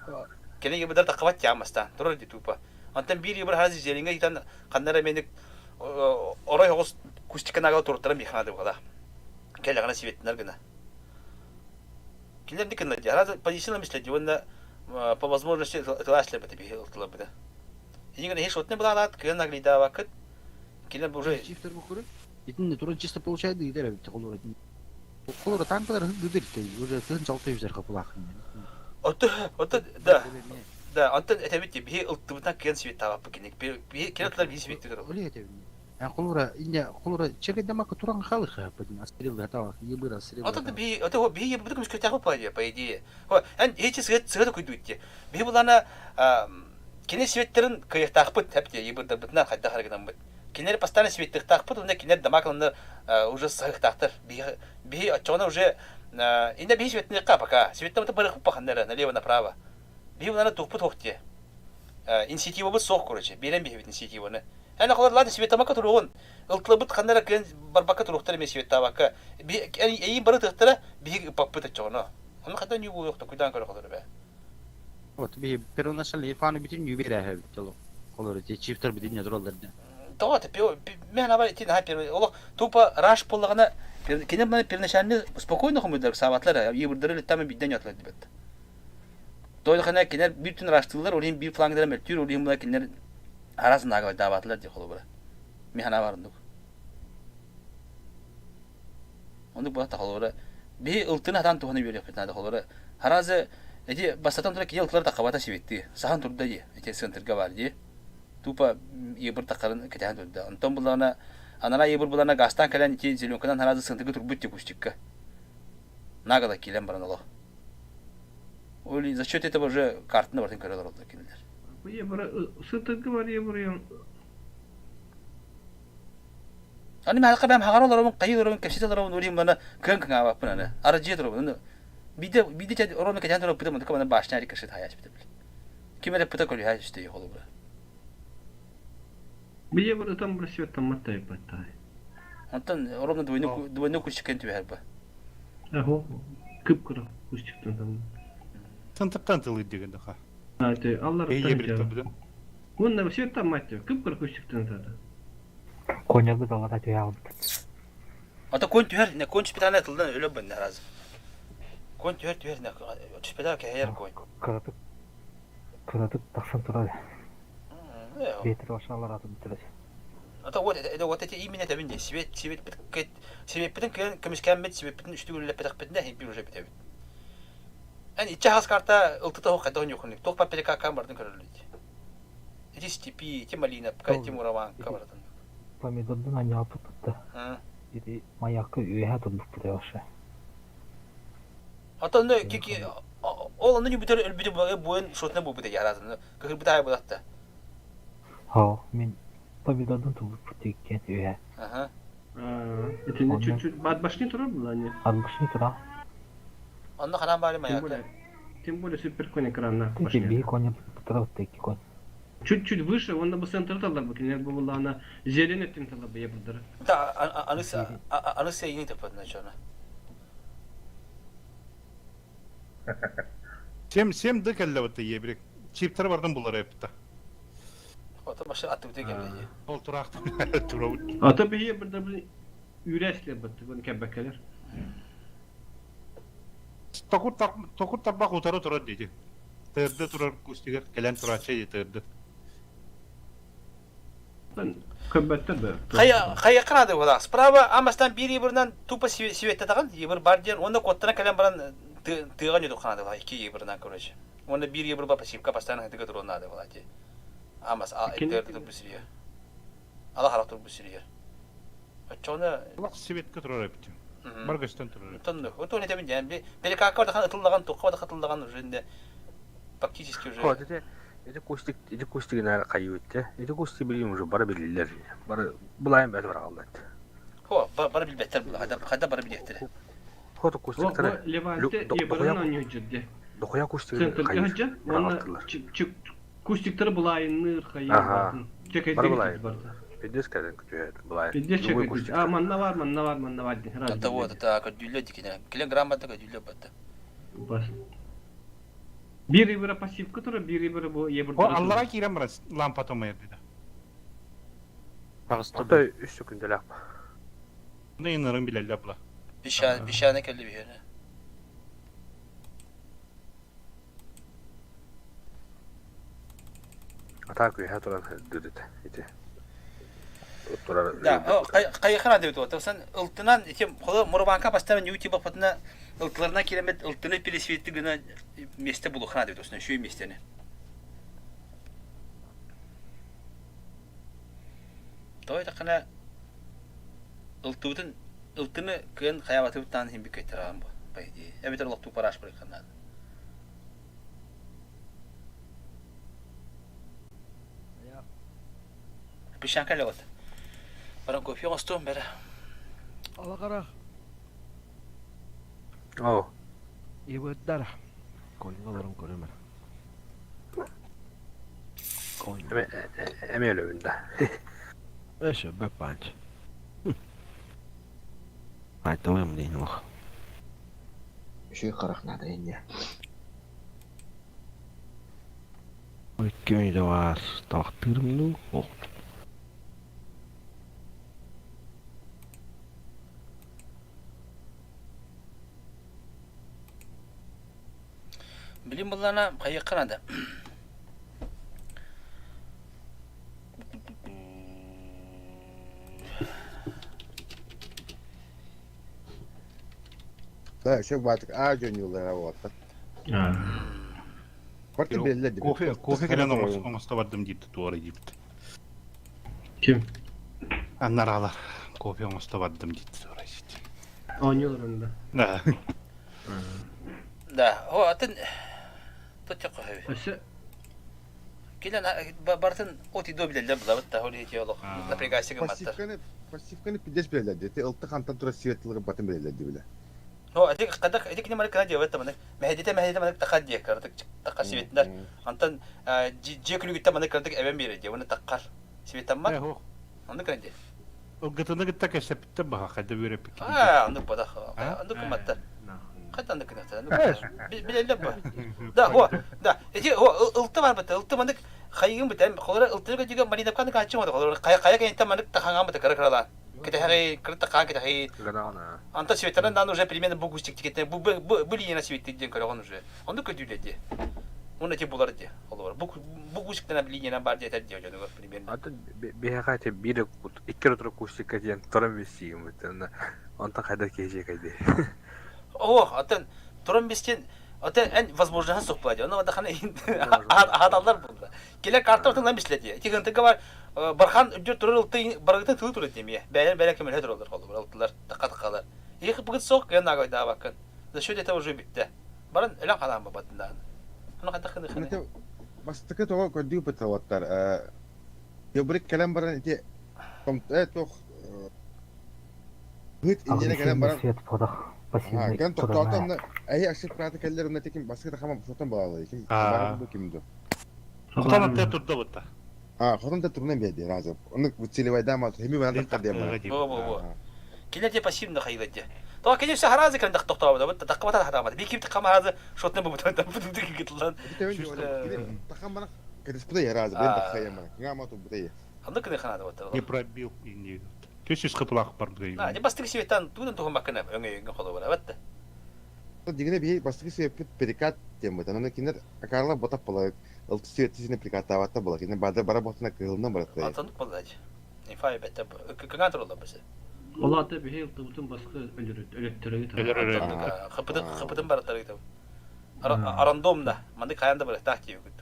Келе ебір да кабат ямастан. Турар ди тупа. Антан бир ебір хази зелинге итан каннара мени орой хогус кустикан агал туруттарам бихана була. Келе гана сибиттинер гына. Килер дикин лади. Хара позиция миследи. Онна по возможности тылашлы бите бихил тылабыда. Инигин хеш отне була алат, кыйын наглида вакыт. Килер уже Чифтер бу көрө. Итинне туран чисто получайды идер бит колор. Колор танкалар хыгдыр уже сын жалты yüzер капылак. Оту, оту, да. Да, онтон этебит биһи ылтыбытан кыйын свет табаппы киник. Би килер биһи свет түгөр. Оле этебит. А колора инне колора чегедемак туран халык бит астрел гатава, ебыр астрел. Оту би оту биһи ебыр көмүс көтәгө по по идее. Хо, эн эчи сыгыт сыгыт күйдүтте. Биһи булана кини светтерин кыйыктаахпыт хепте ебырда бытна хайда харгынан быт. Кинер постоянно светтыктаахпыт, онда кинер дамакланны уже сыгыктаахтар. Биһи биһи отчоно уже инде биһи светтин пока. Светтен быт барык паханнара налево направо. Биһи булана тухпут хохте. Инициатива быт сох короче. Берен биһи бит инициативаны. Әне колор ладно светамака туругун. Ылтылыбыт ханнара кын барбака туруктар мен светабака. Би эйин бары тыктара биһи паппыт отчоно. Оны хата нью буйок кудан көрө колор бе. Вот би первоначально Ирфаны бүтүн юбера бит ол. Колор те чифтер бүтүн туралдар. Тоҕо пио мен аба ити наха первый олох тупо раш боллагана кине мына первоначально спокойно хомуйдар сабатлар ебурдары леттаме бидден ятлар дибет. Той хана кинер бүтүн раштылар олин бир флангдара мөлтүр олин мына кинер арасын агала дабатлар ди холобра. Михана барындык. Ондук була тахолора. Би ылтын атан туханы бөрөк бит холора. Харазы эти бастатан тура кине ылтылар такабата сибетти. Сахан турда ди. Эти центрга бар ди. Тупо ебір тақарын кетен турда. Онтон булана анара ебір булана гастан кэлэн ити зеленкадан харазы центрга турбут ди кустикка. Нагала килен баран оло. Ол за счет этого уже картаны бартын көрө олороллор кинилэр. Сытыргы бар ебурыйын. Аны мен бэм хаҕар олоробун, хайыы олоробун, кэпсэтэ олоробун, урим мана кыан кыҥаабаппын аны. Арадьыйа туробун. Аны биде биде чэ орону кэтээн туроппутум, онтука мана башня рикошет хаяачпыта бил. Ким эрэ пыта көлүһэ түстэ холобура. Бие бір ытам бір свет таммат тайпаттай. Онтон ровно двойной двойной кустиккен түбэһэр ба. Ахо, кып кыра кустиктан там. Тантыктан тылы деген даха. А, ты аллар Eye bir табыдан. Онна свет таммат кып кыра кустиктан тата. Коньягы далата түһэ албыт. Ата конь түһэр, не конь түспетана тылдан өлө бэнне раз. Конь түһэр түһэр не түспетана кэһэр конь. Кыратык кыратык тахсан турар. Бетер башалар атын бүтүрөр. Ата вот это вот эти именно это бинде свет свет бит светпитин кыан көмүскәммит светпитин үстүгүр үлэппэтэхпитинэ химпи уже бүтэбит. Эн иччэ хас карта ылтыта хоқ хайдах ньухунник туох папелика бардын көрөлүт. Ити степи, ити малиновка, ити мураванка баратын. Помидордун анньааппыт да. Ити маякка үөһэ турбуппут вообще. Ата онно кики ол онно бүтөр өлбүтү буойун шотна буубут яразын. Кыһырбыт аай булатта. Хоо, мин помидордун турбуппут иккиэн үөһэ. Аха. Итини чуть-чуть от башни турар была не? От башни тура. Онно ханан баары маякка. Тем более супер конь экранна. Ити биһи коня турабыт икки конь. Чуть-чуть выше, он бы центр талар бы, кинер была она зелень этим талар бы ебурдары. Да, аны аны сейни тапат начала. Сем сем ды кэллэ бытты ебрек. Чиптер бардым булар эпта. Ото башы аты келди. Ол турақты турабыт. Ата би ебурда би үрәсле бытты, бу кәбәкәләр. Токур токур тарбак утары турар диди. Тырды турар кустигер келен турачы ди тырды. Көбәттер бе. Хая хая кырады була. Справа амастан бир ебурнан тупо светте тагын ебур бар дер, онда коттана кэлэн баран тыга ньуду канады була ики ебурнан короче. Онда бир ебур ба пассивка постоянно тыга турон надо була ти. Амас а тырды тур бусирия. Ала харак тур бусирия. Очоны Лак светке турар эпти. Баргастан турар. Тонну. Вот он это мен би перекакка да хатыллаган тукка да хатыллаган уже инде практически уже. Вот это это кустик, это кустик на кайютте. Это кустик билим уже бара билилер. Бара булайым бәт бара алды. Хо, бара билбеттер була. Хада хада бара билеттер. Хото кустик тара. Леванте ебурын он жүдде. Дохуя кустик Центр хаҗа, оны кустиктер булайын хайы. Ага. Чекай Бара булайын. Пиздец кәден күтү булайын. Пиздец чекай. А манна бар, манна бар, манна бар. Это вот это көдүлө дикене. Килен грамота көдүлө батты. Бас. Бир ебура пассивка тура, бир ебура бу ебур. О Аллага кирем брат, лампа томайыр диди. Ата үч секундалак. Ne inarın bilelle abla. Бишан бишаны келди бихене. Ата күйә туран дүдүт ити. Турар. Да, кайхана деп отыр. Сен ылтынан ити холо мурбанка бастан YouTube патына ылтыларына киремет ылтыны пересветти гына месте булухана деп отыр. Шүй местени. Той такана ылтыбытын ылтыны кыын хаябатыбыттан хим биккайтараган бу по идее. Эбитер локту параш барыканнан. Пишанка легот. Баран кофе оңостуом бere. Алакара. О. Ебыттар. Коньгаларын көрөмөр. Конь. Эме эме өлөбүндә. Эше бөк панч. Айтылым дейін лох. Еще и харах надо, не. Өйткені де бар. Тақтырым ну. Билим буллана кайыкканада. Да, еще батык а жөнүлөр работа. Барты белле дип. Кофе, кофе келен оңоста бардым дип туары дип. Ким? Аннаралар. Кофе оңоста бардым дип туары дип. Ойнолорунда. Да. Да, о атын Тотча көһөбү. Өссө Килен барытын от и до билэллэр булабыт да ол ити олох напрягайся гымматтар. Пассивканы пассивканы пиздец билэллэр дии. Ылты хантан турар свет тылыгы батын билэллэр дии билэ. Ну, эти когда эти кини манык кына диэбэт манык мэһэдитэ мэһэдитэ манык таха диэ кырдык таха сибетинер антон дьиэ күлүгүттэн манык кырдык эбэн биэрэ диэ уонна таккар сибеттаммат оннук кына диэ. Ылгытыны кытта кэсэппиттэн баха хайда үөрэппит. Аа, оннук бадах. Оннук кымматтар. Хайда оннук кынахтар. Билэллэр ба. Да, о, да. Эти о ылты бар быта, ылты манык хайыгын битен, холора ылтыга дигэ Мариновканы каччы мода, холора кая кая кенттен манык таханган быта кыра кыралаан. Кэтэһэри кырта хаан кэтэһи. Антон Светлана дан уже примерно бу густик тикетен бу бу бу линияна светти диэн көрөҕөн уже. Оннук көдүүлэ ди. Уна ти булар ди. Холор бу бу густиктана линияна бар диэтер ди дьонугар примерно. Атын биһиэхэ ити биир икки эрэ кустикка диэн туран билсиигим онтон хайдах киһи кайды. О, атын туран бистен атын эн возможность суох була ди. Оны вадахана аһаталлар булла. Келе карта отын бисле ди. Ити гынтыга бар Бархан үрдүр турар ылты барыгытын тылы турар демие. Бәлер бәлер көмөлө туралар холу ылтылар такка таккалар. Их бүгүт соқ ген нагайдаабаккын. За счет этого уже бүтте. Баран өлөн ханаан бабатындаан. Аны хайдах гыныханы. Мete бастакы тоҕо көрдүү быталаттар. Ебрик кэлэн баран ити тох Быт иннинэ кэлэн баран свет подах пассивный кэлэн тохтоото онно эһи ашып прата кэллэр онно теким баскы тахама сотон балалы ким бары бу ким ду Хотон атта турда бутта. А, хотон та турнан биэди разы. Оны целевайда ма хеми бана тахтар диэн бара. Бу бу бу. Кинилэр те пассивно хайыла де. Тоҕо кини все харазы кэлэн тохтообута бут тахкабата хатаамат. Би ким тахкама харазы шотны бу бутан бу гытылан. Тахам бана кэтэспитэ яразы бен таххайам бана. Кыңа ту бутая. Ханнык кыны ханады вот. Не пробил и не. Төс хыпылах барды. А, не бастык себеттан тугун тугун баккына өңө өңө холу бара батта. Дигене би бастык себеппит перекат тем бут. Аны кинер акарла ботап була. Ылты себеттисине прикатабатта була. Кинер бада бара ботuna кыылна баратта. Атанып болду. Инфай бетте кыган турулла бise. Олата биһи ылтыбытын баскы өлөрөт өлөттөрөгү Хыпытын хыпытын бараттар Арандомна. Манды каянда бар так тиюгут.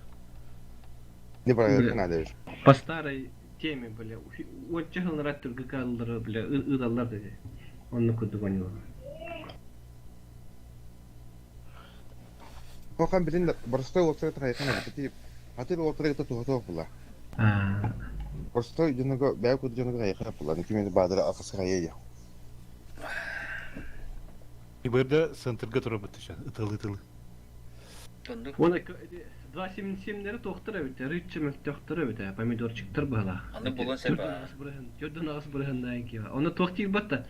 Не барат надо. По старой теме, бля, отче хылнарат түргү каллары, бля, ыдаллар деди. Онну кудук ойнулар. Хохан билин простой олтыры тахайхан бити хатыр олтыры та тухото була. Простой дьонуга бэйэ куду дьонуга хайхан була. Кимени баадыра акысы хайя. Иберде центрга тура бутыша. Ытылы ытылы. Оны 2.77-лери тохтор эбит, рыччы мөлтөхтөр эбит, помидорчиктар быһалаах. Аны булан сеп. Төрдөн ағыс бырыһыннаан киба. Оны тохтир батта.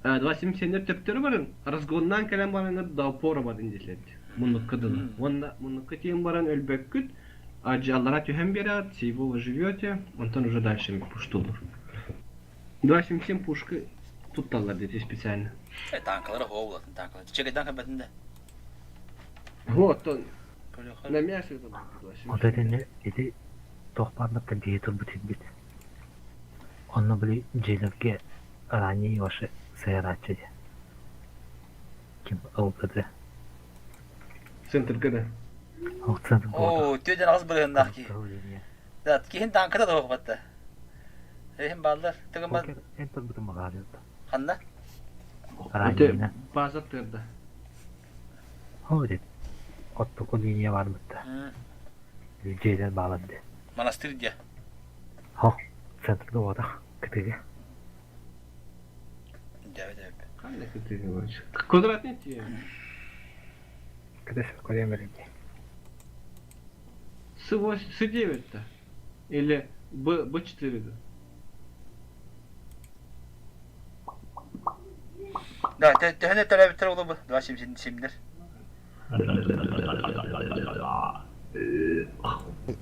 2.77-лер төптөрү барын, разгоннан кэлэн бараныр да опора барын дилет. Муннукка дылы. Онна муннукка тиен баран өлбөккүт, ажаллара түһэн берат, сейво вы живете, онтон уже дальше пуштулур. 2.77 пушка тутталлар дети специально. Танкалары хоолатын танкалар. Чеге танка бетинде. Вот он. На мясо это Вот это не ити тохпарныктан дии турбут бит. Онно били дьиэлэргэ ранее ваши сыарааччы дии. Ким ылбыты. Центрга да. Ол центр Оо, түөден ағыз бырыһыннаах ки. Да, киһин танката да батта. Эхин бааллар. Тыгын ба. Эн турбутун баҕаарыйда. Ханна? Ранее. База тырда. Ол дит. Оттуку линия бар бытта. Дьиэлэр баалар дии. Монастырь дия. Хо, центрга буотах кытыга. Дәбе дәбе. Қандай кытыга бар? Квадратный тие. Кытыс көрөм беринди. С 8, с 9-то. Или Б, Б4 да. Да, төһөнө төлөбүттэр олу бу 2.77-лер.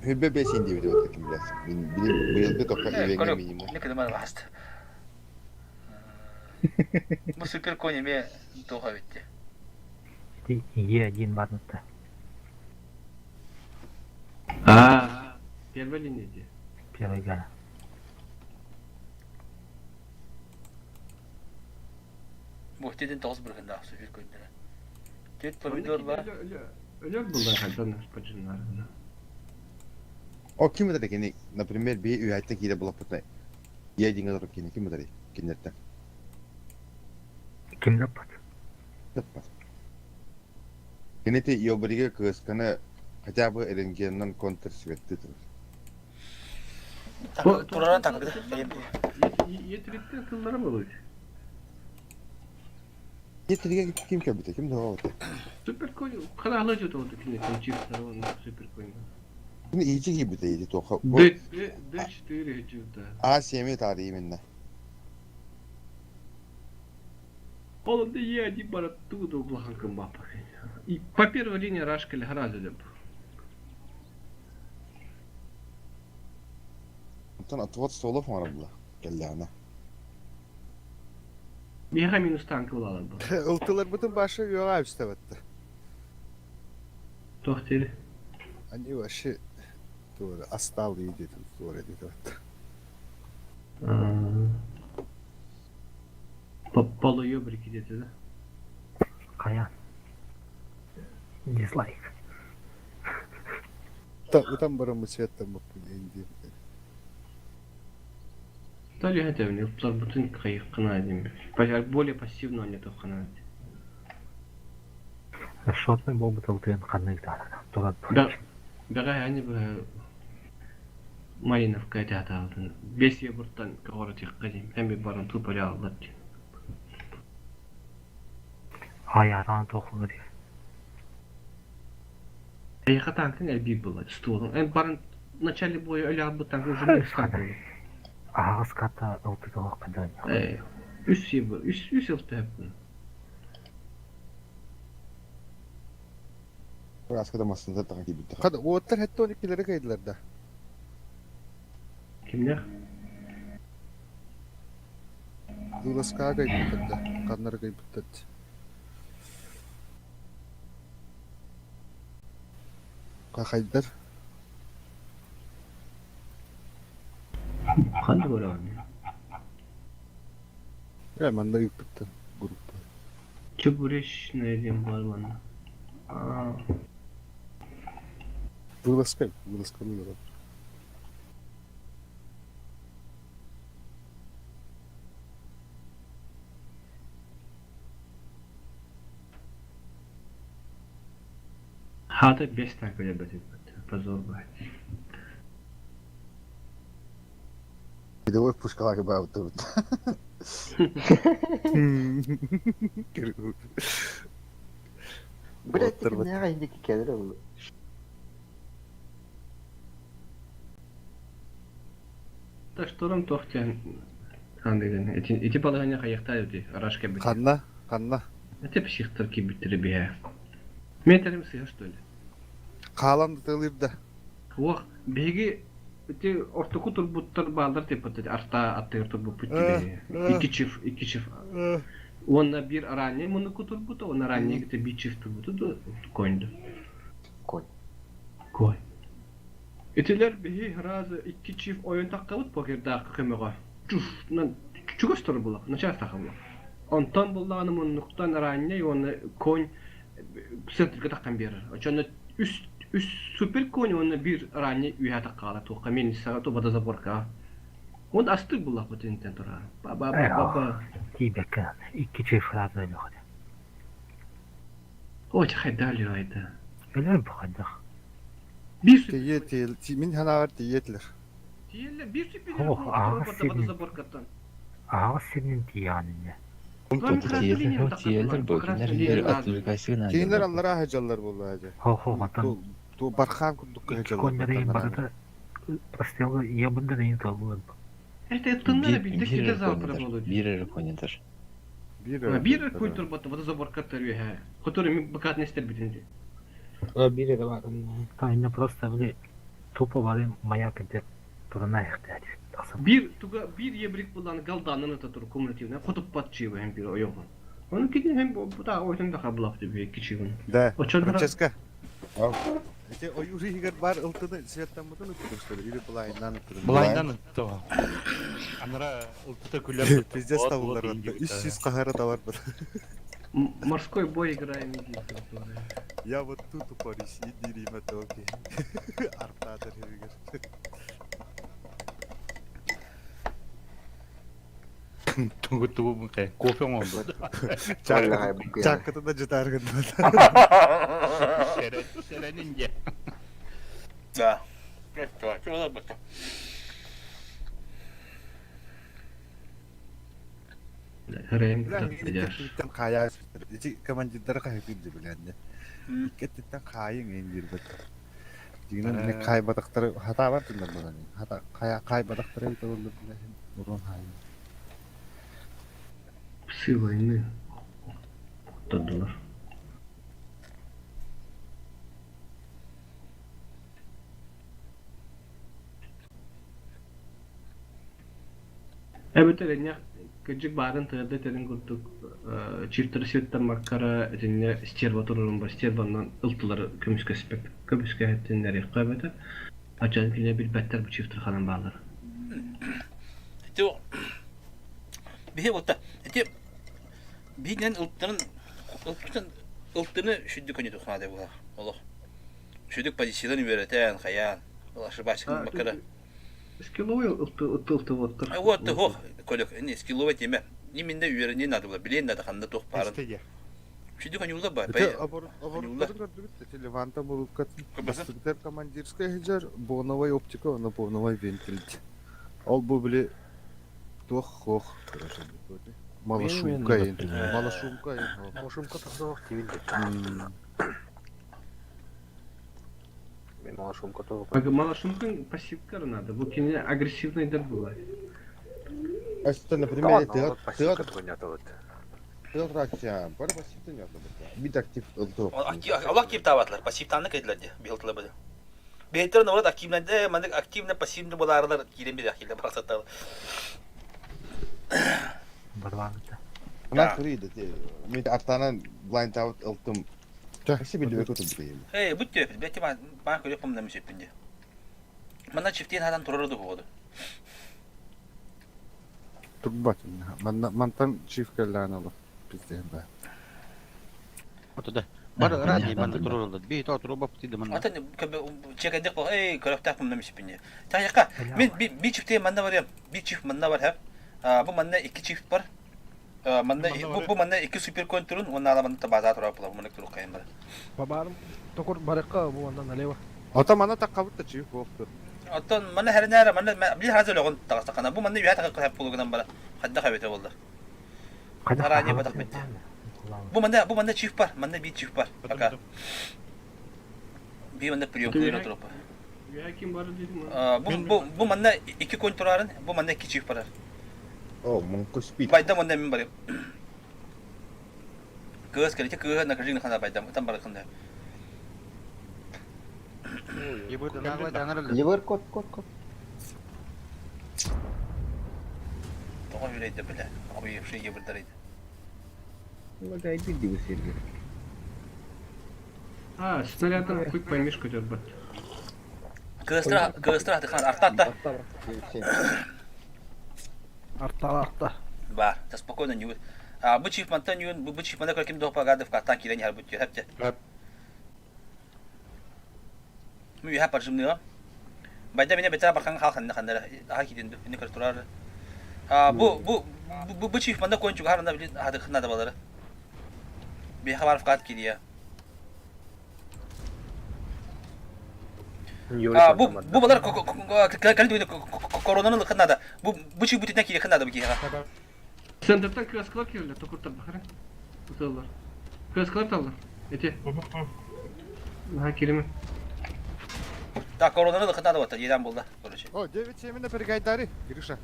Хүббе бесин диэбит эбит ким билэр. Мин билим быйылгы тохха ивеҥҥэ минимум. Не кыдымар ласт. Бу супер конь эме туха битти. Ити Е1 барнытта. А, первая линия де. Первый гана. Бу теден тоғыз быргында супер коньдера. Тет помидор бар. Өлөр булдар хайдан поджиннар. О ким это кини, например, би үйәттен кире булаппытна. Я динга туруп кини ким это киннерден. Ким таппат? Таппат. Кинити йобриге кысканы Хотя бы рентгеннан контрсветти турар. Тураран такды. Е3-тен тыллара болуйт. Е3-ге ким кэлбитэ? Ким да оҕото? Супер конь хараала жутуоту киниттэн чифтар уонна супер конь. Кини иичи киирбитэ иити туохха. Д Д4 жута. А7 таары именно. Ол да Е1 барат тугу улахан кымбаппа. И по первой линии рашка или гораздо деп. Онтон отвод стволов оҥоробула кэллэҕинэ. Миэхэ минус танка булалар бу. Ылтыларбытын баша үөҕэ үстэбэтте. Туох дири? Они вообще туора осталые диэтин туора диэтэбэтте. Полуёбрики диэтэ да? Хайа? Дизлайк. Ытан бараммыт светтаммыппын диэн То ли это мне ылтыларбытын кыайыаххына диэн. Более пассивно ойнотуоххына. Расчетный буолбут ылтыын ханнык даҕаны турар Бэҕэһээ ани быһа Малиновка этэ Бес ебуртан көҕөрөтүөххэ диэн эми баран тупа аллар диэн. Айаатаан туох диye. Эйиэхэ танкын элбиир буолла стволун. Эн баран начале боя өлө албыт танкын уже минус танк буолла. Аһаҕас карта ылтык олох кыдыан. Үс ебур, үс үс ылтыһаппын. Краскада массыната таҥа киирбиттэр. Хада уоттар хэтте он иккилери кайдылар да. Кимнэх? Вылазкаға кайбыттар да. Ханнары кайбыттар. Хахайдар. Ханна көрөҕүн? Э, манна ыыппыттар группа. Чебуречная диэн баар манна. Вылазка, вылазканы олорор. Хата без так өлөбөт позор баар. Видовой пушкалары баабыттабыт. Блять, ты индики кедр был. Таштором тохтян хандыгын. Эти эти балыгanya хайахтаа ди арашка бит. Ханна, ханна. Эти психтар кибиттери биһэ. Мен сыһа что ли? Хаалан да тылыр да. Уох, биһиги ити ортоку турбуттар баалдар теппет арта аттыгар турбуппут тибе. Икки чиф, икки чиф. Уонна биир ранее мунуку турбута, уонна ранее где бир чиф турбута да коньду. Конь. Конь. Итилер биһи разы икки чиф ойун таққабыт покердаах көмөҕө. Чуф, чугас тур булах, начаас тахабылах. Онтон буллаҕына муннуктан ранее уонна конь центрга таххан биэрэр. Очонно үс үс супер конь уонна биир ранее үһэ таххаала туохха мельницаҕа ту водозаборкаҕа. Он астык буллахпыт интен тураа. Ба ба ба ба ба. Тиийбэккэ икки чиф разы өлүөхүтэ. Ой, хайдали айда. Өлөр бу хайдах. Биир Тиийэ тиийэ мин санаабар тиийэтилэр. Тиийэллэр биир супер Ох, аҕыс сирин водозаборкаттан. аҕыс сиринэн тиийэҕин инньэ. Тиийэллэр бу кинилэр отвлекайсыгын Кинилэр аллараа сылдьаллар буоллаа дьэ. Хо-хо, онтон Ту бархаан курдук икки сылдьаллар конноры барыта прострелга ебандар иин туоллулар. Это тыннара билдик ките завтра болот. Биир эрэ коннятар. Биир Биир конь турбатта водозаборкаттар үһэ. Который ми бакат не стербитин. Биир эрэ бар. Та инне просто били тупо бары маяк эдэ турана эхтэ. Биир туга биир ебрик булан галданын ата тур кумулятивна хотуп чиба hem bir ойоҕун. Оны кини hem бу та ойтон да хабылап диби кичигин. Да, Очон Франческо. Эти ойуур иһигэр бар ылтыны светтаммытын ыттырыштыр или былайынан ыттырын. Былайынан ытты. Анара ылтыта күлэр. Пиздец табыллар атта. Үс жүз кахара табар бар. Морской бой играем иди. Я вот тут упарюсь, иди риме окей. Артатыр хебигер. Тугу тугу кофе оҥорбут. Чакката да жытааргын. Сэрэнин дьэ. Да. Это, Хрен Билэн икки хаайа ити командирдары хаһыытыыр дии билэнне. Икки өттүттэн хаайыҥ иин диирбит. Дьиҥинэн били хаайбатахтары хатаабат тыллар буолан. Хата хаайбатахтары эбитэ буоллар билэһин урун хаайын. Псы войны оттодулар. Эбэтэр инньэ кырдьык баарын тыырда этэрин курдук чифтары сиртэн итиннэ стерва турарын бар стерваннан ылтылары көмүскэспэт көмүскэһэтиннэриэххэ эбэтэр ачан кинилэр билбэттэр бу чифтар ханан бааллар. Ити биһи вот ити биһинэн ылтарын ылтын ылтыны сүддү көнү тухаада була олох сүдүк позицияларын үөрэтэн хайаан ол ошибачкын бакара Скилловой ылты-ылтыбыттар. Вот туох көлөк ини скилловой тиэмэ. Именно үөрэнии надо было, билиэн надо ханна туох баарын. Сүдү конюлла бар. Ити обороттарын көрдүгүт ити Леванта муруккатын бастыгдар командирская сылдьар боновай оптика уонна боновай вентиль. Ол бу били туох хуох малошумка малошумка Малошумка тахсах тивин Малошумка тоже. Малошумка пассивка надо. Бу кини агрессивный да была. А что, например, ты ты рация, бар пассивты не Бит актив ылту. Аллах кип табатлар, пассивтанны кыйдылар де, бихылтылар бу. Бэйтер наоборот активно, маннык активно пассивно булаарылар киирэн биэрэх киирдэ барахсаттар. Барбаабыта. Она кырыйды. Мен артанан blind out ылтым. Чэ, билбэт отурбут Эй, бу төп, бэти баан көрүөх помнам сөппүн дии. Манна чифтиэн хатан турар дуһуоду. Турбат. Манна мантан чиф кэллээн олох пиздеһин баа. Отуда. Бар ради манна турар Би то туруба путиды манна. Атын чекендик бол, эй, көрөктәк помнам сөппүн дии. Таяка, мен би чифтиэн манна барыам. Би чиф манна бар, ха. Бу манна икки чиф бар. Манна бу манна икки супер контурун уонна ала манна база турар була маннык турук кайын бар. Бабарым токур барыкка бу манна налево. Ото мана таккабыт да чип буоптур. Оттон манна хэринээр манна били хазы логон тагастакана бу манна үһэ такка хэп булугунан бара хадда хабете болду. Харани батак битти. Бу манна бу манна чиф бар, манна би чиф бар. Пока. Би манна прием кылыр туруп. Үһэ ким бар дедим. Бу бу бу манна икки конь турарын, бу манна икки чиф барар. О, муҥку спид. Байдам онно мин барым. Кыыс кэлити кыыһа накажи хана байдам там барыкында. Ебыр кот кот кот. Тоҕо үрэйдэ билэ. Охуевший ебырдарыйды. Лагай бидди бу сирге. А, снарядын куй поймешь көтөрбөт. Кыыстыра кыыстыра тыхан артатта. Арта арта. Бар, та спокойно не А бу чиф мантан юн, бу чиф манда ким дохпа гадов каттан кирен хар бут хепте. Му яха паржымныга. Байда меня бета бархан хал ханна ханнара аха кидин не көр турар. А бу бу бу бу чиф манда кончук харында билин хадыхна да балары. Би хабар кат кирия. А бу бу балар калды коронаны лыкынада. Бу бу чиф бутитна кирия ханада бу киха. Центртан кыаскалар киирэллэр, токуртар бахара. Ытыллар. Кыаскалар таллар. Эти. Наһаа кириме. Так, коронаны лыкынада вот, едан булда, короче. О, 9-7 на перегайдари, Гриша.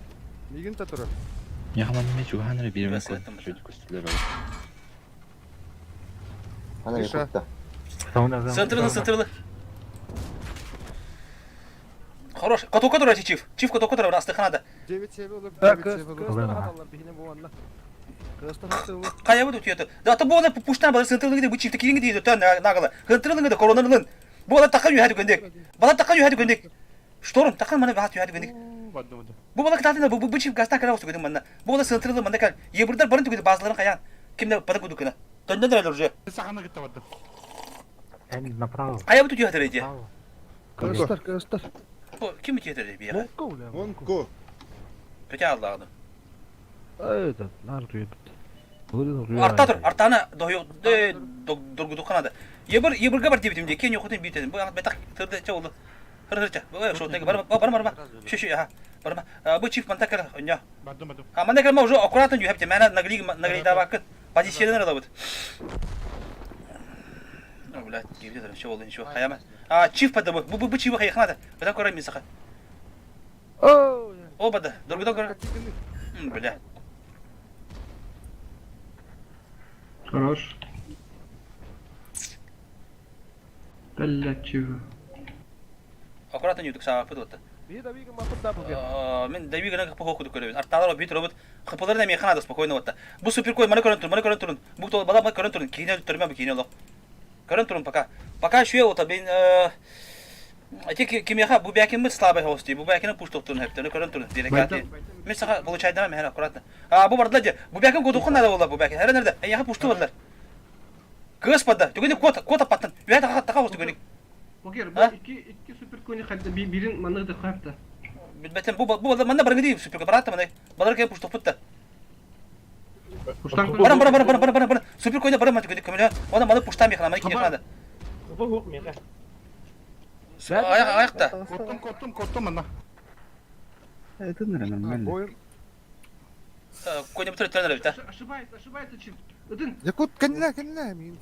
Мигин та турар. Яхман мен чугахан эрэ биирмэ көстүлэр ол. Ана Гриша. Центрlı, центрlı. Хорош. Котока турар чиф. Чиф котока турар, астыханада. 9-7 olur, Да, 9-7 olur. кыстар хаталлар бихине бу манна. Кыстар хаталлар. Кая буду түйөтө. Да та буона пуштан бар центрlı гиде бу чифте киринги дейdi тан нагала. Центрlı гиде коронанын. Бу ала такан юхады көндек. Бала такан юхады көндек. Шторм такан мана бат юхады көндек. Бу бала кытатына бу бу чиф гастан кара осу көдүм манна. Бу бала центрlı манна кал. Ебурдар барын түгүдү базаларын каян. Кимде бада кудукына. Төндөн дөрөлөр уже. Саханы кытта барды. Эн направо. Кая буду түйөтөр эди. Кыстар кыстар. Бу ким түйөтөр бияга? Монко бля. Монко. Петя Аллахны. Этот, нар туйбут. Арта тур, артаны доргудукканады. Ебір, ебірге бар дебитим де, кен йохутун бийтен. Бу бетак тырды ча олду. Хыр хыр ча. Шотный бар бар бар бар. Ши ши аха. Бар бар. Бу чиф манта кэр оньо. Бардым бардым. А манна кэр уже аккуратно юхеп те. Мана нагли нагли табакыт. Позицияланыр да бут. О, блядь, кибде дыр, ничего ничего. Хаяма. А чиф пада бу. Бу бу чиф хайхнада. Бада көрөр мин саха. О, бада. Доргуда көр. Бля. Хорош. Блядь, чего? Аккуратно юдук саапыт отта. Бии давига мапыт да бу. Мен давига на хпо хоку көрөбүн. Арталар бит робот хпылар да механа да спокойно отта. Бу супер кой маны көрөн тур, маны көрөн турун. Бу то бала көрөн турун. Кийине төрмө бу кийине олох. Көрөн турун пока. Пока шуе ота мен Эти кимеха бу бәкин слабый хости, бу бәкин пуш токтурун хептени көрөн турун. Деликаты. Мен саха получайдама мен аккуратно. А бу бардылар же. Бу бәкин кодукун надо болла бу бәкин. Хәрә нерде? Яха пушту бардылар. Кыз падда. Түгүнү кот кот аппаттан. Үә таха таха хости түгүнү. Покер, бу икки икки супер кони хәтта бирин маны да хәтта. Билбетен бу бу манна баргы супер баратта мана. Балар ке пушту путта. Пуштан Барам барам барам барам барам барам. Супер койда барам түгүнү көмөлө. Она маны пуштан механа маны кине хана. Аяк аякта. Коттум коттум коттум мына. Это нормально. Боем. Коня бутыр тренер бит. Ошибается, ошибается чиф. Один. Якут кэннилэ кэннилэ мин.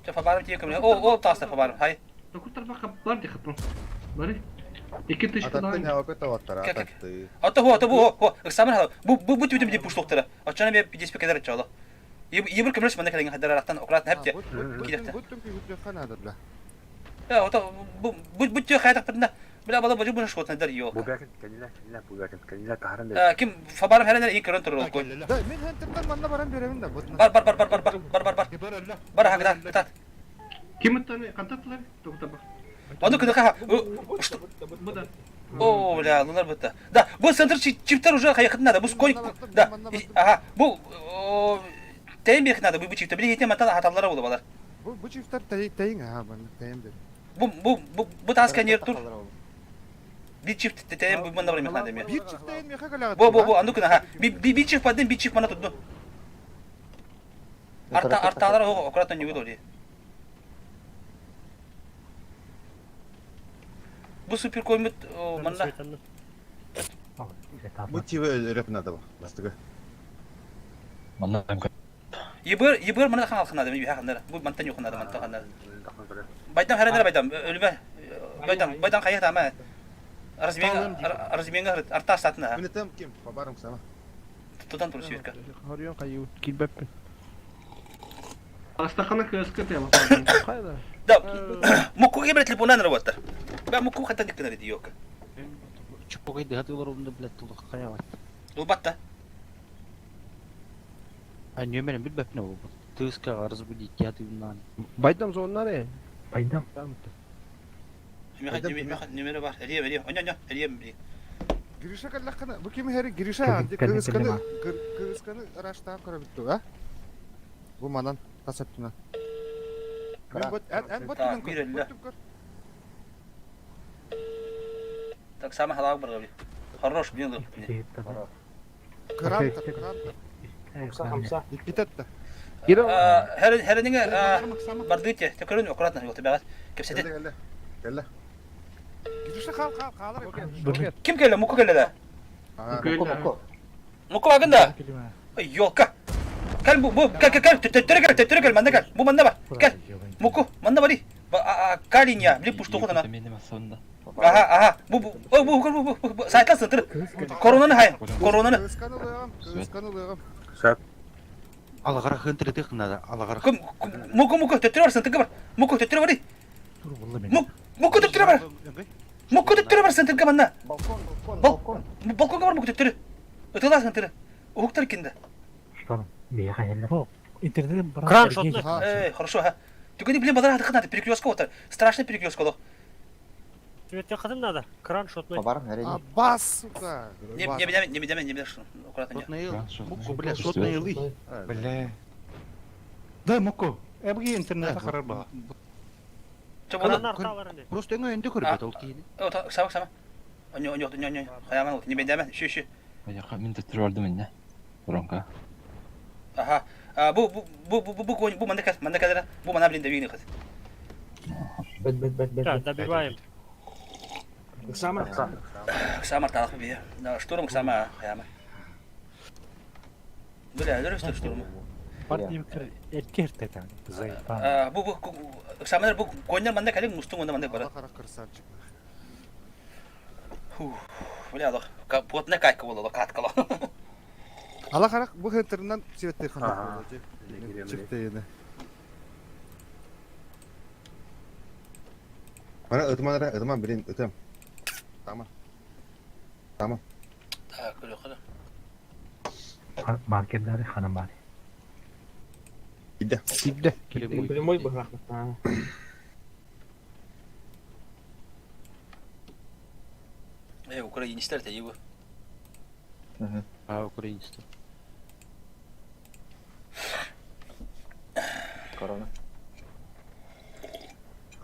Фабарым тие көмөлө. О, о таста фабарым. Хай. Токур тарбака бар ди хапын. Бары. 2000 Ататтан кылан. ява таваттар, ататты. Ата хо, ата бу хо. Экзамен ха. Бу бу бу түбүтүм дип пуштуктара. Ачана бе 55 кедер чала. Ебір көмөлөс манда келген хадар арактан аккуратно хепте. Кидекте. Буттун күйгүт ханадыр бля. Я ата бу бу бу тө хайдак бирне. Бля бала бу бу шотна дар yok. Бу бәкин кэннилэ кэннилэ бу бәкин кэннилэ тахаран бер. Ким фабарым хәрәнер ин көрөн турur кой. Да, мен хентерден манна баран беремин да. Бар бар бар бар бар бар бар бар бар. Бар хагда тат. Ким өттәне контактлар? Токур тарбак. Аны кыды ха. Что? Бу да. О, бля, лунар бытта. Да, бу центр чиптер уже хаякыт надо. Бу кой. Да. Ага, бу тәйин бирх надо, бу чиптер. Били хитем ата хаталары булды балар. Бу бу чифтер тәйин тәйин ха манна тәйин бер. Бу бу бу бу таска нер тур. Би чифт тәйин бу манда бар мехна деме. Бир чифт тәйин меха калага. Бу бу бу анду кына ха. Би би би чифт падын би чифт мана тудду. Арта арталар о аккуратно не выдали. Бу супер коймут манна. Бу тиве реп надо бу. Бастыгы. Манна Ебір, ебір мына хан алхына деме, хандар. Бу мантан yok надо, мантан хандар. Байдам хәрәнер байдам, өлмә. Байдам, байдам кая тама. Разменга, разменга арта сатына. Мин там ким? Фабарым сама. Тутан тур светка. Хорьон кайы килбеппин. Астахана КСК тема. Кайда? Да, мукку кебер телефоннан работа. Ба мукку хатан диккенер иди yok. Чупогай дыгатылар онда, блядь, тулық қая Ул батта. А нөмерін білбәпне ол. Тыска разбудить я ты нан. Байдам зоннар э. Байдам. Нөмері бар. Әлием, әлием. Оня, оня, әлием. Гриша каллахана. Бу ким хәри Гриша анди кыргызканы кыргызканы раштан көрө бүттү, а? Бу манан тасаптына. Мен бот эн бот Так, бир элле. Так, самый халак бар габри. Хорош, блин, Кырантыр, кырантыр. Иккитетте. Хәрәнеңе барды те, көрүн аккуратно, вот бәгат. Кепсәтә. Кэллэ, кэллэ. Гриша кал кал калар. Ким келе? Муку келе да. Муку, муку. Муку багында. Ой, ёлка. Кел бу бу кел кел кел төттөрө кел төттөрө кел манда кел. Бу манда бар. Кел. Муку манда бари. Калиня, били пушту кутана. Аха, аха. Бу бу о бу бу бу бу сайтла сытыр. Коронаны хай. Коронаны. Кыргызканы лыгам, кыргызканы лыгам. Сөп. Алғара хынтыры надо, алғара. Кым муку муку төттөрө бар сытырга бар. Муку төттөрө бар. Муку төттөрө бар. Муку төттөрө бар сытырга манда. Балкон, балкон, балкон. Балконга бар муку төттөрө. Өтөлә сытыр. Уктар кинде. Что? Бияха Интернет Кран Эй, хорошо, ха. Түгәни блин балар хатыкна перекрестка вот. Страшный перекрестка лох. Тебе хатын надо. Кран шотной. Аббас, сука. Не не не не не не не аккуратно. Шотный ыл. Муку, бля, шотный ылы. Бля. Да, муку. Эбги интернет харар бала. Просто эңе энди көрбөт ол кийини. О, сама сама. Онё онё онё онё. Хаяман не бендәмә. Шү шү. Аяка мин төттүрүп бардым инне. Воронка. Аха. Бу бу бу бу бу бу бу манда каз, манда казара. Бу мана блин давини кыз. Бэт, бэт, бэт, бэт. Так, добиваем. Самар. Самар таах бие. Штурм сама яма. Бля, дөрөс штурм. Партия эркертетан. Заебал. А, бу бу самар бу коньяр манна кэлин мустуң онда манна бара. Ала красавчик. Фу. Бля, алох. Плотная кайка буолла, каткала. Ала харах бу хентеринен сиветтей ханак болду. Чифтейini. Bana ытыман ара, ытыман билин, ытым. Tamam. Tamam. Так, көрө Маркердары ханам бар. Иде. Иде. Прямой быһаахтаа. Э, украинецтер те его. А, украинецтер. Корона.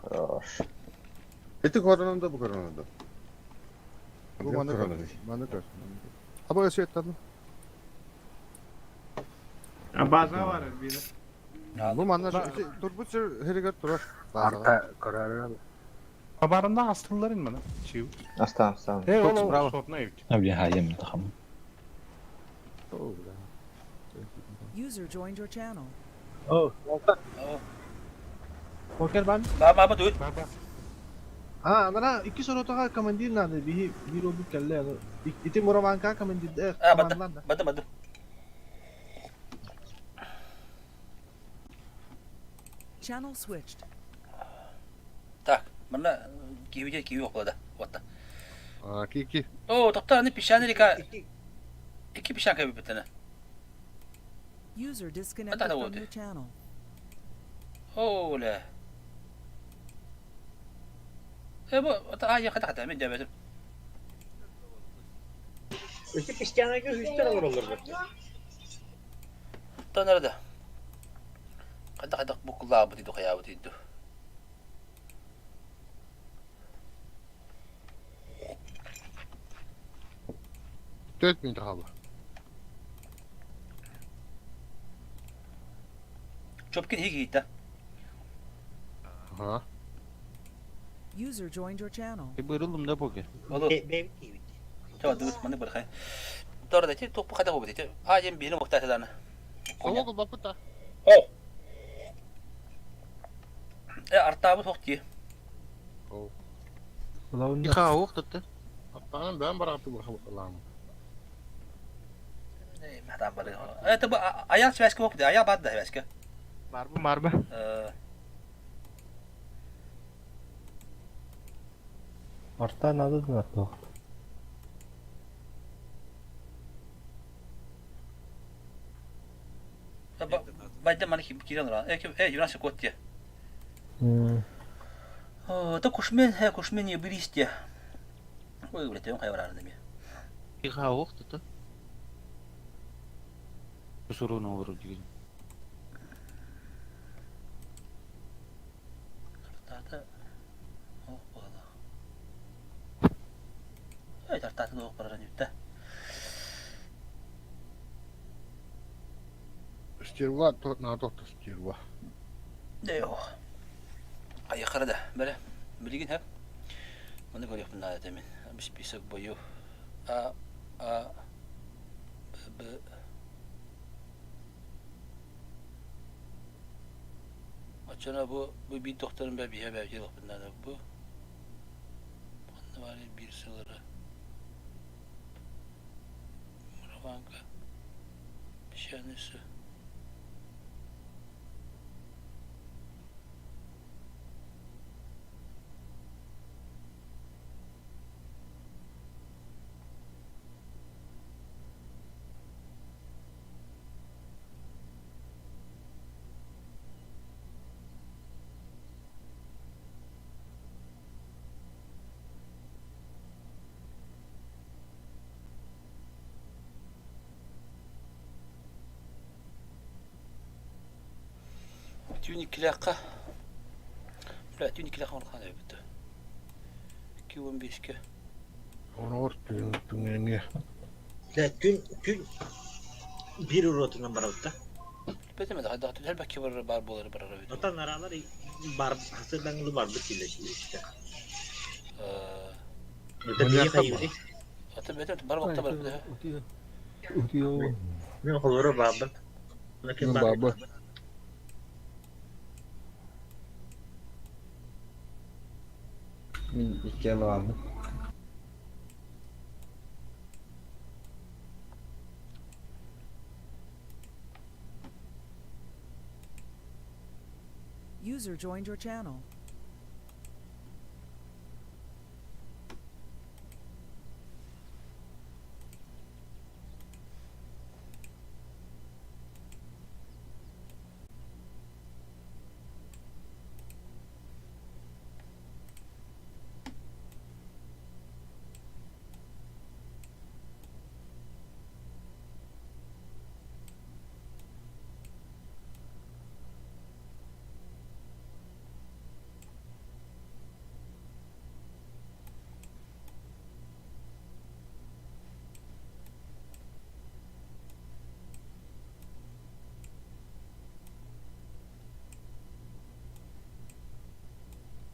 Хорош. Эти коронада bu коронада. Бу маны көр. Маны көр. Аба өсөттән. А база бар бир. Бу маны турбут херигер турар. Арта көрөр. Хабарында астыларын мына. Чиу. Астам, астам. Э, ол шотна эбит. Бля, хаем тахам. User joined your channel. О, Покер бан? Ба, ба, ба, дует. А, анара икки соротага командир надо, биһи бир обут келле. Ити Мураванка командир. А, бады, бады, бады. Channel switched. Так, мына киви киви оклада. Вот. А, ки ки. О, токтор, аны песчаный река. Ики песчанка битene. User disconnected да, from вот. your channel. Оля. Э, бу, а я хата хата мен жабетим. Өтө песчаныйга үстер олороллор бу. Та nerede? Кайда кайда бу куллаабыт иду каябыт иду. Төрт минут хаба. Чопкин хигита. Ага. User joined your channel. Бырылым да покер. Олу. Чоо дус маны бархай. Торда ти топу кайда бу ти. А жем бини мукта таданы. Солого бапыта. О. Э артабы токти. Иха оқтытты. Аттанан бән барапты бу хабарлам. Э, мадам бары. Это бу аяк связка болуп, аяк бады связка. Марбы, марбы. Э, Арта надо да то. Байды маны ким кирен ра. Э, ким, э, юнасы котти. О, та кушмен, э, кушмен не билисте. Ой, блядь, он хайвар арнами. Иха оқтытты. Кусуруна олору деген. Тата. Ох, бала. Эй, тартаты да барар нүттэ. Стерва, тот на тот стерва. Дэ ох. Айхара да, бәрі. Билигин хәп. Маны көрөк мына мен. Список бою. А А Б Б Ачана бу бу bir doktorun be bir haber yok bundan da bu. Bunda var ya bir sıları. Muravanka. Pişanesi. Түүн иккилээххэ Бля, түүн иккилээххэ улахан эбит. 2.15-ке. Онор түн түнгенге. Да, күн күн бир уротунан барабыт да. Бэтим да хайдах элбэх кибер бар буолар барар эбит. Отон аралар бар хасырдаңылы барбыт дилер işte. Это биһи хайыбыт. Ата бэтим бар вакта бар бит. Мен холоро баабын. Ким Баабы. Мин икки аламын. User joined your channel.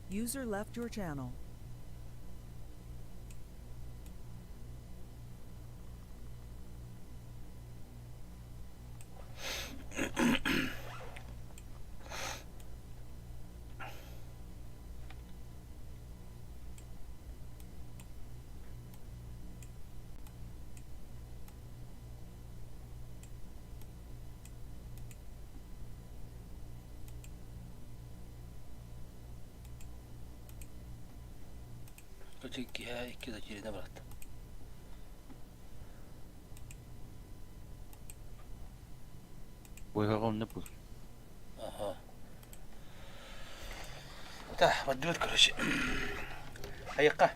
User left your channel. Икки икки да кирине барат. Бойға не бұл. Ага. Та, баддыбыт короче. Айыққа.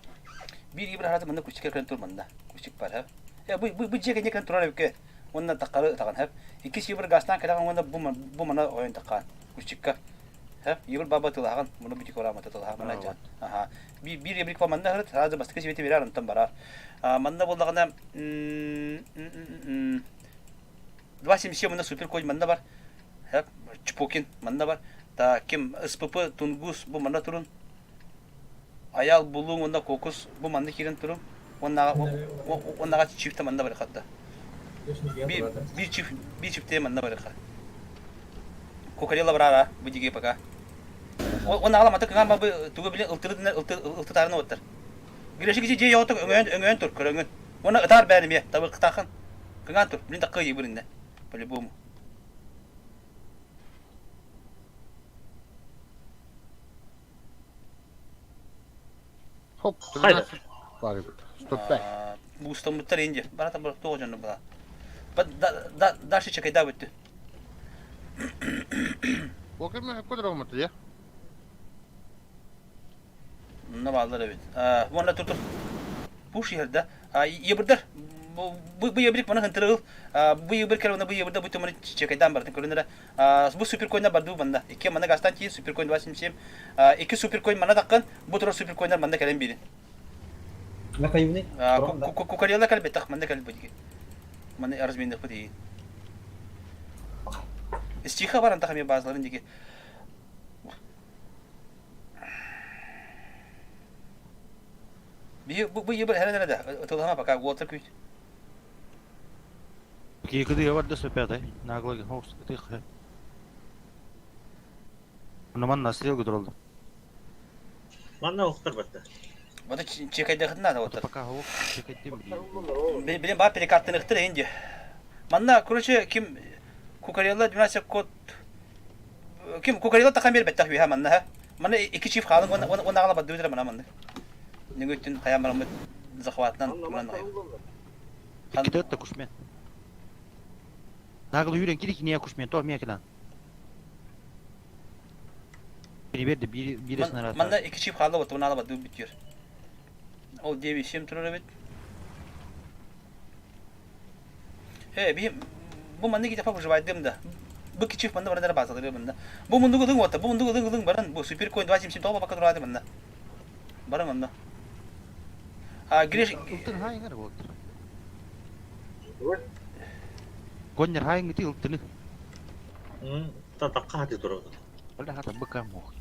Бир ибр хараты мында күчкер көн тур мында. Күчик бар, ха. Э, бу бу бу жеге не көн турар өкө. Онна тақары таган, ха. Икки ибр гастан калган онда бу бу мана ойын таққан. Күчикка. Ха, ибр баба тылаган, муну бити корама тылаган мына жан. Аха. Би бир ибрик па мында хырыт, хазыр бастыкы сибете берер онтан барар. Мында боллагана 2.77 мында супер кой мында бар. Ха, Чпокин мында бар. Та ким СПП Тунгус бу мында турун. Аял булуң онда кокус бу манда кирен турун. Оннага чифте мында бар хатта. Bir bir çift bir çift мында бар ха. Кукарела барара бу диге пока. Он ала мата кыган бу тугу билен ылтыры ылтытарны оттар. Гиреши кичи же йотук өңөн өңөн тур көрөңөн. Оны ытар бәрим е табы кытахан. Кыган тур. Билен такы биринде. По-любому. Хоп, 13 бар бит. 105. Бустамыттар инде. Барата бар тоғы жаны була. Да дальше чекайда бүттү. Окей, мен көдөрө алматы, я. Мына балдар эбит. Вона тур тур. Пуш ерде. Ебірдер. Бу ебрик мана хынтырыл. Бу ебір кер бу ебірде бу төмөн чекайдан бардын көрүнөрө. Бу суперкоинда барды банда. Икки мана гастан ти суперкоин 277. Икки суперкоин мана таккан. Бу тура суперкоиндар манда келен бирин. Кукарела калбе так манда калбе диге. Мана размендик бу дейин. Стиха бар анда хаме базларын диге. Бу бу ебір хәрән да. Тылама пока Уолтер күйт. Кийкыды бар да сөпәдай. Наглы хоус тых. Нуман настрел гудролду. Манна ухтар батта. Вот чекайда хытна да вот. Пока хоп чекайттем. Билен бар перекаттын ыктыр инде. Манна, короче, ким Кукарелла 12 код ким Кукарелла тахан бер беттах биха манна ха. Манна икки чиф халын он он агала бадды мана манна. Негөттүн хаян барамыт захватынан туран Икки та кушмен. Наглы юрен кирик не кушмен, то мекелан. Берди бир биресин Манна икки чиф халы вот он ала бадды битер. Ол 9-7 турар бит. Э, би бу манны ките пап выживайдым да. Бу кичив манна барандар базалары мында. Бу мунду гылың ота, бу мунду гылың гылың баран, бу супер коин 277 тоба пока турады мында. Баран мында. А Гриш Ылтын хайыңар болду. Коннер хайың ити ылтыны. Татакка хаты турар. Бля, хата быка мох.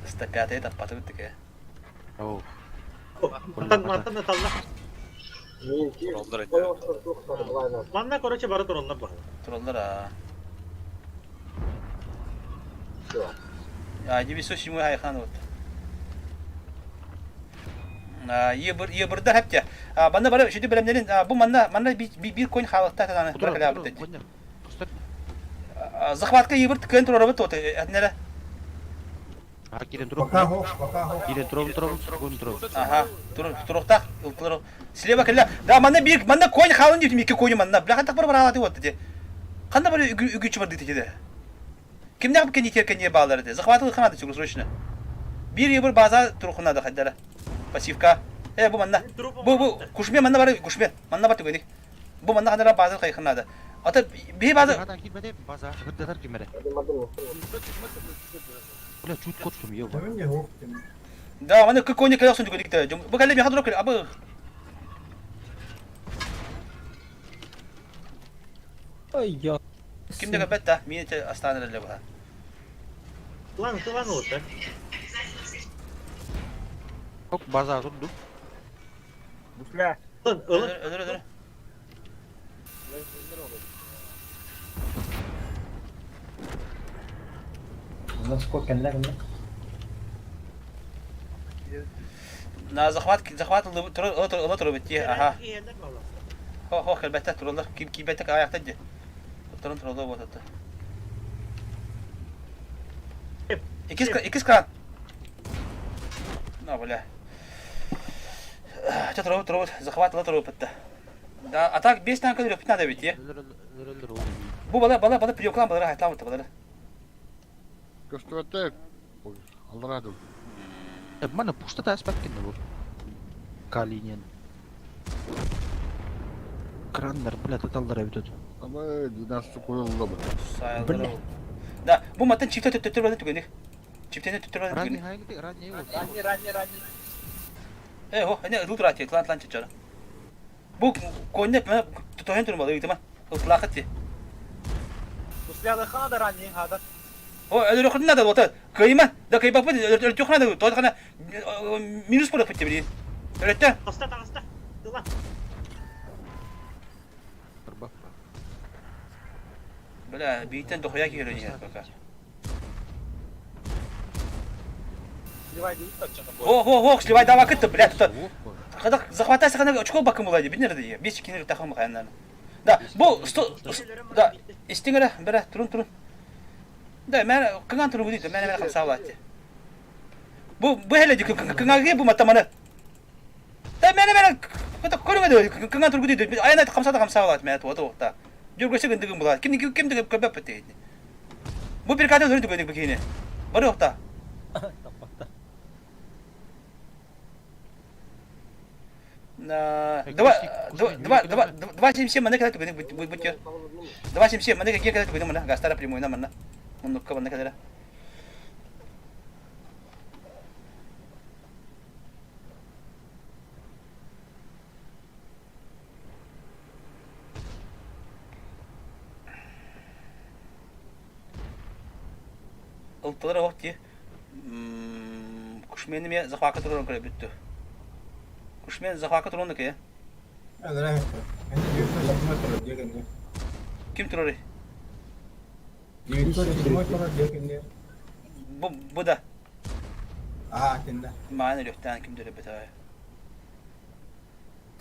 105 таппатыбыт тике. Оу. Мантан мантан аталла. Манна короче бары тураллар баһа. Тураллар а. А, 907 хайхан вот. Ебырдар хәптә. Манна бары шүтү белемнәрен бу манна манна бир конь халыкта таны бирәләр бит. Захватка ебыр ткән турары бит вот әтнәре. А кирен туруп. Кирен туруп туруп туруп туруп. Ага, туруктак, ылтылар. Слева кэллэ. Да, манна бир манна конь халын дип микки конь манна. Бля хантак бар бар алаты вот ди. Ханна бар үгүчү бар дити кеде. Кимнәк бу кенитер кене баалар ди. Захватылы ханады чугу срочно. Бир ебыр база турухунада хаддара. Пассивка. Э, бу манна. Бу бу кушме манна бар кушме. Манна бар түгеник. Бу манна ханара база кайхынады. Ата би база Хата кирбеде база хырдатар кимере. Бля, чуть коттум, ёба. Да, маны көкөне келе сон түгеник те. Бу кэлле меха турук абы. Ай, я. Ким де бетта, мин те астаныр эле буха. План план вот, Ок, база турду. Бля. Ылын, Өлөр, өлөр. На захват захват ылы туру битти. Аха. Хо хо келбетте турулар. Ким кибетте аякта ди. Турун турулар ботатты. Икис икис кран. На бля. Че туру туру захват ылы туру битти. Да, а так без танка жүрөп надо бит, е. Бу бала бала бала приёклан бала хайтан бала. Көстүбэттэ. Аллара ду. Мана пушта та аспаккин бу. Калинин. Краннар, бля, таталлар бит. Ама 12 коюлла бу. Сайылдыр. Да, бу маттан чифте төттөр бала түгеник. Чифтене төттөр бала Ранний түгеник. хайгы, ранний вот. Ранний, ранний, ранний. Э, хо, эне ылы турат, тлан тлан чачара. Бу конне мен тохен турмалы ыйтыма. Ылтлакыт ти. После хада ранний хада. О, өлөр хына да вот. Кыйма, да кыйба бу өлөр хына да той хына минус болуп кетти били. Өлөттө. Аста, аста. Тыла. Бля, бийтен дохуя кирени пока. О, о, о, сливай давай кытты, бля, тут. Когда захватайся, когда очко бакым булайды, бинер дии. Бес кинер тахым каяннан. Да, бу сто да, истиңере, бера, турун турун. Да, мен кыңан турун дейт, мен мен хамсалат. Бу бу хеле ди кыңаге бу матаманы. Да, мен мен кыта көрүңө кыңан турун дейт. Аяна хамсада хамсалат мен туа туа. Жүргөсө гындыгын булат. Ким ким ким деп көбөп бит. Бу бир кадыр өрү дүгөнүк бикине. Бар жокта. На два два два два семь семь мана когда түгөнүк будет будет. Два семь семь мана когда түгөнүк мана гастара прямой на мана. Муннукка мана когда. Ылтылар ох ти. Кушмени ме захвака турун көрө бүттү. Кушмен захвака турун ке. Ким турар? Бу бу да. А, кенде. Мааны лөхтән ким дөрөп бит.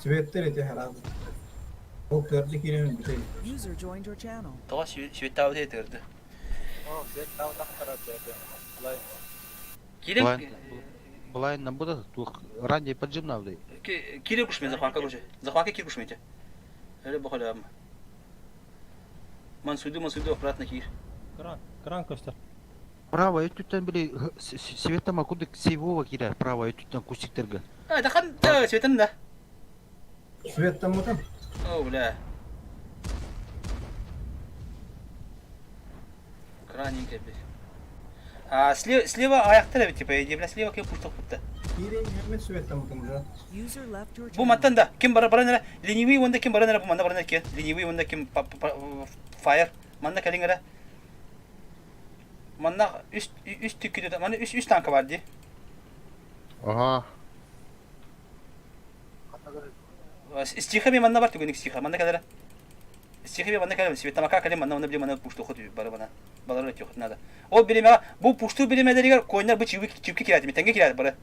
Светтер эти харабы. Ол төрдü кирен битей. User joined your channel. Тоға светтабы тетирди. Кирен Былай нам буде тух ранний поджимнавды. Кире кушмен захвака кушме. Захвака кир кушмете. Эле бохалям. Мансуду мансуду аккуратно кир. Кран, кран көстөр. Право, өттүттен били светама кудык сейвова кирер, право өттүттен кустиктерге. А, тахан светын да. Светтен мутам. О, бля. Краненький, блядь. А, слева, слева аяқтар бит, типа, иди, бля, слева кем пуштық бітті. User left your Бу channel. мантан да ким бара баран эрэ ленивый уонна ким баран эрэ бу манна баран эрэ ки ленивый уонна ким фаер манна кэлиҥ эрэ манна үс үс түккүтэ манна үс үс танка бар дии Ага. Стиха мен манна бар түгүнүк стиха манна кэлэрэ стиха мен манна кэлэр светамака кэлин манна манна биле манна пушту хот бары бана балары өтү надо ол биремеҕэ бу пушту биремелеригэр коннар бу чиби чипки кирэти тенге кирэти бары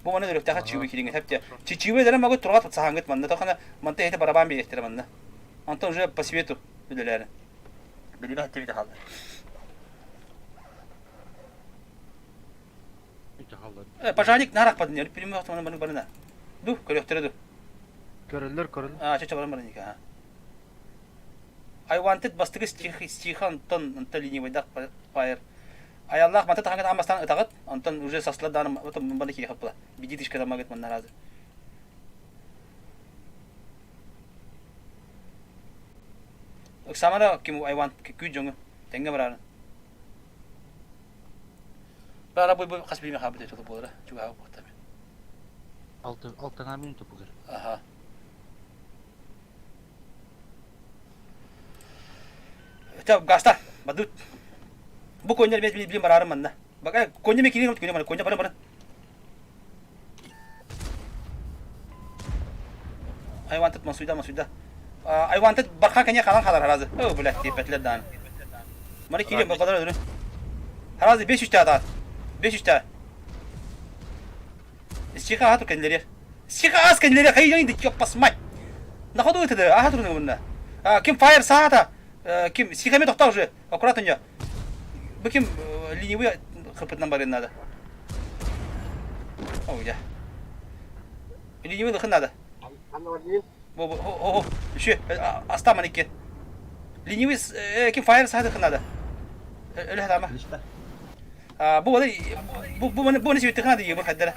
бу манна өрөктөөхө чиби кириҥэ хепте чичиби дара магы тургат сахангыт манна тохана манта эти барабан биэхтер манна онтон уже по свету үлэлэрин билибэ хатты бите халды Пожарник нарах падын, пилим вахтаманы баны барына. Ду, көрөктөрө ду. Көрөллөр, көрөллөр. А, чача баран баран ика. I wanted бастыгы стих стиха онтон онтон ленивайдах фаер. Аяллах мата тахангат амастан ытагыт, онтон уже саслар дааны отон баны кири хаппыла. Биди тишкада магыт манна разы. Ыксамара ким I want күү жоңу теңге барарын. Бара бу бу хас биме хабыт этиле болара. Чуга бу таби. Алты алтаңа минута бугер. Аха. Ча гаста бадут. Бу коньяр бет билим барарым манна. Бага конья ме кирин конья мана конья бара бара. I wanted масуйда масуйда. I wanted барха коня халан халар харазы. О, блядь, тепетлер дан. Мана кирин бабалар ödürün. Харазы 500 та атат. 500 та. Стиха ату кенлери. Стиха ас кенлери хайын ди чоппас мать. На ходу это аха турны мунна. Ким фаер саата. Ким стихами тохта уже. Аккуратно не. Бу ким ленивый хыпытынан барын надо. О, я. Ленивый лыхын надо. Бу бу о о еще аста маникке. Ленивый ким фаер саата надо. Өлө хадама. Бу бу бу бу бу не себетти хана дии бу хаддара.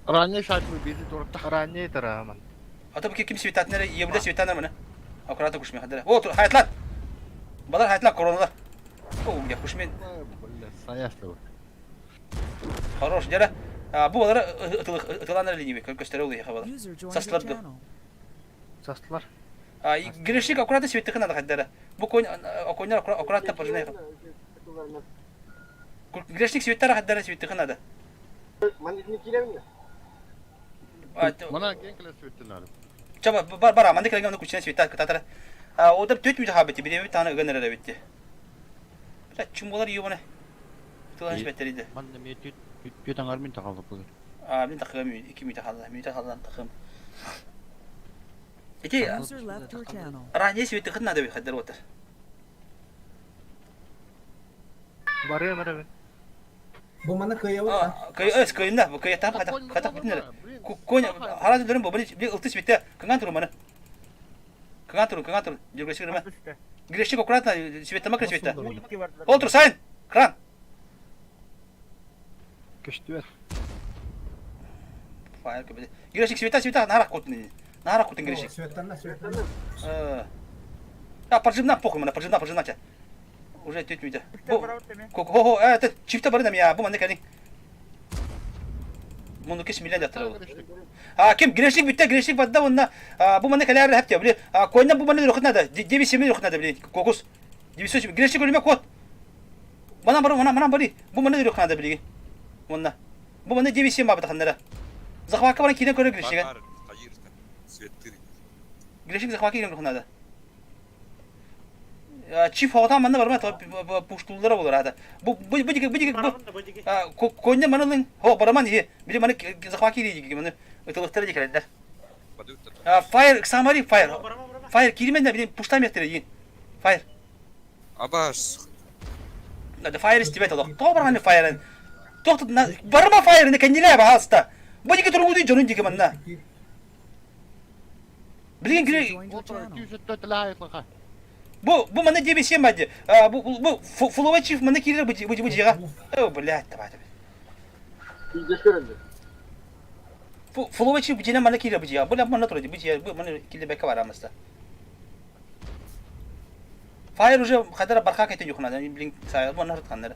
Ранее шатмы биди турта. Ранее тараман. Ата бу ким светатнер ебде светанер мына. Аккуратно кушме хаддара. О, хайтлар. Балар хайтлар короналар. О, я кушмен. Саяслы. Хорош, дера. Бу балар ытыланар ленивый, көстөрө улы хабала. User joined your Саслар channel. Састылар. Грешник аккуратно светти надо хаддара. Бу конь коньяр аккуратно пожинай. Грешник светтара хаддара светти надо. Мана кен келе светтенар. Чаба бар бар аманды келген оны күчүнө светтар кытатара. Ода төт мүтө хабити биреми таны ыгын эрэ битти. Бля чум болар ёбаны. Тылан светтери Манна ме түт түт аңар мин тахалды бугер. А мин тахым 2 мүтө халла, мүтө халлан тахым. Эти User left your channel. ранее светти хын надо хаддар отыр. Барыа барабын. Бу мана кыйабыт. Кый өс кыйында, бу кый там хата хата битнер. Конь хараз дөрүн бу били ылты светте кынган туру маны. Кынган туру, кынган туру. Жүргөсү кирме. Грешник аккуратно светте макыр светте. Олтур сайын. Кран. Көстүөр. Фаер көбөдө. Грешник света света нарак кутун. Нарак кутун грешник. Светлана, Светлана. А поджимна похуй мана, поджимна, поджимна тебя. Уже теть мүйдө. Бу хо хо, э, ты чифте барын я, бу маны кәлин. Муну кеш милен яттыры. А ким грешник бүтте, грешник бадда онна бу маны кәләр хәп били. Койна бу маны рөхнә да, 97 рөхнә да били. Кокус. 900 грешник үлмә кот. Мана бар, мана мана бari. Бу маны рөхнә да били. Онна. Бу маны 97 бабы таханнара. Захватка баран киден көрө грешник. Грешник захватка киден рөхнә да. Чиф хоғатан манна барма пуштуллара болар ата. Бу бу бу диге бу диге бу конья манылын хо бараман ие били маны захватки диге маны ытылыктар диге келдер. Фаер самари фаер. Фаер киримен да били пуштам яттыр деген. Фаер. Абаш. Да фаер истебет олох. То барганы фаерын. Тохт барма фаерын кенниле баалста. Бу диге тургуду жонун диге манна. Билген кире Бу бу маны дебе сен бади. Бу бу фуловый чиф маны кирер бу бу бу жига. О, блядь, давай давай. Фуловый чиф бу маны кирер бу жига. Бу маны турды бу жига бу маны килде бека барамызда. Фаер уже хадара барха кетен юхна, блин, сай бу маны хыртканнар.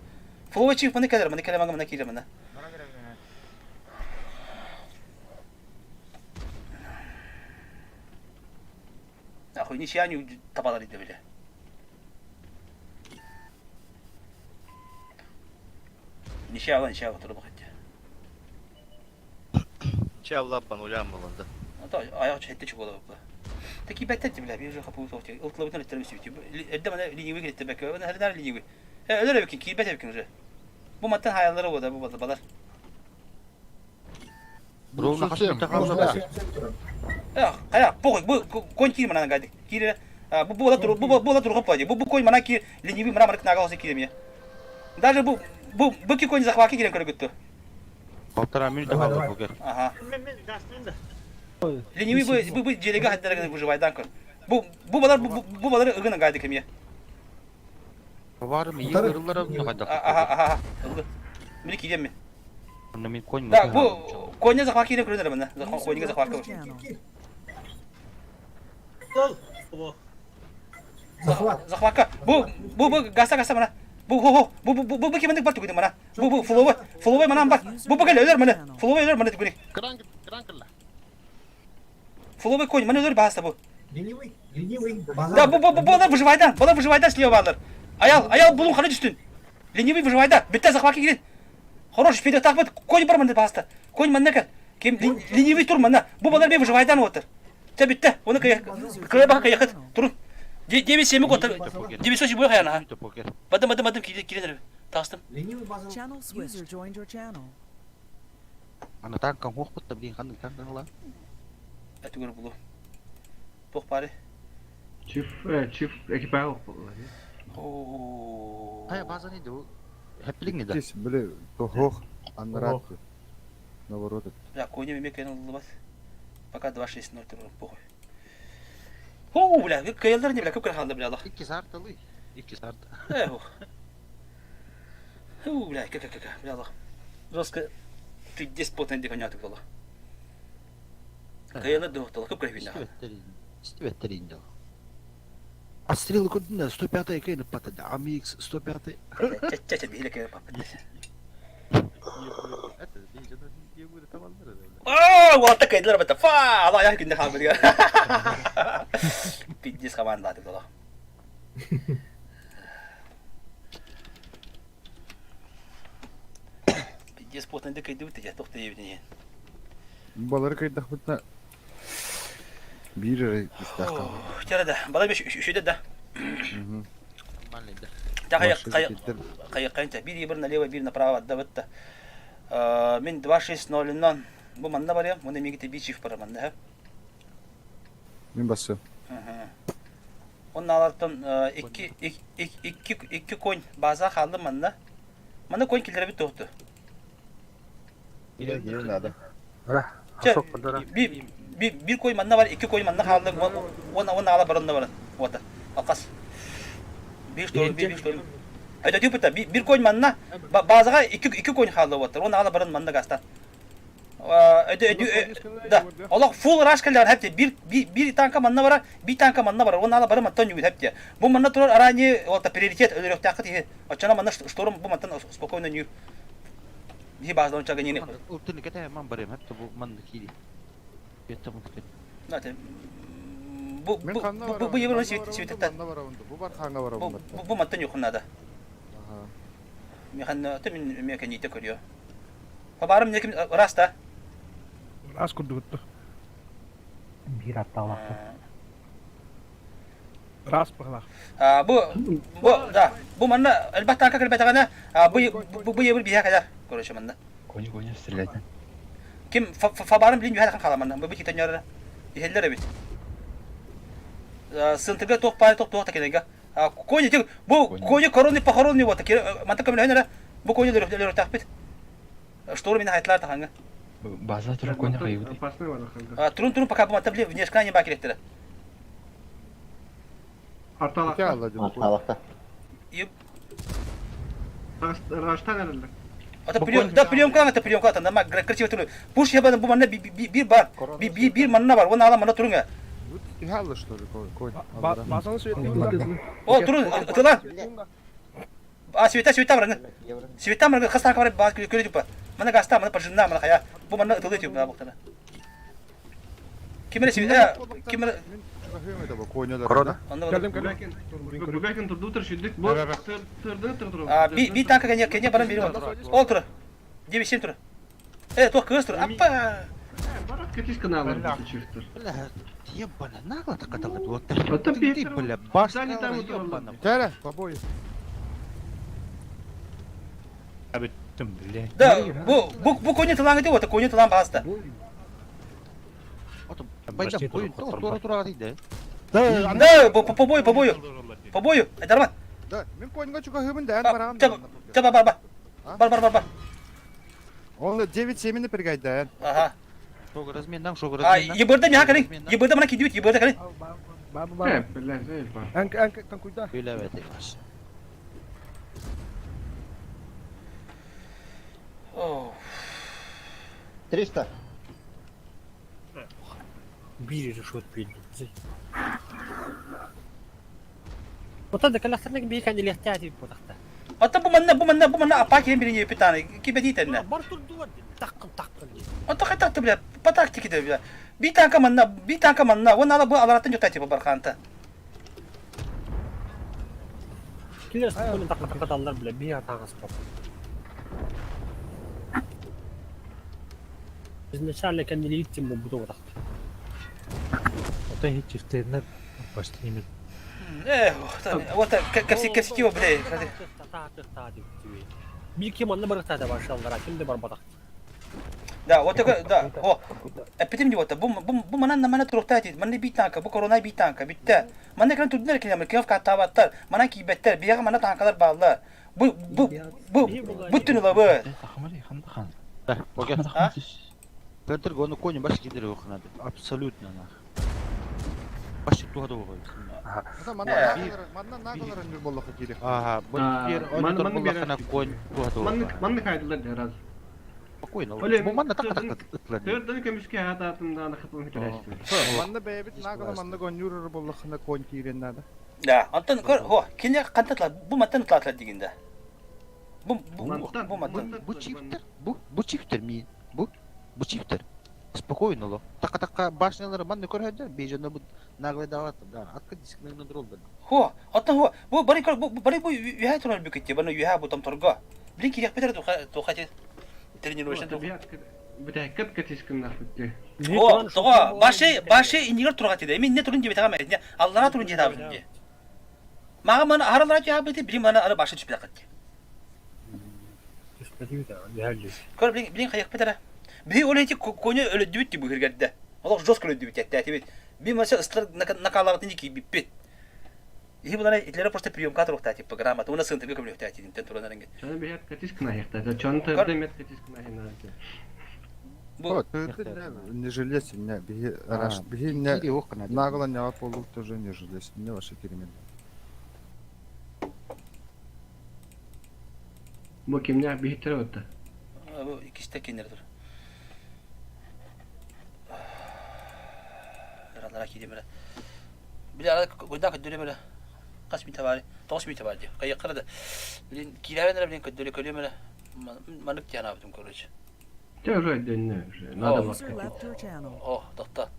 Фуловый чиф маны келер, маны келе маны кирер маны. Нахуй, ничья не табалар иде бile. Ничья ала, ничья отырып бакытты. Ничья аллаппан улям буланды. Ата аяк четте чугала бу. Таки бәттәт бile, бир же хапу соқты. Ылтлабытын өттөрүм сүтү. Эрдэ мана линивый кетте бәкке. Аны хәрдәр линивый. Э, өлөр эбикин, киирбэт эбикин уже. Бу маттан хаяллары бу да, бу балар. Ровно хас минутта хаалла да. Э, кая, похуй, бу конь кир манан гайды. Кир, бу бу тур, бу бу тур хопа бу бу конь мана кир, ленивый мына марк нага olsa кире Даже бу бу бу ки конь захватки кирен көргөттү. Полтора минута хаалла покер. Ага. Ленивый бу бу бу желеге хаддара выживайдан көр. Бу бу балар бу бу балар ыгына гайды кемия. Барым iyi ырыллара хайда. Ага, ага, ага. Мени кидем мен. Онно мин конь Да, бу коня захват кирен көрөнөр мына. Коня захват Захват. Захватка. Бу бу бу гаса гаса мына. Бу хо хо бу бу бу бу кимендик бар түгүнү мына. Бу бу фловой фловой мына бар. Бу бу кел өлөр мына. Фловой өлөр мына түгүнү. Кран кран кылла. Фловой конь мына өлөр баасы бу. Ленивый, ленивый, Да бу бу бу балар выживайдан. Балар выживайдан слева балар. Аял аял булун каны түстүн. Ленивый выживайда. Битте захватка кирин. Хорош, пиде тахмат конь бар мында баасты. Конь мында кел. Ким ленивый тур мында. Бу балар бе выживайдан отыр. Те битте. Оны кая кая бака кая турун. 9-7 отыр. 907 бой хаяна. Бадым бадым бадым кирин кирин тастым. Ленивый база. Channel switched. User joined your channel. Аны танкан хуохпут блин ханнык танкан ла. Этүгөр булу. Туох бары. Чиф, чиф экипаж болла. Оо. Хая база не ду. Хепплинг да. Здесь, били, тохох, анрат. Наоборот. Я коня меме кайын улыбас. Пока 2-6-0 туру, похуй. Хоо, бля, кайылдар не бля, көп калды бля, Аллах. Икки сартылы. Икки сарт. Эх. Ху, бля, как как как, бля, Аллах. Жестко пиздец потный дыхание было. Кайылдар дохтал, көп кайын. Истибеттерин дел. А стрелы куда 105 кайын патада. AMX 105. Ча-ча били кайын папа. Аа, уолаттар кайдылар бата. Фа, Алла я күндө хаалбыт. Пиздец командалады было. Пиздец потный кайдыбыт я тохты ебден. Балары кайдахпытна бир истаха. Тәрәдә, бала беш үшөдә да. Нормально да. Та кая кая кая кайынча бир бир налево, бир направо да битте. Мин 2-6-0-нан бу манна барыам, уонна мигите бичив бар манна. Мин басы. Онна алартан икки икки икки конь база халды манна. Манна конь килдеребит тоқту. Не надо. Би би бир конь манна бар, икки конь манна халды, он он ала барынна бар. Вот. Алкас. Бир штурм, бир штурм. Это типа бир конь манна базага икки икки конь халды вот. Он ала барын манна гастан. Да, Аллах фул раш келер хепте бир бир танка манна бара, бир танка манна бара, он ала бары маттан юбит хепте. Бу манна турар арани вот приоритет өлөрөктәкы тиhe. Ачана манна шторм бу маттан спокойно нюр. Би баздан чага не. Ултын кете ман барым хепте бу ман кири. Кетте бу кет. Нате. Бу бу бу бу евро свет светтен. Бу бар ханга барабын. Бу бу маттан юк надо. Механ те мин меканите көрүө. Хабарым неким раста. Раз курдугутту. Бир атталақты. Раз пахлах. Бу бу да бу манна элбэх танка кэлбэтэҕинэ бу бу бу ебир биһэ кэлэр короче манна. Кони кони стрелять. Ким фабарым билин үһэ хаала манна бу китеннер иһэллэр эбит. Сынтыга туох паай туох туох такенега. Кони тик бу кони короны похоронный вот манта көмөлөһөнөрө бу кони лөрө тахпит. Шторм мин хайтлар таханга. База турар кони кайыбыт. Опасный бар ханга. Турун турун пока бу манта били внешкана не бакиреттер. Арталакта. Арталакта. Раштан эрелер. Ата прием, да прием калан, ата прием калан, нама красиво туру. Пуш я бу манна бир бар, бир бир манна бар, он ала манна турунга. Тихало что ли, конь? Базаны свет. О, турун, тылан. А света света барны. Света барны, хастан бар ба көрө тупа. Мана гаста, мана пожина, мана хая. Бу манна тылы тюп на буктана. Кимере света, кимере. чугаһыам этэ бу конялар. Корона. Кэлим кэлим. Бубекин турдутар шүддүк. Бу тырдыны тырдыр. А, би би танка кене кене баран бери бар. Ол тур. 9-7 тур. Э, туох кыыс тур. Аппа. Барат кэтис каналар бу чифтер. Бля, ебана, нагло так это вот. Это Ты, бля, башня, Дали там ебана. Кәрі, побой. Абыттым, блядь. Да, бу бу бу коне тылан ити вот, коне тылан баста. Байда, бой, тура тура дейді. Да, по по бою, по бою. По бою. Айдарман. Да, мен коньга чугаһыыбын да, эн бараҕын. Чаба бар бар. Бар бар бар бар. Он 9-7-ні пригайда, эн. Ага. Шог разменнан, шог А, разменнан. ебырда миха калин. Ебырда мана кидибит, ебырда калин. Э, блядь, эй, бар. Анк анк танкуйда. Билебети. О. 300. Бири решет пилли. Вот это калахтарнак бейкан или хтяти потахта. Ата бу манна бу манна бу манна апа кирен бирине питаны. Кибеди тенне. Бар турду таккын таккын. Ата хата бля, по тактике да бля. Би танка манна, би танка манна. Вон ала бу аларатын жотати бу барханта. Килер спокойно такка такка даллар бля, би атагас бар. Изначально кән легитим бу буту тахта. Ото хит чифтернер почти не Э, вот кепси кепси кио бля. Би ким анны бар та башалдар, ким де бар батак. Да, вот такой, да. О, эпитим не вот, бу бу бу манан мана турухтати, манны би танка, бу корона би танка, битте. Манна кран турдунар килем, киев каттабаттар, мана кийбеттер, бияга мана танкалар баалар. Бу бу бу бу түнү бу. Да, окей. А? Петр гону кони баш кидер охнады. Абсолютно нах. Баш тугады ой. Манна нагалар өнүр боллоха кире. Ага, бу бир он боллохана конь тугады. Манны манны хайдылар да раз. Спокойно. Оле, Бу манна так так ытлар. Тырдыны көмүскө хатаатында аны хытын хитирәшти. Манна бэйбит нагала манна гонюр боллохана конь кирен надо. Да, Антон көр, хо, кине кантатла, бу маттан тлатла дигенде. Бу бу бу маттан. Бу чифтер, бу бу чифтер ми. Бу бу чифтер. Спокойно ло. Така така башнялары манны көрһөдө, бежено бу наглый дават. Да, атка дискмен дрол бер. Хо, аттан хо, бу бары көр, бу бары бу юха турар бүкетте, баны юха бу там торга. Блин кирек бетер туха туха тренировочный туха. Битәккәт кэтис кыннах битте. О, тоҕо, баши, баши инигер турга тиде. Мен не турун дебет агам, не аллара турун дебет агам ди. Мага мана аралара жа бити, билим мана ары башы түшпе катты. Көр билин билин каяк бетере. Би ол эти коне өлө дүбүт бу хиргерде. Олох жестко өлө дүбүт этте тибит. Би маса ыстыр накалабатын ки биппит. И булар итлere просто приемка турукта типа грамота. Уна сынтырга көмлөктө тип туран аренге. Чаны бихат кэтис кынахта. Чаны тырды мет кэтис кынахна. Бу не желез не бихи раш бихи не нагала не полу тоже не желез не ваши киремен. Бу кимнях бихитер отта. Бу икисте кенер тур. Ралара кидемere. Били ара гойда көдөрөмөрө. Кас мите бар. Тоғыз мите бар ди. Кайы кырды. Блин, киләренер блин көдөрө көрөмөрө. Манык тяна бутум короче. Те уже отдельно уже. Надо было User left your channel. О, тохта.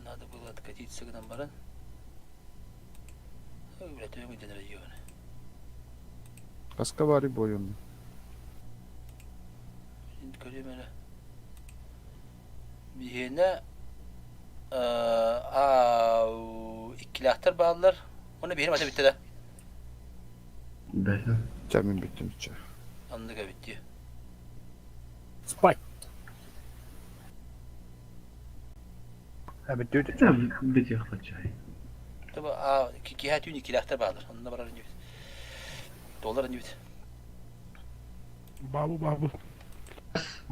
Надо было откатиться к нам баран. Ой, бля, төбөң ден районы. Каска бары бойын. Көрөмөрө. Бихене а иккилахтар баалар. Оны бихене бата битте да. Да. Чамин биттим ча. Анныга битти. Спать. Бити хачай. Таба а киха түүн иккилахтар баалар. Онна барар нибит. Доллар нибит. Бабу бабу.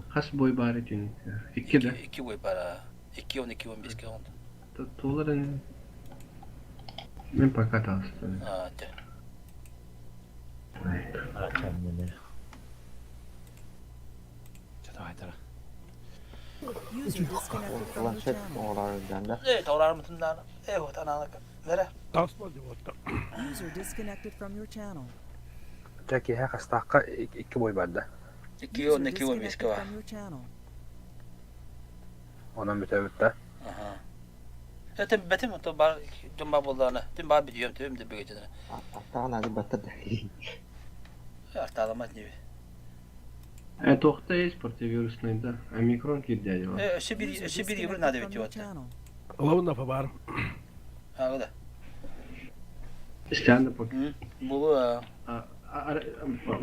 Хас бой бары түн. Икки да. Икки бой бара. 2 12 15 ке онда. Толарын мен пока талысты. А, те. User disconnected from your channel. Э, таурар мытындан. Э, вот ананы. Вере. User disconnected from your channel. Жаки ха хастааққа икки бой барда. 2 User 12 15 ке disconnected ба. from your channel. Онан бүтәбүт да. Аха. Этим бэтим то бар дьон бар буоллаҕына, тим бар бүтүөм төбөм да бөгөтөнө. Артаҕын ады баттар да. Артааламат диэби. Туохта есть противовирусный, да? Омикрон киирдэ дела. Өссө bir өссө bir евро надо ведь вот. Лауна бар. А, да. Стяна пока. Булу.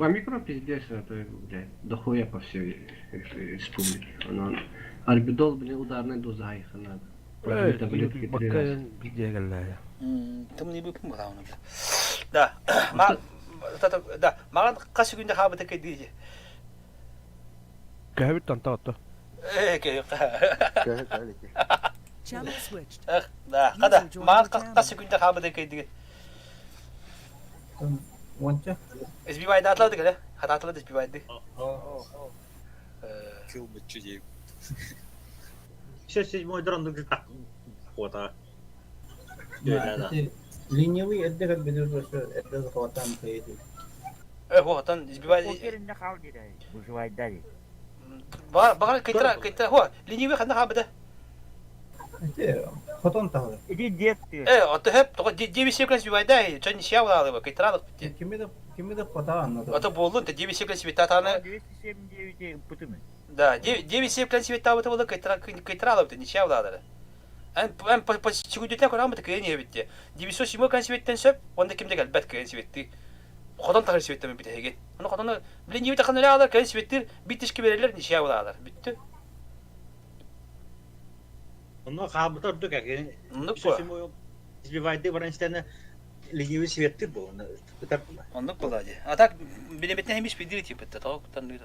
Омикрон пиздец, это, блядь, дохуя по всей республике. Он, Арбидол, блин, ударная доза их надо. Таблетки три раза. Тымныы быппын бытааны. Да. Ма да, маған қасы күнде хабыта кайдыжы. Көһөбүт тантаҕа отто. Э, кэ. Channel switched. Да, қада. Маған қасы күнде хабыта кайдыжы. Уонча. Избивайды атлады келе. Хата атлады избивайды. Кыл мүччү дейм. Все седьмой дрон хота. Линевый эрдэ кэлбити эрдэ захватан кэйди. Э, хотан избивайды. Покеринде хал дире. Выживайда ди. Бағар кайтра кайтра хо ленивый ханна хабыда. Эти хотон тахы. Иди дед ты. Э, ото хеп того деви секлен избивайды, чон шява алып кайтра алып. Кими да кими да хота анна. Ото болдун те деви секлен света таны. 279 пытымы. Да, деви секлен света вот болду кайтра кайтра алып не шява алды. Эн эн по по чүгүдүтэ көрөм бит кыйын ебитте. Дивисо симо кан светтен сөп, онда кимде келбет кыйын светти. Хотон тахыр светтен бит эген. Оны хотону билин ебит ханны алар кыйын светтир битишки берелер нишя алар. Бүттү. Онно хаабыта ордук эген. Оннук Все седьмой избивайды баран ленивый светти был. Бытар була. Оннук була ди. А так билебетне хемиш бидир тип битте. Тоо кутан дыр.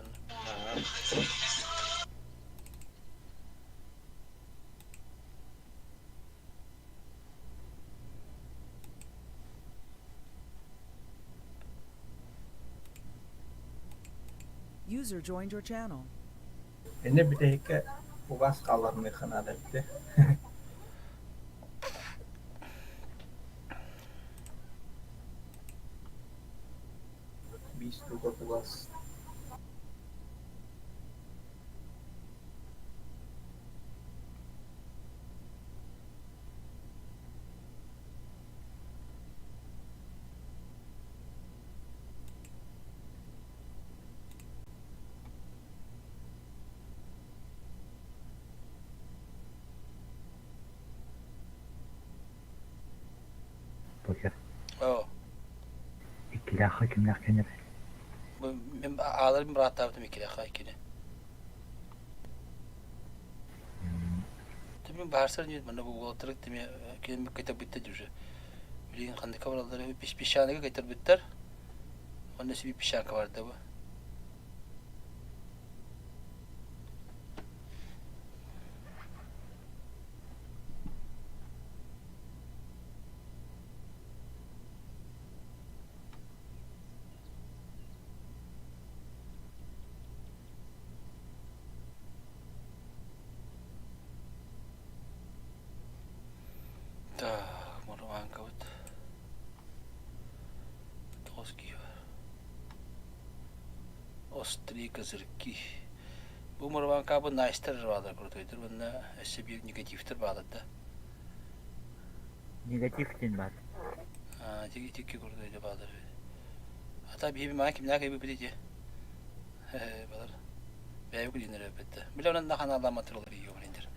User joined your channel. Эне битэһикке угас хааллармы ханада бите. Биис туга кугас. Покер. О. Иккилээххэ кимнээх кэннэр Мен аалар бираттаабытым иккилээххэ иккини. Тими баарсар нет, манна бу уолаттар тими ким кайтар битте уже. Билигин ханныка бараллар песчаныга кайтар биттер. Онно сиби песчанка барда бу. Так, Мурманка вот. Тоски. Острые козырьки. Бу Мурманка бу найстер баалар крутой. Бунна өссө биир негативтер баалар да. Негатив тин бар. А, тики тики крутой баалар. Ата биби маа кимнээх кайбы бити. Э, балар. Бэйб күлүнөр өпөттө. Биле онан да ханаалаама туралар ийо билиндер.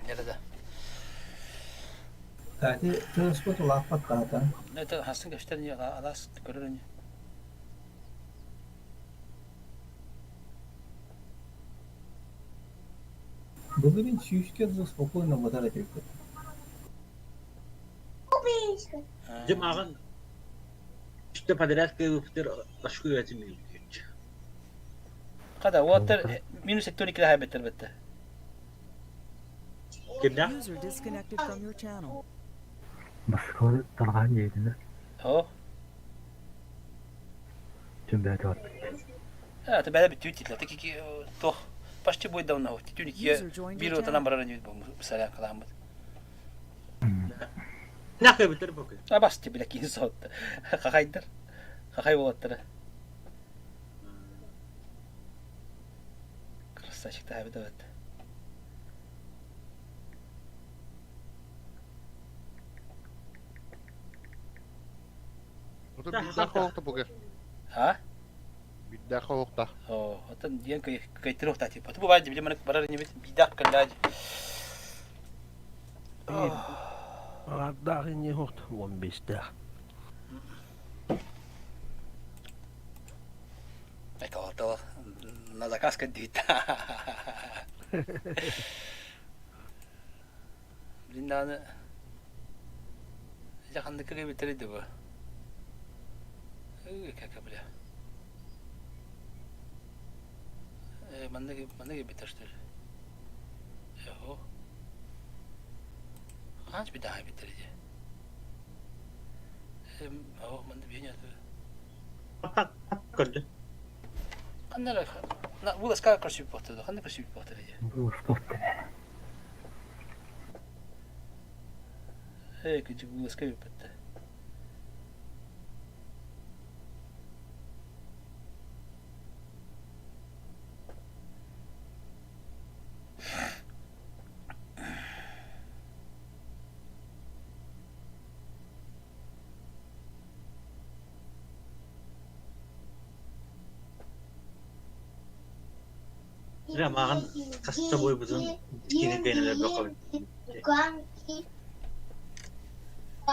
Nerede? Тати тыспыт улааппат таата. Это хастын көстөр не алас көрөр не. Былырыын сүүскэ дылы спокойно батар этибит. Дьым ааҕан үстэ подряд кыайбыппытыгар очко үөрэтим Хата, уоттар минус 72 хаайбыттар бытта. Кимнээх? User disconnected from your channel. Москва тарҕаан дьиэтинэ О, түмбээтэ барбыт. а, ты бэйэ бүттүүт титлэ. Таки туох почти будет давно. Титүн User joined бир your отанан channel. барар инибит бу сарян каламмыт. Нах кыайбыттар бу күн. А бас тебе кин сотты. Хахайдар. Хахай болаттара. Красавчик та бит вот. Ото биирдээх оһохто бугер. А? Биирдээх оһохта. О, отон диэн кайтырых та типа. Бу баай биле маны барар инибит биирдээх кэллээдь. Аҕардаах инньэ уһуот, уон биэстээх. Эколотолог на заказ кэлдибит. Блин даҕаны дьэ ханнык кэбиттэрий да бу. Как бля. Маннык маннык эбитэр что ли? Эһо. Хаанч бидаһа эбиттэр дии. Оо, манна биһине Көрдө. Ханна эрэ вылазка көрсүбүт буолта ханна көрсүбүт буолта дии. Вылазка Ээ, күчүк вылазка бүппүттэ. Дьэ, мааҕын хаста буойбутун кини кэннилэр бөҕө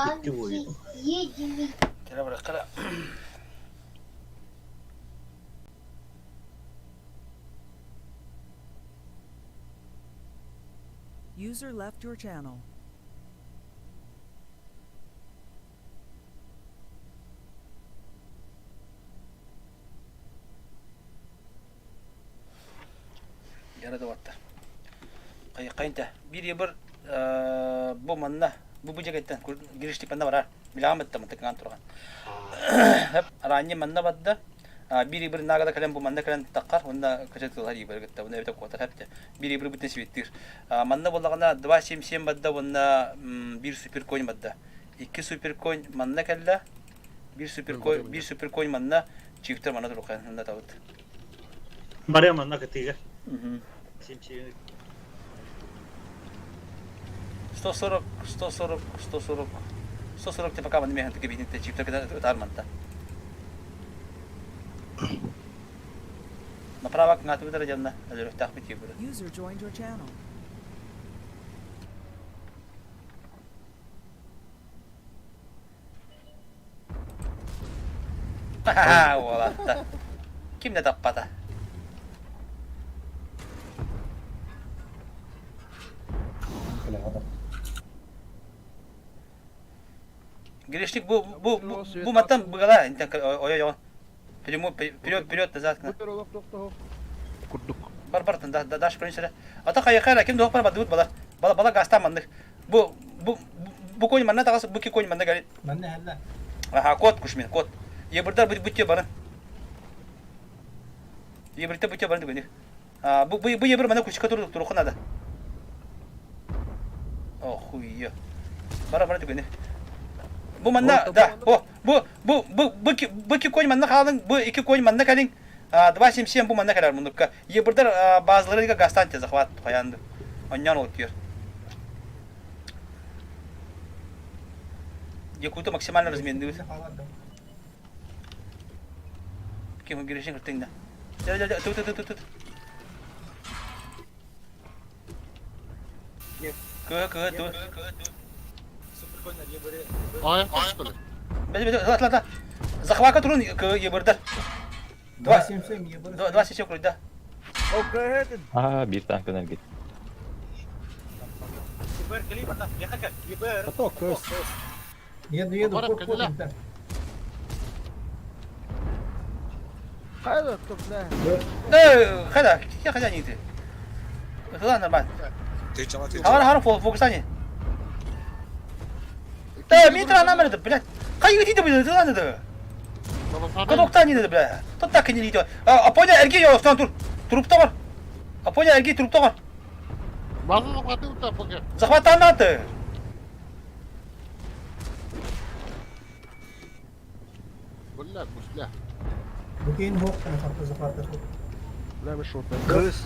Икки буойбут. Кэлэ бараххара. User left your channel. Яра да баттар. Хайыккайынта. Бир ебір бу манна бу бу жегеттен кириштик манна барар. Билаҕам бытта мытыккаан турган. Ранне манна бадда. Бир ебір нагада кэлэн бу манна кэлэн таххар уонна кача тылар ебір гытта уонна эбэтэ куотар хэпте. Бир ебір бүтүн сибиттир. Манна буоллаҕына 2.77 бадда уонна бир суперконь бадда. Икки суперконь манна кэллэ. Бир суперконь бир суперконь манна чифтер манна турукан манна табыт. Барыам манна кытыыга. Симсиин 140, 140, 140, 140 те пока манна механ таки битин те чифтер кeda ытаар манта. Направо кыңаатыбытара дьанна өлөрөхтаах бит бuru. User joined your channel. Уолатта. Ким да таппата. Грешник бу бу бу бу маттан быгала ой ой Вперед, вперед, назад. Курдук. Бар бар да да даш көрүн сэрэ. Ата хайа ким дуох бар бадыбыт бала. Бала бала гаста маннык. Бу бу бу конь манна тагас бу ки конь манна галит. Манна хәллә. Аха кот кушмин кот. Ебырдар бу бутте барын. Ебырте бутте барын дегеник. А бу бу бу ебыр манна кучка тур туруха надо. О хуя. Бара бара дегеник. Бу манна да о бу бу бу бу бу ки конь манна хаалың бу ики конь манна калин. 2.77 бу манна кэлэр муннукка. Ебырдар базаларыга гастан те захват хаянды. Онньон ол тиер. Якута максимально разменный. Ким грешин кыртыңда. Дя дя дя ту ту ту ту. Кы кы ту. Ай, что ли? Бе бе ла ла. Захвака турун кы ебырдар. 2.77 ебыр. 2.77 курда. Аа, биир танканан кит. ЕБР кэлии манна, миэхэ кэл. ЕБР. Каток, көс. Еду, еду, кот, кот, инта. Хайда, то, бля. Э, хайда, я хайда не ты. Туда нормально. Ты чала, ты Хара, хара, фокусани. Да, метра на это, блядь. Хай иди ты, блядь, туда надо. Катокта не надо, блядь. Тут так и не идет. А, понял, эрги, я тур. Труп товар. А понял, эрги, труп товар. База захваты у тебя, покер. Захвата надо. Бля, гусля. Букин хоп, там захват. Бля, мы шот. Кыз.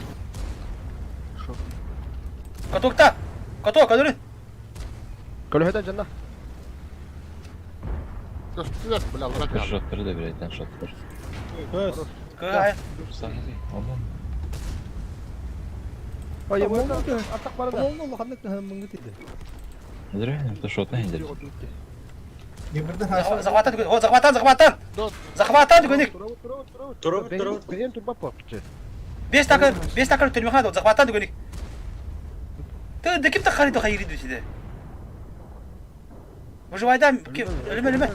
Катокта. Каток, кадыры. Көлөһөтө жанна. Көстүлэр, бля, врага. Шоттары да беретен шоттар. Көс. Кай. Онон. Ой, Атак бары да. Олны улаханнык мыңгы тиде. Зря, это шотна индер. Захватан, захватан, захватан. Захватан, дүгөнүк. Туруп, туруп. Бейен турба попчы. Бес такыр, бес такыр төрмөхана захватан дүгөнүк. Ты да ким тахари то хайри дүсиде. Выживайдан ким? Өлүмө, өлүмө.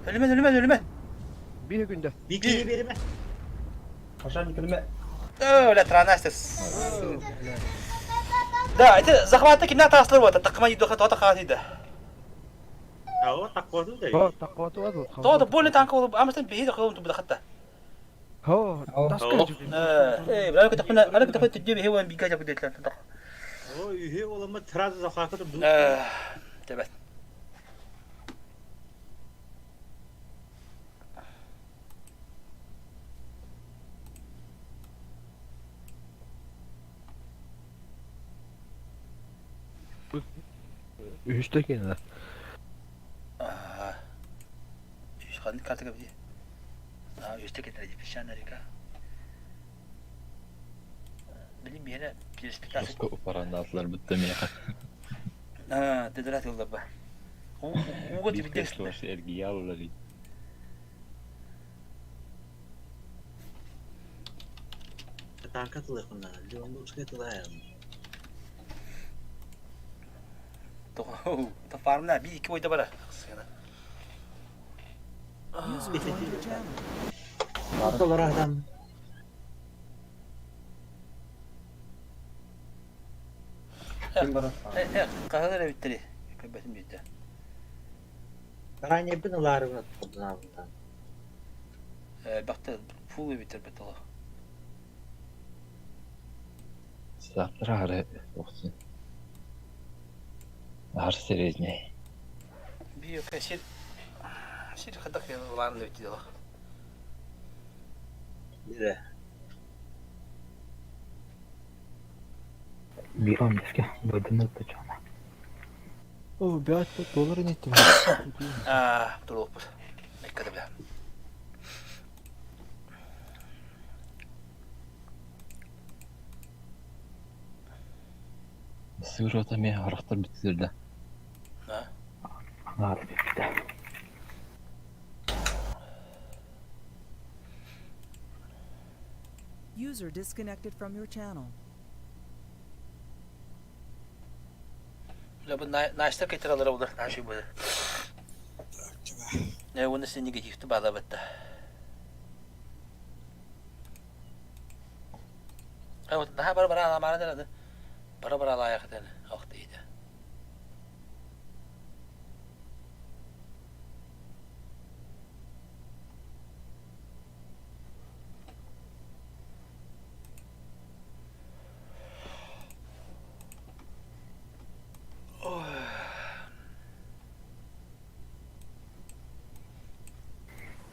Өлүмө, өлүмө, өлүмө. Бир күндө. Бикини бериме. Қашан кірме. Өлө, транастес. Да, это захваты кимнә таслар вот, такма идо хата хата Ао, таквату да. О, таквату азыл. То да более танк болуп, амстан бейде кылып тубда хатта. Хо, таска. Э, бра кытып кына, ара кытып тиде хеуан бика жап детлер так. О, үйе олама сразу захвату. Э, тебет. Үстө кенде. Үс ханны картага бди. А, үстө кенде ди пешанарика. Билим бене перспективасы. Жестко упарандатлар бітті меха. А, тедрат yolda ба. Уго Бир тибитес. кресло эргиялылар. Танка тылыкына, Левандовский тылайым. То фармна би iki бойда бара. User joined your channel. Аталар адам. Ким бар? Э, кахалар биттери. Көбөтүм битте. Ранее бин ларыбын кудунабындан. Э, бакта фул биттер битте. Саптыр ары тоқсын. Ар серезне. Би касир сир хадак ларын битте дела. Бире. Бирон деске, дойдуну тачана. О, бят, доллар не тем. А, туруп. Меккада бля. Сыр ота ме арақтар бітілерді. Да. Аңар бипти. User disconnected from your channel. Бля, бу наштар кетиралар булар, наши бу. Э, оны сен негативті бала бітті. А вот daha bara bara alamara derdi. Bara bara alayaq dedi. Oh deydi.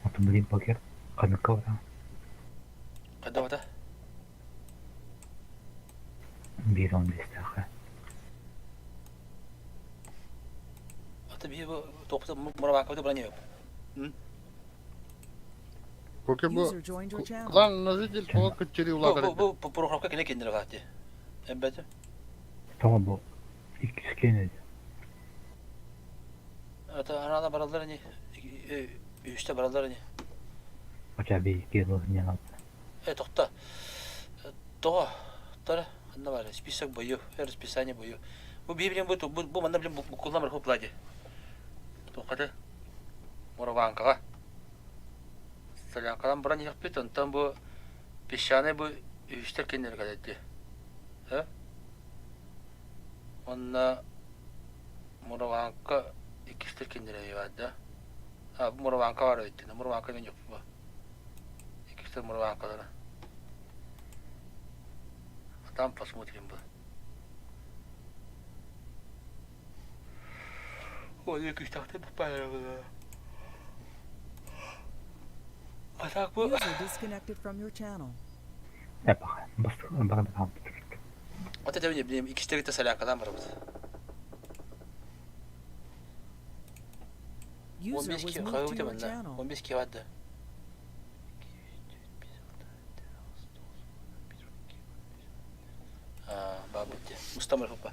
Отun билин покер. Каныкка бара. Қайда бата? Бирон десте. Ата би бу топта мурабака бата не yok. Поке бу User joined your channel. клан нажитель тоға күтчери Бу улатар. бу бу прохоровка келе кендер вакты. Эббете. Тоға бу. Иккис кенеди. Ата анада баралар не? Үстә баралар не? Оча би келу не алды. Э, тохта. Того, тара, ханна бар, список боев, расписание боев. Бу биир бу бу бу манна билим буккуллан бар хуплади. Туххаты. Мураванкаҕа. Солянкалан баран иһэхпит, онтон бу песчаный бу үһүстэр кинилэр кэлэрди. Э? Онно Мураванка иккистэр кинилэр бар да. А, бу Мураванка бар эбит. Мураванка мен yok бу. Иккистэр Мураванкалара. А там посмотрим бы. Ой, күүстээхтик буппаара А так бу... User disconnected from your channel. Эпаха, бастыгы баран хаалбыт. Вот это билим, иккистерите солянкадан барабыт. User 15 was ки moved to хайыбыт your манна. channel. 15 ки барды. А, бабыт. Мустамыр хопа.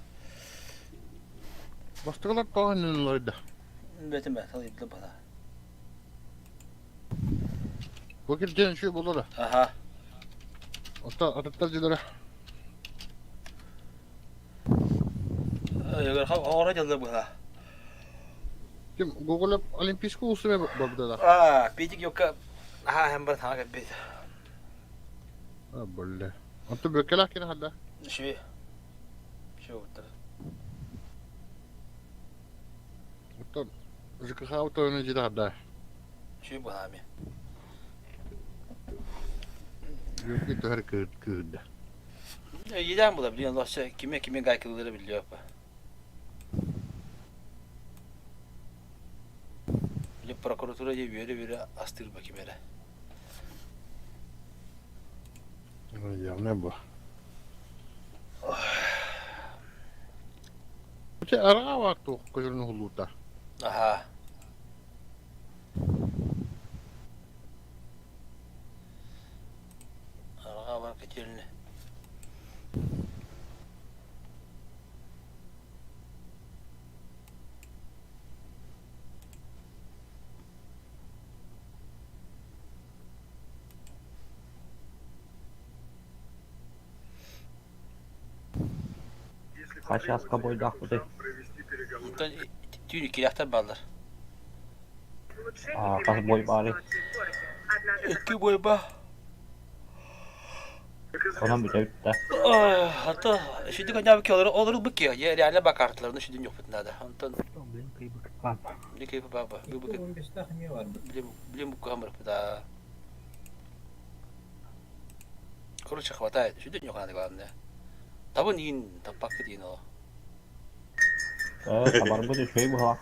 Бастыгылар тоҕо да. Бетим бе, салып бала. Бу кирден şu болора. Аха. Ота ататтар дилere. Ора дьалла була. Ким Google Олимпийский усуме барбыда. А, петик йокка. Аха, hem бар таңа бет. А, бля. Анту бөкелах кene хадда. Шви. Шви уттар. Оттон ЖКХ ауторunu жида хадда. Шви була ми. Юки төр кыд кыд. Еден була biliyorsun. Losça kime kime gaykılıları biliyor pa. Bile prokuratura diye böyle böyle astır bakayım hele. Ya ne bu? Те ара вакту көжөрүн хулута. Аха. Арга бар кетелini. Хачаска бойдах будай. Онтон түүнү киряхтар баллар. А, хас бой бары. Икки бойба. Онон бүтэ бүтэ. Hatta şimdi kanyabı ki olur olur bu ki ya реально bakartılarını şimdi yok надо. Онтон Блин, кыйбык баба. не кайф баба. Бу бу 15 не бар. Блин, блин, бу камера да. Короче, хватает. Şimdi yok надо главное. Табын ин таппак дейін ол. Э, табар бу düşөй буха.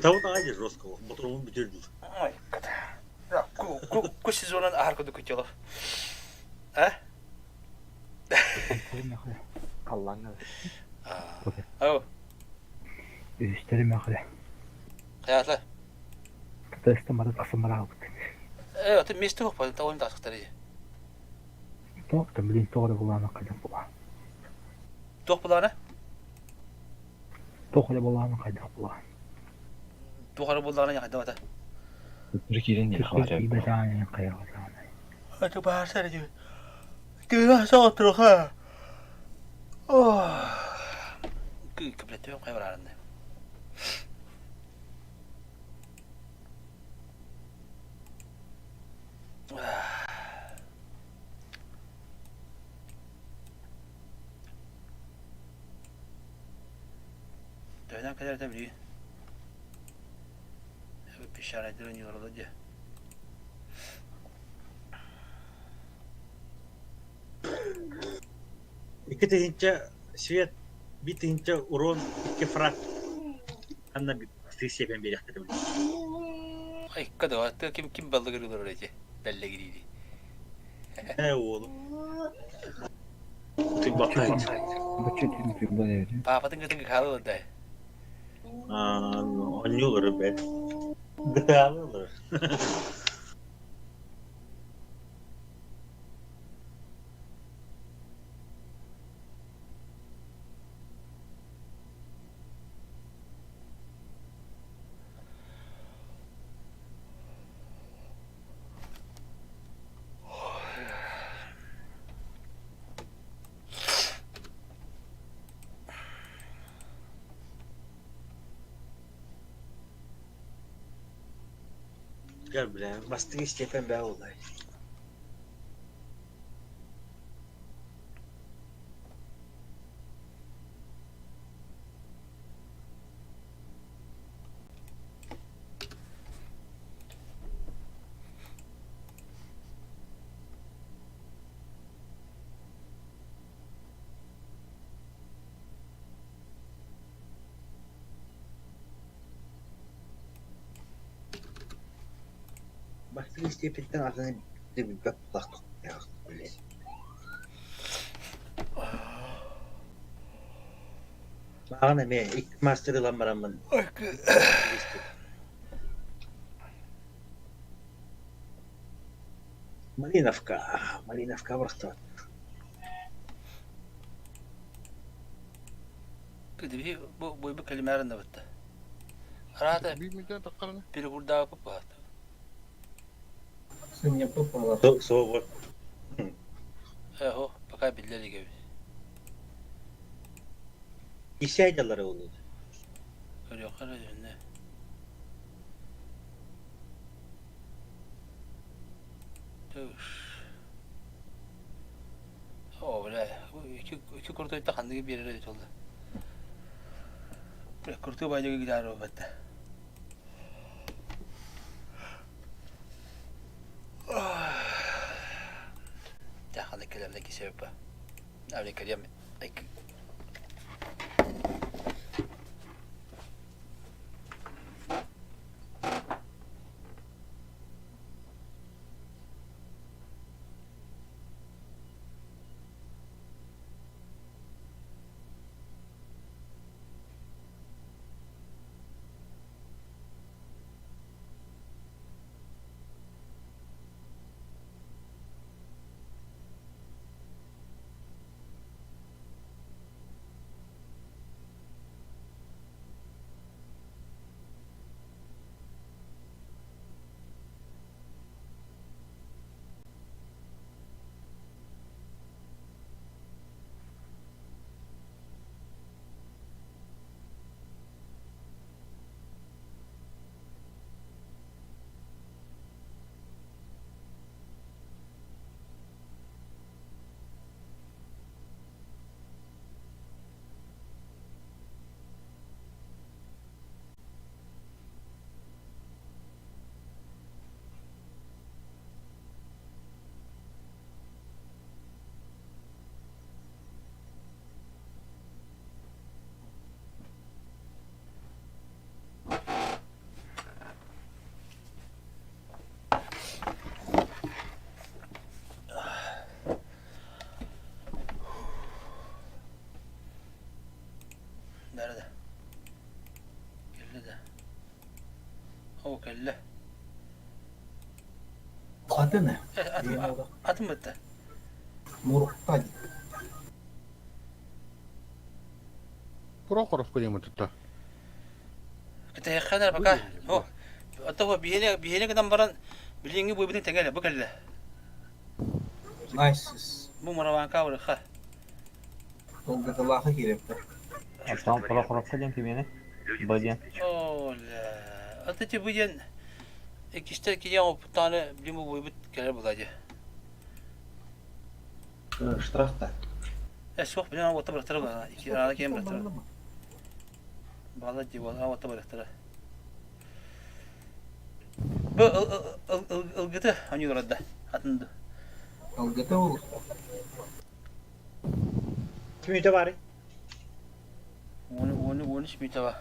Того надо жестко, ботурумун бүтүрдү. Ой, кота. Ку ку ку сезонun ахар күдү күтелов. А? Аллаңа. Ау, Үстері мәқілі. қаятла. Татарстан бары қысымыра албыт. Э, аты месте жоқ па, тауын тасықтар ие. Тоқты, блин, тоғыры боланы қайдан була. Тоқ буланы? Тоғыры боланы қайдан була. Тоқары буланы яқайда бата. Бір кирен не хавар. Ибаданы қайғаданы. Аты барса деді. Тыра соғып тұрға. Күй кіблетті қай бар арында. Dönem kadar da biliyor. Evet, pişare dönüyor orada diye. Икки тыһынча свет, бир тыһынча урон, икки фраг. Анна ты себен берехтер биле. Ay kadar hatta kim kim balı gırılır oraya. Belle giriydi. Э oğlum. Ты батайт. Папа тыңгы тыңгы kalır da. Аа, онньулар бет. Гытаалар. Гөр бля, бастыгы степен бә улай. Бастыгы степентен атын билбэт блядь. Маған эме икки мастер ылан бараммын. Малиновка, Малиновка барахтабат. Кыдыби бу бойбу кэлимээрин да бытта. Араата перекурдаабыт баат. Соҕот. Эһо, пока биллэр игэбит. Исайдалары олуд. Көрүөххэ эрэ дьүннэ. Туш. Оо, бля, икки куртуйта ханныгы биэрэр эбит буолла. Бля, куртуу байдыгы гитара буолбатта. Ханнык кэлэмнэ кисэбиппа. Абли кэлиэм Nerede? Кэллэ да. Оо, кэллэ. Атын Атын бытта. Мурукта. Прохоровка диэн тутта. Кэтэһиэххэ пока. О, ото биһиэнэ биһиэнэ гынан баран билиҥҥи буйбутун тэҥэ бу кэллэ. Найс. Бу Мураванка барыха. Долгаталаахы киирэптэр. Оттон Прохоровка диэн кимиэнэ? Б диэн. О, ля. Ата ти бу диэн иккистер киһи опыттааны билим бу буйбут кэлэр була дии. Штрафта. Э, суох билим ота барахтара була. Ики аана киэн барахтара. Бала дии була ота барахтара. Бу ылгыты анюрада атын Ылгыты ол. Мүтө бары. Уону уону уону мүтө ба.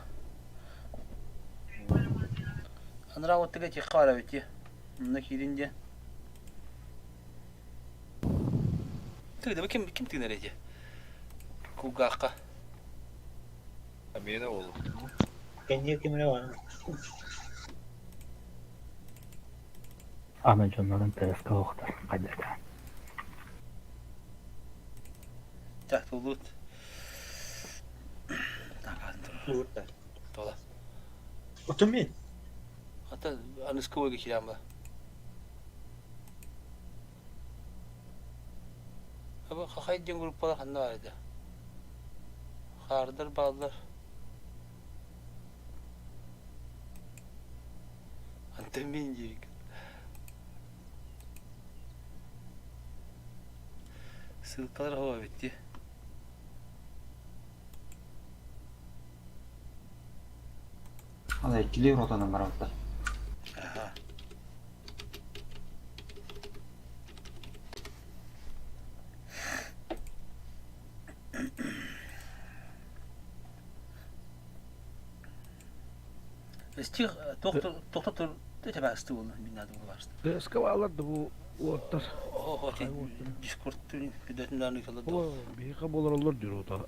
Анараа оттуга тихха бара бити. Онно киирин диэн. Тыгда ким ким тыынар эти? Кулгаахха. Амина ол. Кэнниэ кимре бар. Аны дьоннорун ТСК охтор хайдата. Так, тулут. Так, Тола. Отумин. Ата аныскы ойга киирэн ба. Аба хахай диэн группалар ханна бар этэ? Хаардар бааллар. Антамин диэбик. Ссылкалар оһо эбит дии. Ана иккилии ротанан барабыттар. Аха. Стих тохто тур тэбэсти буолла мин наада буолар. Скавалар да бу уоттар. Охо дискорд бүдөтүн дааны ыыталлар О, биһиэхэ буолар дьурута.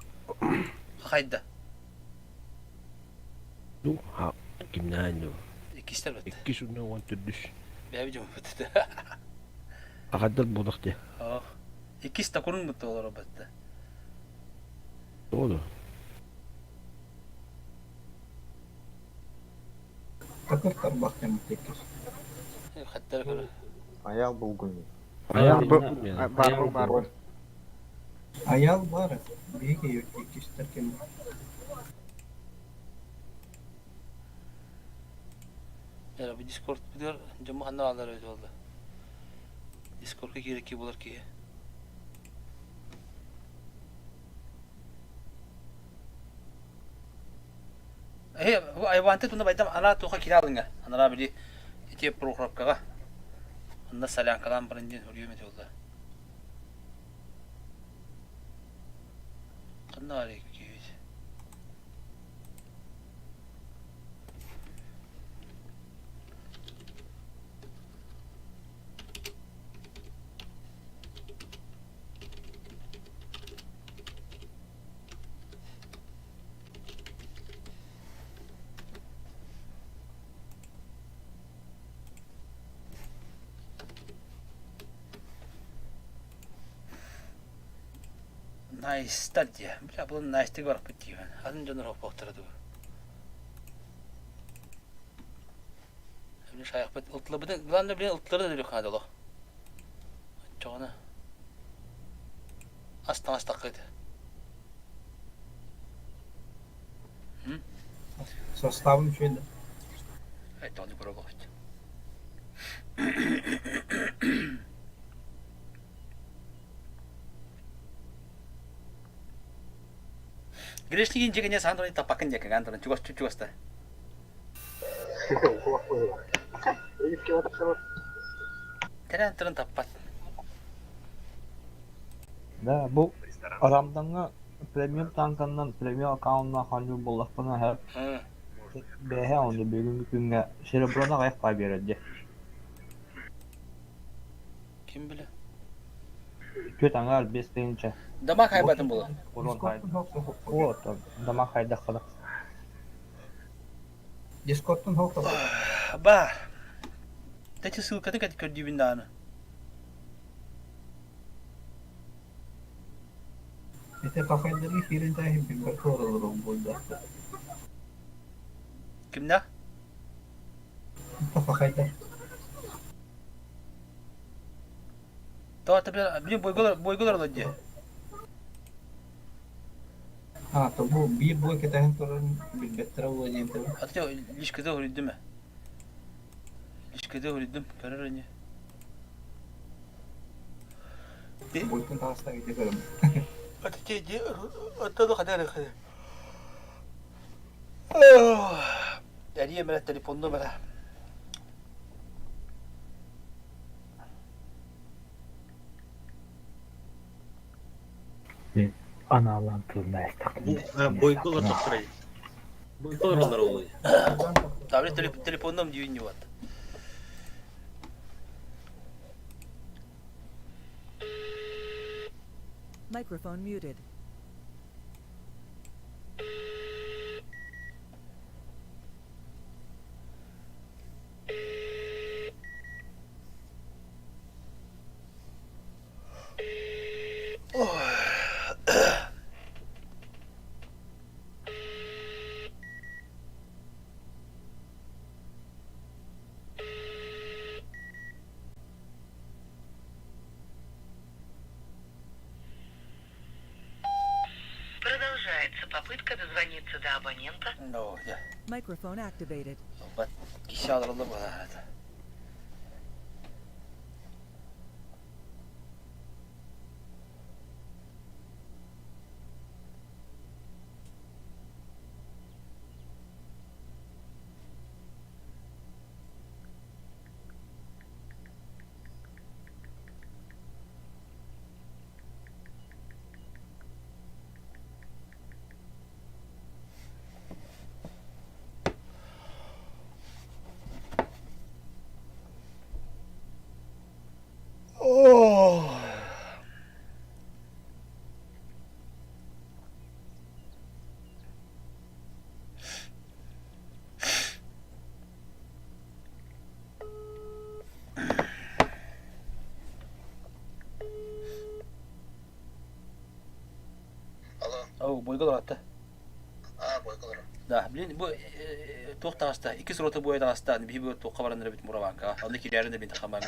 Хайда? Ну, ха, кимнээн ну. Иккистер бетте. Иккис уна уон төрдүс. Бэби дьон бетте. Ахаддар буолах де. Ох. Иккис такурун бутта олоро бетте. Оду. Такыр тарбах кэмитеккис. Хаттар көрө. Аял булгунньук. Аял Бар бар. Аял бар. Биһиги иккистер кем. Яра бу Дискорд билер дьомму ханна бааллар эбит буолла. Дискордка киирэ булар киһи. Э, айванты туна байдам ана туха киралыңа. Анара били ити Прохоровкаға. Онна солянкалан баран диэн үрүөм эти буолла. Ханна бар киһибит? Найстар дии. Бля, бұл найстык барып деймін. Атын дьонор хоппохтара дуу. Били шаяқпыт ылтылыбытын, главное, блин, ылтылары да өлүк хаадало. Оччоҕуна ас таҥас таххыт. Составын үчүгэй да. Айтоҕуну көрө олоҕут. Грешнигин дьиҥинэ саан туран таппаккын диэки гаан туран чугас чугаста. Тэрэн туран таппат. Да, бу Рамдаҥҥа премиум танканнан премиум аккауннаах оонньуур буоллахпына сөп. Бэйэһэ ону бүгүҥҥү күҥҥэ сереброны аҕыйах паа биэрэр дии. Ким билэ? Түөрт аҥаар 5000. Дамаг хайбатын була. Урон хай. Вот, дамаг хайдаххына. Дискордтан хоп Бар. Тэти ссылкатын кэт көрдүүбүн дааны. Ити хахайдары киирэн тааһын билбэккэ олорор буолбатта. Кимнэ? Хахайдар. Тоҕо блин бойголар бойголар олор дии. А, то бу биир бой кэтэһэн турарын билбэттэрэ буолуо диэн тэбэ. А ты лишкэдэ хоруйдум ээ. Лишкэдэ хоруйдум, көрөр ини. Бойтун таҕыста ити көрөм. Аты хадары хадары. Эрийэ мэрэ телефонну мэрэ. Анаалаан тылын Бойголор тохторой. Бойголор олар ол. Табли телефонном дүйүн вот. Microphone muted. Продолжается попытка дозвониться до абонента. No, yeah. Microphone activated. Бат киһи алырылы буолар. Бойга олоратта. Да, блин, бу туох таҕыста, иккис рота буойа таҕыста, биһи бу туохха баран эрэбит Мураванкаҕа. Онно киирээрин да бин тахамаамын.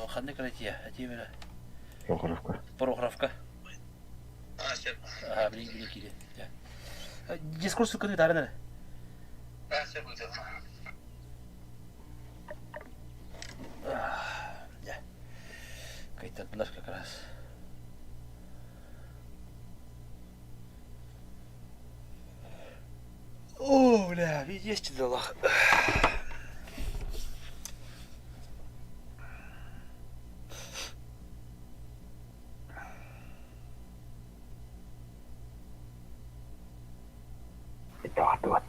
Ханна кыратия, этиим эрэ. Прохоровка. Прохоровка. Аа, блин, блин, киирин. Дискурс күнү тааран эрэ. Дьэ, кыйтардылар как раз. О, бля, есть дела. Вот.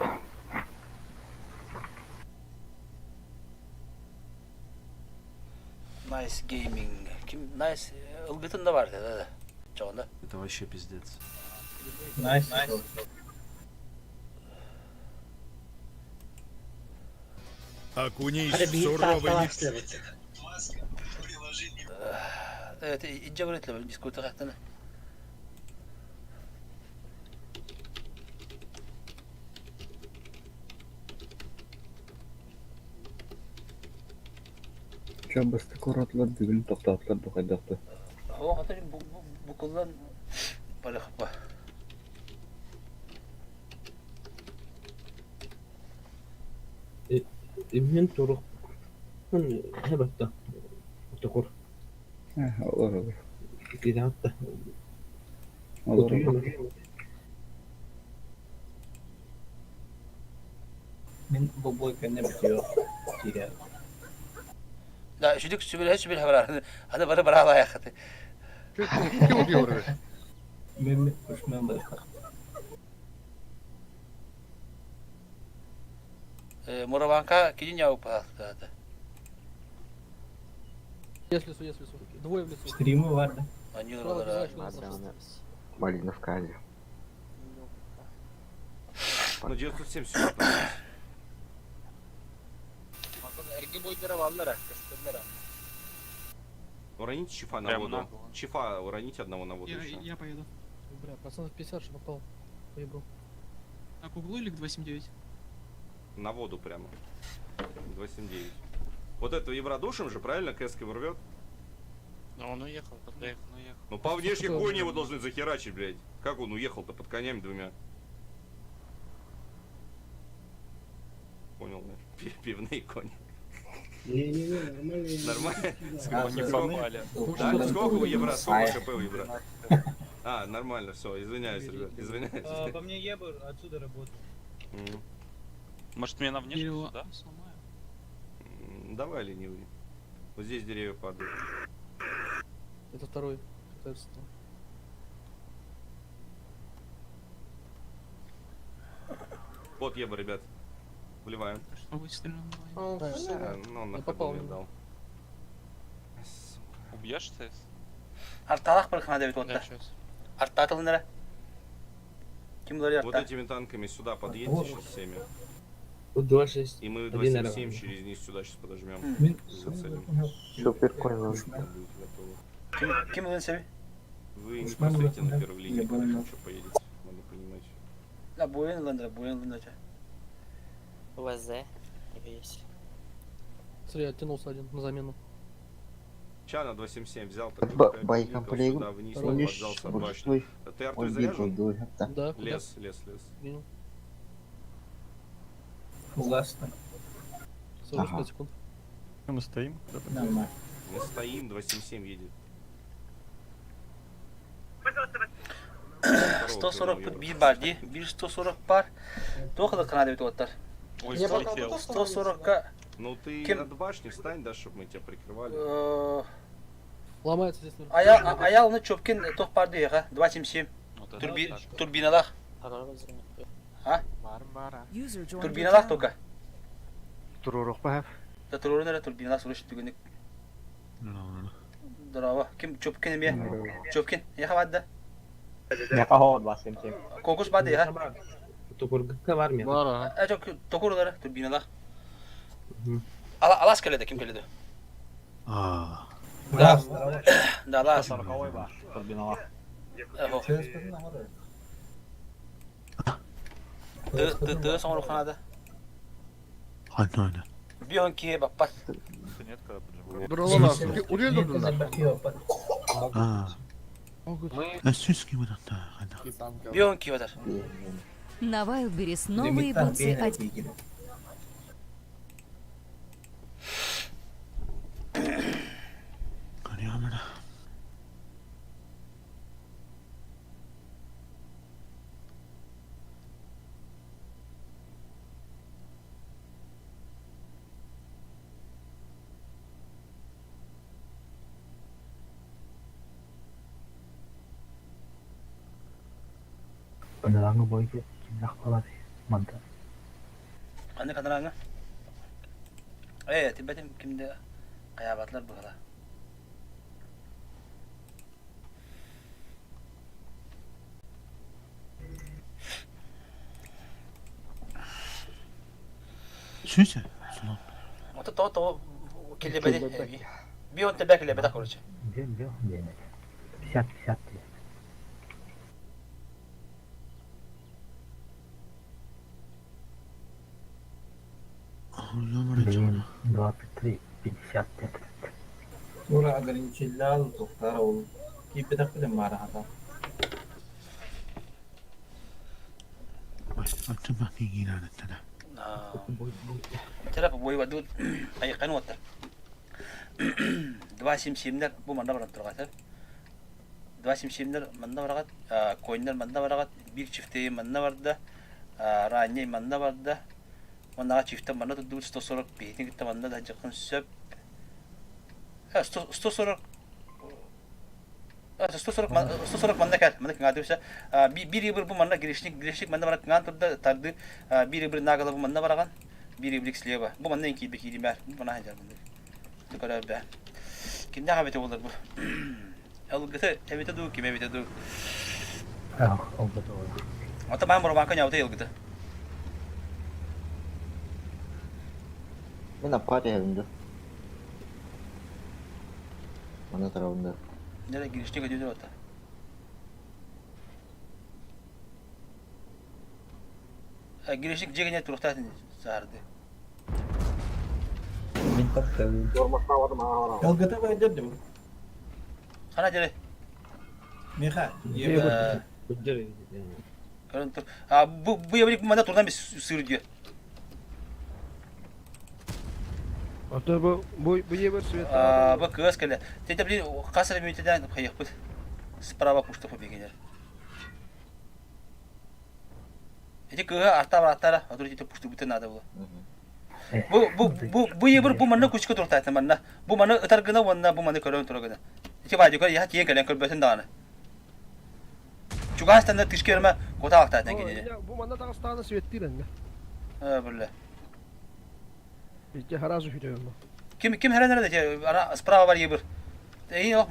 Nice Gaming. Ким Nice ылбытын да бар да. Чоҕунда. Это вообще пиздец. Nice. Окунись в суровый мир. Это иджа говорит, дискута хаттана. Чэ, бастакы уратылар бүгүн тохтоотулар бу хайдахты. О, хата букуллан барыхпа. Мин турук хэбэтта токур. Олор олор. Кидаатта. Олор. Мин бу бой кэннэ бүтүөх киирэ. Да, сүдүк сүбэлэһэ сүбэлэһэ барар. Аны бары бараалаайаххыты. Мен кушман барыхтар. Мураванка кини няу паахтаата. Я в лесу, я в лесу. Двое в лесу. Стримы бар да. Они Малиновка Азия. Ну 907 сюда поднимись. Уроните чифа на Прям воду. на голову. Чифа уроните одного на воду Я, еще. я поеду. Бля, процентов 50, что попал по ебру. А к углу или к 279? На воду прямо. 279. Вот этого ебра душим же, правильно? Кэской ворвет. Но он уехал, подъехал, он уехал. Ну по внешне Что? кони его должны захерачить, блядь. Как он уехал-то под конями двумя? Понял, да? Пивные кони. Не-не-не, нормально. Нормально? Сколько не попали. Да, сколько у ебра? Сколько хп у ебра? А, нормально, все, извиняюсь, ребят, извиняюсь. По мне ебр отсюда работает. М. Может мне на внешку Дерево сюда? сломаю. Давай, ленивый. Вот здесь деревья падают. Это второй. Пытается там. Вот еба, ребят. Вливаем. Попробуйте стрельну. Ну, он на Я ходу попал мне в него. дал. Убьешь ЦС? Арталах барыхна дебит Да, отта. сейчас. Артатылынара. Ким булар Вот арта? этими танками сюда подъедьте сейчас всеми. 2-6. И мы Один 277 наверное. через низ сюда сейчас подожмем. Мин Зацелим. Супер конь. Будет готово. Ким ким ылын себи? Вы не Ушман простоите на да. первой линии, Я понял. что поедете. Надо понимать. Да, буен ылындыра, буен ылындыра. ВЗ. Весь. Смотри, оттянулся один на замену. Ща на 277 взял, такой Байкам кликал сюда вниз, Помнишь, поджался об башню. Ты артой заряжен? Да, куда? Лес, лес, лес. Принял. Ужасно. 45 Ага. секунд. Мы стоим? Нормально. Мы стоим, 277 едет. 140 bir бар ди. 140 бар. Тоқылы қана дебит оттар. Ой, Я пока взлетел. тут 140-ка Ну ты Кем? над башней встань, да, чтобы мы тебя прикрывали. Ломается здесь. наверху. Аял аялны чөпкен тоқ бар ди, ха. 277. Вот это Турби так. турбиналах. А? User joined your Турбиналах channel. только. Турурух бахав. Да турурунара турбиналах сурыш түгүнүк. Здорово. Ким чөпкен эме? Чөпкен. Яха бадда. Меха хоо 277. Конкурс бады, ха? Токурга бар мен. Бар, ага. А жок, токурулары турбиналах. Ала алас келеди, ким келеди? Да, Да, алас. Сороковой бар. Турбиналар. Тыы соҥорук ханада. Ханна Бион киһи баппат. Бион киһи батар. На Вайлдберрис новые бутсы Анараҥҥа бойга кимнээх буоларый мантан? Ханнык анараҥҥа? Ээ, тибэтим кимдэ хайаабатылар быһыла. Сүнсэ, сулан. Ото то то килебеди. Би он тебе килебеда короче. Диэн диэн диэн этэ. 50-50 диэн. Блин, 23-50 диэн. Тура ограничителлээх тохтар ол киирбэтэхпитин баара хата. Терап бойбадут айыккан уоттар. 277-лэр бу манна баран тургата. 277-лэр манна бараҕат, коннар манна бараҕат, биир чифтейи манна барда, ранний манна барда. Маннаҕа чифтен манна турдубут 140 биһитин кытта манна да дьыккын сөп. 140 140 140 манна кэл, манна кыҥаатыбыса. Биир ыбыр бу манна грешник, грешник манна баран кыҥаан турда, тарды. Биир ыбыр нагола бу манна бараҕан, биир ыбырик слева. Бу манна эн киирбэ кииримээр. Бу манна сылдьар маннык. Көрөр бэ. Кимнээх эбитэ буолар бу? Ылгыты эбитэ дуу, ким эбитэ дуу? Ылгыты буолар. Ото маан Романка ньаабыта ылгыты. Мен аппаат эһэбин дуу. Манна тарабын да. Нere girişte götürdü ota. Girişlik дьиэгинэ туруктаатын саарды. Мин таптыыбын. Ылгыты байдыр дим. Хана дьэре. Миха. Көрөн тур. А бу бу ябрик манда турдан бис сыр диye. Ото бу бу бу ебер свет. А бу кыас кэлэ. Тете блин хас эрэ мүнүүтэнэн хайыахпыт. Справа пушта побегинер. Эти кыыһа арта бараттара, отур ити пуштубутун надо было. Бу бу бу бу ебер бу манна кучка туртаата манна. Бу маны ытар гына уонна бу маны көрөн тура гына. Ити баадьы көр яха тиийэн кэлэн көрбөтүн даҕаны. Чугас танна тышка берме кота ақтаатан кинини. Бу манна таҕыстаҕына светтиир энне. Э билле. Ити харазу хүтөбүм. Ким ким хэрэн эрэ ара справа бар ебер. Эйин ох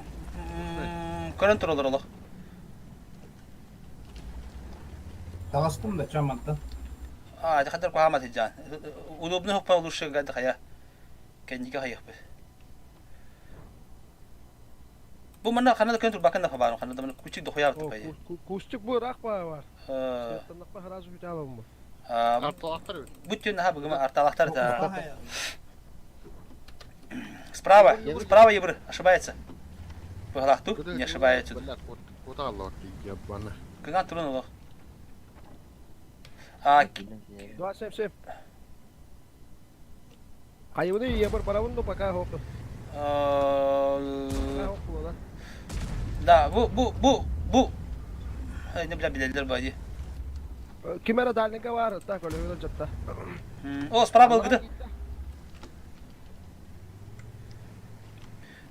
көрөн туралар олох. Таҕыстым да чамантан. А, это хаддар куһаама сылдьаан. Удобный хоппа лучше гады хая. Кэнники хайыахпыт. Бу манна ханна да көн турбакын да хабаарын ханна да мана кучик дохуя бай. Кустик бу ыраах бар. Сыаттаннахпа харазу хүтэ алабын. Арталахтар. Бүттүн аха бүгүн арталахтар да. Справа, справа ебр, ошибается. Быһалаахту, не ошибается. Кыҥаан турун олох. А, 277. Хайыбыны ебер барабын ну пока хоп. Да, бу бу бу бу не бля билеллер бади. Ким эрэ дальника бар, так өлөбүн жатта. О, справа ылгыды.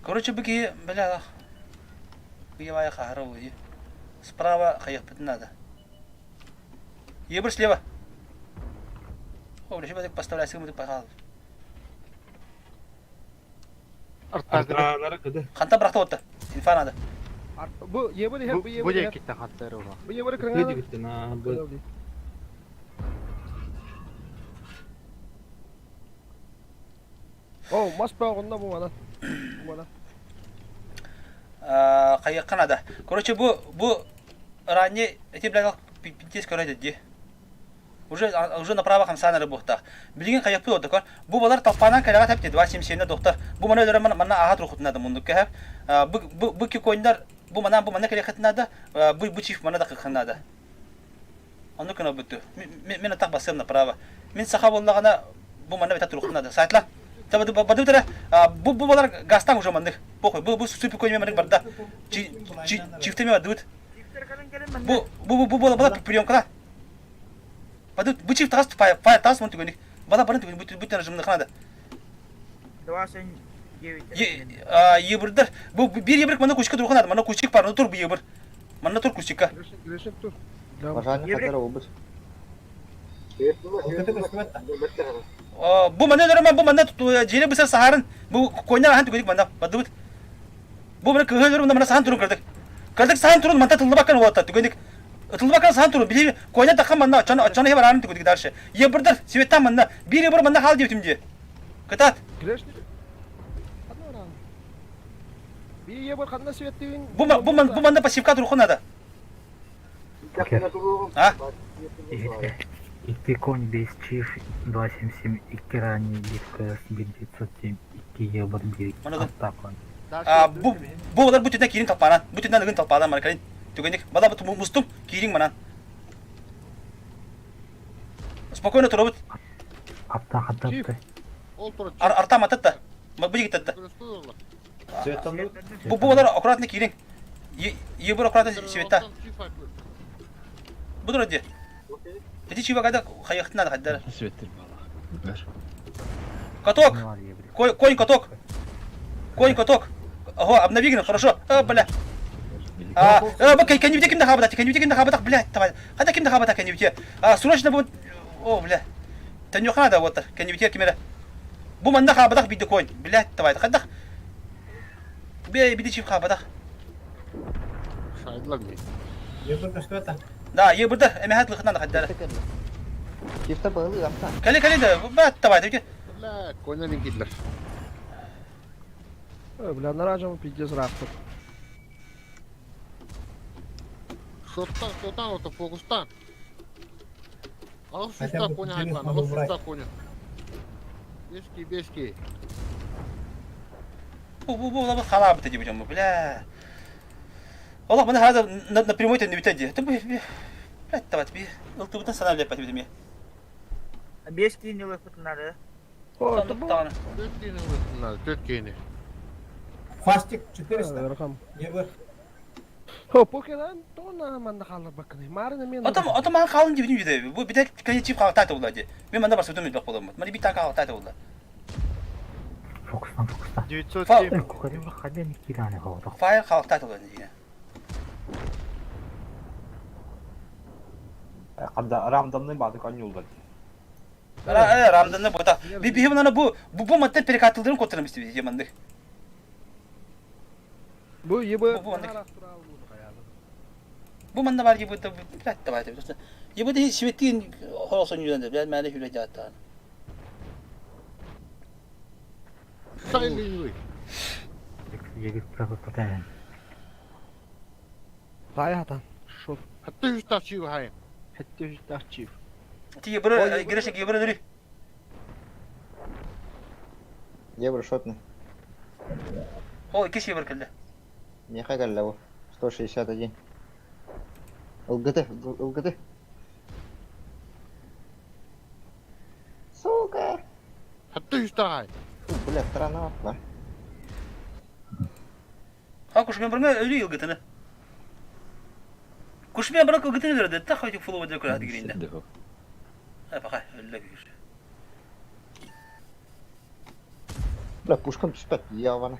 Короче, бу киһи, бля, кыйабайа хаһара буолуо. Справа хайыахпытын надо. Ебр слева. О, бля, что поставляй, сымы пожалуйста. Ханта бырахта отта. Инфа надо. Бу ебер иһэр, бу ебер иһэр. Бу ебер кырыңа. О, мас бөҕүннэ бу мана. Бу мана. хайыахха надо. Короче, бу бу ранее эти блядь пиздец көрөдө дии. Уже уже направо хамсаан эрэ буохтаах. Билигин хайыахпыт ордукар. Бу балар толпанан кэлэҕэ тэпти 277 доктор. Бу маны өлөрөн манна ааһа турухутун надо муннук кэһэп. Бу бу бу кикойндар бу манан бу манна кэлиэххитин надо. Бу бу чиф манна да кыххын надо. Оннук гына бүттү. Мин атах басыам направо. Мин саха буоллаҕына бу манна бэтэ турухтун надо. Сайтла. Бады бу бу балар газтан уже маннык. Похуй. Бу бу супер көймө маннык барда. Чифтеме бардыбыт. Бу бу бу бу бала приемкала. Бады бу чифт тас файл файл тас мон түгөник. Бала барын түгөн бу бу режимны ханада. 2,9. Ебырдар. Бу бир ебрик мана кучка турхан надо. Мана кучик бар, тур бу ебыр. Манна тур кустикка. Бу манна өлөрөмөн, бу манна дьиэни бысар саһарын, бу коньяк аһан түгүдүк манна бардыбыт. Бу мана кыһы өлөрөм, мана саһан турун кырдык. Кырдык саһан турун манта тыллыбаккан уолатта түгүдүк. Ытыллыбаккан саһан турун, били коньяк таххан манна оччону оччону хе бараарын түгүдүк дальше. Ебырдар, светтан манна, бир ебыр манна хаал диэбитим дии. Кытаат. Бу бу бу манна пассивка туруохха надо. А? Икки конь бес чиф 277 икки ранний биир кыыс биир 907 икки ебыр биир атта конь. А бу бу олар бу түнэ киирин талпаанан бу түнэн ыгын талпаанан мана кэлин түгэнник бала бу мустум киирин манан спокойно туробут Апта хаттапты. Арта мататта бу жигиттатта Бу бу олар аккуратно киириҥ. Ебыр аккуратно света. Бу дии. Эти чива когда хайахтын надо хайдара. Светтер бала. Каток! Конь каток! Конь каток! Ого, обнови хорошо. А, бля. А, а, кенюте кимде хабата, кенюте кимде хабата, блядь, давай. Хада кимде хабата кенюте. А, срочно будет. О, бля. Тенюха надо вот, кенюте кимере. Бу манна хаабатах биирдэ конь. Блядь, давай, хайдах. Бе, биди чип хаабатах. Шайдылар ми. Да, ебырда, эмэхат лыхынан хаддара. Чифта балы амта. Кали, кали да, бат, давай, давай. Бля, коня не кидлер. Бля, наражам пиздец рахтып. Шоттан, шоттан, ото фокустан. Ал шуста коня айтлан, ал шуста коня. Бешки, бешки. Бу бу бу бу халабыт дип дьомму, бля. Олох маны хада на прямой төннүбүтэ дии. Ты блядь, давай би ылтыбытын санаа билэппэт битими. Бес киин ылыппытынары. Төрт киини ылыппытынары, төрт киини. Фастик 400. Ебыр. Хо, покедан тона манна хаалларбаккыный. Маарына мен Отом отом маан хаалын дибитим дии. Бу битэ конечив хаалта була дии. Мен манна барсыбытым билбэх буоламмыт. Маны бит танка хаалта була. Фокустан фокустан. 907. Кукарема хаден киране хоото. Файл хаалта була дии. Хадда рамдамны бады конюлдар. Рамданны бута. Би би мына бу бу бу маттан перекатылдырын котырым истибит яманды. Бу ебы бу Бу манна бар ебы блядь давай Ебы де светин холосон юден блядь мәне хүле жаттан. Сайлин Егит прототен. Хай Шот. Хатты үстав чив хай. Хатты үстав чив. Ти ебы гирешек ебы дүри. Евро шотный. О, икки ебыр келди. Меха галлаву. 161. ЛГТ, ЛГТ. Сука! Хатты үстав хай. Бля, страна, да. Ha кушмен бирме өлү ылгытыны. Кушмен бирме ылгытыны берди. Та хоть фулова деп көрөдү киринде. Э, пока өллө кир. Бля, пушкам түспэт, явана.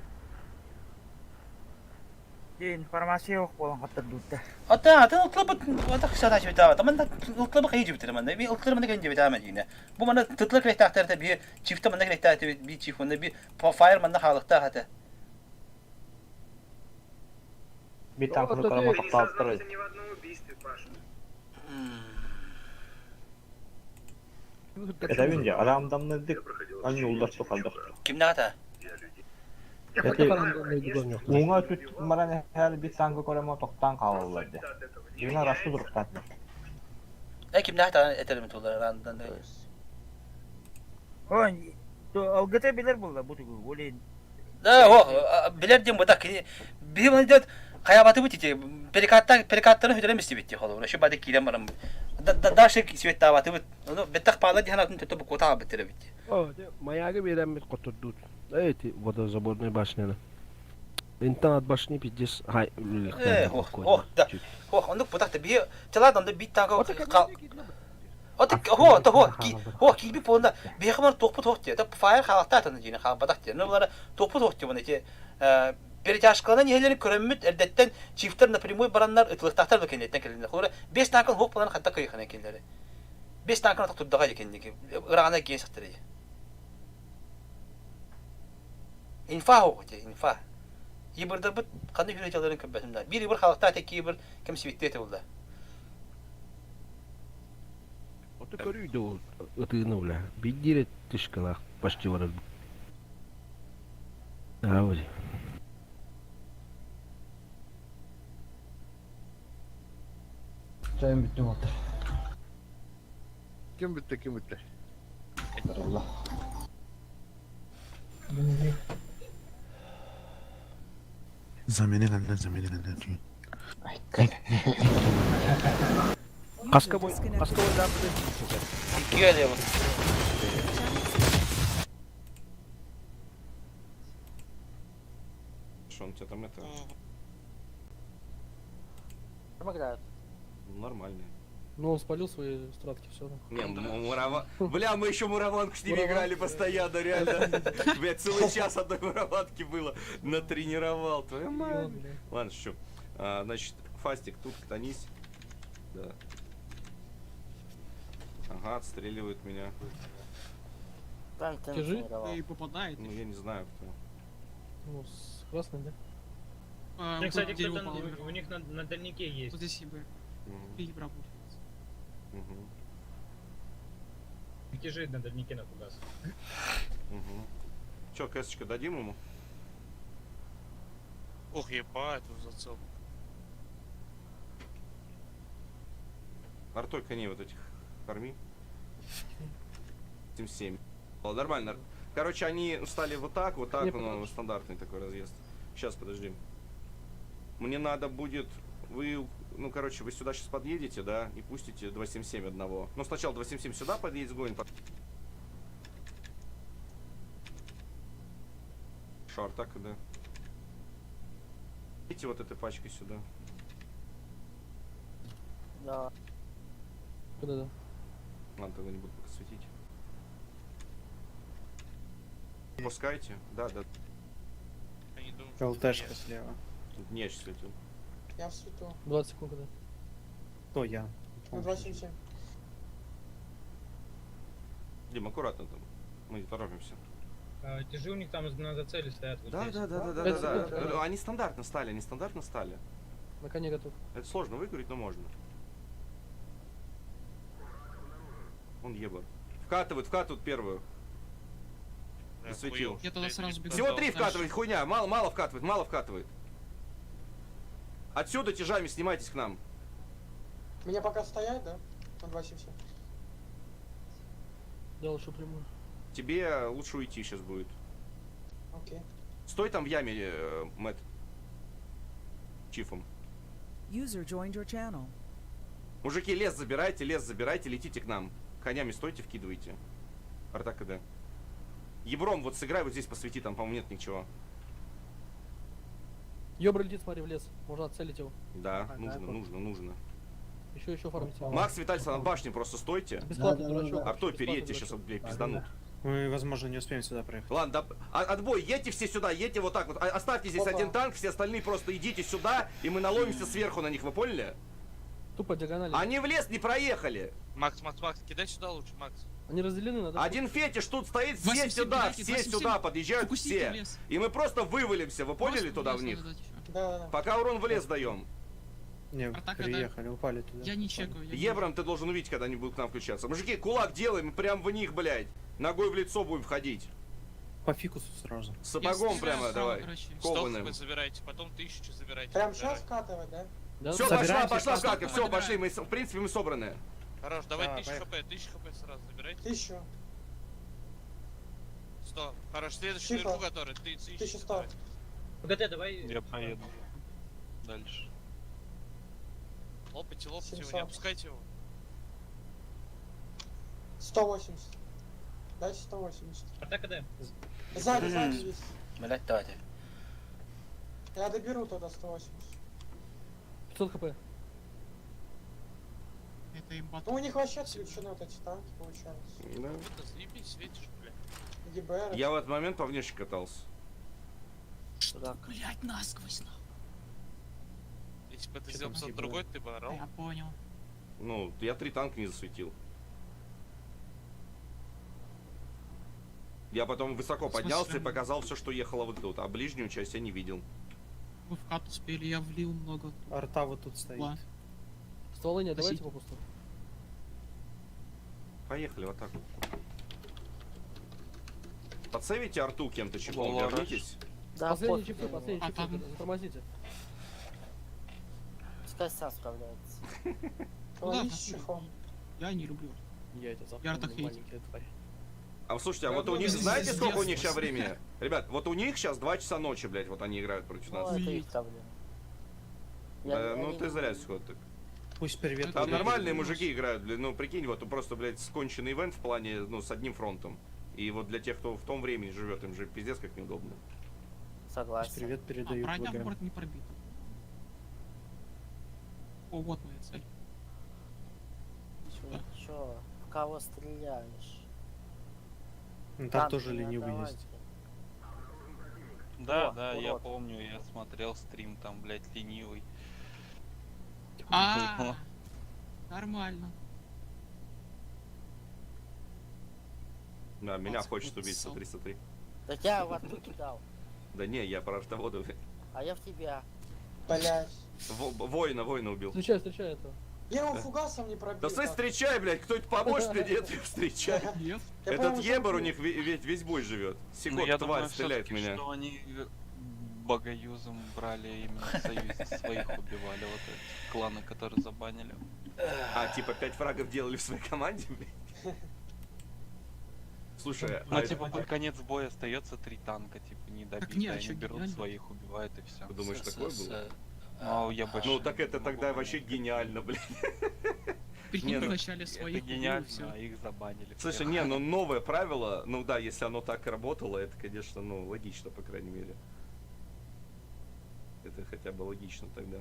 Информация yok болан хаттар дутта. Ата, ата ылтлыбы ата хсата жибита. Таман ылтлыбы кый жибитер манда. Би ылтлыр манда кен жибита ма дийне. Бу манда тытлы крехтахтарта би чифта манда крехтахта би чиф манда би фаер манда халыкта хата. Би танкны карама токталып Это винде, рамдамны дик, они улдар сухалдах. Кимнага та? Эти уҥа өттүт баран эһэр бит саҥга көрөмө тохтоон хаалаллар дии. Дьиҥэ рашты туруктаатылар. Э кимнээх даҕаны этэрим тулар арандан Ой, алгыта билэр буолла бу тугу, олин. Да, о, билэр диэн бытак кини биһи маны диэт хайабатыбыт ити перекаттар перекаттарын хүтэрэн истибит ти холобура şu бады киирэн баран дальше светтаабатыбыт ону беттах паала диэн атын төттө букута аабыт эбит. О, маягы биэрэммит хотурдуут. Эти водозаборной башняны. Интан от башни пиздец хай Э, ох, ох, да. Ох, оннук бутах да биһи чаладан да бит танка От хо, то хо, ки хо киби понда биһи бар тохпут хох те. Фаер халахта таны дини халбатах те. Ну булара тохпут хох те буны те перетяжкалана нехелери көрөммүт эрдеттен чифтер напрямую бараннар ытылыктахтар да кенеттен келинде. Холора бес танкын хох булан хатта кыйхана кинилери. Бес танкын атак турдага декенники. Ырагана киен сактыр. Инфа хох те, инфа. Ибырдарбыт қандай хүречаларын көрбөтүм да. Бир ибыр халахта те кибір кем свитте те булда. Ото көрүйдө ол ытыыны бля. Биддире тышкалах почти барар. А вот. Чайым бүттүм отыр. Ким бүттэ, ким бүттэ? Allah. Замени гэннэ, замени гэннэ. Каска бой, каска бой да. Иккиге де Что он у тебя там это? Помогают. Ну, нормальный. Ну, он спалил свои стратки, все. Не, мурава... Бля, мы еще мураванку с ними играли постоянно, реально. Бля, целый час одной мураванки было. Натренировал, твою мать. Ладно, шучу. А, значит, Фастик, тут ктанись. Да. Ага, отстреливают меня. Там ты Тяжи? тренировал. И попадает. Ну, я не знаю, кто. Ну, с красным, да? А, Ну, вот кстати, тут дерево кто-то упало вверху. у них на, на дальнике есть. Вот здесь ебы. Мгм. Три ебра получается. Мгм. Тяжи на дальнике на фугас. Мгм. Чё, кэсочка дадим ему? Ох, ебать, тут зацел. Артой коней вот этих корми. 7-7. Ладно, Нормально. Короче, они стали вот так, вот так, Не, ну, потому стандартный такой разъезд. Сейчас, подожди. Мне надо будет... Вы, ну, короче, вы сюда сейчас подъедете, да, и пустите 277 одного. Ну, сначала 277 сюда подъедет, сгонит. Шар, так, да. Идите вот этой пачкой сюда. Да. Куда да? Ладно, тогда не буду пока светить. Пускайте. Да, да. Они думают, что ЛТшка слева. Не, я сейчас светил. Я в свету. 20 секунд, да. Кто я? На 277. Дим, аккуратно там. Мы не торопимся. Тяжи у них там на зацеле стоят. Вот Да, здесь. да, да, да, да, Пять да, секунд, да. да. Они стандартно стали, они стандартно стали. На коне готов. Это сложно выкурить, но можно. Он ебар. Вкатывают, вкатывают первую. Засветил. Я тогда сразу бегу. Всего три вкатывает, хуйня. Мало, мало вкатывает, мало вкатывает. Отсюда тяжами снимайтесь к нам. Меня пока стоять, да? На 277. Дал еще прямую. Тебе лучше уйти сейчас будет. Окей. Стой там в яме, Мэтт. Чифом. User joined your channel. Мужики, лес забирайте, лес забирайте, летите к нам. Конями стойте, вкидывайте. Арта КД. Ебром вот сыграй, вот здесь посвети, там, по-моему, нет ничего. Ёбра летит, смотри, в лес. Можно отцелить его. Да, А, нужно, да, нужно, нужно. Еще, еще фармите. Макс, Витальсон, от башни просто стойте. Бесплатно, Да, да, да, дурачок. да. Артой, Бесплатно, переедьте, сейчас, дурачок. блядь, пизданут. Мы, возможно, не успеем сюда проехать. Ладно, да, отбой, едьте все сюда, едьте вот так вот. Оставьте здесь Опа. один танк, все остальные просто идите сюда, и мы наломимся сверху на них, вы поняли? Тупо диагонали. Они в лес не проехали. Макс, Макс, Макс, кидай сюда лучше, Макс. Они разделены, надо. Один фетиш тут стоит, все 277 сюда, кидайте, все 277. сюда подъезжают, Фокусите все. в лес. И мы просто вывалимся, вы поняли, туда в них? Да, да, да. Пока урон в лес даем. Не, Атака, приехали, упали туда. Я не чекаю. Я Евром ты должен увидеть, когда они будут к нам включаться. Мужики, кулак делаем, прям в них, блядь. Ногой в лицо будем входить. По фикусу сразу. Сапогом прямо давай. 100 Кованым. хп забирайте, потом 1000 забирайте. Прям Давай. сейчас вкатывать, да? Все, пошла, Собираемся, пошла пошла. катка, все, пошли, мы, в принципе, мы собраны. Хорош, давай Да, 1000 поехали. хп, 1000 хп сразу забирайте. 1000. 100. Хорош, следующий Тихо. наверху, который, ты 1000. 1100. ПГТ, давай. Я поеду. Дальше. Лопайте, лопайте его, 700. не опускайте его. 180. Дайте 180. Арта КД. Сзади, сзади есть. Блять, давайте. Я доберу тогда 180. 500 хп. Это имба. Ну у них вообще отключены вот эти танки, получается. Да. Это заебись, светишь, бля. ГБР. Я в этот момент по внешке катался. Блять, насквозь нахуй. Если бы ты Чё сделал там 500 съебало? другой, ты бы орал. Я понял. Ну, я три танка не засветил. Я потом высоко В смысле? поднялся и показал все, что ехало вот тут, а ближнюю часть я не видел. Вы в хату успели, я влил много. Арта вот тут стоит. Ла. Стволы нет, давайте Спасибо. попусту. Поехали в атаку. Подсейвите арту кем-то чехлом, Лола, вернитесь. Да, Последние пофиг чипы, на него. последние А чипы, там- затормозите. Пускай сам справляется. Ну да, Ловись так. чехом. Я не люблю. Я это Я артахейтер. маленькая тварь. А слушайте, а Да вот у ну, них, пиздец. знаете, сколько у них сейчас времени? Ребят, вот у них сейчас 2 часа ночи, блядь, вот они играют против Ну, нас. это их проблема. Да, ну они- ты зря сход так. Пусть привет. Там передают. нормальные мужики играют, блин, ну прикинь, вот просто, блядь, сконченный ивент в плане, ну, с одним фронтом. И вот для тех, кто в том времени живет, им же пиздец как неудобно. Пусть Согласен. привет А, передают броня в ВГ. город не пробита. О, вот моя цель. Чё, чё, в кого стреляешь? Ну, там Танки тоже не ленивый отдавайте. есть. Да, О, да, я урод. помню, я смотрел стрим, там, блядь, ленивый. А, нормально. Да, меня Пацан, хочет убить сам. 303. Так я в арту кидал, Да не, я про артовода. а я в тебя. Блять. Воина, воина убил. Встречай, встречай этого. Я его фугасом не пробил. Да слышь, так. встречай, блядь, кто-нибудь поможет мне, нет, встречай. Нет. Я, Этот по-моему, ебар у сам них весь бой живет. Ну, Секот, я тварь, думаю, стреляет в всё-таки, меня. что они богоюзом брали именно союз, своих убивали, вот эти кланы, которые забанили. А, типа 5 фрагов делали в своей команде, блядь? Слушай, Ну, а типа, это- под конец боя остается три танка, типа, не добитые, не, а они чё, берут гениально. своих, убивают и все. Ты думаешь, такое было? Ну, я больше Ну, так не это могу тогда понять. вообще гениально, блядь. Прикинь, Не, ну, вначале Это своих убил, и гениально, всё. а их забанили. Слушай, всех. не, ну новое правило, ну да, если оно так работало, это, конечно, ну, логично, по крайней мере. Это хотя бы логично тогда.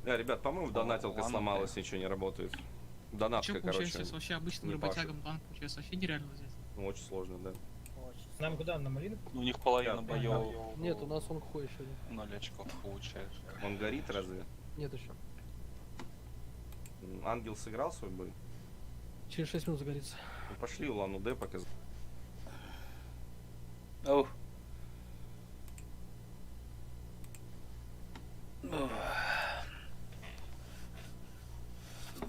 Да, ребят, по-моему, донатилка ладно, сломалась, ничего не работает. Донатка, Чё, получается, короче. сейчас вообще обычным не пашет. работягам танк получается вообще нереально взять. Ну, очень сложно, да. Очень Нам куда? На малину? Ну, У них половина Да. боев Нет, у нас он хуй еще один. ноль очков получает. Он горит разве? Нет еще. Ангел сыграл свой бой? Через 6 минут загорится. Ну, пошли Улан-Удэ пока. Оу.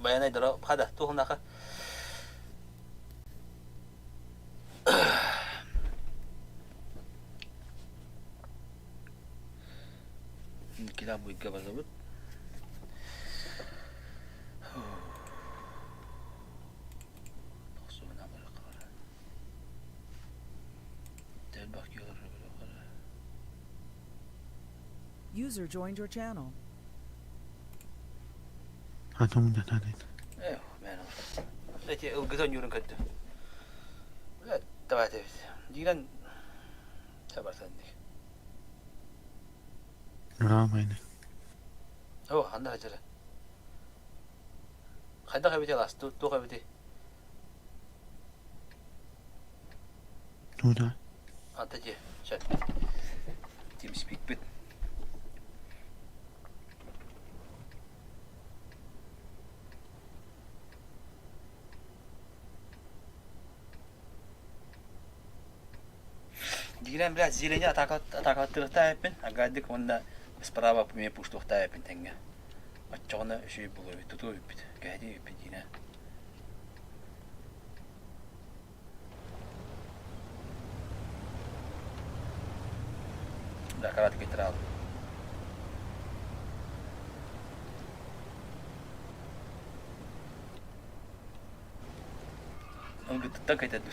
Баянай дара хада тухнаха. Кида будет зовут. User joined your channel. Эх, мэн. Эти ылгытан юрын көттү. Бля, давайте. Дигән сабарсан ди. О, анда хажара. Хайда хабите лас, ту ту хабите. Анда же, шат. TeamSpeak бит. Дигән бля зелене атака атакаттырыкта эпин, агадык онда справа ме пуштукта эпин теңге. Аччогона шүй булу туту бит. Гәди бит динә. Да, каратык иттер Ылгыттыттан кайтадым.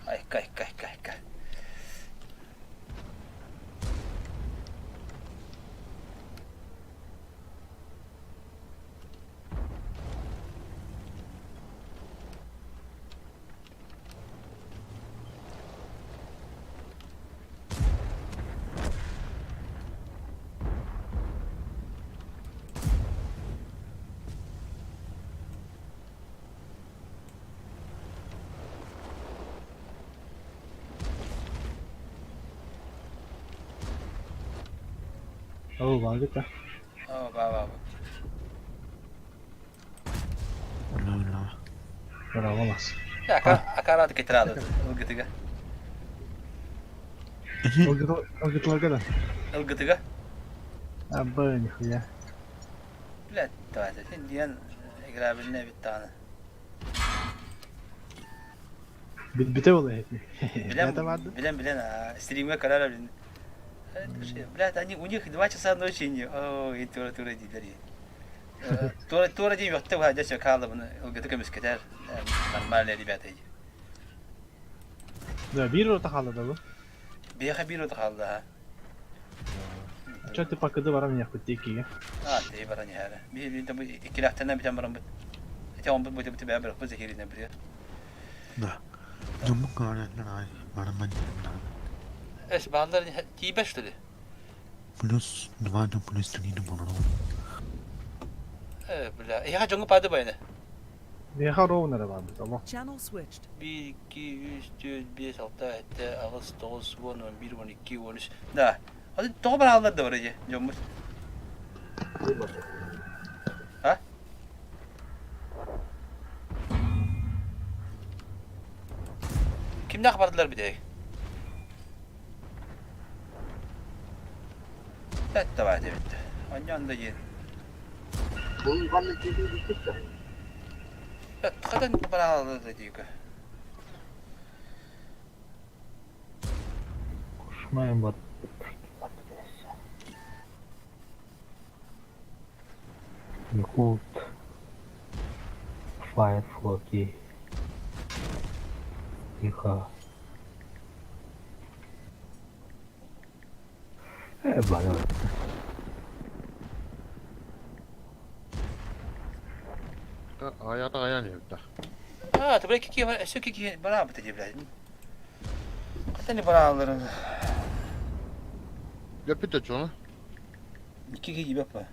Айка, айка, айка, айка. Оо, бааргыт да. О, ба ба. Ула, ула. Браво нас. Акараты кетирады ылгытыга. Ылгытларга да. Ылгытыга. Абы, нихуя. Блядь, давайте. Сен диэн играбельный бит даҕаны. Билбите буолла эти. Билэн, Это барды. билэн, билэн, а, стримҥэ көрөр билин. Блядь, они, у них 2 часа ночи, не, ой, тура тура диилэр. Тура тура дии өттө баа дьэ хаалла буну ылгыты көмүскэтэр. Нормальные ребята. Да, биир рота хаалла да бу. Биэхэ биир рота хаалла ха. Чё ты покыды барам яхпыт тикиге. А, тей баран иһэрэ. Би би бу иккилэхтэнэ бүтэн баран бит. Эти он бу бу бу бэбэр бу зехиринэ бир. Да. Дьоммун көрөннөр аай бараммын Эс бааллар тиибэ что ли? Плюс два да плюс три да болору. Э, бля, я жоңго пады байны. Меха ровно да барды, tamam. Channel switched. 1, 2, 3, 4, 5, 6, 7, 8, 9, 10, 11, 12, 13. Да. Hadi тоҕо барааллар да бар эже, дьоммут. А? Кимнээх бардылар бүтэйик? Tättävää tyyttä. On jonda jin. Хатан барааллар диюка. Кушмайым бар. Якут. Фаер Флоки. Тихо. Э, бары. Аята аян ебда. А, ты блядь, какие, все какие барабы ты, блядь. Хатан барааллар. Yapı da çoğunu. Ики gibi yapma.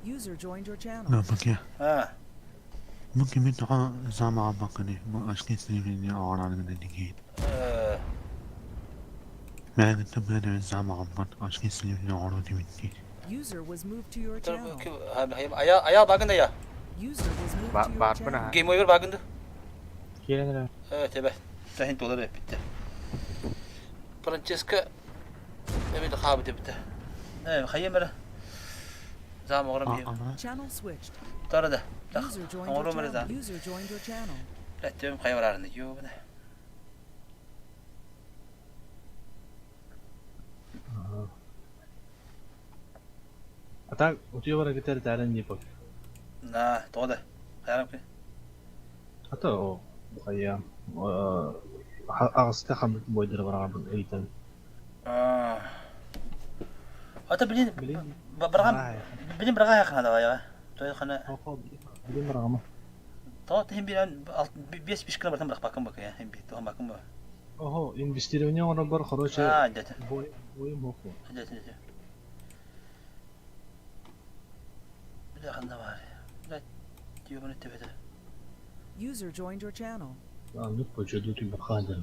User joined your channel. Да, бакя. А. Муки ми тоҕо заамаҕа бакыны бу ашки снимени оҕораныгын дигиин. Мээгиттэн бэйдэрин заамаҕаммат ашки снимени оҕору дибиттиир. User was moved to your channel. Ая, ая багында я. User was moved to your channel. Game over багында. Киирэн Э, тебе. Сахин толар битте. Франческо эбит хабы дебитте. Э, хайымыр. Зам оҕором биир. Channel switched. Тара да. User joined your Оҕорум эрэ channel. за. User joined your channel. Блядь, хайварарны ёбана. А так, у тебя бара гитар таран не пок. На, тода. Хайрам ки. А то, хайя. Ағыста хамыт бойдыр бара эйтен. А. Ата блин, баргам. Блин, барга якына давай я. Той хана. Билим бараҕама. Тоҕо тиһин биирэн биэс пишканы барытын бырахпаккын бакыйа хин би туһаммаккын ба. Охо, инвестирование оҥорорбор, короче, Аа, дьэ. бойум хоху. Дьэ, дьэ, дьэ. Бля, ханна баар. Бля, тиөмөн төбөтө. User joined your channel. Аннык почеду түбэхаадыр.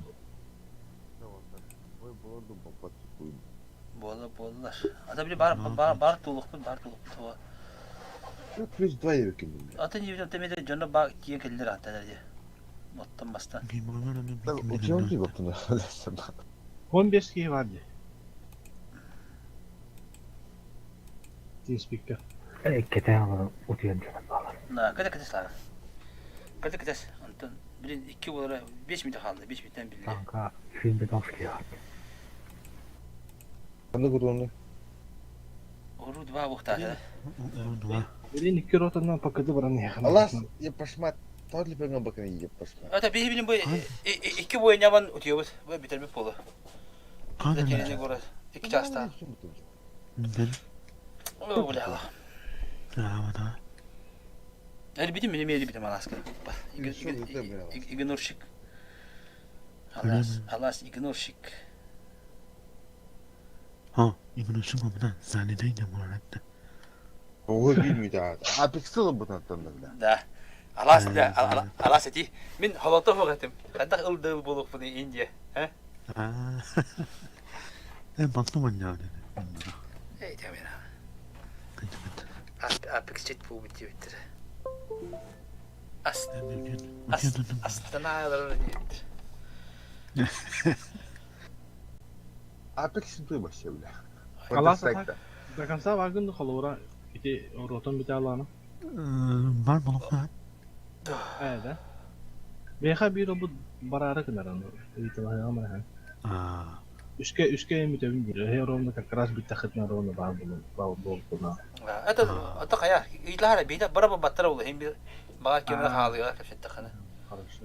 Ой, болорду баппат Буолла, буоллар. Ата били бар бар бар тулукпут, бар тулукпут хуа. Плюс два ебекин. Ата не видел темеде дьоно ба киен келлер атталар дии. Оттон бастан. Учуон ти баптын. 15 киһи бар дии. Тииспиккэ. Кэтээн олорон утуйан дьонон баалар. На, кэте кэтэс лара. Кэте кэтэс. Антон, блин, икки буолара 5 минут хаалла, 5 минуттан билле. Танка фильмбит оският. Ханнык уруону? Уру два буохтаата. Уру два. Блин, икки ротанан покады баран иһэхин. Алас, я пошмат. Тот ли пеңе бакын ие пошмат. Это биһи билин бу икки буойнябан утуйабыт. Бу бүтэрбит буолу. Затерянный город. Икки чаастаах. Ой, бля. Да, Элбитим мин эмиэ элбитим алааска. Игнорщик. Алаас, алаас игнорщик. Ha, игнорщик мына занятый да Ого билмейді. А пиксел бұтан да. Да. Алаас да, алаас эти. Мин холото хугатым. Хадах ылдыл болуқпын Индия. Э? Э, бактым анна. Эй, тамера. Apex чет буубут диэбиттэр. Ас Астана диэбиттэр. Apex ты вообще, бля. Алаас до конца вагын холура ити ротон бите алаана. Бар болуқта. Ээ да. Бэха биир обут бараары гынар ыйтылаһыамахан. Аа. Үскэ үскэ мүтөбүн диир. Эһэ ровно как раз бүтэхитинэ ровно баар булун буолбуна. Это это хайа ыйтылаһара биитэ бара баттара улу хин бир баҕа кемре хаалыга кэпсэттэххинэ. Хорошо.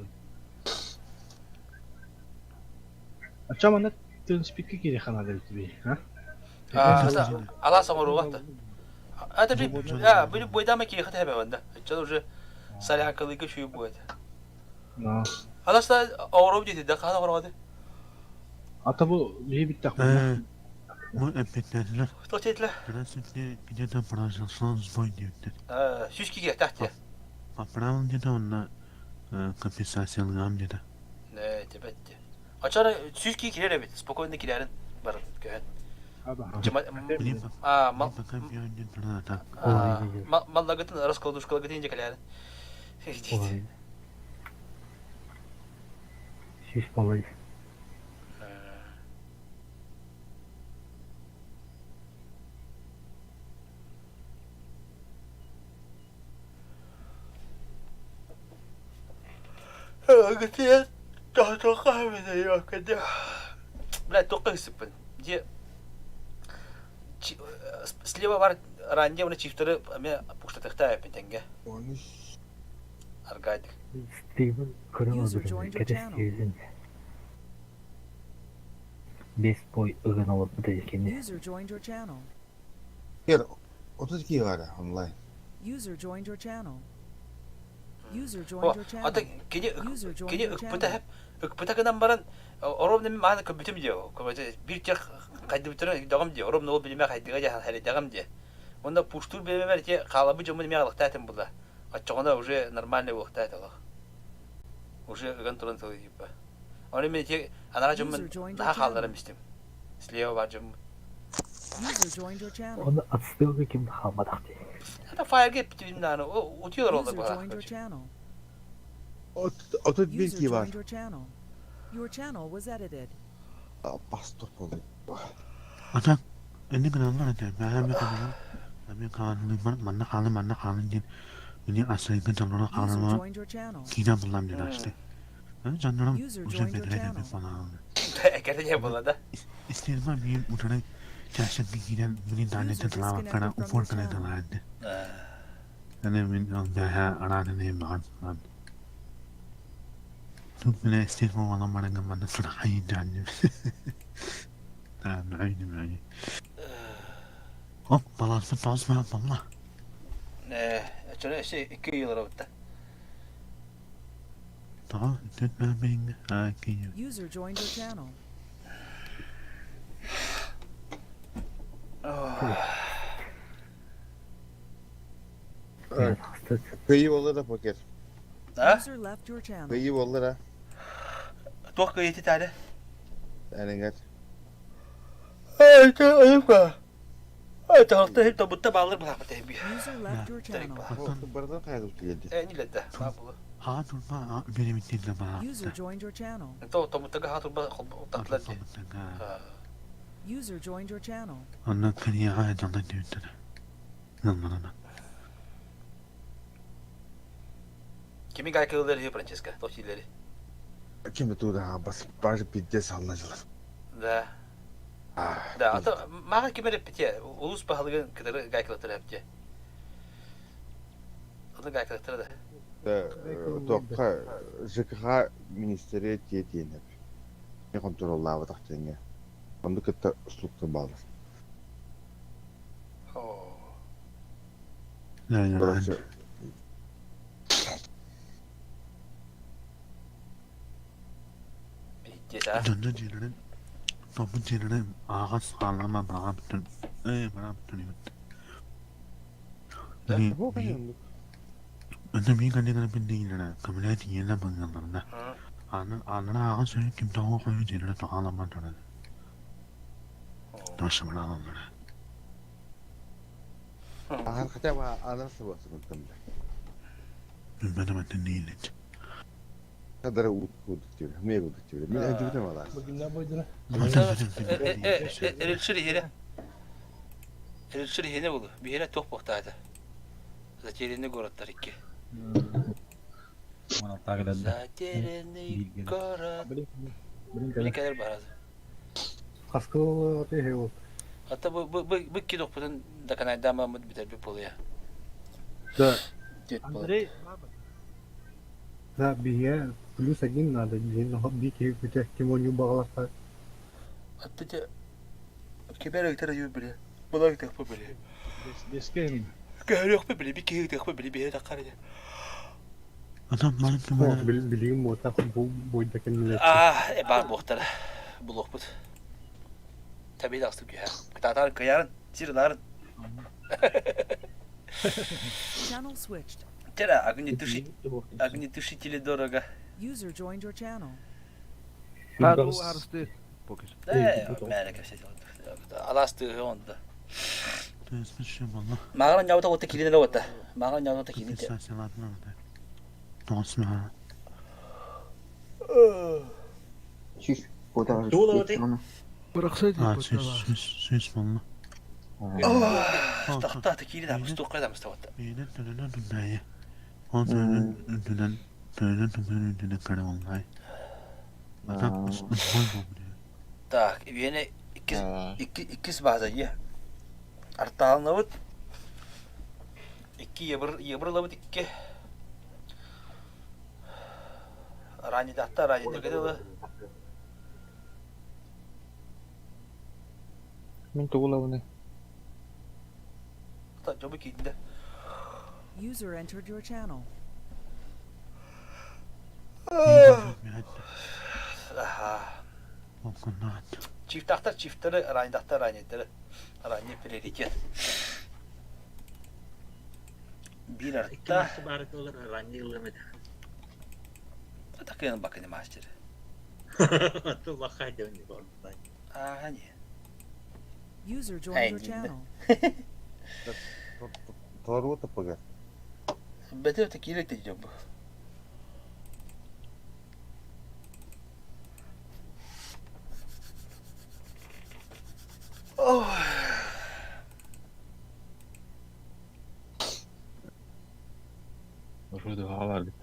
Ача манна тынспикке кири ханада битби, а? Алаас оҥоруга Это би а били бойдама кири хата хэбэ Чал уже солянкалыга шуй будет. Аласта оҥороб диэти да хаана оҥороҕоду. Ата бу биһи биттэх Мы эппиттээдилэр. Что тетилэр? Здравствуйте, где-то произошел сбой диэбиттэр. Сүүс киһи тахтия. Поправил где-то онно компенсациялыам диэтэ. Э, тебетти. Ачара сүүс киһи кирэр эбит, спокойно кирэрин баран көһөн. А, мал маллагытын раскладушкалагытын дьэ кэлээрин. Сүүс болой. Гытыйан Бля, тоққа сыппын. Де слева бар ранде уна чифтеры ме пуштатыхта эппин тенге. Аргадик. Стивен көрөн User олорон joined your кэтэс channel. тиэзин. Бес бой ыган олорбута дикини. User joined your channel. Кер, 32 бара онлайн. User joined your channel. User О, joined your channel. ата кини User joined кини your ыкпыта channel. хеп ыкпыта гынан баран оромны мен мааны көбүтүм дио. Көбөтө бир тех кайдыбытыры дагым дио. Оромны ол билиме кайдыга жахан хали дагым дио. Онда пуштур беремер те халабы жомун мен алыктайтын була. Аччогона уже нормальный болуктайт алах. Уже ыган туран тылы типа. Оны мен те анара User жомун joined your наха channel. халдарым истим. Слева бар жомун. User joined your channel. Оны отстылга ким хаалбатах дии. Это фаерге битимданы утуялар олар User бала. joined your channel. 31 User ки бар. joined your channel. Your channel was edited. Бастор болды. Ата, энни гыналлар этэ, бэһэм каналар, эми хаалын манна хаалын манна хаалын диэн мини асайга дьонноро User хаалыма joined your channel. киинэ буллам диэн ашты. Дьоннорум User уже joined your бэдэрэ channel. эбит балаалны. Экерде не була да. Истерма биир утары чашын киирэн мини даанета User талаабаккара disconnected from упор your гына channel. талаанды. Аны мин ол бэһэ арааны маҕан маҕан. Тут мина истерма вала маранга манна сурахайын даанны. معيني معيني. Оп, балансы балансы балла. Э, Оччону өссө икки ый олоробут да. Тоҕо түт мээҥҥэ аа киирэ. User joined your channel. Кыйы болла да покер. А? User left your channel. Кыйы болла да. Туох кыйыты таары? Әнингер. Ай, айыпка. Ай, таһалта хеп тобутта баалыр булааппыт эби. User left your channel. Бардан кайгы келди. Э, нилетте. Баа булу. Хаҕа турба биримитин да User joined your channel. То тобуттага ха турба тахтылар ди. User joined your channel. Онно кырыйаҕа дьаллан түбүттэрэ. Ылманана. Kimi гайкылылар хи Франческо, тохилери. Ким туда бас бары пидде саллажылар. Да. Да, ата мага ким эреппите, улус баһылыгын кытары гайкылаттар эпте. Оны гайкылаттар да. Тоққа ЖКХ министері тиетиенеп. Не контроллаабы тахтенге. Онды кытта услуктан балыр. Короче, Дьонно дьиэлэрин, топпут дьиэлэрин ааҕас хаалларма быраҕа бүтүн, ээ быраҕа бүтүн эбит. Аны мин кэллигэрбин дииллэрэ, көмүлээн тиийэллэр быҥыалларына. Аны ааннара ааҕан сөрүн ким тоҕо хойуу дьиэлэрэ тоҕооламмат дьоно. Тахсыбыраалаллара. Ахан хотя бы анар сыбасыгын да. Билбэтим атын дииллит. Кадары удuk diyor. Ne uduk diyor. Мен әҗүтем алар. Эрилшир иһире. Эрилшир иһине булу. Биһире туох буохтаата. Затерянный городтар икки. Затерянный город. Били кэлэр барады. Хаскыл отыһы ол. Ата бу бу бу бу ки дохпутун даканайдаамаммыт бүтэрбит буолуя. Да. Андрей, Да, биһиэ плюс один надо, диэн би киһи күтэ ким оонньуу баҕалахха. Атта те кибер ыйтар ю биле. Була ыйтыхпы биле. Беске Көһөрүөхпү биле, би киһи ыйтыхпы биле, биһи таккар иде. Адам маны О, билигин буотах бу бойда кэннилэр. Аа, э бар буохтара. Булуохпут. Табии тахсып түһэ. Кытаатаан кыйарын, сир ыларын. Channel switched. Тера, огнетушители дорого. User joined your channel. Хаду арсты. Покер. Да, мээрэ кэпсэтэ Алаас тыыһы онда. Мааҕын ньаабыта уотта киирин эрэ уотта. Мааҕын ньаабыта киирин те. Чүс, куда Сүүс болла. Тахта киирин амыс туққа дамыс уотта. Так, биэне иккис икки иккис бааза дии. Артаалынабыт. Икки ебыр ебырлабыт икки. Ранидахта ранидага дылы. Мин тугулабыны. Та жобу киинде. User entered your channel. Аха. Чифтахтар чифтары, ранидахтар ранидары. Ранний приоритет. Биир Икки арта. мастер баар этилэр, ранний ылыам этэ. Такыйын бакыны мастер. Туллахха диэн барбытай. Аа, не. User joined your channel. Тору тапыгар. Бэтэ такие ты жобу. Ой. Вроде бар бит.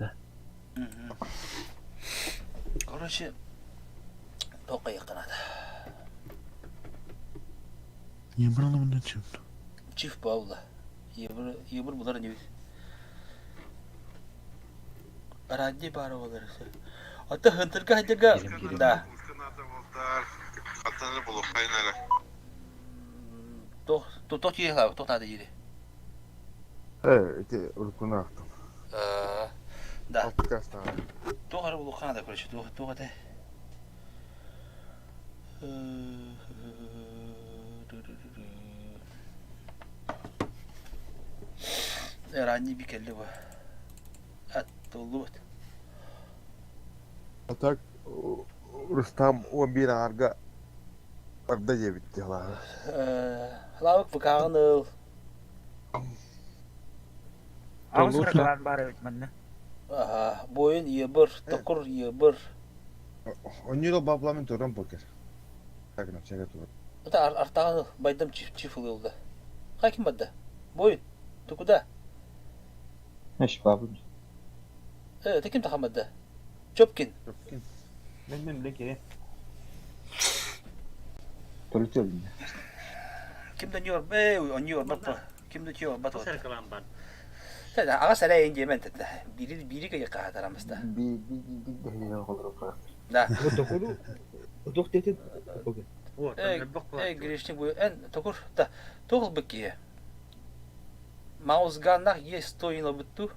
Короче, тоқайықтанады. Ебралымын чифт. Чиф баула. Ебір, ебір бұлар не Ради бары болар. Ата хынтырга хадыга. Да. Хатаны булухайнара. Тох, тох тох надо ири. Э, ити уруккуну аахтым. Да. Алтыкастаҕа. Туох эрэ булуохха наада, короче, туох туох этэ? Ранний би кэлли бу. Аттыллыбыт. А так Рустам 11 аҥарга барда диэбит дьыалааҕы. Лавык ВК-ҕын ыл. Аҕыс кыракалаан баар эбит манна. Аха, буойун ебыр, токур ебыр. Онньуро бабламын туран покер. Так, начага турар. Это артаҕын ыл, байдам чиф чиф ылылда. Хай ким барда? Буойун, ты куда? Эш бабын. Э, ты ким тахан барда? Чопкин. Чопкин. Мен мен биле кире. Төлүтөлүн. Ким да ньор, э, онньор баппа. Ким да чио бат. Саркалаан бар. Аҕа сэрэ диэмэн тэтэ. Бири бири кыйы хаатарамыста. Би би би би холорука. Да. Бу токуру туох диэтин? Э, э, грешник бу эн токур да туох бу киһи. Маусганнах есть стоило бы ту.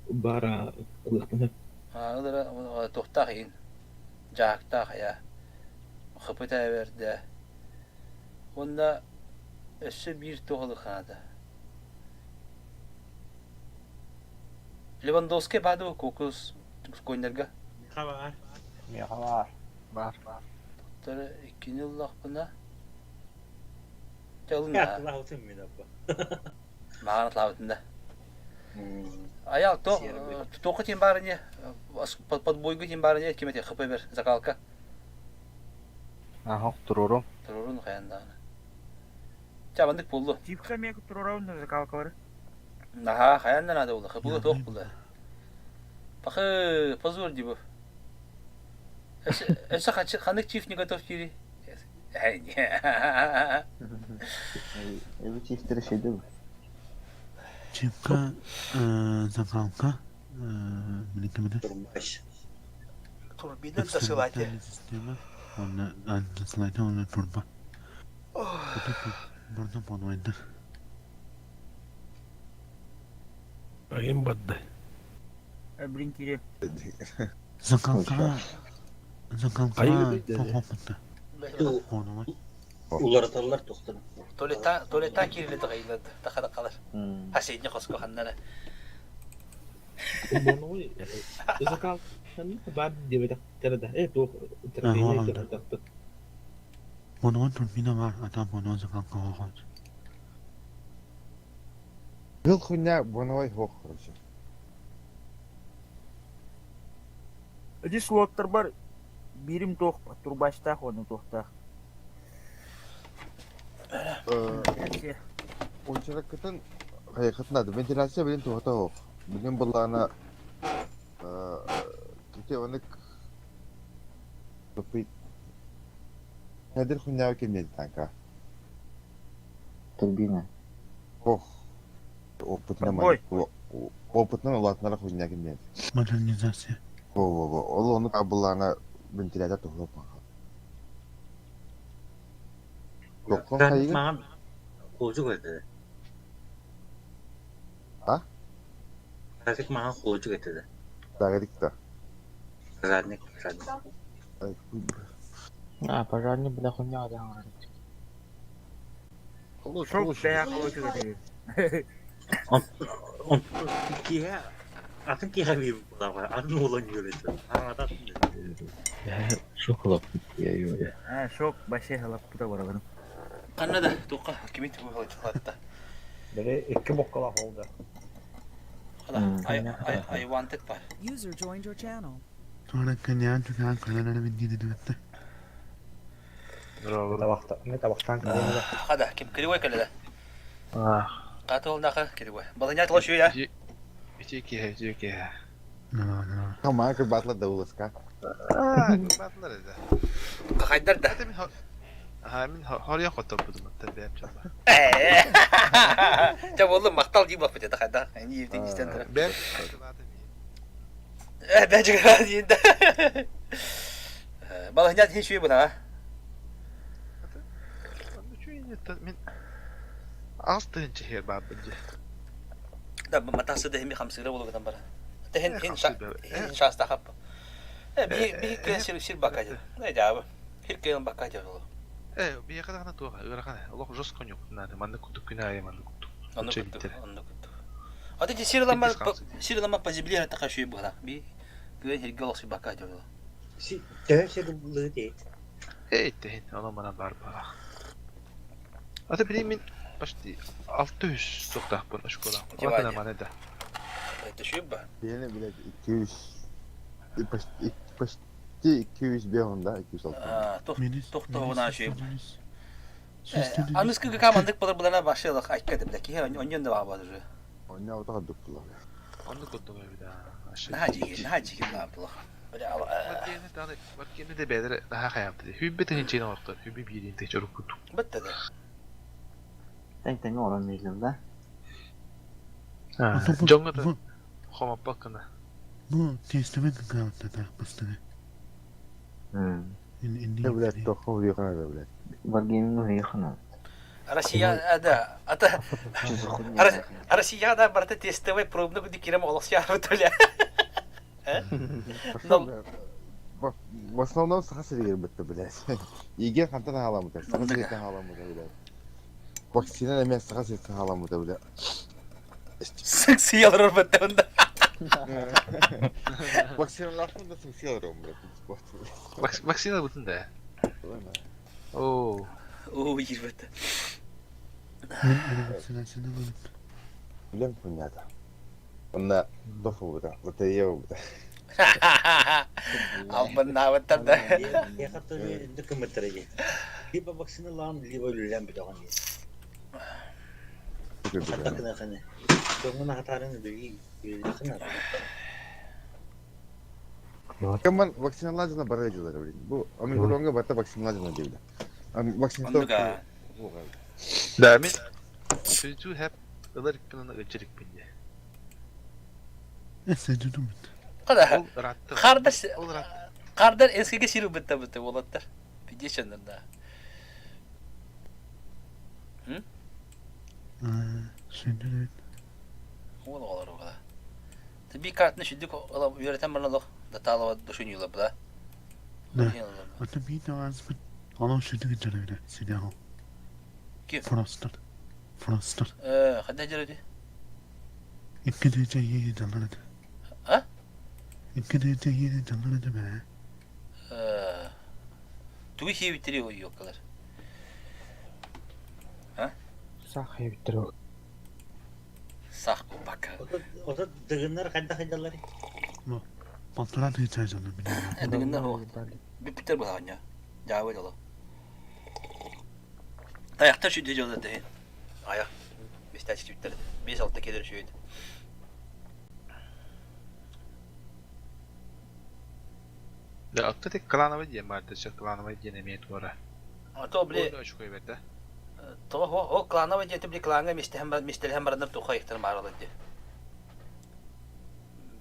Бара ылыахпын Ылара туохтаах иһин дьаактаах я хыпыта эбэрдэ. Уонна өссө биир туох ылыхаада. Левандовский баады кокус коннерга. Миэхэ баар. Миэхэ баар. Бар. Туттары иккини ыллахпына. Чалына. Лаутын мин аппа. Маҕан атлаабытын да. Аял то тоқы тин барыне подбойгы тин барыне ким эте хп бер закалка. Ага, турурум. Турурун хаяндааны. Чабандык болду. Типка мек турурун закалкалары. Аха, хаяндан ада болду. Хпга тоқ болду. Пахы, позор дибу. Өссө ханнык чиф не готов кири? Эби чифтери şeyde bu. Чипка, закалка, биликимede. Турбина засылайте. Система, онна засылайте, онна турба. Burada подвойда. Агин бадды. Блин кире. Закалка, закалка, тоқопытты. Уларыталлар тохтор. Туалеттан киирили тағайлады, тахада қалар. Хасейдне қоско ханнара. Боновой закал бар диэбэтэхтэрэ да. Э туох трофейный тахты. Боновой турбина бар, а там боновой закалка оғыз. Был хуйня боновой хох, короче. Эти слоттар бар. Бирим туох турбачтаах уонна туохтаах. Ончараккытын хайыкытын ады вентиляция билин туһата ох. Билин буллаана ките онык тупый Хәдер хуйня кемнеди танка. Турбина. Ох. Опытна Подбой. опытна улатнара хуйня кемнеди. Модернизация. Во во во. Ол оны буллаана вентилятор туһа Тоххон хайыгын? Маған холдьук этэ. А? Казик маған холдьук этэ. Дагадик да. Задник, задник. А, пожарный бля хуйня да. Шок бэйэ холдьук этэ. Он киһи атын киһи бии булаҕа атын уолан үөрэтэ. Аҥата Шок хлоп. Я ее. А, шок вообще халаппыта барабын. Қанна да, тоққа, кимит бұғылатта. Били икки боккалаах болду. I, I, I want it бар. User joined your channel. Sonra kanyan tutan kalanana bindini düvetti. Табахта, табахтан кэлэн Хада, ким киригой кэллэ. Каты ол наха киригой. Балыня толы шүйе. Ити киһи, ити киһи. Хамаа кырбатлар да уласка. Аа, кырбатлар эдэ. Кахайдар да. Аха, мин хорьян хотторбутум оттон бэйэм чалла. Ча болду мактал дии баппыт это хайда. Эни евден истен тура. Бэм Э, бэжигра диин да. Балыня хин шүйе буна. Мин аас тыһынча хер баарбын дии. Да, матасы да хими хамсыыра буолугутан бара. Тэһин хин хин шаастахап. Э би би кэ сир сир бака дьэ. Э дьаабы. Хир кэйэн бака дьэ оло. Э, биһиэхэ даҕаны туох ыарахан ээ. Олох жестко ньук наада. Маннык курдук күн аайы маннык курдук. Оннук Чэ курдук, биттэр. оннук курдук. Аты ти сир ламма сир ламма по земле это хашүй була. Би кыын хирге олохсуй бака дьэ оло. Төһө сир ыллыы тиит? Эй, тэһин, онон манан баар баах. Аты билигин мин почти 600 туохтаахпын очколаахпын. Ол Диваде. нормально да. Это шуйба. Биһиэнэ, блядь, 200 почти почти 205 да, 206. Тух тух туһунаа шуйб. Аныскы командык болар булана башылык айка деп ки оньон да баба уже. Оння отаға дуптулар. Оннук курдук эбит аа. Наһаа наһаа жиги наһаа булах. Маркиэни даҕаны Маркиэни да бэйэлэрэ наһаа хайаабыт Хүүббэ тыһыынча оҥортор, хүүббэ биириин тыһыынча уруккут. Бытта да. Тэҥ-тэҥҥэ олорон биэрдим да. Дьоҥҥо да хомоппот гына. Бу тестовый грамотата бастыгы. Блядь, тохо уехала, блядь. Варгейминг уехала. Россия, да, ата Россия да барыта тестовый пробный күдү кирем олохсуйар бутуля. В основном саха сиригэр бытта, блядь. Иге хантан халамыта, саха сириттен халамыта, блядь. Вакцина эмиэ саха сириттен халамыта, блядь. Сыксыялар бытта Вакциналаахпын да сыксыялар блядь. Вакцина бутун да. Оо. Оо, ебать. Мен вакцинацияны булып. Билем хуйнята. Онна тофу бута, лотерея бута. Албыннаабыттар да. Яхата кымыттар Либо вакциналаан, либо үлэлээн бүтөҕүн диэн. Хата кынаханы. Дьоҥҥун аһатаарын үлэлии үлэлиэххин Кэмэн вакциналаажына бары дьылар блин. Бу омикронга барта вакциналаажына диэбилэ. Вакцина Да, мин сүтүү хэп ылар икпин ылар икпин дии. Када. Хардар Хардар эскиге сиру бытта бытта болаттар. Пидешендар да. Сүндүрүт. Ол олар оҕа. Би картны шүдүк ола үөрэтэн баран олох датаалава душуньюла бла. Да. Ата би тавазбыт. Онон сүдүк дьарыгыра сидял. Фростер. Фростер. Э, хадда жарыды? Икки дэ далларады. А? Икки дэ далларады бэ. Э. Тугу хиэбиттери ойуоккалар. А? Сах хиэбиттери. Сах бака. Ото дыгыннар хайда хайдалар. Бу. Полтора тысяча жана биле. Дыгыннар хоо. Бүппүттер булаҕанньа. Дьаабы дьоло. Тайахтар сүдэ дьоло тэһин. Ая. Бистачки бүттер. 5-6 келер шүйд. Да, отто тек клановый диэн баар да, клановый диэн эмиэ туора. А то били Очкой бэрдэ. То о клановый диэти били клаҥҥа мистэһэн бараннар туха ихтер мааралар ди.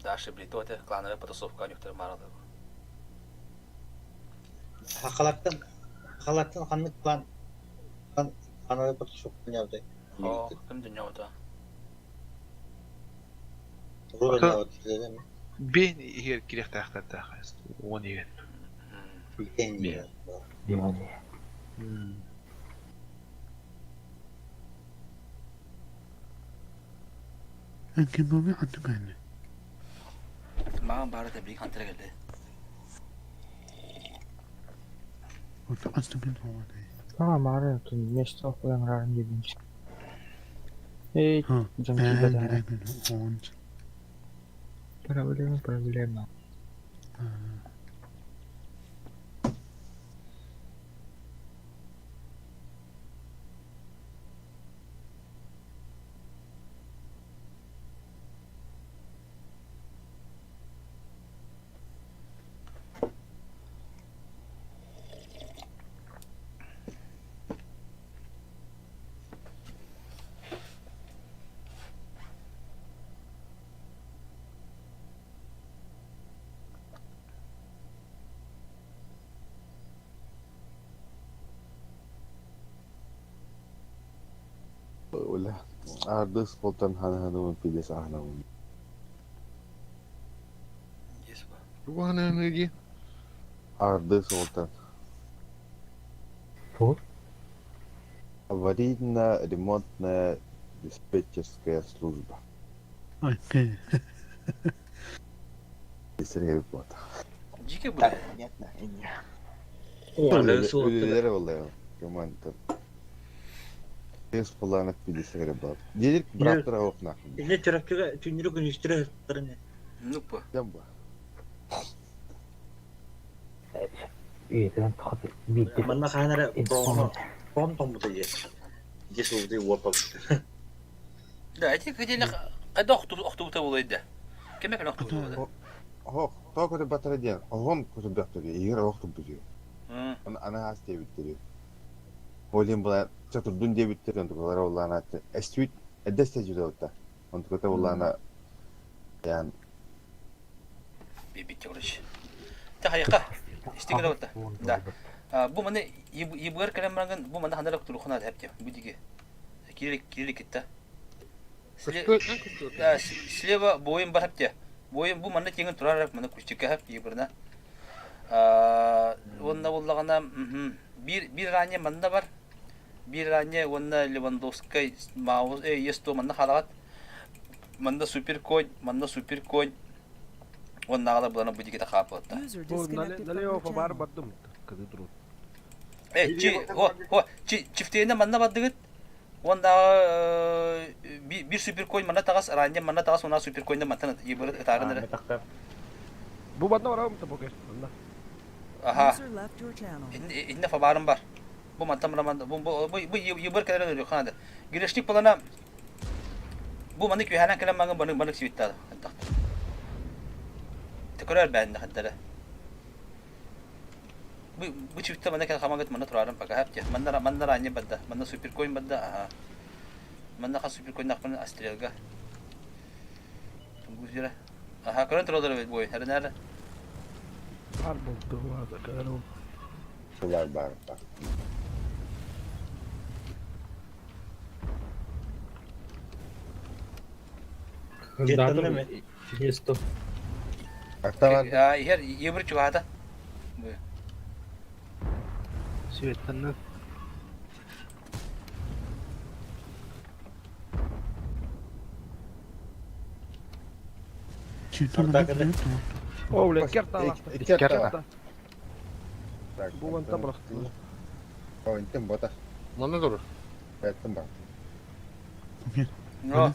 Дальше били то это клановая потасовка нюхтер мааралар. Хакалаттан хакалаттан ханнык план клановый потасовка нявды. О, ким дүньяута. Бен иһигэр кириэхтээхтэрдээх уон иһигэр. Бен. Бен. Энки бу аты бәне. Маған бары да били хантара келди. Ото асты бен хоаны. А, мары, тут место хуян рарн дебинч. Эй, Ха. дьон Бән киибэтэ. бен хоон. Проблема, проблема. Оля, ардыс полтан хана-хана пидес ахна. Тугу ханыаный дии? Ардыс олтан. Тугу? Аварийно-ремонтная диспетчерская служба. Окей. Сергей вот. Дьике бля. Понятно, не. Үлелер болла команда. Тес планов 50 грамм. Дедик браттар окна. Инне төрөккө түннүрү күнүстүрө ыттырын. Ну по. Жамба. Үйэтэн тохот биирдэ Манна хаанара бооно бон томбута же. Же сууту уопап. Да, эти хотели когда охтубута булайды. Кеме кэлэн охтубута буолла? Хох, то көтө батара диэн, оҕом көтө бөхтөрү, игер оох туппуту. Ана аас диэбиттери. Олин була чатурдун диэбиттери, онтукалара улаана эстүт эддэс тэжүдэ Онтуката улаана ян Бибитте короче. Та хайака. Истиңер болта. Да. Бу маны ебгар кэлэн барган бу маны ханара турухна хәпте. Бу диге. Кирилик кирилик китта. Слева бойын бар хәпте. Бойын бу манна теңин турар маны күчтүккә хәп ебырна. Онна боллагана бир бир ранее манна бар. Бир ранее онна Левандовскай Маус э есто манна халагат. Манна супер конь, манна супер конь. Оннааҕа булана бу диги тахааппытта. User Бу disconnected from налево your бар channel. бардым. Кыды турут. Э, чи, о, о, чи, чифтейне манна бардыгыт. Оннааҕа бир супер конь манна таҕас, ранее манна таҕас, онаа супер коньна мантан ебырыт ытаарын эрэ. Бу бадна барабым та покер. Онна. Аха. User left your channel. Инне фабарым бар. Бу мантан мана бу бу бу ебыр кэлэн өлү ханада. Грешник болана бу маны күһәнән кэлэн маңы баны баны сибиттады. Текрар бәнде хәттәре. Бу бу чифтә мана кэлэн хамагыт мана турарым пока хәптә. Манна манна ранее бадда. Манна супер конь бадда. Аха. Манна ха супер конь нахпан астрелга. Бу җирә. Аха, көрөн туралар бит бой. Хәрнәр. Бар булды, бар көрүм. Шулар бар. Датым есто. А, һәр ебір чугата. Бу. Светтанна. О, бля, керта алакта. Керта. Бу ванта бырахты. О, интем бота. Манна турur. Беттем бар. Но.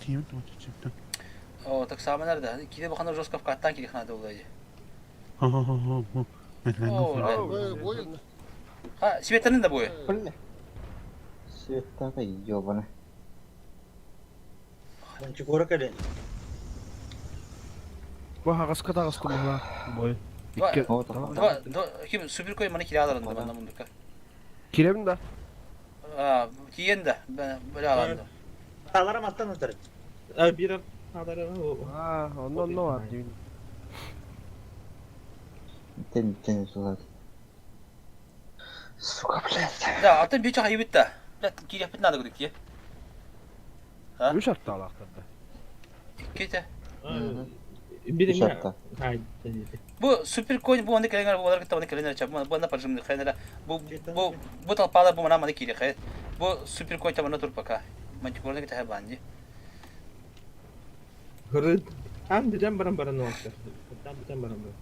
О, так самое nerede? Киде бахана жестко в каттан киде ханада булайды. О, Ха, светанын да бойы. Света ёбана. Мантикора кэлэн. Бу хагаска тагыста була. Бой. Икки. Два, два, ким супер кой маны кире аларын да манда мундука. Киребин да. А, киен да, бля аланды. Талара маттан атар. Бир адара. А, онно онно бар дейм. Тен тен сулар. Сука, блядь. Да, атын бир чаха ебит да. Бля, кире бит надо гудик, е. А? Үч атта алактарды. Кете. Бир Үч атта. Бу супер конь бу аны келеңер бу алар китабы келеңер чап. Бу аны пожимны хәнәлә. Бу бу бу толпалар бу мана маны кире хәй. Бу супер конь табына тур пока. Мантикорны китә банди. Хырыт. Ам бүтән барам баран октар. Там бүтән барам баран.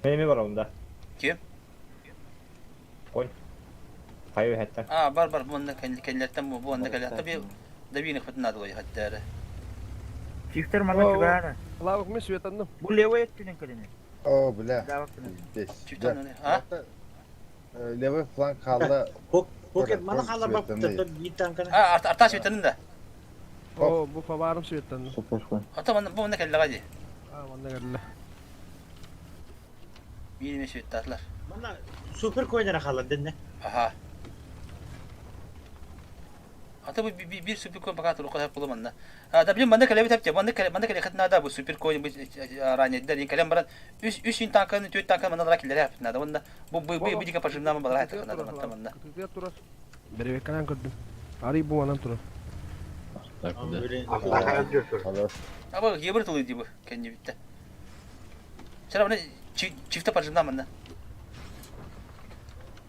Менеме бар онда. Ким? Конь. Хайы хәтта. А, бар бар бу аны кәнләртән бу бу аны кәләр. Таби дабины хатна надо хәттәре. Чифтер манна чугана. Лавык мен светанным. Бу левый өттүнен кэлэн. О, бля. Давак кэлэн. Здесь. Чифтан а? Левый фланг халда. Покер мана хала бак бир танкана. А, арта светанын да. О, бу фабарым светанным. Супер конь. Ата мана бу аны кәлләгә ди. А, манна келле. Бир светтатлар. Мана супер койнера хала дэнне. Аха. Ата бу бир супер конь пока тур кая булы манна. А, да блин, манда кәләбе тәпте, манда кәлә, манда кәлә хатна да бу супер конь бу ранее да, кәләм баран үч үч ин танканы, төт танканы манда киләр хатна да. Онда бу бу бу дика пожимна балар хатна да манна манна. Кытыгы турар. Беребекканан көрдүм. Арый бу манан турар. Аба ебір тылы дибы кенни битте. Сера мына чифте поджимна манна.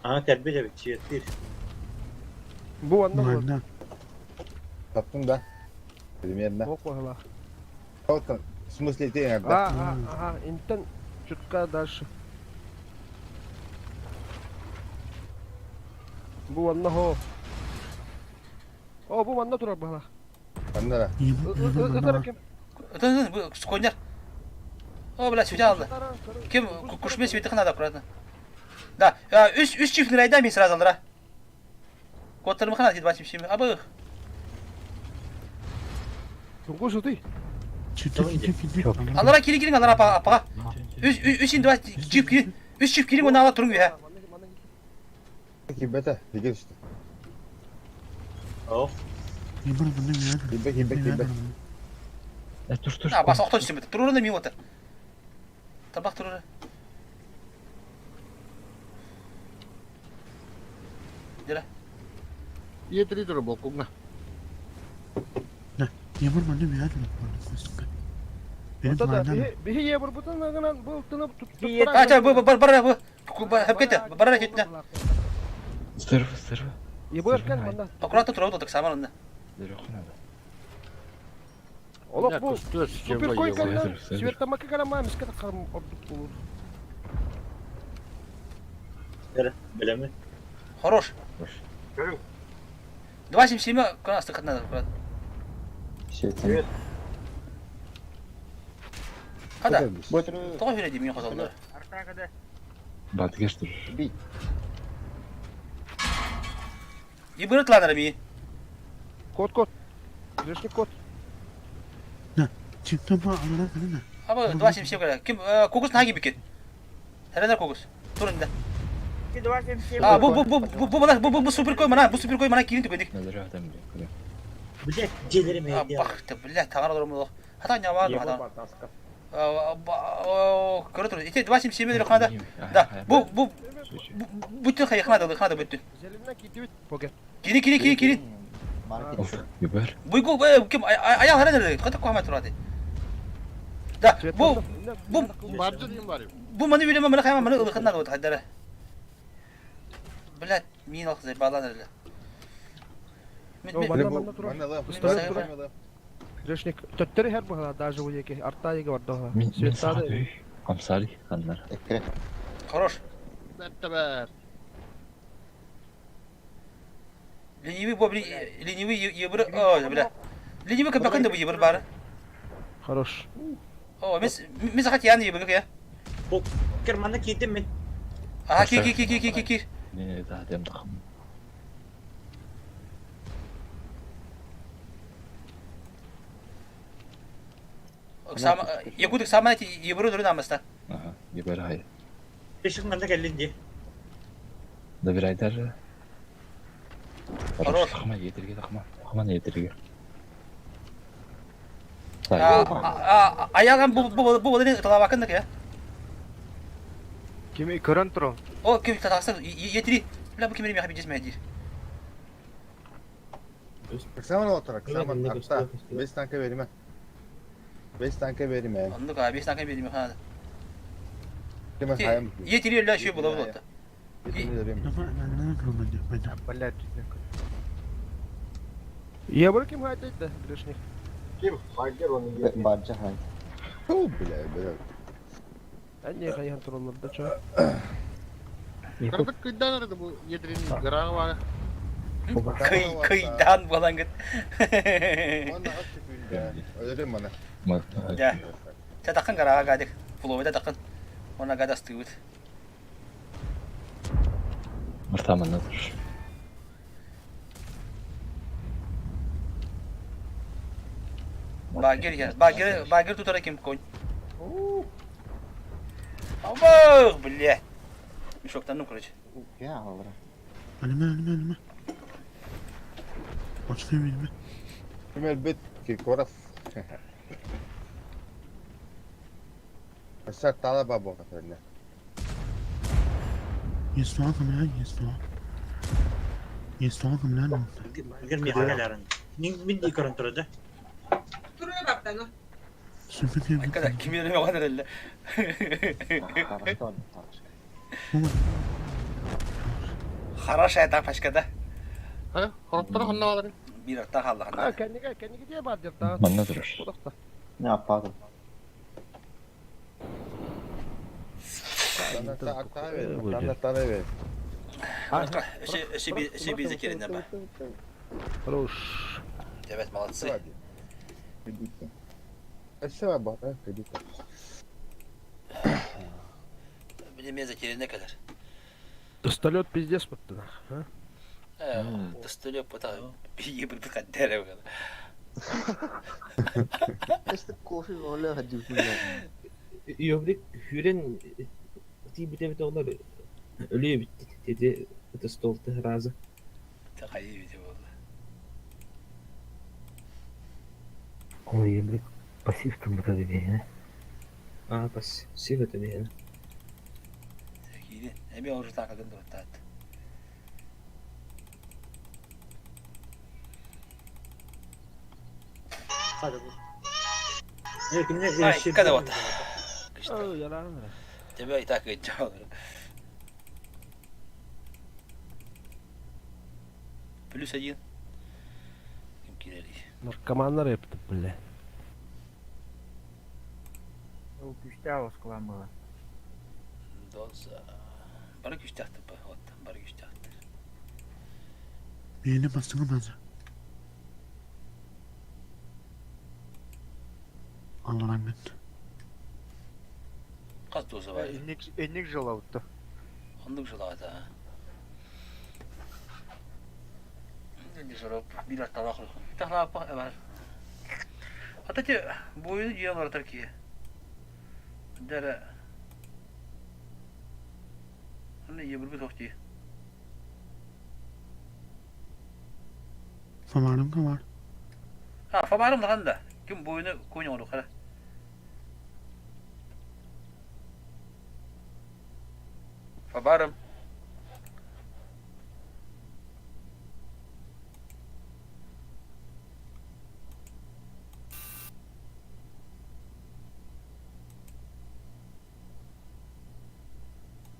Ага кэлбит эбит чиэттиир. Бу манна Манна. Таптым да. Примерно. Ох баһылаах. Вот, в смысле ты иногда. А, ага, интен чутка дальше. Бу манна хо. О, бу манна турар баһылаах. Манна да. Ытар ким? Это бу сконер. О, бля, сюда алды. Ким кушме светых надо аккуратно. Да, үс үс чифт нырайда мен сразу алдыра. Коттарым хана 27. Абых. Тугу сутый. Алара кири кири алара апа апаға. Үс үс ин два чифт кири. Үс чифт кири оны ала турун güе. Кибета, дигер işte. Ох. Кибе, кибе, кибе. А, бас охтой түсемет. Турурuna ми отыр. Табак турура. Дера. Е3 турар болкуңа. Ебір манна мияр. Benim Ота да manna. биһи ебір бутын гынан бу тынып А, ча, бу бар бар бу. Хеп кете, бар кетне. Здорово, здорово. Ебір кел манна. Аккуратно турабы так самар онда. Олох бу супер койкандан светтамакка карама миске карам ордук болur. Билеме. Хорош. 277 күн асты надо аккуратно. Када? Тоға жүре деймін қозалдар. Батгештер. Ебір тланыр ми. Кот кот. Грешник кот. Чифте ба алара кана. Аба 277 кара. Ким кокус наги бикет. Хәрәнәр кокус. Турында. А, бу бу бу бу бу бу бу бу супер кой мана, бу супер кой мана кирин түгендик. Блядь, делерим А, бах, ты, блядь, тагар олар Хата не бар, хата. Көрө тур. Ите 277 лир ханада. Да, бу бу бүтүн хай ханада, ханада бүтүн. Зелимнен китибит поке. Кири кири кири кири. Ебер. Буйгу ким аял ханада, хата кохма турады. Да, бу бу Баржы дейм бар. бу маны билеме маны хайма маны ылыхына вот хадара. Блядь, мин алхыз баланыр. О, манна манна турар. Пистолет турар. Грешник. Төттери хер баһала даже бу еке. Арта еге бар да. Светтады. Амсари, аннар. Хорош. Бәттәбәр. Ленивый бо ленивый ебір, о, бля. Ленивый капакында бу ебір бары. Хорош. О, мис мис хат яны ебір я. Бу керманны кидим мен. Ага, ки ки ки ки ки ки ки. Не, да, дем тахым. Сама якутик сама эти ебір дуры намаста. Ага, ебер хай. Бешик манда келдин ди. Добирайдар. Хорош. Тахма етерге, тахма. Тахма етерге. А аяган бу бу бу бу талабакын я. Кими көрөн туру. О, ким татасы етри. Бля, бу ким мехаб жесме дир. Ксаман отыр, Ксаман арта. 5 танка verime. 5 танка verime. Онды ка 5 танка бериме ханада. Кеме хайым. Етри ля шүй була була. Блядь. Ебір ким хайт да, грешник. Ким? Багер оны Баржа хай. О, бля, бля. Әне хайхан туралар да чо. Кырдык кыйдан арады бу едрин гырагы бар. Кый кыйдан болан гыт. Öyle bana. Да. Та тақын гарага гадик. Фловида тақын. Она гада стыгыт. Мартаман тур. Багир я. Багир багир тутара ким конь. Абах, бля. Мешоктан ну короче. Я алра. Önüme önüme önüme. Başka önüme. Кемел бит Киркоров. Aşağı tala baba katırına. Yesma kamera yesma. Гер миэхэ Мин дии көрөн турар да. Когда кимиэре мөҕөн эрэллэ. Хорошая тапочка, да? Хороттора ханна бааларын? Биир аттаах хаалла А, кэннигэ, кэннигэ дии баар дьартаа. Манна турар. Не, аппадым. Хорош. Ребят, молодцы. Билеме затерянный кадр. Пистолет пиздец вот а? Пистолет пота ебры каддere Йобрик хүрен тиибитэ олар өлүө бит тети это стол разы. Тахайы видео болды. Ол ебрик пассив турбута дебиһине. А, пассив это биһине. Кири. Эми уже так агын дуттат. Ай, когда вот. Тебя и так и Плюс один. Ким кирели. Наркоманнар епті, бля. Ол күшті оскыламыла. Доза. Бары күштәхті ба, вот, бары күштәхті. Мені басыңа база. Allah rahmet. Қаз доза бар. Энник жылауытты. Ондық жылауыт, а. Енді жырып, бір аттала құлқын. Тахла бар. Ата те бойыны жия бар Түркия. Дәрі. Аны ебір тоқти. Famarım var. Ha, famarım da да. Ким бойыны көне ору қара. Фабарым.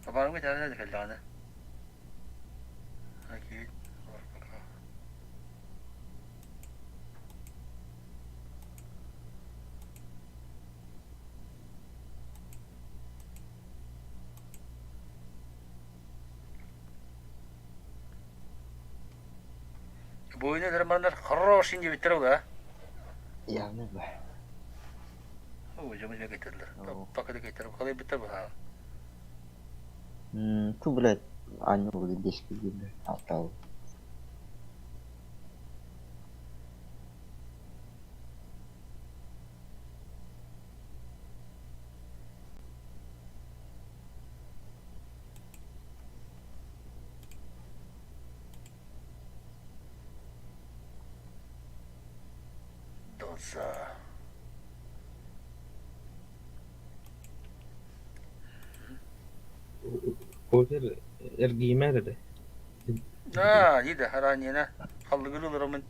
Фабарым кетәріне де келді аны. Акид. Бойыны дәрмандар хороший не бітіру да. Явно ба. О, жамын жа кетерлер. Пока да кетер, қалай бітір бұл. Ту, блядь, Аню буде 10 килограмм. Алтау. Доза. Кофер эргиймер эде. А, дейді, харанена. Қалдығылы мен.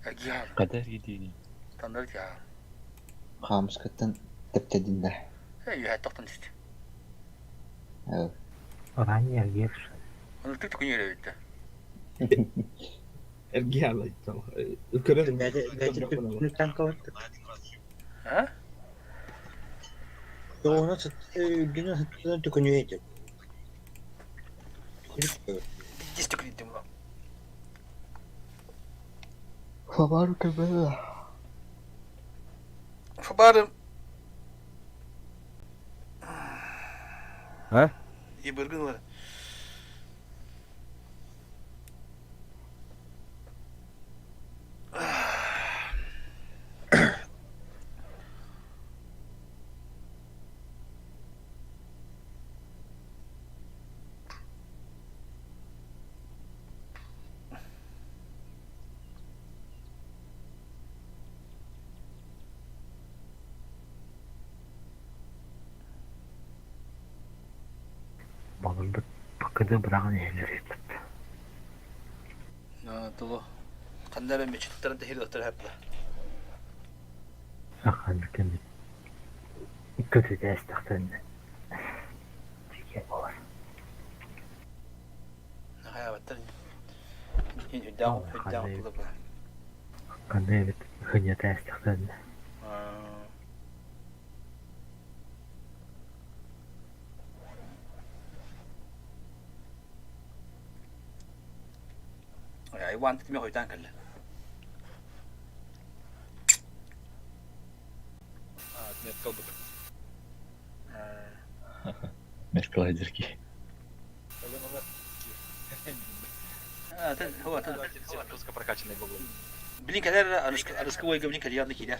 Әгияр. Кадар гидини. Тандар я. Хамскаттан тептедин да. Эй, я тоқтан түсті. Ранее ергер. Оны түк түк өнер өтті. Эргияла там. Көрөн. А? Оны үргүнү сыттын төкөнү этеп. Дес түк өтті мұла. Хабар кебе. Фабарым. А? Ебіргін Балырбыт пакыды бырағын елер етіп. Тулу. Ханна эрэ мечеттарын тэһиир хэппэ. Саханы кэмит көтүтээстэхтэринэ дьиэ буолар. Хайаабаттар үрдээх үрдээх тылы баар. Ханна эбит хынньатээстэхтэринэ. Иван титиме хойутаан кэллэ. Метка ылбыт. Меркалайдерки. Прокачанный был. Блин, кэлэр арыскы ойга блин кэлиярны киирэр.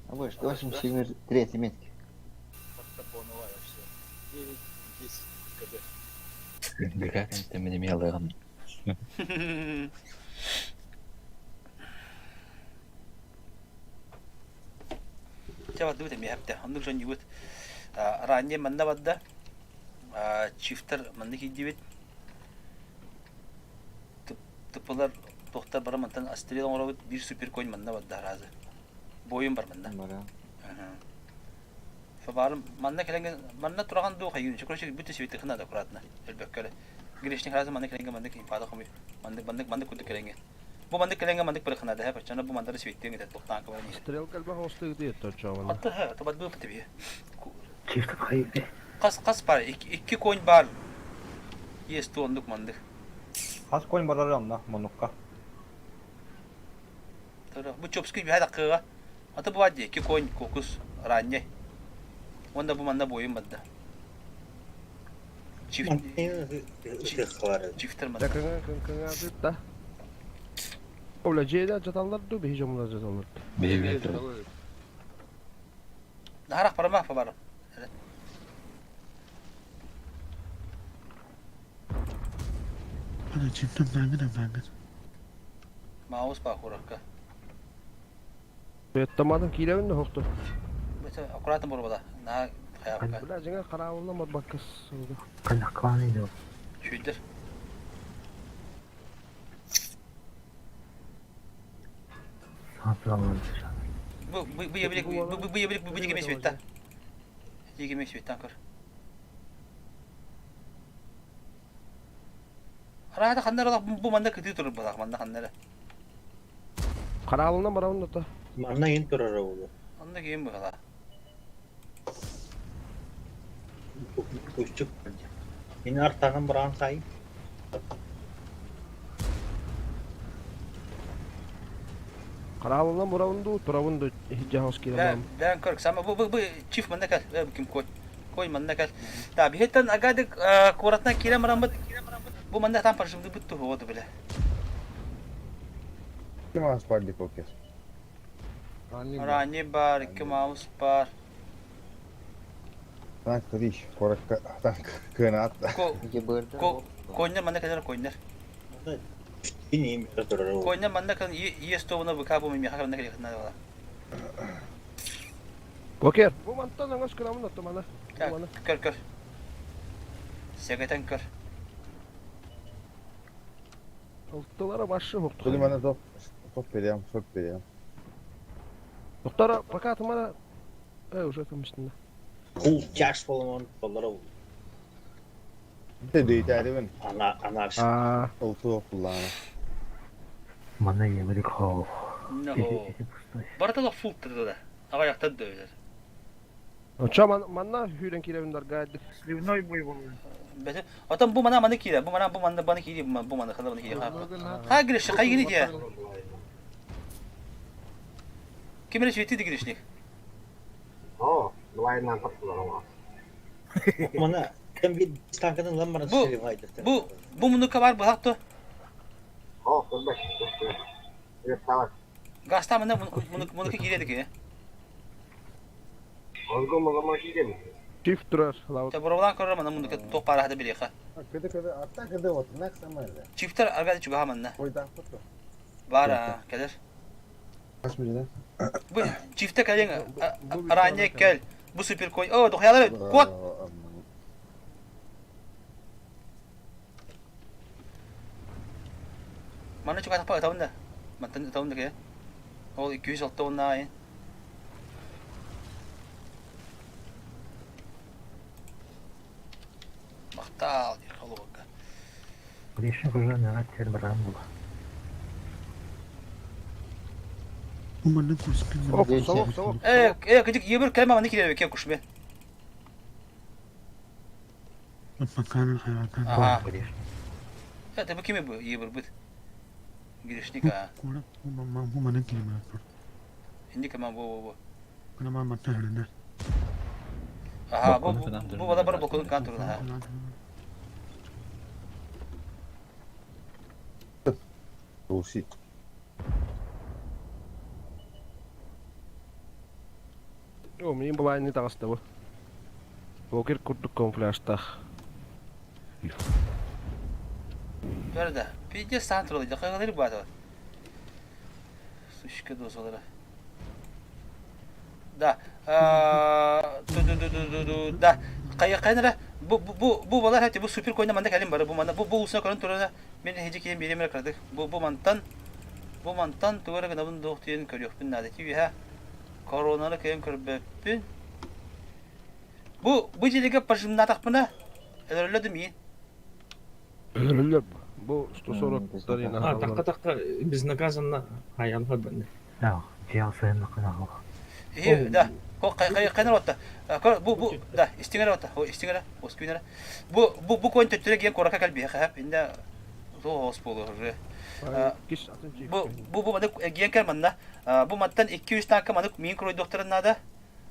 А больше, 87 третьей метки. Вообще. 9, 10 КД. Бека ты меня мелый. Чэ бардыбыт эмиэ хэптэ. Оннук дьон юбут. Ранее манна барда. Чифтер манна киирдибит. Тыпылар тохтар бара мантан астрел оҥоробут биир суперконь манна барда аразы. Бойум бар манна. Фабарым манна кэлэнген манна турахан дуу хайын. Короче, бүтэ сибитихин надо аккуратно. Элбэккэ Грешник разы манна кэлэнге маннык инфада хомуй. Маннык маннык маннык курдук кэлэнге. Бу маннык кэлэнге маннык бырахына да хэп. Бу мандары сибиттиң этет тохтаан кабан. Стрелка элбэх оҕустук точчоҕуна. Атты хэ, табат бу бит Чифтер хайы. Хас хас бар, икки конь бар. Есть оннук мандык. Хас конь барар онно мунукка. Бу чопский биһэ даккыга. Аты бу ди икки конь кокус ранний. Онда бу манна бойум бадда. Чифтер манна. Кыңа да. Ола жеда жаталлар ду биһи жомулар жаталлар. Бейбе. Нарах барама барам. Ана чимтан бангын бангын. Маус ба хуракка. Беттамадын кииребин да хохту. Бete аккуратно борбада. На хаябка. Бля жеңе караулна морбаккас. Канакланы да. Шүйдер. Сааталан. Бу бу бу ебилик бу бу ебилик бу бу емес битта. Дигемес биттан көр. Арада ханнар бу манда кытыы турur балак манда ханнар. Караулна барабын да. Манна ин турар ол. Онда кийин быгала. Кучук. Ин артагын баран сай. Караулна барабын ду турабын ду жахос киирем. Бән көрк сама бу бу бу чиф манда кал. Бу ким кой. Кой манда кал. Та бихеттен агадык куратна кирем рамбыт. Бу манда там паршымды бүттү ходу биле. Ким ас бар деп покер. Рани бар, икки маус бар. Танк тадиш, коракка танк кынат. Ко ко койнер манда калар койнер. Ин турар ол. Койнер манда кал ес тобуна быка бу миха манда кал хна бала. Покер. Бу мантан аңас кырамын да мана. Көр көр. Сегетен көр. Алтылара башы хохту. Тули мана топ топ берем, соп берем. Доктора, пока тымара. Э, уже там үстінде. Кул тяж болмон болар ол. Те дейтерибин. Ана анарш. Аа. Олту куллана. Мана ебилик хоо. No. Баратала фул да. Ага яктан дөвлөр. Оча манна хүрен киребин даргайды. Сливной бой был. Бete. Отон бу мана маны кире, бу мана бу мана баны кире, бу мана хана баны кире. Ха гиреш, хай гири ке. Ким эле жетти гирешник. О, давай нам подсунула. Мана кем бит танкының лан баран Бу бу бу мунука бар бу хакты. О, көрбөш. Гаста мына мунука кире деке. Озго мага кире. Чиф турар. Та буравлан көрөр мына мунука ток пара хада билеха. Кыды кыды атта кыды от нак самайда. Чифтер аргады чуга манна. Койда фото. Бар келер. Каш мире? Бу чифте келен ранее кел. Бу супер кой. О, дохялар кот. Манна чугатахпа ытабын да. Мантан ытабын да кэ. Ол 206 уонна айын. Махтаал диир холобурга. Гришин уже нөҕө сир баран була. Э, э, кыдык ебір кәлмә маны килер кем кушме. Ага. Это бу кими бу ебір бит. Грешник а. Инди кема бу бу бу. Ага, бу бу бала бар блокун кан турна. ха. Bullshit. О, мин былайны таҕыста бу. Покер курдук камуфляжтаах. Көрдө. Пиздец саан туралы дьакагалыр баата. Сучка дозалара. Да. Ту-ду-ду-ду-ду-ду. Да. Кая кайнара бу бу бу балар хати бу супер койна манда калим бары бу манда бу бу усна көрөн турана мен хеджи киен биремер кырдык. Бу бу мантан бу мантан тугара гынабын дуох тиен көрүөхпүн наада тиүйэ коронаны кыйын көрбөппүн. Бу бу дьиэлигэ пожимнатахпына өлөрөллө да миин. Өлөрөллөр бу 140 дарина А, такка-такка безнаказанно хаялга бэнне. Да, дьиэл сыһыннакын аҕал. Э, да. Ко кайнар отта. Бу бу да, истиңер отта. О, истиңер, оскүнер. Бу бу бу кон төттөрө ген корака калби ха. Инде то ос болу уже. Бу бу бу маны ген кер манна. Бу мантан 200 танка маны мин кройдохторун надо.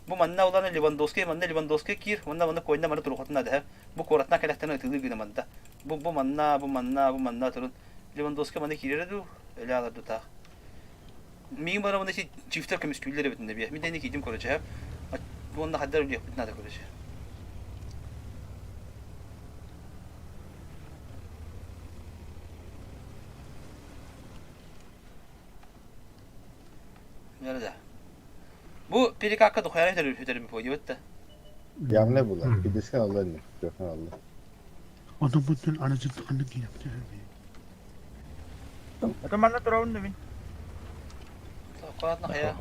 Бу манна улан Левандовский, манна Левандовский кир, манна манна койна маны турухатын надо. Бу коратна кэлэхтэн ытылыы гына манда. Бу бу манна, бу манна, бу манна турун. Левандовский маны киирэрэ дуу, өлө алар дутаах. Миигин бара маны чифтер көмүскүүллэр эбитин да Мин дэни киидим короче. Уонна хаддар үлүөхпүт надо короче. Nerede? Бу перекакка духуяра хүтэрим хүтэрим пойдет да. Явно было. 50 алла не. 40 алла. Это манна турабын да мин. Аккуратно хая.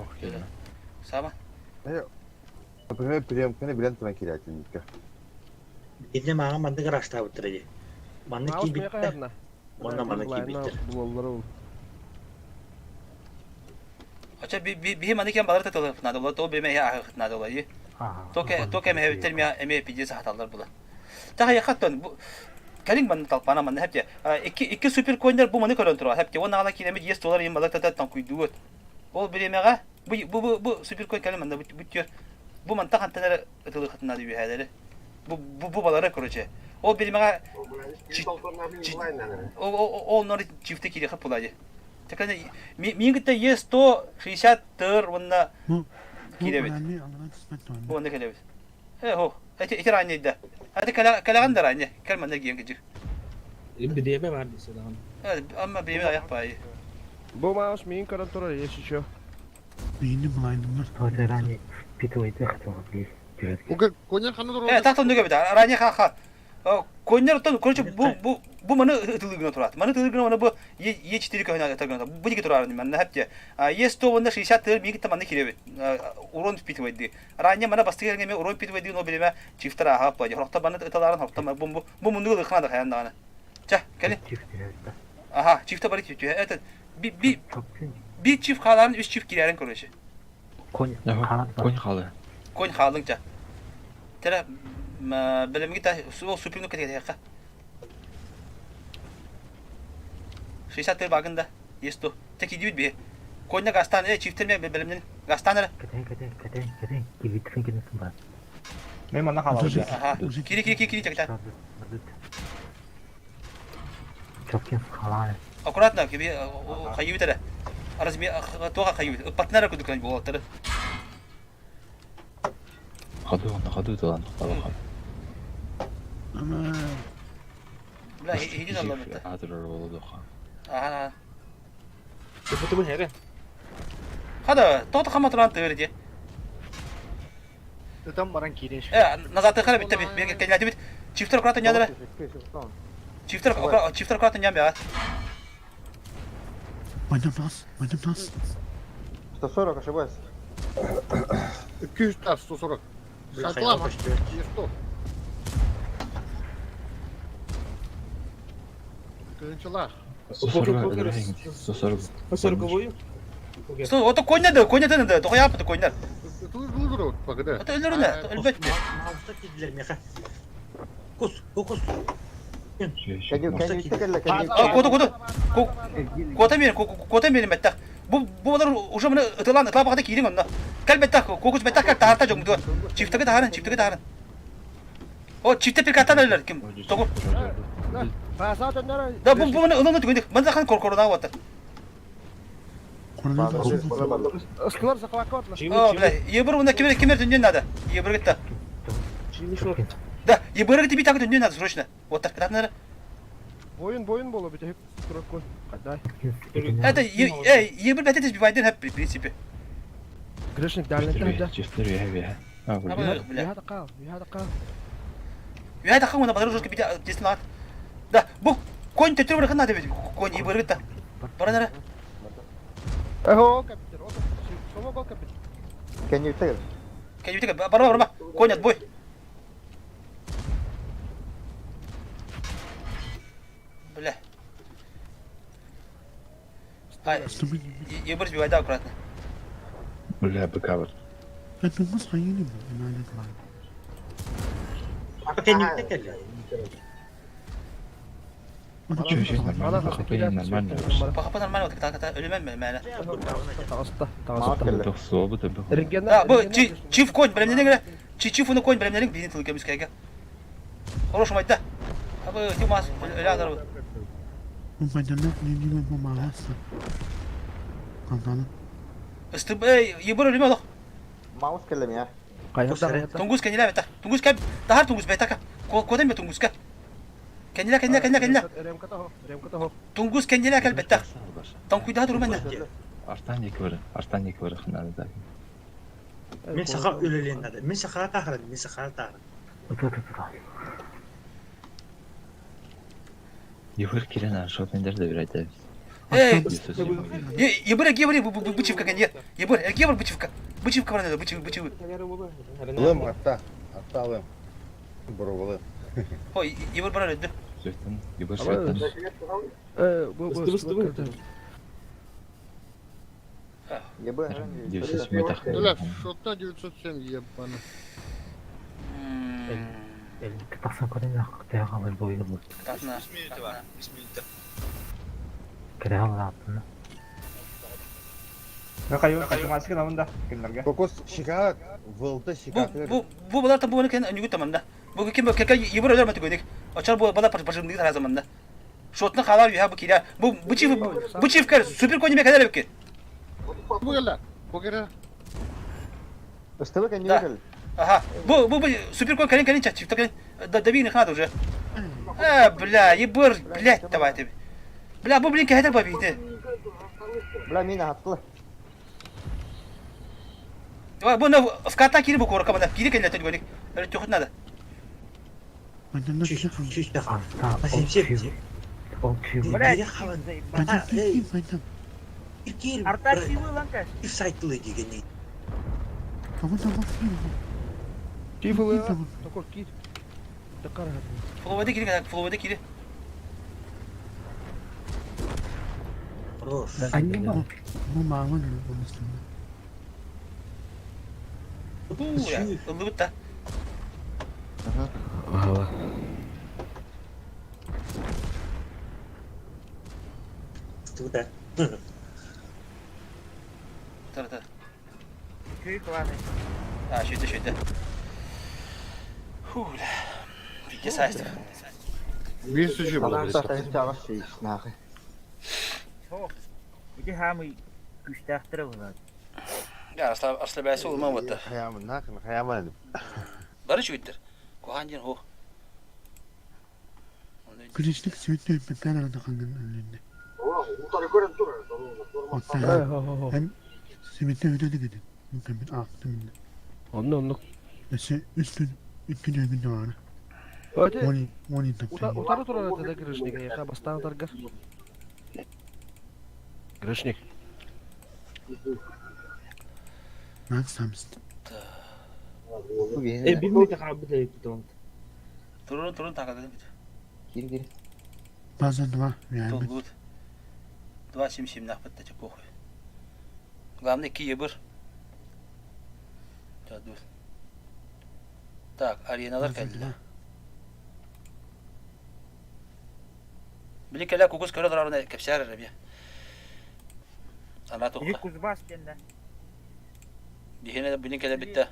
Сама. Например, приемканы билен туран кирятинникке. Итини мааҕын маннык ыраастаабыттара дии. Маннык Маус киирбиттэр. миэхэ Уонна маннык киирбиттэр. Булаллара ол. Ача биһи маны кем балар татылы надо было, то биме я ахыт надо было. Токе токе мехевиттер мия эме пиде сахаталлар була. Таха яхаттан бу кэлиҥ манна талпана манна хэпте икки икки супер коиннар бу маны көрөн турар хэпте он аҕала киинэмит ес доллар иин балар тата тоҥкуйдугут ол бириэмэҕэ бу бу бу бу супер коин кэлин манна бу түөр бу манта хантан эрэ ытылыхытын үһээлэри бу бу бу балары короче ол биримэҕэ ол нор чифте кириэхэ була Тэкэнэ миин кытта е 160 тыр уонна киирэбит. Уонна кэлэбит. Э, хо, эти эти ранее да. Это кэлэҕин да ранее. Кэл манна гиэн кыдьык. Бириэмэ бар десе даҕаны. Amma бириэмэ аяқ баайы. Бу маус миин көрөн турар, если чё. Тоже ранее впитывает их, Конер ханна Э, тахтан нүгэ бит. Ранее ха-ха. Коннер оттон, короче, бу бу бу маны ытылыгына турат. Маны ытылыгына маны бу Е4 көһүнэ ытылыгына. Бу диги турар манна хапте. Е100 уонна 60 тыр миги таманы киребит. Урон впитывайды. Ранее мана бастыгы эме урон впитывайды, но билеме чифтер аха плади. Хорохто баны ыталарын хорохто бу бу бу мунду ылыхна да хаян даганы. Ча, кели. Аха, чифте бары чифте. Это би би би чиф халарын үч чиф кирерин короче. Конь Конь халы. Конь халың ча. Тера бэлэмҥи та ол супину кэтиэххэ. 60 тыр багын да есть то. Те кидибит бие. Конья гастан э чифтерме бэлэмнин гастан эрэ. Кэтэн, кэтэн, кэтэн, кэтэн, кибитин кинесин бар. Мен манна хаалабыт. Аха. Кири кири кири кири чакта. Чопкин халаа. Аккуратно киби хайыбыт эрэ. Размер туха хайыбыт. Партнера кудукан буолаттары. Ходу, ходу тылан табахан. Бля, иди алламытта. Атырар болду ха. Аха. Тупутубун эре. Хада, тота хаматыран тыыр Ытан баран киирэн Э, назад хара битте бир кэллэти бит. Чифтер аккуратно нядара. Чифтер чифтер аккуратно ням я. Пойдем нас, пойдем нас. 140, ошибаюсь. 200 140. Саклама, 100. Тыһыынчалаах. 140 140. 140-ую? Сто, ото конья да, конья да, тоҕо япты коньяр. Ылыр пагыда. Ото өлөрүнэ, өлбөт. Мауста киирдилэр миэхэ. Кус, кус. А, коду, коду. Кота мин, кота мин меттах. Бу бу балар уже мына ытылан ытла баката киириң онно. Кел беттах, кокус беттах кел таарта жоңду. Чифтеге таарын, чифтеге таарын. О, чифте пиркаттан өлөр ким? Тогу. Да бу бу мына ылыны түгүндүк. Мына хан коркорона вата. Ыстылар захватка отла. О, бля, ебір уна кимер кимер дүннен надо. Ебір гитта. Да, ебір гитти бит дүннен надо срочно. Вот так надо. Бойын бойын боло бит турак кой. Кадай. Это эй, ебір бәтет избивайден хеп в принципе. Грешник дальний да. Чифтер веhe веhe. Бля. Веhe да кал, веhe да кал. Я это хамына бадар жестко бит десен Да, бу конь төтөр бір надо бит. Конь ебір гитта. Бара нара. Эхо, капитан. Ото, сомо гол капитан. Кенюктер. Кенюктер, бара бара. Конь отбой. Бля. Ай, ебір сбивай, да, аккуратно. Бля, быка вот. Это мы схоронили, надо Кенюктер. Че, че, нормально, ПХП нормально. ПХП нормально, вот так, так, өлемен мен, мен. Тағыста, тағыста. Тохсуобу да бу. Да, бу чиф конь, білемнен гре. Чиф уны конь білемнен бинин тыл кемис кайга. Хороший майда. Абы ти мас өле азар. Не не помогаться. Кантаны. Исты эй, ебір өлеме олох. Маус келем я. Тунгус кениле бета. Тунгус кеп, тахар тунгус бета. Кодем бе тунгуска. Кениле кениле кениле кениле. Тунгус кениле кел бета. Танкуйда турман. Артан екі бір, артан екі бір хынады да. Мен саха өлелен надо. Мен саха тахран, мен саха тахран. Ебір кирен аршот мендер де бір айтабыз. Эй, ебір ебір бычивка кенде. Ебір ебір бычивка. Бычивка бар надо, бычив бычив. Алым атта. Атта алым. Боровалы. Ой, ебір бар öldü. Сөйтін, ебір сөйтін. Э, бу бу. 907 тахты. Бля, шотта 907 ебана. Тахсан көрін ақтаяға бір бойы бұл. Татна. Кіре алатын. Кокос шикаат, вылты шикаат. Бу бу балар там бу кен нүгүт таманда. Бу ким кека ебір өлөр мәтүгөнүк. Очар бу бала пажымдык таразаманда. Шотны халар юха бу киря. Бу бычив бычив кер супер кони мекадер бики. Бу келе. Бу келе. Ыстыбы кенюктер. Ага. Бу бу бу супер конь калин калин чачив так да добей надо уже. Э, бля, ебыр, блядь, давай ты. Бля, бу блин кәһәтер бабиде. Бля, мина атты. Давай, бу на в ката кири бу корка бана. Кири кәллә түгөнүк. Әле төхөт надо. Чүч таха. Ол Арта силы ланкаш. И сайтлы дегеней. Чиф Такой кит. Такар. Фловеде кири, фловеде кири. Хорош. Бу маңын Бу, ыллыбыт та. Туда. Тара тара. Күй кланы. А, шүйді, шүйді. Фу, бля. Пиздец, айстық. Бес үчү Адам было. сатайын чагаш шейш нахы. Ити хамы күштәхтер булат. Я, арсла бәсі олман ватта. Хаямын, нахын, хаямын. Бары шүйттер. Кухан ден хо. Күрешlik сүйттü öpmekler arada kanın önünde. Hem simitten ödedi dedi. Mükemmel aktım. Онны онны. Nesi üstün üstün ögünde var. Өте. Oni oni taptı. Утары турар да грешник, я бастан таргар. Грешник. Макс Хамст. Э, билбейте хаалбыт эбиппит ол. Турун турун такадын бит. Кир кир. База 2. Реально. Толгут. 2.77 нахпытта че похуй. Главное киебір. Чадур. Так, ареналар База кэллэ. 2. Били кэлэ кукус көрө турарына кэпсээр эрэ бия. Ана Иди тухха. Кузбасс кэннэ. Биһине билин кэлэ битте.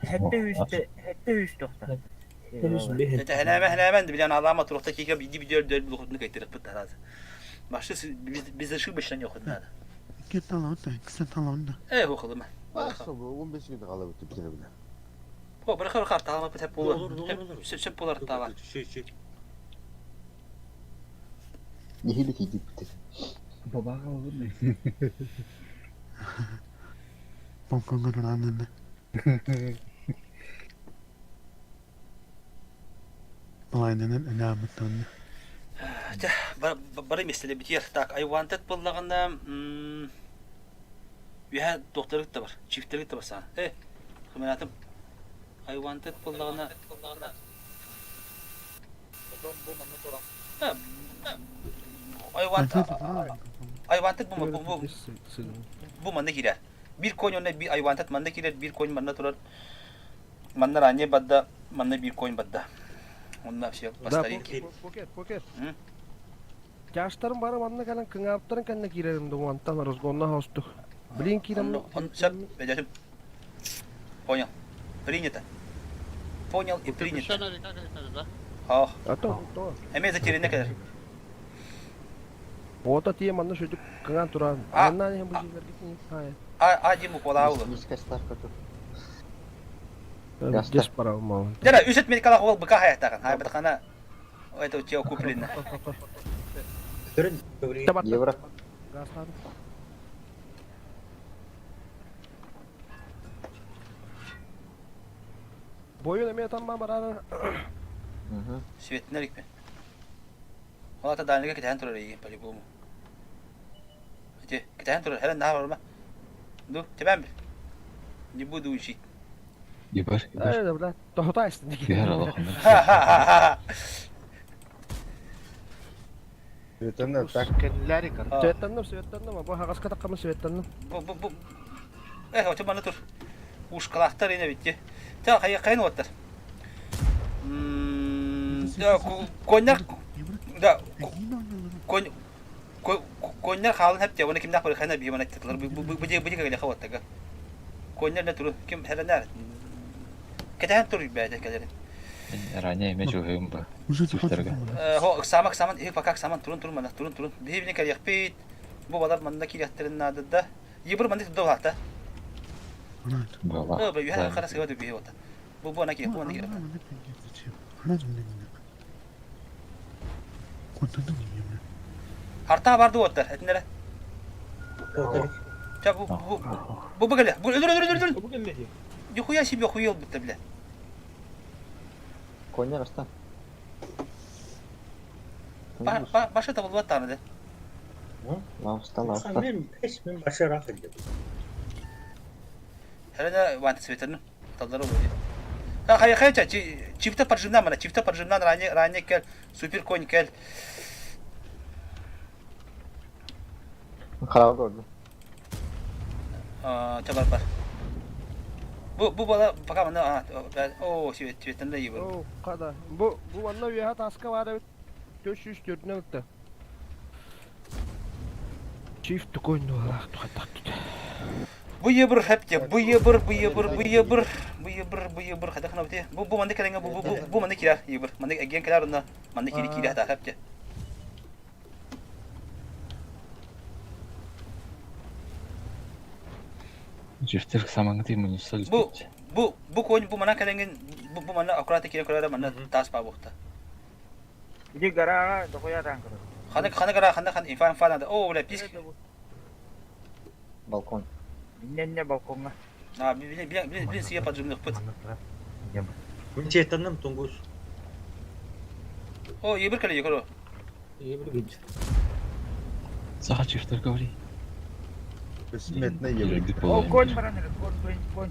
Хэтте үстэ, хэтте үс тохта. Это хэнээмэ хэнээмэн билен алама турухта кике биди видео дөл булухутну кайтырыппыт тараз. Башы безошибочно не охот надо. 2 талонда, 2 талонда. Э, хохылыма. Бақсы, 15 күн қала бітті бітірі біле. О, бір хыр карта алма бит болар. Olur, olur, olur. Сөп сөп болар тава. Şey şey. Нехили кидип битер. Бабаға olur mu? Балконга туранында. Балайнанан анамытонна. Тя, бары меселе битер. Так, I wanted боллаганда Үһә докторлык та бар, чифтерлик та бар сана. Э, хыманатым. I wanted боллаганда I want I wanted бу бу бу бу манна кирер. Бир конь онна би I wanted манна кирер, бир конь манна турар. Манна ранее бадда, манна бир конь бадда. Онна все по Да, старинке. покер, покер. Жаштарым бары манна кэлэн кыҥаабыттарын кэннэ киирэрим да уонтан разгонна хостух. Блин киирэн Он все, ведем. Понял. Принято. Понял и принято. Ах. А то, то. Эме затерянный кадр. Ота тие манна шөтүк кыҥаан туран. А, Аннан иһэн бу дьиэлэргэ тиийэн, хай. А, а, Диму колаулу. Низкая ставка тут. Здесь пора мало. Дара, үсет мен калах ол быка хаятаган. Хай бытхана. Это у тебя куплено. Евро. Бойун эмиэ тамма барара. Светнер икпен. Олата дальныга кетен турар еген по-любому. Эти, кетен турар, хелен нахар барма. Ну, тебя бир. Не буду учить. Ебар, ебар. Э, да, бля, тоһутайсың. Бихар Аллахым. Ха-ха-ха-ха. Светанна, так. Светтанным, светтанным, бу хагаска таккамын светтанным. Бу, бу, бу. Эх, очо маны тур. Ушкалахтар ине битти. Та хая кайын оттар. Да, коньяк да, конь коньяк халын хәп оны кимдә бер хәнә бимән әйттеләр. Бу бу бу бу кәлә хаваттага. Коньяк не туры ким хәләнәр. Кәтән тур бәдә кәләр. Ранее эме жуһуйум ба. Чифтерге. Хо, самак саман, их пока саман турун турун мана турун турун. Бибне кәлә бит. Бу балар манда киләхтерен нады да. Ебір манда тудо хата. Бала. Э, бу яһа харас гыва дүбе ота. Бу бу ана килә, бу ана килә. Арта барды оттар, этнере. Ча бу бу бу бу кәлә. Бу өлөр өлөр өлөр. Бу кәлә. Нихуя себе хуел будто, бля. Коня раста. Башы табылып аттаны да. Лауста, лауста. Мен мен башы рахат деп. Хәләнә ванты светерн. Талдары бу. Ха хай хай ча чифта поджимна мана, чифта поджимна ранее ранее кел, супер конь кел. Харабы көрдүм. А, чабар бар. Бу бу бала пока мана а о свет светен да ебер. О, када. Бу бу манна үөһэ таска баар эбит. 404 ылта. Чиф тукой нуалаах тухаттах түтэ. Бу ебір хәпте, бу ебір, бу ебір, бу ебір, бу ебір, бу ебір, хада хана бите. Бу бу манда кәләңә бу бу бу бу манда килә ебір. Манда әген килә арында, манда кире килә хата хәпте. Чифтер самаңы тимүн сал Бу бу бу конь бу мана кәләңген бу бу мана аккурат килә күрә манда тас па бухта. Иди гарага дохуя танкер. Хана хана гара хана хана инфа инфа надо. О, бля, писк. Балкон. Не-не балконга. А, блин, блин, блин, блин, сия поджимных пыт. Мен четанным тунгус. О, ебір кәле ебір. Ебір гүнч. Саха чифтер говори. Бессмертный Йөргүт Ол буолуо конь баран эрэ, конь, конь, конь.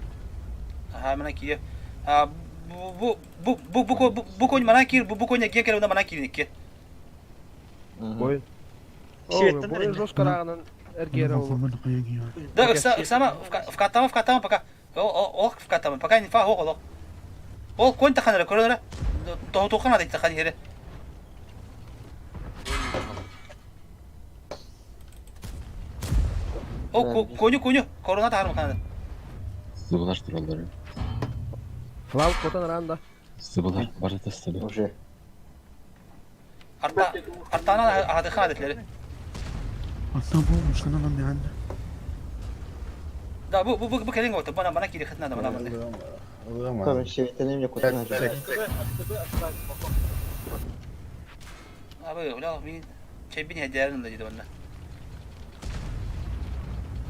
Аха, мана киир. А, бу бу бу бу бу бу конь мана киир, бу бу конь киир кэлэн мана киирин икки. Бой. Светтен Бой эрэ. жестко рағынан эргиэрэ ол. Да, ыксама, вкатама, вкатама пока. Ол вкатама, пока не фа, ол. Ол конь тахан эрэ, көрөн эрэ. Тоһутухан ады тахан эрэ. О, коню, коню, корона тахар махана. Сыбылар тураллар. Флав котан ранда. Сыбылар барыта сыбы. Уже. Арта, артана адыхан аdetlери. Hatta bu muşkana lan yani. Да, бу бу бу келин оту, бана бана кири хытна да бана бана. Короче, Светтен мне куда надо. Abi, бля, мин чебин хедерин да диди бана.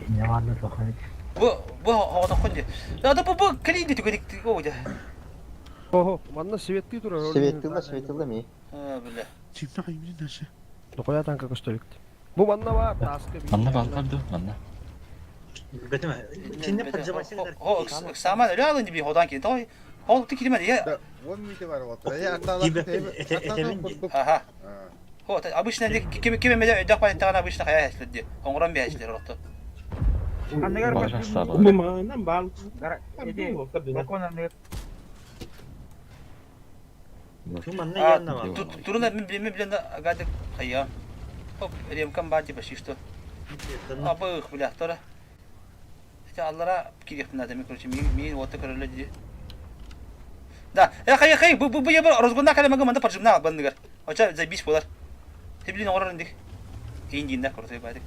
Не ладно, сохранить. Бу бу хогото конди. Да, да бу бу келин ди түгедик о да. Охо, манна светти турар. Светила, светила ми. А, бля. Çifte kaybedin dersi. Дохуя танка көстөлүкт. Бу манна бар, таска бир. Манна балдар ду, манна. Бетеме. Кинне поджимайсыңдар. О, ыксама өлө алын диби ходан кин. Той, хол ти кирме я. Он мите бар вот. Я Аха. Хо, обычно ким ким эмеде өйдөк байттаган обычно хая хеследи. Оңрон биячлер орто. Анныгар Бар бар. сабы. Бу манан бал. Гара, иди, балкон анныгар. Бу манна янна бар. Туруна мен билем билем гадык хая. Хоп, ремкам бар типа что. Абых, бля, тора. Хотя аллара кирих надо, ми короче, ми ми вот так роль Да, э хай хай, бу бу бу я разгонна кале мага манда поджимна бандыгар. Оча забись болар. Ты блин орор индик. Индин да крутой бадик.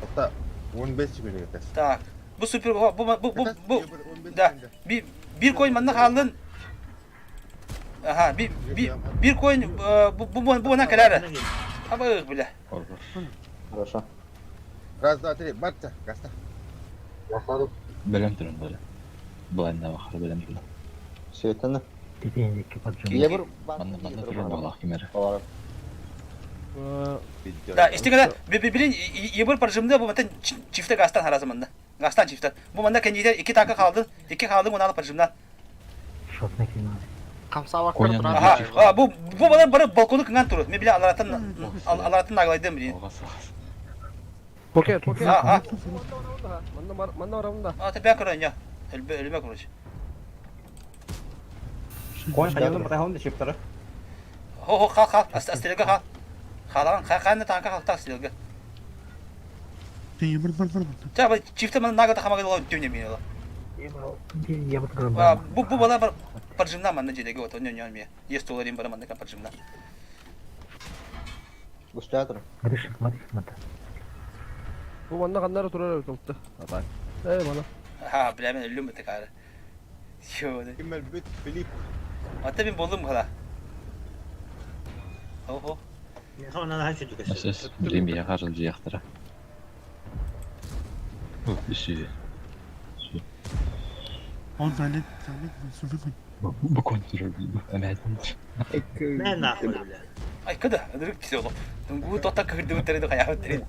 Hatta 15 секунд кетес. Так. Бу супер бу бу бу бу бу да. Би бир коин манна халдын. Аха, би би бир коин бу бу бу бу на калара. Абых, бля. Хорошо. Раз, два, три, барта, гаста. Белем турун бары. Былайна бахар белем турун. Светена. Тетенекке поджимай. Я бір Манна манна турун балах кимер. Да, истигала би би блин ебір поджимда бу мантан чифте гастан харазы манда. Гастан чифте. Бу манда кендиде iki taka kaldı. İki kaldı bunu alıp поджимдан. Шотна кино. Коня Аха, а, бу бу балар бары балкону кыңган туру. Мен биле аларатын аларатын наглайдым блин. Покер, покер. А, а. Манна бар, манна барамында. А, ты бя көрөн я. Элбе элбе короче. Конь хайылын батахон да чиптары. Хо хо хал хал, астелге хал. Халаган ха танка хал так стелге. Yemir var var var. Ча бу чифте мен нагата хамага дала дүнө мен ола. Я вот А, бу бу бала бар поджимна манна жедеге вот онё нё ме. Есть долларым бар манна поджимна. Гуслятор. Гриша, смотри, смотри. Бу манна каннары турар өтөлтү. Атай. Эй, мана. Ха, бля мен өлүм бит кары. Йо. Киммел бит Филипп. Ата мен болдум хала. Хо хо. Хонан хай сүдүкөс. Асас билем я харыл жияктара. Үсү. 10 tane tane süper koy. Бу конь турун. Әмәдин. Мә нахуй бля. Ай кыда, ырык кисе оло. Гу тота кырды өтөрөдү кая өтөрөдү.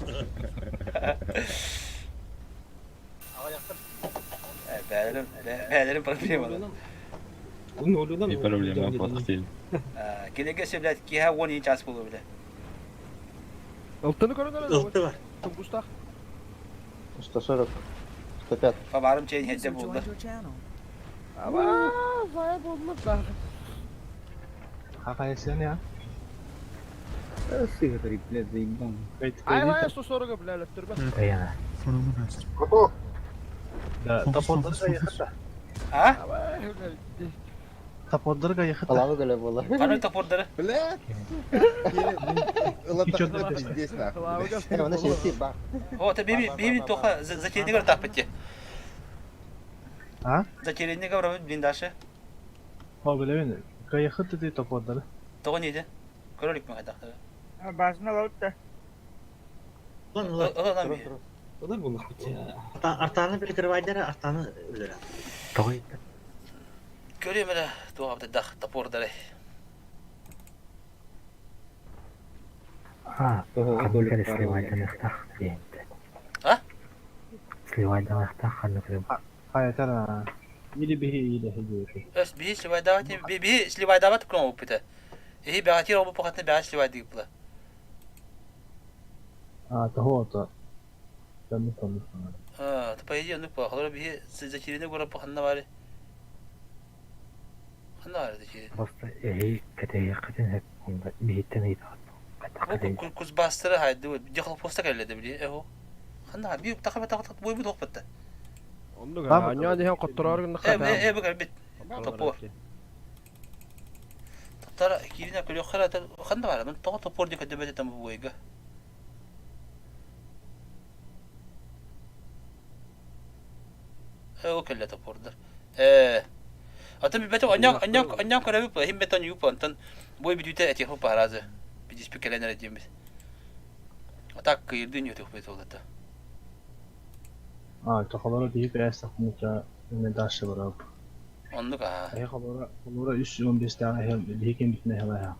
Бәлем, бәлем проблема. Не проблема, батык дейм. Келеге блядь, киһә 10 час булу бля. Ылтыны көрөн Ылты бар. Тугустах. 140. 105. Фабарым чейин хедде User булды. joined your channel. Аба, зай болду да. Какая я? Сыгры, блядь, заебал. Ай, ай, 140 бля, өттүрбө. Баяна. Sorunu versin. Да, Fokus fokus fokus. А? Топордырга ехать. Алавы гөле бола. Каны топордары. Блядь. Ылатахна пиздец нахуй. Э, она сети ба. О, та биби биби тоха затерянный город тапытте. А? Затерянный город блиндаши. О, билемин. Каяхыт ты топордыры. Того не иде. Көрөлүк мен кайдактары. Башына лаутта. Лан лан. Ылан би. Одан буллах бит. Артаны прикрывайдара, артаны өлөрө. Той. Көрөм эле туга дах топордары. А, ханнык эрэ сливайданыахтаах диэбитэ. А? Сливайданыахтаах ханнык эрэ Хайатар или биһи или хидиэти. Өс биһи сливайдаабат биһи сливайдаабат кноппыта. Эһи бэҕэтиир обу пахатына бэҕэ сливайдыыпла. А, того ото. Тонну тонну. А, то по идее ну по, холор биһи зачирини көрө паханна бары. Ханна бары зачирин. Просто эһи кэтэһиэххитин сөп онно биһиттэн ыйытаҕыт Бу Кузбасстары хайды, дехлопоста кэллэ били, эһо. Ханна би таха таха бойбут охпатта. Оннук аанньаа диһэн хоттороор гыннахха Э, э, бу кэлбит. Топор. Тара кииринэ көрүөххэ эрэ ханна баар? Мен тоҕо топор диэн көрдөбөт этим бу бойга. Э, ол кэллэ топордар. Э, атын билбэтим, онньоон онньоон онньоон көрөбүт, иһин бетон юп онтон бой бүтүүтэ этиэхпит пааразы. Бидиспит кэлэн эрэ диэммит. А так кыйырдыын үөтүөхпүт ол это. А, тохолоро биһи бээс тахмыча эме дальше барап. Оннук аа. Эһи холора холора 315 тааҕы эһэ биһи кэмбитинэ эһэлэһэ.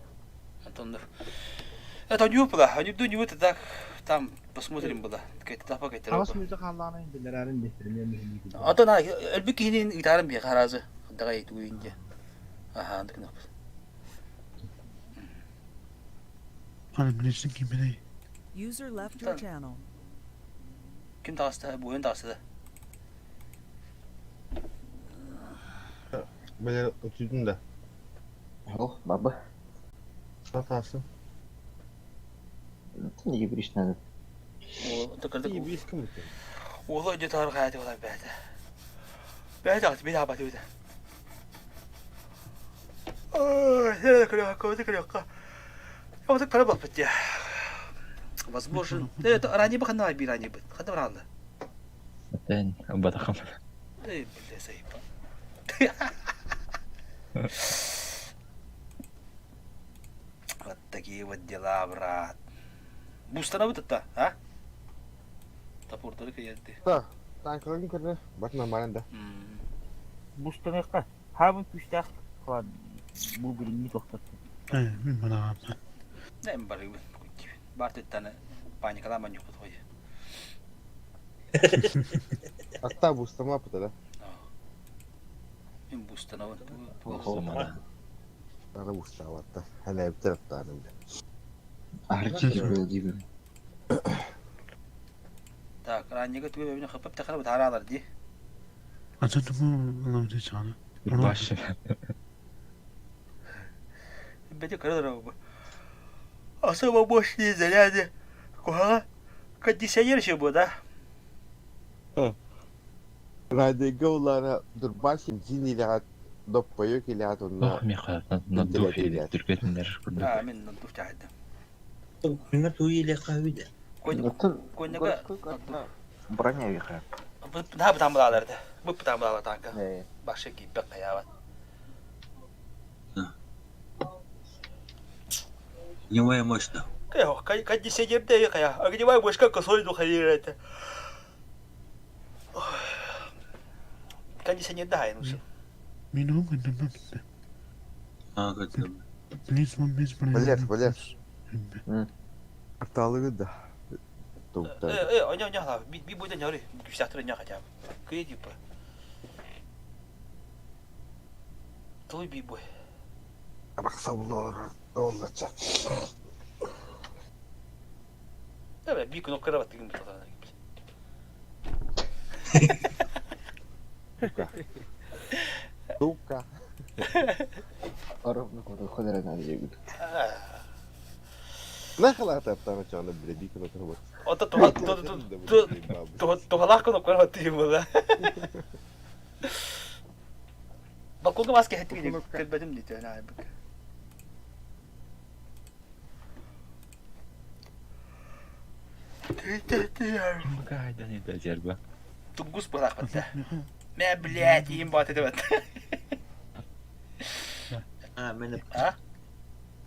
Антон Это не было, они до него тогда там посмотрим было. Аҕыс мүнүүтэ хааллаҕына биллэрээрин диэхтэрин Антон өлбүт киһини ыытаарым биһиэхэ аразы давай тугуйун диye. Аха андык нахпыт. Хана билirsin kim bilir. User left your channel. Ким таҕыста? Буойун таҕыста. Бля, утуйдун да. О, баба. Сатасın. Ты не ебришь надо. Ебриш ким это? Уолу өйдө таар хаайты болар бээтэ. Бээтэ аҕыс бит аабат үтэ. Вот кара баппыт я. Возможно, это ранее бы хана би ранее бы. Хана бралды. Этэн убатахам. Эй, бля, заебал. Вот такие вот дела, брат. Бустанабыт это, а? Топордары кыйарды. Да, танкаларын көрдө. Бат нормально да. Бустаныахха. Хаабын күүстээх клан бу билиҥҥи тохтотто. Э, мин бана Эм бары бар тыттаны паникалаама ньукут хой. Атта бустама пыта да. Мин бустанабын. Ара бустаабатта. Ханайбыттар аттааны биле. Арчи был дивен. Так, раннега түгө бөбүнө хыпап тахара бутараалар ди. Ата тугу ламды чаны. Баш. Бете көрөр бу. Особо мощные заряды. Куха кондиционер еще был, да? Радиога улара дурбаш зинилят доппойо килят онна. Ох, Миха, надух или түркетиннер курдук. А, мен надух тахайдым. Күҥҥэ туу илиэххэ үһү Койнага Броня виха. Да, бутан булаларды. Бу бутан булалар танка. Башы кийбек каябат. Огневая мощно. Кая, кондиционер кая. Огневая мощка косой духайыр это. Кондиционер да, ну все. Мин он күндүм. А, как Please one miss Валер, Валер. Арталыгы да. Э, э, оня, оня, би би будет няри, күстәктер ня хотя бы. Кые типа. Той би бой. Рахсаулар, оллача. Да, би кнопка рабат деген буталар. Сука. Сука. Ровно куда ходора надо ебут. Нахала таптана чана биле би кнопка рабат. Ото туха тухалах кнопка рабат тиим да. Балконга маска хеттиги кэлбэтим дии ана бик. Кайдан это жерба. Тунгус барах батта. Мэ блядь, им бат это бат. А, мен А?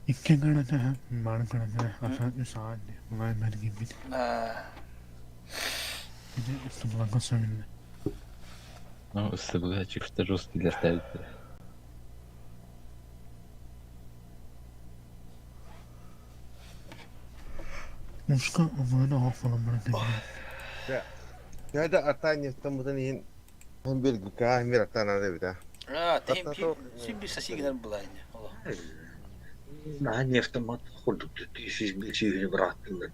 Икки гана ман гана аса үсаан май мерги бит. А. Биде устубалга сөйүннэ. Ну, ысыбыга чыгышта русскийлер тәлді. Мушка ымыына оһох буолан баран тэбинэ. Төһө да Артаньевтан иһин бир ГК мир Артан эбит а. А, тем син бир сосигинер была ини. Наһаа не автомат курдук сүүһүнү бырааттылар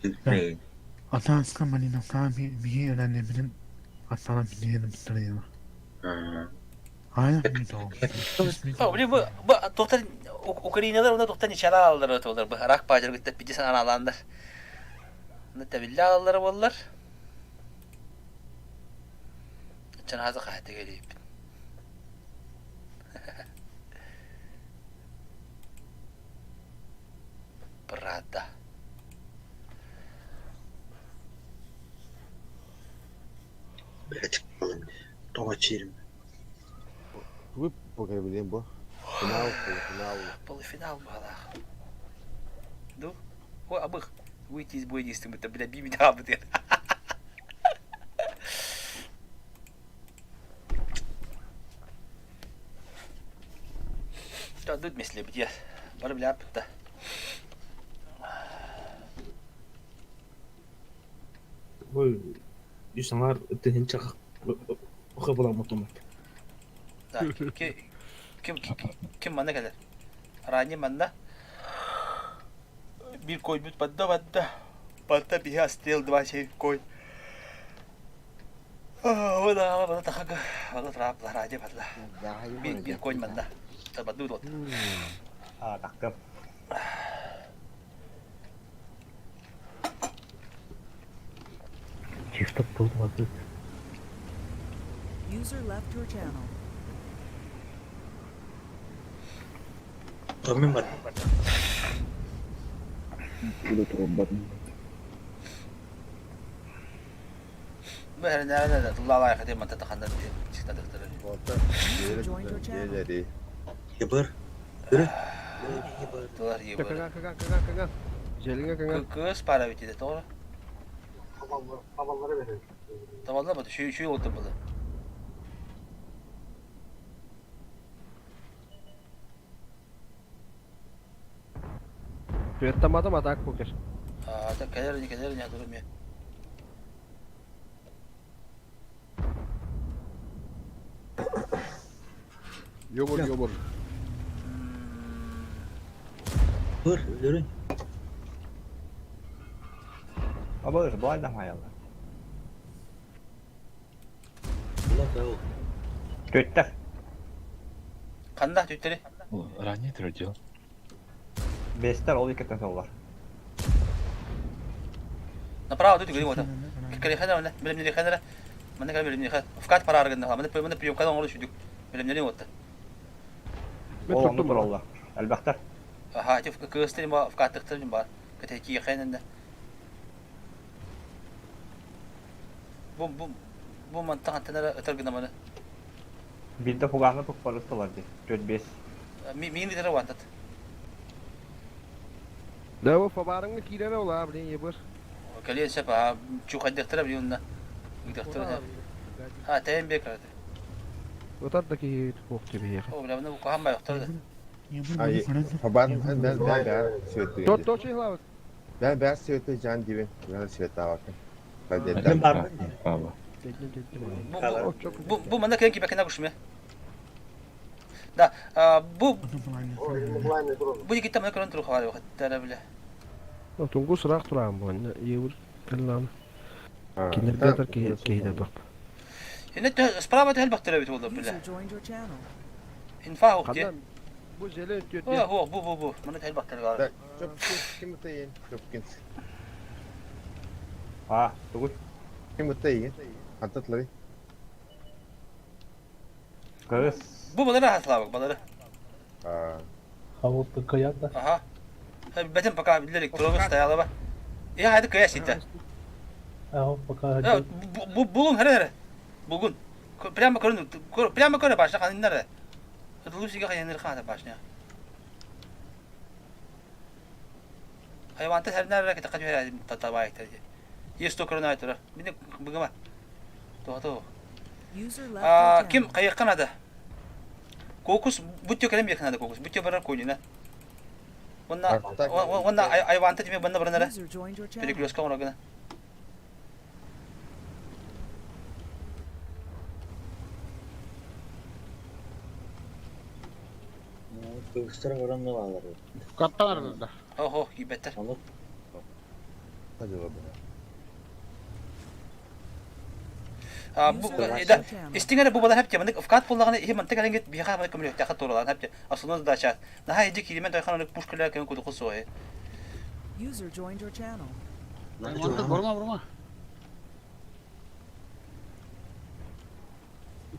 диэн. Атааска Малиновка биһи öğrenlerin hastalan biliyorum sırayla. Aynen bir oldu. О, били бу бу тоқтар Украиналар уна тоқтар ничара алалар отолар бу рак бажар гытта пиди сан аналандар. Уна табилла алалар боллар. Чан хазы кахты келип. Брата. Блять, тоҕо чиирим. Тугу покорбилен бу? Финал, полуфинал. Полуфинал буолаах. Ду? Ой, абых. Выйти из боя действуем, это, бля, биби да, бля. Да, дут месле, бля. Бар, бля, да. Бу үс аңар тыһынча хабыламмытым. Да, ким ким манна кэлэр? Ранее манна. Бир койбут бадда бадда. Бадда биһи астрел два сей кой. Ода, бада тахага, бада трап, ради бадла. Бир бир кой манна. Табаду дот. А, тахтым. Чисто булмады. User left your channel. Томми бар. Ебыр. Тылар ебыр. Каган, каган, каган, каган. Желиңе каган. Кыз пара бит doğru. Табаллары берер. Табалла бу şu şu oldu bu. Түөттаматым атак покер. А, так келер не келер не дурум я. Йобур, йобур. Dur, өлөрүн. Абы былай да маялар. Түөттэр. Канда түттери? Ранее трудил. Бестер ол икеттен соллар. Направо тут говорим вот. Калихана мына билемнери ханара. Мына кал билемнери хан. Вкат пара аргында. Мына мына приемка оңру шүдүк. Билемнери вот. Ол онну тураллар. Элбэхтэр. Аха, тип кыстыр ба вкаттыктыр бар. Кете ханында. Бу бу бу мантан танара ытыргына мына. Бирде фуганы туппарыстылар ди. Түөт бес. Мин литер вантат. Да бу фабарыңы кирере ола, блин, ебыр. Калия сепа чухаддыктыр билунна. Гыдыктыр. Ha, тем бек арады. Отар да ки туох тебе. О, бля, мына бу кахам байыктыр. Ай, фабар, ben ben ben светы. Тот точи глава. Ben ben светы жан дибин. Ben светы авакын. Мен бардым. Бу бу мында кенки бекена кушме. Да, бу бу дикитте мына көрөн турух бар вакыттара биле. Тунгу сырак турам бу. Ебыр кыллан. Кинер бетер ки кейде бак. Эне справа тел бактыра бит болду биле. User joined your channel. Инфа хокти. Бу желе түөт. О, хо, бу бу бу. Мына тел бактыра бар. Чөп ким утайын? Чөпкин. А, тугуй. Ким утайын? Антатлары. Кыз. Бу балары хаслабык, балары. А. Хавытты каята. Аха. Бетен пока билерик туруп стояла ба. Я хайды кыя сите. Ага, пока. Бу булун хәре хәре. Булгун. Прямо көрүн, прямо көрө башня ханнар. Лусига ханнар хата башня. Хайванта хәрнәр рәкәт качы хәрә татабай тәҗе. Есть көрүн айтыр. Мине бугама. То то. User left А your ким channel. кайыккан ада? Кокус бүттө келем якын ада кокус. Бүттө барар койнуна. Уонна уонна Айванта тиме банна баран эрэ. Перекрестка оҥоро гына. Кыргызстар баран алар. Каттан арда. Охо, киирбэттэр. Бу да истиҥ эрэ бу балар хэпте маннык вкат буоллаҕына иһи мантык элэҥҥит биһиэхэ маннык көмөлөһүөхтээх туоралаан хэпте основной задача наһаа иди кииримэн тойхан ону пушкалар кэм кудуку суоһи User joined your channel. Бурма, бурма.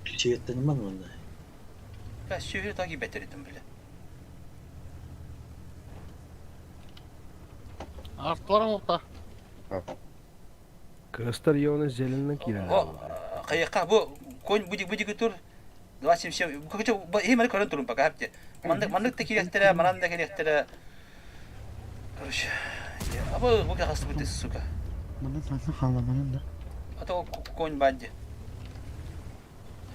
Сигэттэнимэн уонна. Сүһү та киирбэттэр этим биле. Артылар оңта. Кыргызстар Ионы зеленнен киирэллэр. О, хайыка бу конь будик будик тур 277 короче иһи маны көрөн турун пока хапте. Маннык маннык да киириэхтэрэ, манан да киириэхтэрэ. Короче, абы бу кахастыбыт сука. Манан манна хаалламанан да. А то конь бадди.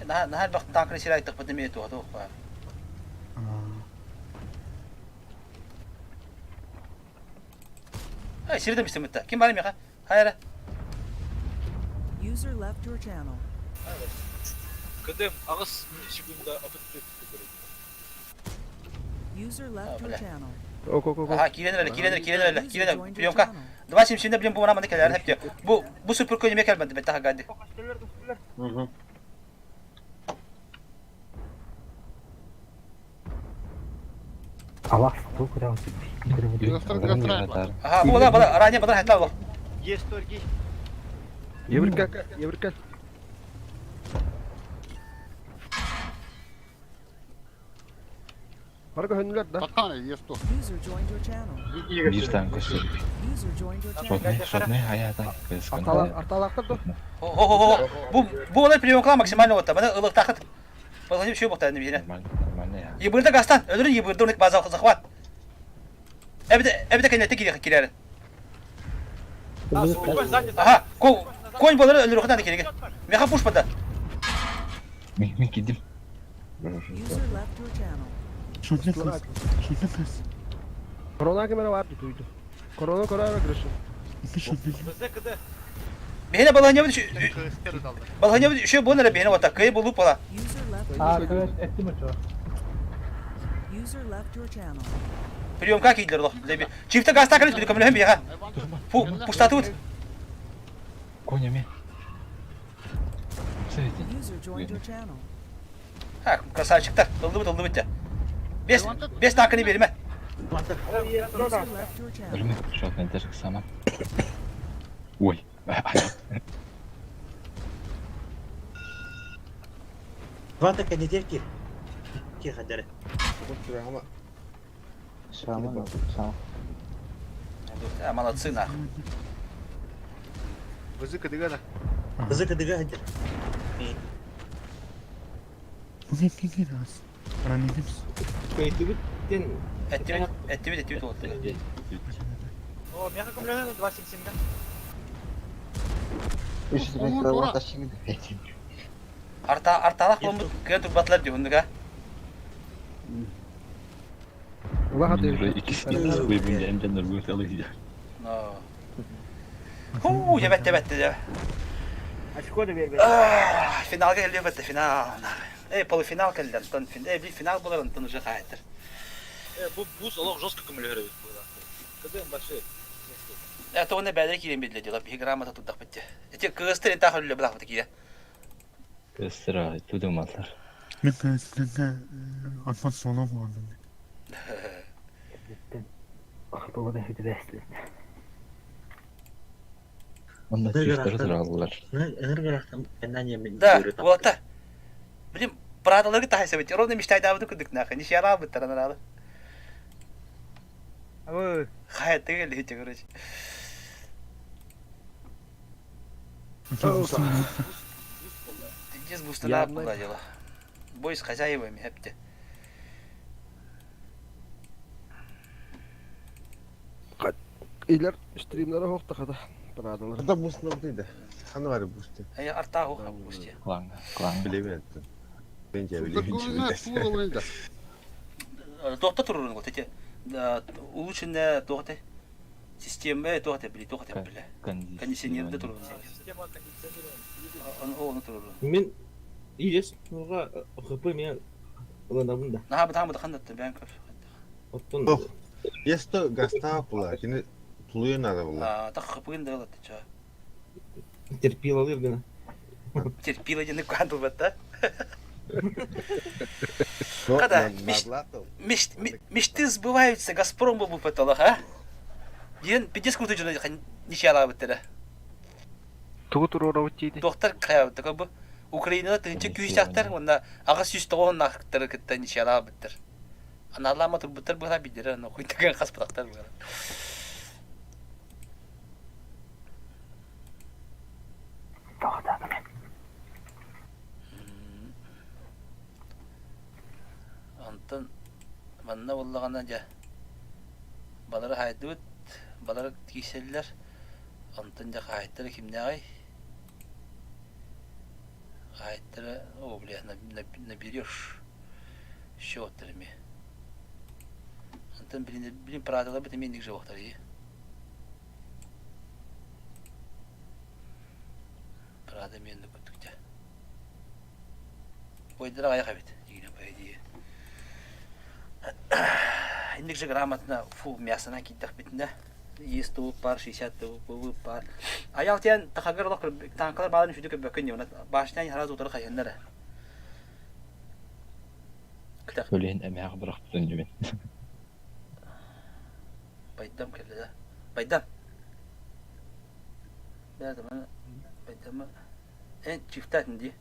Наһаа наһаа элбэх таакыры сир айтахпыт эмиэ туһа туох баар. Ай, сири да мистемитта. Ким бар миэхэ? Хайа эрэ. User left your channel. Кыдым аҕыс секунда 34 User left your channel. Аха, киирэн эрэлэ, киирэн эрэ, киирэн эрэлэ, киирэн эрэ. Приемка. 2.77 блин бу мана маны кэлэр хепте. Бу бу супер көнүмэ кэлбэт бетта хагады. Алас, бу куда он Аха, бу бала бала ранее бала хатла бу. Есть торги. Еврика, Еврика. Бары көһөннүлэр да. User joined your channel. Биир танк өссө. User joined your channel. Шотный, шотный, хайа танк. Арталаактар да. Хо хо хо. Бу бу олар приемка максимально отта. Маны ылыктахыт. Баланы шөй бохта не Нормально, нормально я. Ебырда гастан, өлөрүн ебырда уник база захват. Эбде эбде кенете кире кирер. Аха, конь болар өлөрү хатан кире. Меха пуш пада. Мин мин кидим. User left your channel. Шотный кыз. Шотный кыз. Корона кемере бар туйду. Корона корона кырышы. Бехне баланя бит баланя бит шөй бонара бехне вата кый булу пала. А, кырыш эттим очо. User left your channel. Приемка кийдер лох. Чифта гаста калит бит көмлөһөн беха. Фу, пуштатут. Коня ми. User joined your channel. Ha, красавчиктар. Ылды бит, ылды бит. Бес бес такыны берме. User left your channel. Өлмө, шотный даже сама. Ой. Ванта кандидат кир. Кир хадары. Шаман, шаман. А, молодцы нахуй. Вызыка дыгана. Вызыка дыга хадыр. Bugün kim az? Ranedimiz. Эттибит, эттибит, эттибит болду. О, меха көмлөнө 2.77 Арта арталак болмут кыйын турбатлар дигүндүк а. Уже иккисini выйбын эмден өргөт алый. Но. Хуу, жебет жебет же. Очко да бербей. Финалга келди бетте финал. Эй, полуфинал келди Антон. Эй, бир финал болар Антон уже кайтыр. Бу бус олох жестко көмөлөр бит бу. Кыдым башы. Это оны бәдер кирен билде дела. Бир грамота тудак битте. Эти кыргызстар это хөллө булак бит кире. Кыстыра, тудумалар. Мен кыргызстанда Антон Солом болдум. Хатылы хүтүбәсле. Онда чифтер тураллар. Да, вот та. Блин, прадаларга тахайса бит. Ровно мечтай давыды күдүк нахы. Ниш яра бит таранаралы. Ой. Хай, ты ли короче. Здесь бустана была дело. Бой с хозяевами, хепте. Илер стримнары хохта хата. Прадалар. Да бустна бутыйда. Ханы бар бусты. Ай арта хо бусте. Клан, клан. Билемен. Мен же билемен. Тохта турурун вот эти. Улучшенная туох этэй? Система туох этэй били туох этэй били? Кондиционерда турурун. Система кондиционирования. Ону турурун. Мин иес нурга ХП мен ылынабын да. Наһаа бытаан бытахан да бээн көр. Оттон Есто гастаа була. Кини тулуйа надо була. А, так ХП-ын да ылатты ча. Терпилалыр гына. Терпила диэн куһаан тылбат да? Когда мечты сбываются, Газпром был потолок, а? Диэн пиздец крутой дьоно ничьялаабыттара. Тугу туруорабыт диidi? Туохтар хайаабыттар как бы Украинада тыһыынча күүстээхтэр уонна аҕыс сүүс тоҕуһуннаахтары кытта ничьялаабыттар. Аналаама турбуттар быһа биддэрэ аны хуйдаган хаспатахтар быһа. Онтон манна буоллаҕына дьэ балары хаайдыбыт, балары киирсэллэр. Онтон дьэ хаһаайыттара кимнээҕий? Хаһаайыттара, о, бля, наберешь счеттар эмиэ. Онтон блин, блин, правилабыт эмиэ инник живохтар ии. Прада эмиэ оннук курдук дьэ. Бойдара аҕыйах эбит, дьиҥинэ по идее. Инник же грамотно фу мясонан киирдэхпитинэ есть туу пар 60 туу пар. Аял тиэн тахагар олох танкалар бааларын үчүгэй көрбөккө ньуна башня сразу утары хайаннар. Өлүһүн эмээх бырахпытын дьүбүн. Байдам кэллэ да. Байдам. Бэйдам байдам эн чифтаатын дии.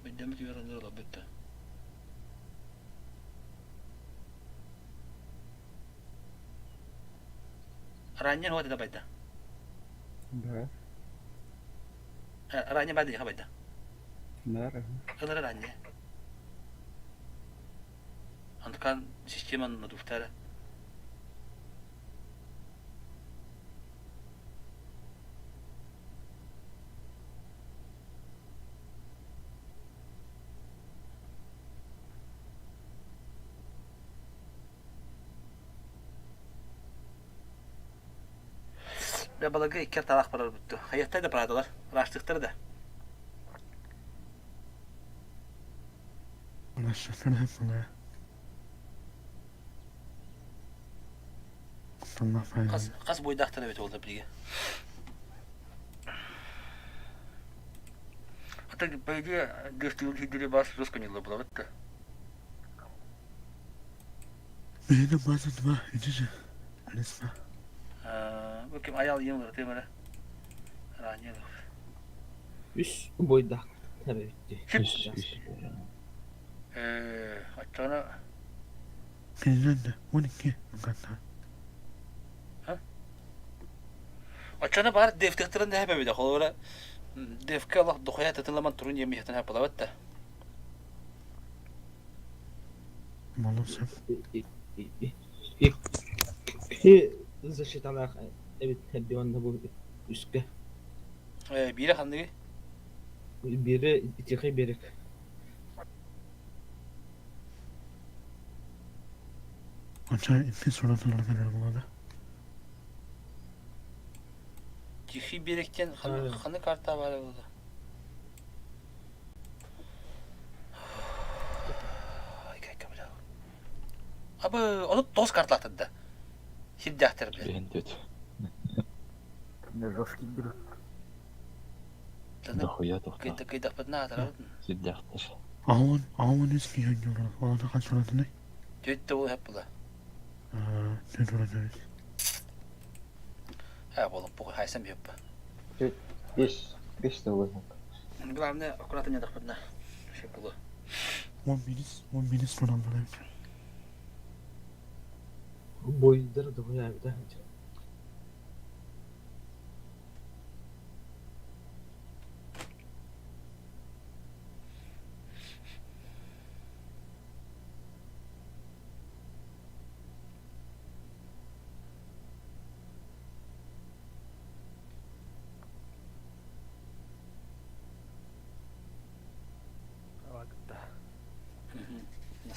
Байдам түгэр онно олорбут да. Раннер вот это байда. Да. Ранне бады байда. Да. Ылар ранне. Антыкан системаны надуфтара. Бля, балага икки арталаах барар бутту. Хайыахтай да парадалар, ыраастыктар да. Хас, хас буйдаахтар эбит ол да билиги. А так, по идее, 200 бас жестко не было, да? Benim bazen var, иди Алиса. Бу ким аял ем ырытым эрэ. Ранее. Үс бойдаах эбитти. Үс. Э, оччоно Кинилэр 12 мыката. Оччоно бар дефтехтерин да хэбэбит холобура дефке олох дохуя татыламан турун емихтен хэпалабат да. Молодцы. Икки защиталаах эбит Эрдоган бу үскэ. Э, биирэ ханныгы? Биирэ Тихий берег. Онча икки суратылар болады. Тихий берегтен ханы карта бар болды. Абы, onu тоз картлатыды. Сирдяхтер бile. Бэйэн төт. Жесткий берет. Дохуя тохта. Кыйда кыйдахпытына атарабытын. Сирдяхтер. Аун, аун үс киһи оонньуулар. Олору хас суратыный? Төттө ол хэп була. Төт уратыбыт. Ха болуп бу хайсам беп. Беш, беш того. Главное, аккуратно не дахпытына. Шеп була. 11, 11 суратылар эбит. Бойдар дохуя эбит.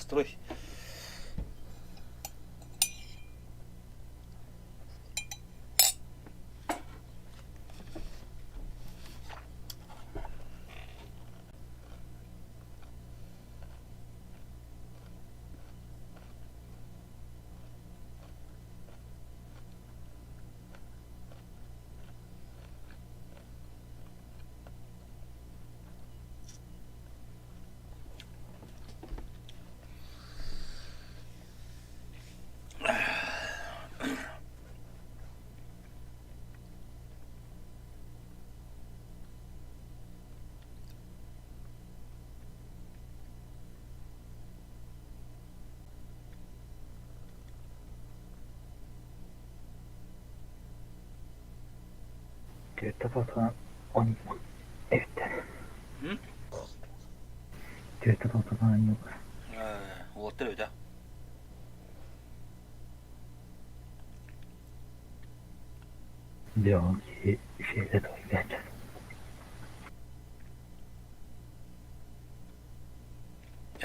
Настрой. Түөртэ тотон он эбиттэр. Түөртэ тотон оонньуулар. Уолаттар эбит Дьэ ол киһи фиолетовый бээчэ.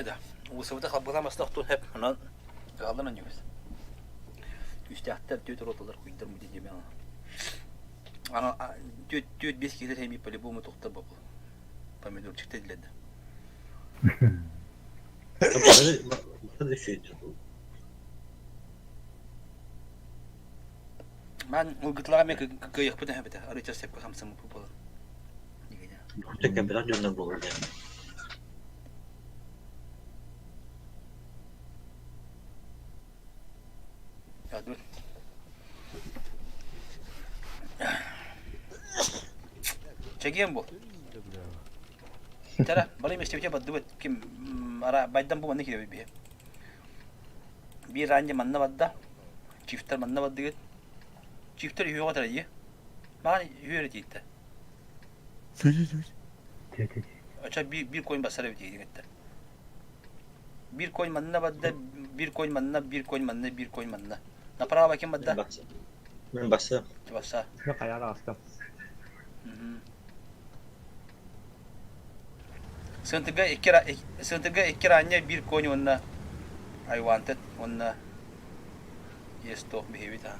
Да, уусабыта халбыла маста охтуон хэп, онон кыһаллан онньугус. Күүстээхтэр түөт роталар куйдар мудин диэбин. Ана түөт түөт бес киһилер хеми по-любому тухтар бопу. Помидорчик диледі. Мен ылгытлаға мен кыйықпын әбіті, арыча сепке хамсамы болан. Кэмпитан дьоннор буолар Я Чэгиэн бу. Тара, бары местебите бардыбыт. Ким ара байдан бу манны кирэбит биһи. Биир ранье манна барда. Чифтер манна бардыгыт. Чифтер үһүөҕэ тара дии. Маҕан үһүө эрэ тиийдэ. Оча биир биир конь басар эбит диигиттэр. Биир конь манна барда, биир конь манна, биир конь манна, биир конь манна. Направо ким барда? Мен баса. Баса. Мен хайаан аҕыстым. Сыантыга икки Сыантыга икки ранья биир конь уонна I wanted уонна yes туох биһибит аа.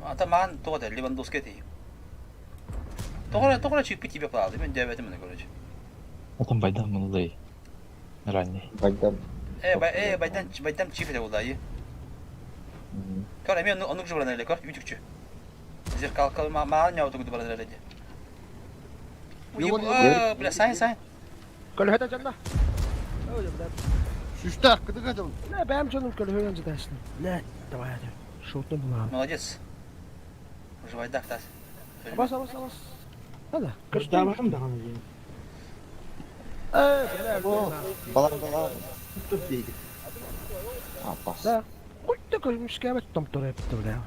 Ата маан тоҕо этэ Левандовский этий. Тоҕо тоҕо чиппи тебе плалы мен дәбәтим міне короче. Отон байдан мыллай ранний. Байдан. Э бай э байдан байдан чип этэ буллайы. Көр эми онук жыбыран эле көр үтүкчү. Зеркалка маан няутугу баран эле. Бля, сайн сайн. Көлөһөтө дьонно. Сүстәэх, кытыга дьон. Не, бэйэм дьонум көлөһөнөн дьадаачны. Не, давай hadi. Шотны булаҕын. Молодец. Выживайдах тас. Абас, абас, абас. Hadi. Кырдаабатым даҕаны диэн. Э, бля, Балан балан. Тур диэки. Апас. Да. Куйта көмүскээбэт томторо эпти бля.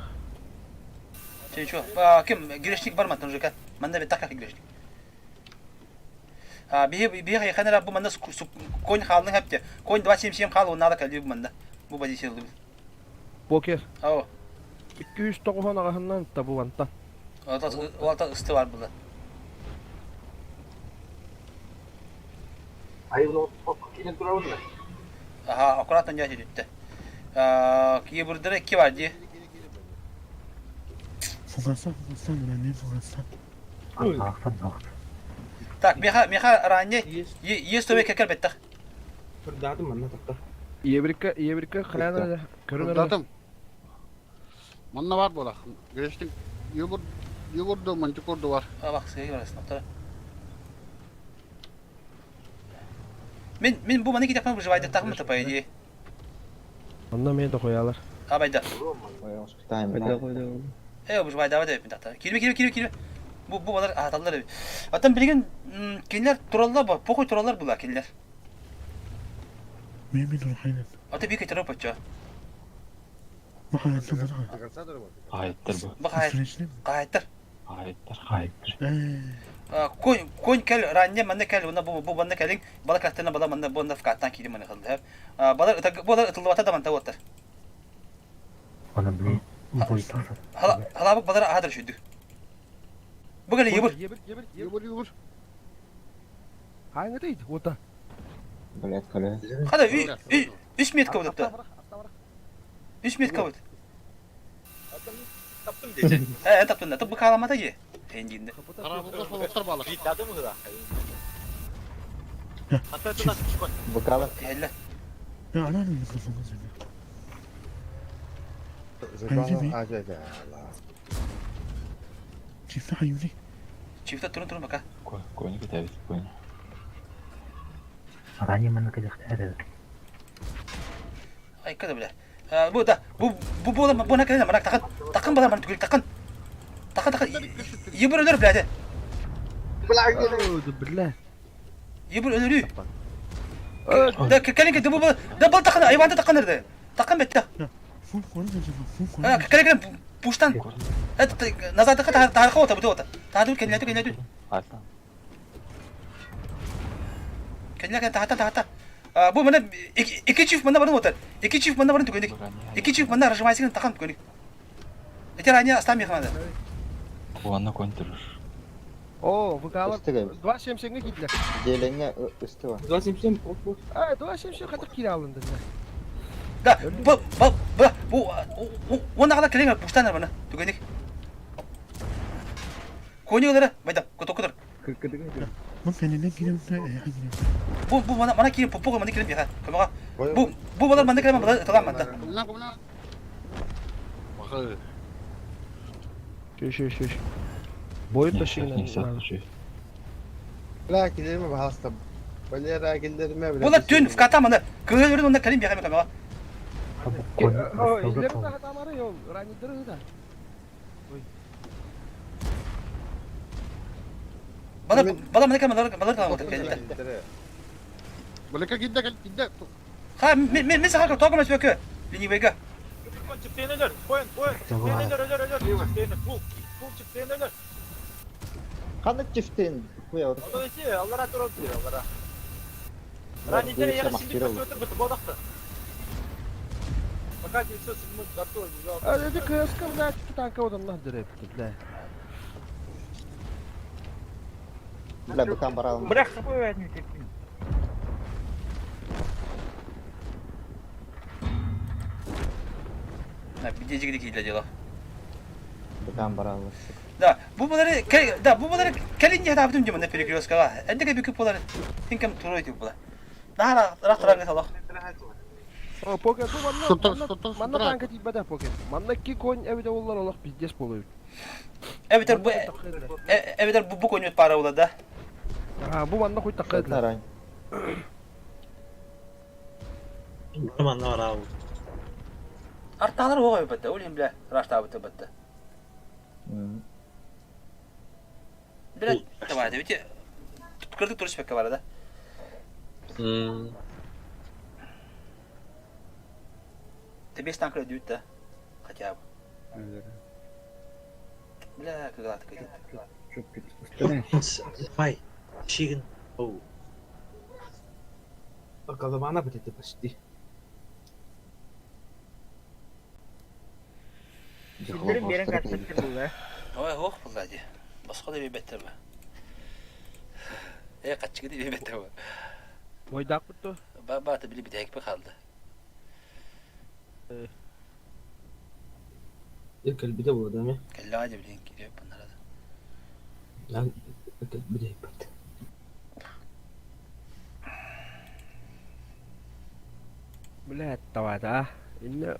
Че, чё? Ким грешник бар мантан уже Манна бит так грешник. Биһи биһи хайханара бу манна конь хаалын хэпте. Конь 277 хаал надо калли бу манна. Бу позиция ылдыбыт. Покер. Ау. 209 аҕаһынан табыланта. Олата ысты бар була. Аха, аккуратно дядя дүттэ. Кийбурдара икки бар дии. Так, меха, меха ранее, есть төбе кекер беттах. Турдаатым манна тахта. Ебрика, ебрика хрена көрүнөр. Турдатым. Манна бар буолах. Грештин югур югурду мантикорду бар. Бак, сыгы барасың, оптара. Мен, мен бу маны китапны выживать тахмы по идее. Онно мен дохуялар. А байда. Успетаем. Э, выживай, давай, давай, тахта. Кирме, кирме, кирме, кирме. Бу бу балар аталар. Аттан билген кинилер тураллар бар, похуй тураллар була кинилер. Ата бик кетер опача. Хайттар бу. Бак хайттар. Хайттар, хайттар. Конь конь кел ранне манна кел уна бу бу манна келин бала каттана бала манна бу фкаттан кири манна хылды. Бала бу ытылбата да манта оттар. Оны били буйтаса. Халабык балар ахадыр шүйдү. Бу кели ебур. Югур югур. Хаҥытый уота. Блядь, коля. Хада үс метка вот Үс метка вот. Таптым десе. Э, таптым да. Бу каламата же. Эндинде. Быкала. Хелле. Чифта турун турун бака. Кони кытабит, кони. Ранее мы наконец-то Ай, када бля. Бу да, бу бу бу бу на кэлэн барак такын. Такын балар маны түгел такын. Такын такын. Ебір өлөр бля. Бля. Ебір өлөрү. Да кэлин бу да бал такын айванда такын эрде. Такын бетте. Кэлин кэлин пуштан. Назад такын тарха ота бу ота. Таду кэлин кэлин. Кэлин кэлин тахата тахата. Бу мана икки чиф мана барын отар. Икки чиф мана барын түгенdik. Икки чиф мана разжимайсың тахан түгенdik. Эти ранее оставим их надо. Куанна контур. О, выкалар 2.77-ге кидлер. Деленге үсті бар. 2.77, вот, вот. А, 2.77 хотя кире алынды. Да, бу бу бу бу он ағала келең буштан бана түгенdik. Конюлары, байда, котокудыр. Бу бу мана мана кире попого мана кире бияха. Көмөга. Бу бу балар мана кире мана талам манда. Шеш, шеш, шеш. Бойы ташыгынан. Бля, килерме баһаста. Валера килерме Була түн вката мана кыгылырын онда калим бияха көмөга. Илерде хатамары йол, ранидыры да. Бала бала мана кире мана мана талам манда. Балака кидде кидде. Ха, мен мен сага тогом өспөкө. Линивеге. Чиптейнелер, коин, коин, чиптейнелер, өлөр, өлөр, чиптейнелер, пул, пул чиптейнелер. Қандық чифтен? Хуя Одан ise Аллара турат diyor, Аллара. Ранителе яра şimdi kötü kötü bodaktı. Пока 907 готов, А, это КСК, блядь, танка одан дырепті, бля. Бля, быкам баралым. Бля, хапы одни терпим. На, бидежигди кийле дела. Быкам баралым. Да, бу булары, да, бу булары келин я табдым дим на перекресткага. Эндеге бүкүп булары. Тинкем турой дип була. Нара рахтыраңы салах. О, покер, бу манна, манна танка тип покер. Манна ки конь эбите олар олах пиздец болуп. Эбитер бу эбитер бу бу конь пара була да. А, бу манна хуй такыды. Манна бар ау. Арталар оҕой батта, ол бля, раштабыты батта. Бля, давай, давайте. Кырдык турыс бекке бар да. Ты без танка дают да. Хотя бы. Бля, кыгалаты кыйды. Давай, чигин. Оу. Голова будет почти. Силдерин берен картасы була. Ой, ох, буллади. Басқа да бебеттер бе. Э, каччыгы да бебеттер бе. Бойдак бутtu. Ба ба та били битек бе қалды. Кэлбите була да ми? Кэллага да билин кире баннара. Кэлбите бат. Бля, давай да. Инне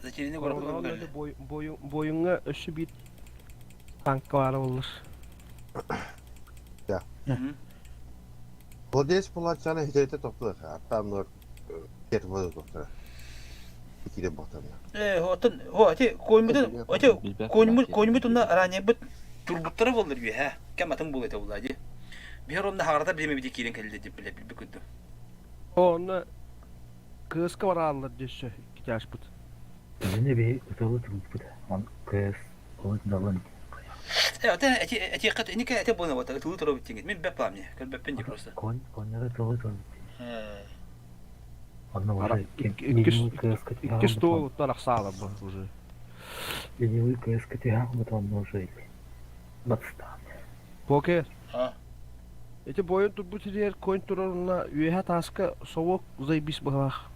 Зачерини көріп бойыңа өші бит танка бар олар. Да. Владелец пулачаны хитете топтулар. Аттамнор термода топтура. Икиде боктарна. Э, отын, о, ати коймутун, ати коймут, коймут унна ранее бит турбуттары болдур би, ха. Кем атын бул эте була ди. Бир онда хагарда билеме биди кирен келди деп биле билби күдү. Оны КСК бар алыр деші, киташ бут. Өзіне бей ұтылы тұрып Он КС олы далын. Э, атын эти эти кат нике эти буна вот, тулу туру биттиң. Мен беп пламне, кел беппен ди просто. Конь, коньяра тылы тұрып. Э. Онны уже Икки стол тарахсала бу уже. Ленивый КС тиһах бутон уже. Батстан. Покер. А. Ити бойун турбут сиригэр конь турар уонна үөһэ тааска совок заебись быһалаах.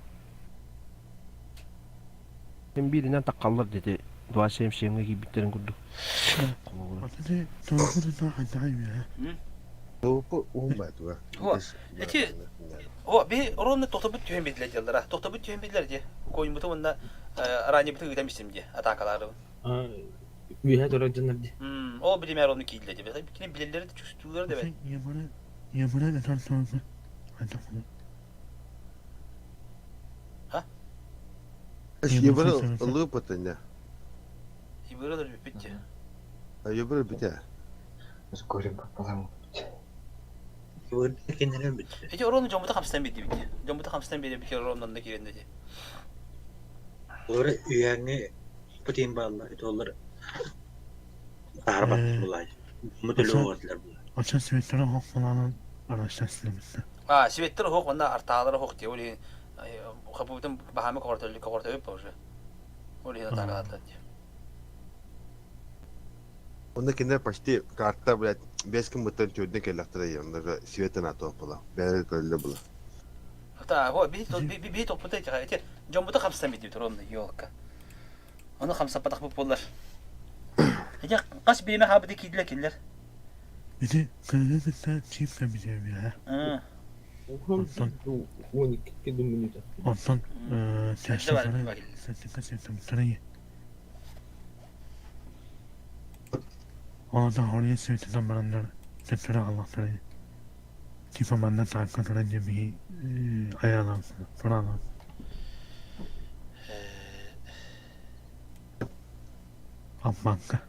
Син бииринэн таххаллар диэти 277-ҥэ киирбиттэрин курдук. Туопу уумматыга. Эти о би ровно тохтобут түһэн биэдилэр дьаллара. Тохтобут түһэн биэдилэр дии. Коньбуту уонна ранньыбыты ыытан бистим дии атаакалаарыбын. Үөһэ турар дьоннор дии. Ол билимээр оны киирдилэр дии. Кини билэллэри да чувствуулара да бэт. Ха? Ебыры ылыыппытын Ебыры өлбүппүт дии. Ебыры бүтэ. С горем пополам. Эти орону дьоммута хамсатан биэрдибит дии. Дьоммута хамсатан биэрбит ороннонно киирэн дии. Олор үйэҥҥи путин бааллар, ити олор таарбат булай. Мутулуотулар була. Очон светтері хоқ боланын арашта істемісті. А, светтер хоқ, онна артаалары хоқ дии. Ол иһин хапыбытын баһаамы коҕортөбүт уже. Ол иһин атаакалаатылар дии. Онно кинилэр почти карта, блядь, бэс кыммыттан төрдүн кэллэхтэрэ онно светен атуох була. Бэйэлэр көрөллөр була. Та, го, би топпута эти дьоммута хамсан бидибит ровно елка. Ону хамсаппатахпыт буоллар. Эти хас бириэмэ хаабыты киирдилэр кинилэр. Ити кыыһы кытта чип кэбиһэбиһэ. Онтон Онтон сэтикэ Онтон хория светынан бараннар төттөрү аҕаллахтара типа манна таакка туран дьэ биһи айаалаан тураалаан Аммаҥка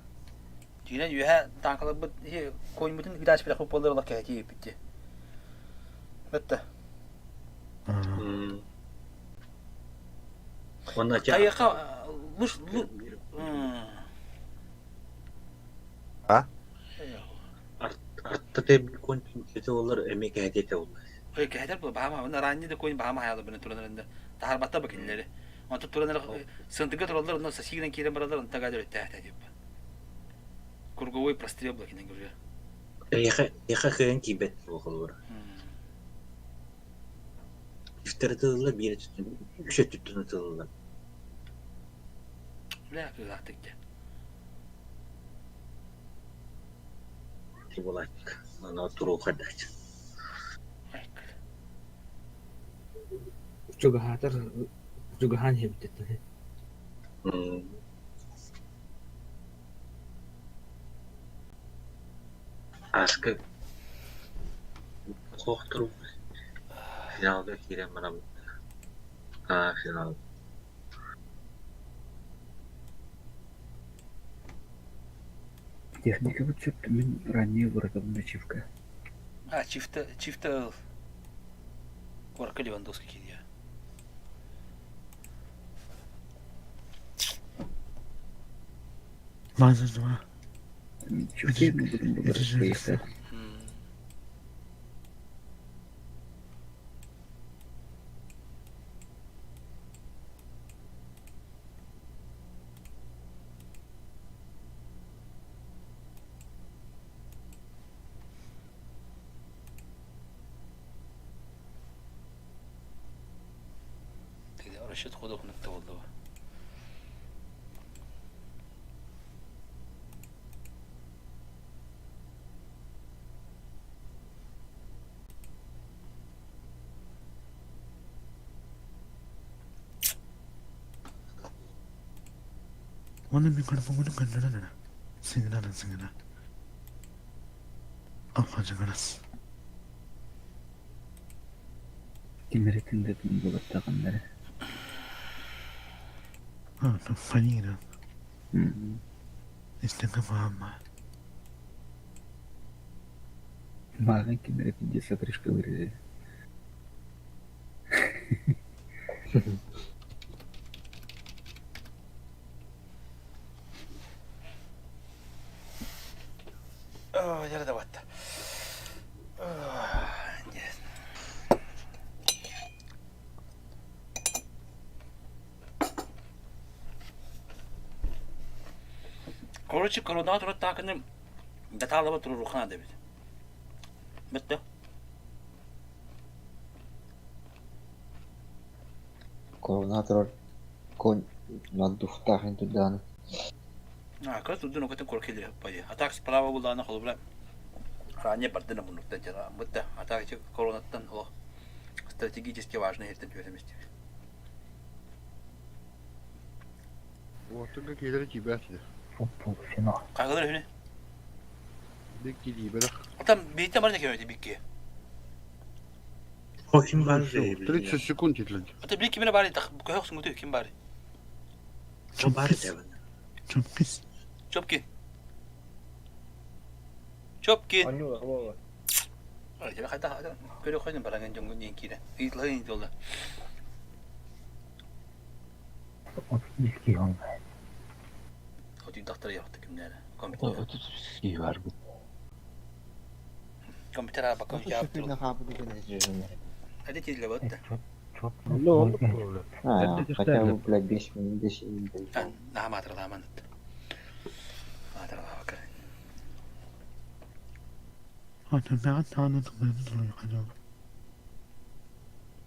Дьиҥинэн үөһэ тааҥкаларбыт коньбутун ыытааччы буоллар олох кэһэтии эппит дии. Бэтте. Хайыха луш А? Артата конь олар эми кэһэтиэтэ олар. Ой, кэһэтэр була баһама, оны ранний да конь баһама хаялы бына туран эрэнде. Таһарбатта ба кинилери. Онто туран эрэ сынтыга тураллар, онно сосигынан киирэн бараллар, онто гадыр өттээхтэ дип. Круговой прострел була кинен көрүө. Эйиэхэ эйиэхэ кыайан киирбэт буолуора. Үстэр ытыллар, биир өттүттэн, үс өттүттэн ытыллар. Бля, кыылаахтык дьэ. Буолааччы. Аны туруохайдааччы. Чугаһаатар чугаһаан иһэбит Ааска Хоохтору финалга киирэн баран аа финал Техникабыт сөп мин ранее вырытабын ачивка. А, чифта, чифта ыл. Куоракка Левандовский киирия. База два. Чифте буду Расчет хода хунукта болду. Уонна микрофоҥҥун көннөрөн эрэ. Сыҥыран сыҥыра. Апхадьыгырас. Ким эрэ тындытын булаттаҕыннара. А, фанина. Истэҥҥэ маама. Мааҕын ким эрэ пиздец отрыжка вырезали. Ой, дьэ да Короче, коронаҕа турар таакыны датаалаба туруоруохха наада эбит. Бэтте. Корона турар конь наддуфтаах интудааны. А, как тут ну кытын коркелер пойди. А так справа была на холубра. Ранее барды на мунукта дела. Бытта. А так эти коронаттан о стратегически важный это түөрэмисти. Уотуга киирэр киибэт этэ. Полуфинал. Кагылар үһүнэ. Бик киибэрэх. Там бейте бар некеме бикки. Ким бар 30 секунд итлedi. Ата бик кимне бар итак көһөх суңуту ким бар. Ким бар дебин. Чопкис. Чопки. Чопки. Анюла, хабала. Ай, тебе хайда көрө койдум баранган жоңгун диэн киирэ. Ыйытлаһын жолда. 31 киһи онлайн. Отуйдахтар яхты кимнәре. Компьютер. 30 киһи бар бу. Компьютер аба компьютер. Hadi тийле батта. Ну, А, хотя бы, блядь, 5 минут, 10 минут. Наха маатырламан. Маатырла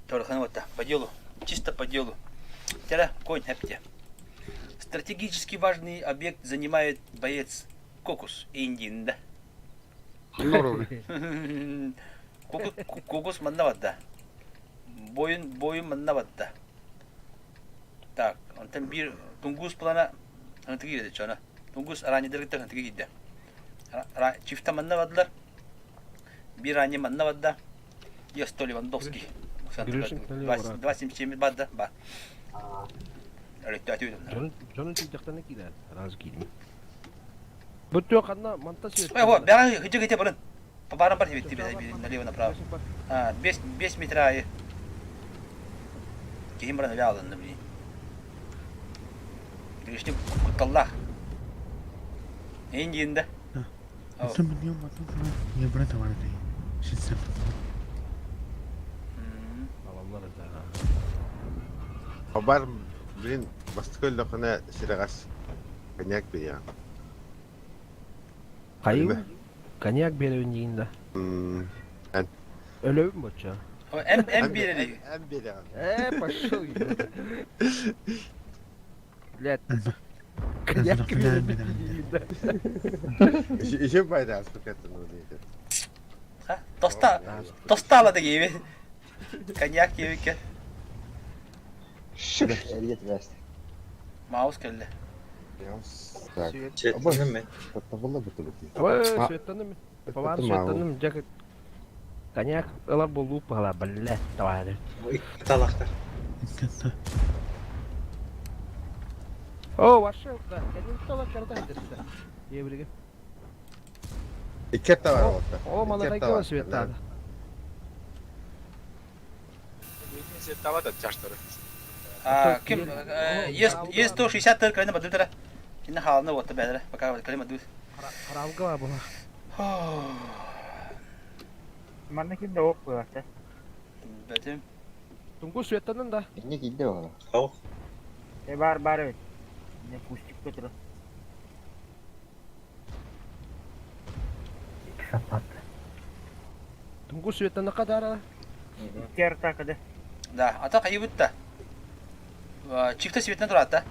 Торхан вот по делу. Чисто по делу. Тера, конь, хепте. Стратегически важный объект занимает боец Кокус Индин, да? Кокус, кокус манна да. Бойын, бойын манна да. Так, онтон биир тунгус плана антыгы киирде чона. Тунгус аранидыргыттан антыгы киирде. Чифта манна бадылар. Биир ани манна бадда. Есто Левандовский. Гришин налево, 2.77 бадда. Ба. Өлөттө Дьонун тиийдэхтэринэ киирэр, араас киирим. Бу туох ханна манта свет. Ой, вот, бяга хыджы гите барын. По барам бар тебе налево направо. А, 5 метра и. Кихим баран ля алынды блин. Гришни кутталлах. Индиинде. Хабар, блин, бастыкы өллөхүнэ сирэҕэс коньяк бириэҕин. Хайы коньяк биэрэбин диигин да. Эн. Өлөбүн бочча. Эм эм биэрэри. Эм биэрэҕин. Э, пошел. Блядь. Коньяк биэрэбин диигин да. Еще пайда аспекаттан диэтэ. Ха, тоста, тостала да киби. Коньяк киби Эргет вест. Маус келли. Так. Светланам. Табылла бутылы. Ой, светтанным. Павар светтанным, жак. Коньяк ылар болуу пала, блядь, товарищ. Талахтар. О, ваше, да. Кэнин тола карта хедерсэ. Евриге. Иккет бар олта. О, малахайка светтады. А, ким есть 160 төр калина бадылтара. Кине халны вот бәдәре. Пока калина бадыл. Харалга була. Манна ким да оқ буолар. Бәтем. Тунгу светтанын да. Инне киирдэ буолла. Э бар бар эбит. Не кустик көтөрө. Саппатты. Тунгу светтаны кадара. Кер такады. Да, ата кайыбытта. Чифта светнен турат да.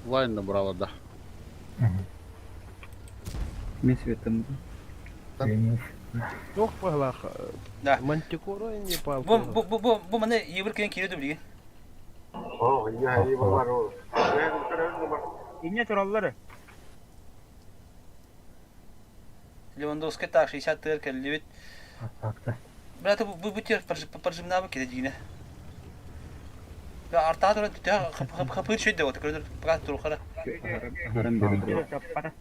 Лайн набрала, да. Мен светым. Туох палах. Да. Мантикоро не пал. Бу бу бу бу бу маны евр кен кире билген. О, я и бар ол. Инне тураллары. Левандовский так 60 төр келлибит. Атакта. Брат, бу бу тер прожимнабы кире дигине. Я арта туран түтә хапыр шөйдө вот көрдөр пока турухара. Харам берди. Таппата.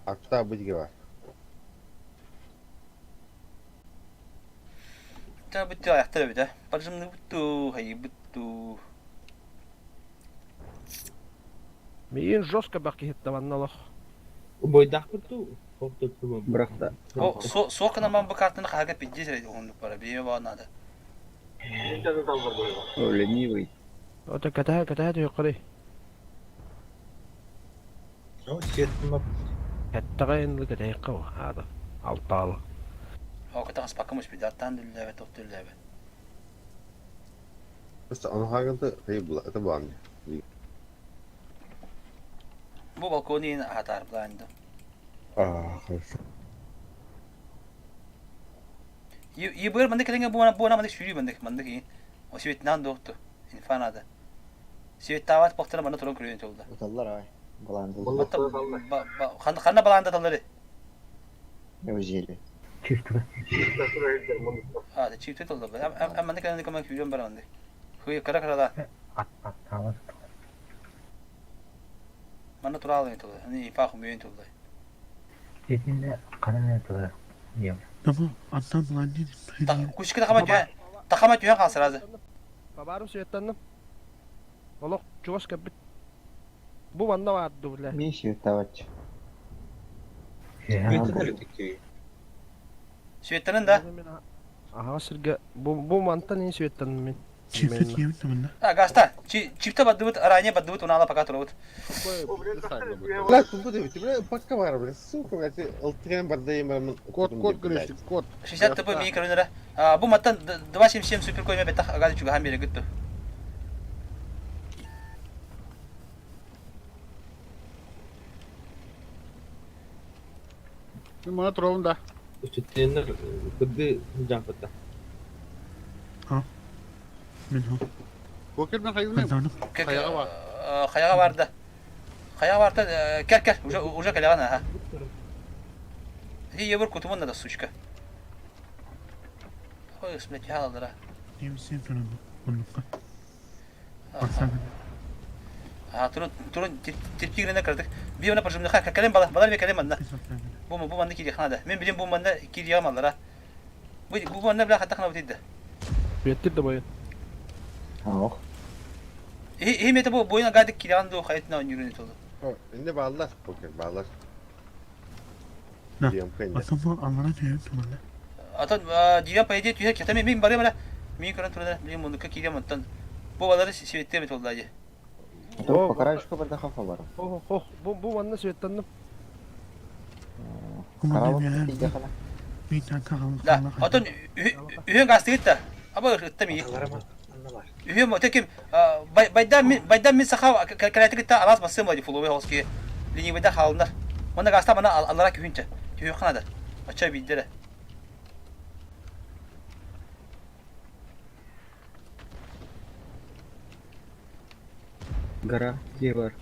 Акта битге бар. Та бу тер аяктар бит, прожимны буту, хай буту. Миин жестко бак хеттаванналах. Бойдахпыту, хоптоту. Брахта. О, со сокына ман бу картаны хага пиджи сре онду пара. Биме ба надо. О, ленивый. Ота катаа катаа түйөккөрүй. О, светланам. Эттэҕэ инлик этэйэххэ аата алтаалы. О, кытах аспакка муспидаттаан дүллээбэт, тох дүллээбэт. Просто ону хаагынты это булан. Бу балкон иин аһатаар былаанды. А, хорошо. Ебыр маннык кэлиҥҥэ буона буона маннык сүүрүү маннык маннык иин. О светнаан дуохту. Инфанада. Светтаабат бохтара манна туран көрүөн тулда. Ыталлар ай. Балаанды. Ханна балаанда таллары? Неужели? Чувствую. А, чифты тулда. Ам маннык кэлиҥҥэ көмө күүрэн баранды. Хый кара карала. Аттаабат. Манна тураалын тулда. Ани инфа хумуйун тулда. Итиннэ ханан тылы дием. Ama andan lan Кучка тахама түһэн тахама түһэн хаал сразу. Бабарым светтанным. Олох чугас кэлбит. Бу манна баар дуу, бля. Мен световать. Светтанын да? Аһаҕас сиргэ бу бу мантан ин светтанным мин. Чипте тиэмит манна. А, гаста. Чипте бардыбыт, ранее бардыбыт, унала пока турабыт. Бля, тупо ты, бля, пока бар, бля, сука, бля, ты ЛТМ бардайым, бля, Код, код, Гришик, код. 60 ТП мии көрүнэрэ. Бу маттан 277 супер койма беттах агады чугахан бере гытту. Мин мана туробун да. Үчүттеннер кырды жампыта. Ha. Мин хо. Покер мен хайгыным. Хаяга бар. Хаяга барды. Хаяга барды. Кер кер, уже уже келеген аха. Ти ебір кутумун да сучка. Ой, блядь, халалара. Немсен туран оннукка. Барсан. А, турун турун терпигрene кырдык. Би ona пожимны ха калем бала, бала би калем манна. Бу бу манна кири ханада. Мен билем бу манна кири ямаллара. Бу бу манна бла хатахна бутидда. Светтир да бойын. Ох. И мете бу бойна гадык кири анду хайтна онюрүнү толду. Инде баллар, покер баллар. На. Дием кэнде. Атамы аллана тиэмит манна. Атын дигән по идее түһә кете мин барым әле. Мин көрөн турда билем мундука кири мантан. Бу балары светтеме толду ади. По краешку бардаха бар. Хо хо бу бу манна светтанным. Карават тиде хана. Мин танка Да, атын үһен гастыгыт да. Аба ытта ми. Үһен теким байдан мин байдан мин саха калятыгытта алас басым бади фуловый хоски. Лини байда халындар. Мында гаста мана аллара күһүнче. Түһү ханада. Ача биддере. Гора, где бар?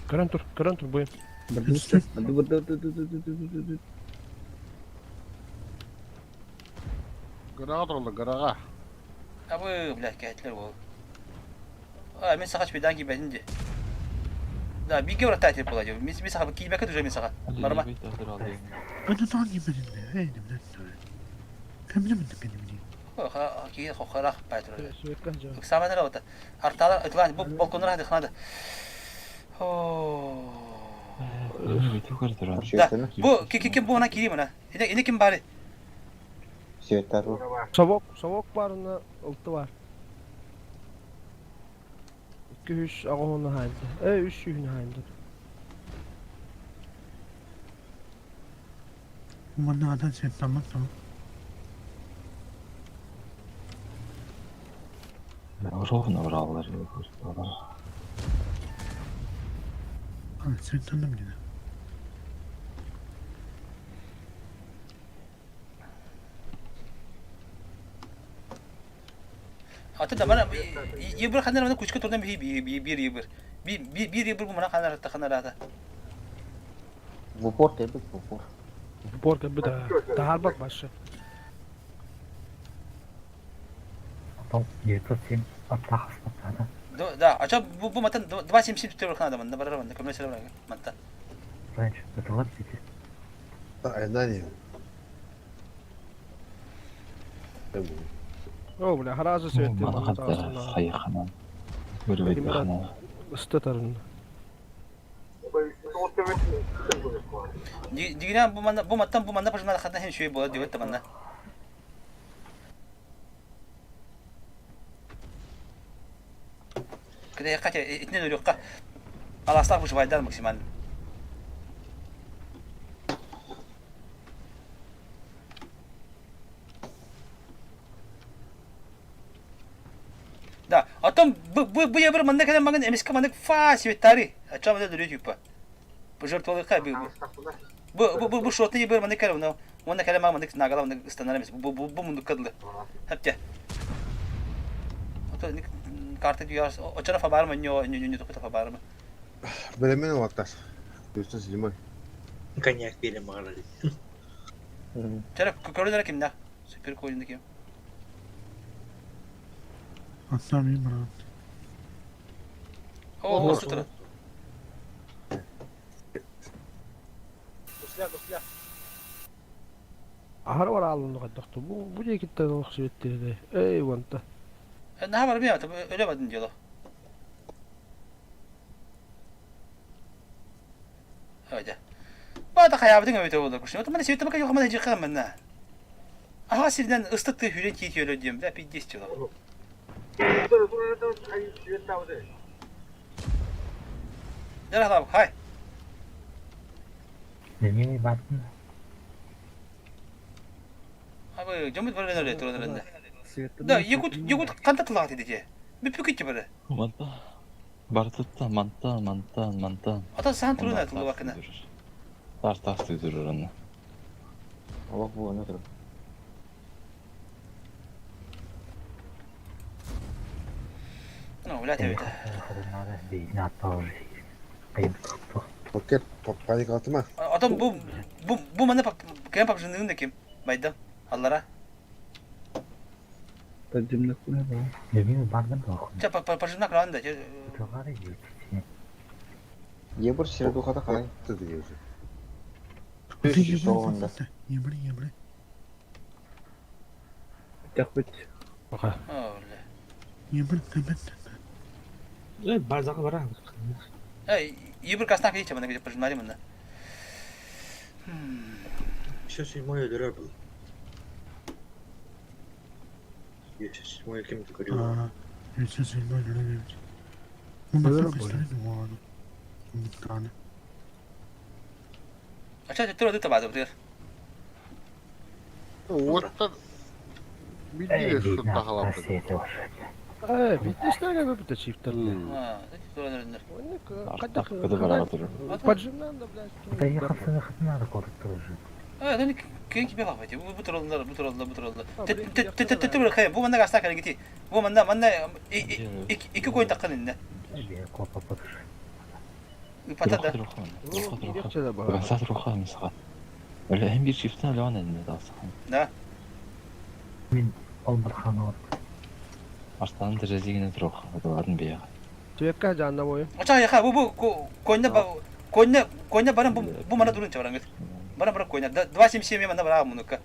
Көрөн тур, көрөн тур бойын. Гыраға туралла, гыраға. Абы, бля, кәтлер бол. А, мен саха чпедан кибәтин ди. Да, биге врата теп була ди. Мен мен саха кибәкә уже мен саха. Барма. Аны таң кимеринде. Эй, немнен. Кемне мен кемне. Ха, ки хохарах байтыр. Саманыр ота. Арталар ытлан бу балконнар хады ханады. О. Да, бу ки ким бу она кири мына. Ине ине ким бары? Светтар. Совок, совок барына ылты бар. 200 агоны хайды. Э 300 хайды. Манна адан сен таман таман. Ровно бралар. А, сен танным диде. Аты да мана ебір ханар мана кучка турдан би би би бир ебір. Би би бир ебір бу мана ханар та ханар ата. В упор кэлбит, в упор. В упор кэлбит таһарбат башы. Потом 907 аттахас да. Да, а чо бу бу матан 277 тур ханада манда барар манда көмөсө бар манта. Раньше это ладно Айнани. О, бля, харазы светтир. Мана хатта хайхана. Көрбөйт хана. Ыстатарын. Дигинен бу манда бу маттан бу манда пожимна хатна хен шуй бола дип манда. Кеде кате итнен өрөккө. Аластар бу жвайдан максимально. Бу бу бу ябыр манна кэлэн магын эмискэ маннык фа светтари. Ача мана дөрү типа. Пожертвовал бу бу. Бу бу бу шотны ябыр маннык кэлэн уна уонна кэлэн мага маннык нагала маннык ыстанар эмис. Бу бу бу мундукка дылы. Хапча. Ото карта дүйас очара фабар маньо ньо ньо топта фабар ма. Бэлэмин уоттар. Плюс седьмой. Коньяк пили мағара Чара көрүнэр кимнэ? Супер коин ким? Аттан мин баран. О, осы тұр. Гусля, гусля. Аһар бар аалын хайдахту. Бу бу диэкиттэн олох сибиттири. Эй, ванта. Наһаа бар мия, өлө бадын дело. Öyle. Бата хаябытын өтө болар күшне. Отыманы сүйөттө бака йохамана жыка манна. Аха сирден ыстыкты хүрен тиит өлө дием да пиздец чылы. Дара хай. Неме баттын. Абы жомут бар өлө тураларында. Да, якут якут канта тылага деди. Бүпүк ити бары. Манта. Бартытта мантан мантан мантан. Ата сан туруна тылы бакына. Тар тас түйдүрөр аны. Аллах бу аны турар. Ну, блядь, это. Покер, паник атыма. Атам бу бу бу мана кем папжынын да ким? Байда. Аллара. Подземных куда Любимый бардым да. Ча папжына кранда. Ебір сердухата қалай? Ебли, ебли. Тахбит. Пока. Ебли, ебли. Э, базаға барам. Эй, ебір касна кийче мана где пожинали мана. Все седьмой өлөрөр был. Все седьмой кем-то говорил. А, все седьмой өлөрөр. Өлөрөр Мунна Ача тура дута базы бутыр. Уоттар билдире шуттахалаппыт. Э, биттештер бу чифтер. А, тура нөрнөр. Кадах. Кыды бара турur. Поджимнан да, блядь. Да я хасына хасына да корып турur. Э, ну кем кибе хабати. Бу бутыр бу бутыр бу бутыр. Те те те те хай, бу манна гаста калгити. Бу манна манна ики койн таккан инде. Пата да. Сат руха мисха. Öyle hem bir çiftten öyle anne de alsam. Да. Мен ол бір ханы Арстан дәрежегіне тұруға, олардың бияғы. Түекка жанна бойы. Ача яха бу бу койна койна койна баран бу бу мана дурун чабаран Баран баран койна 277 мана бара мунука.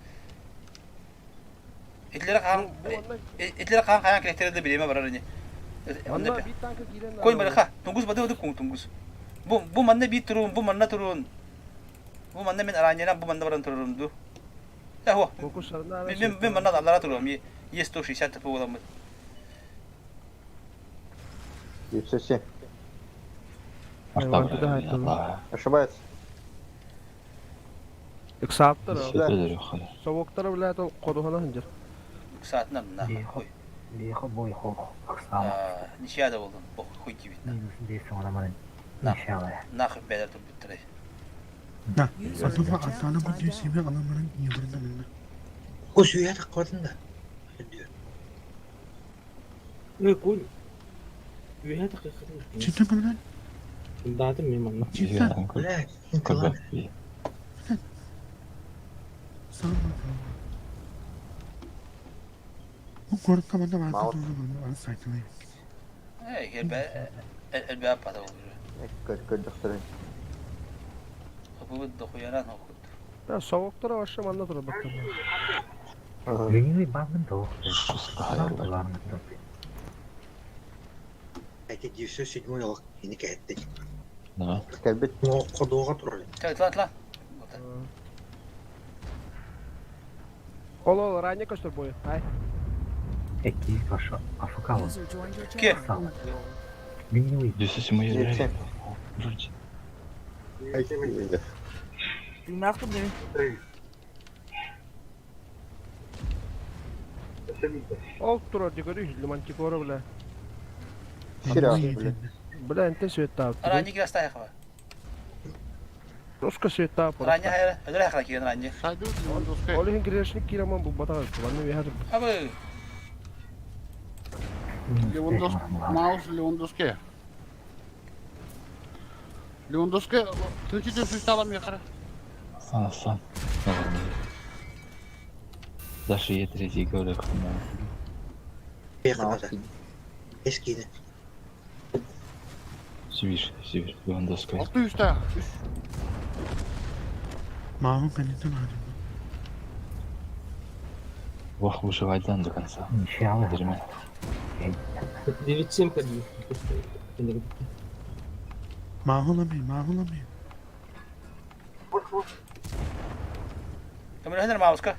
Итлere хан итлere хан хаян керектерди билеме барар не. Онда бит танка кирен. Койн бараха тунгус бады бады кун тунгус. Бу бу манна бит турун бу манна турун. Бу манна мен араньяна бу манна баран турун ду. Я хо. Мен мен манна аллара турум. Е 160 по боламын. 907. Ошибается. Иксааттар. Да. Совоктар блядь, ол кодухана хынжыр. Саатынан на. Хуй. Лехо бой хох. Ничья да болдум. Бох хуй тебе. Нахуй бәдә тур биттер. Да. Атама атана бу дүйсеме аламарын ебрин минна. Кос үйә таққатын да. Э, кул. Үйә таққатын. Читен кымнан? Датым мен манна. Бля, Бу көрүп каманда бар турган сайтылай. Эй, элбә элбә апада болду. Көр көр Бу дохуяран окут. Да, совоктар вообще манна тура бактар. Ленивый бардым да. Это 907 олақ ені кәтті. Да. Кәбет. Қодуға тұрар. Тла тла. Ол ол ранее көстөр бойы. Ай. Эки башы афыкалы. Ке? Ленивый. Дүйсесі Тыйнақты деме. Ол тура дегөрү лимантикора бля. Бля, энтэн светтаабыт. Ранний кирастаахова. Руска светтаап. Ранний хайра, өлөр хайра киирэн ранний. Ол иһин грешник киирэмэн булбатах манна үөһэ турбут. Абы. Левандовский, Маус Левандовский. Левандовский, ты чуть стала мне хорошо. Сан, сан. Даже я третий говорю, Эскине. Сибирь, Сибирь, Левандовская. Алты үстә, үс. Мамам кэнниттэн аадым. Вах, выживать до конца. Ничего. 9-7 кадди. Maahulamay, maahulamay. Көмөлөһөнөр Мауска.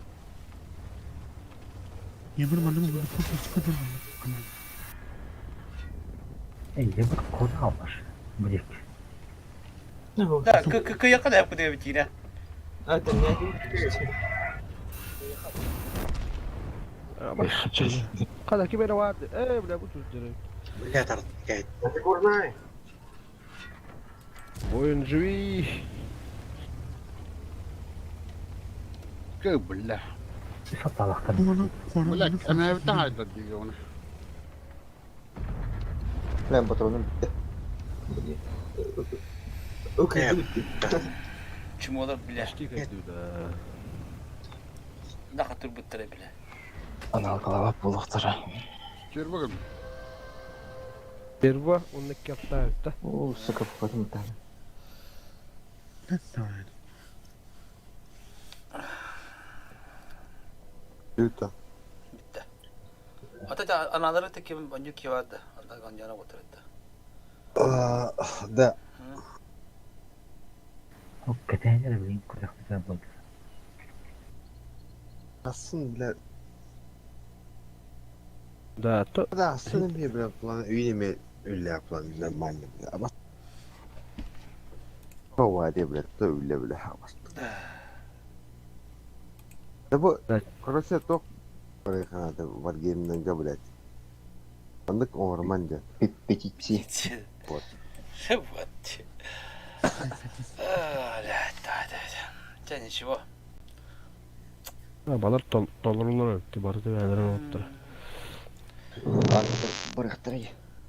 Yemir manım bunu kurtulsun. Эй, я бы куда алаш, блядь. Да, кыякка да yapı diye bittiğine. Kada ким эрэ баар ээ бля бу туздерей. Бля, тарткай. Воин живи. Кö, бля. Бля, әмәбіттен айдар дейге оны. Бля, патроным бітті. Чумолар бля. Да хатыр буттара бля. Анал голова булуктара. Жер бүгін. Перва он кертаабыт О, сука, потом там. Юта. Ата аналары теким баню кивады. Анда ганжана отырды. Да. Кэтэнер блин, куда болды. Асын, бля. Да, то... Да, асын бля, бля, план, үйнеме үллә план, нормально, бля. Аба. Хава, бля, то үллә, бля, абас. Да бу, короче, ток барыханада варгеймнен блядь. Андык оңорман дя. Петиция. Вот. Вот. А, бля, да, да, да. Да ничего. Балар толорулар өттү бары төбөлөрүн оттура. Барыхтарай.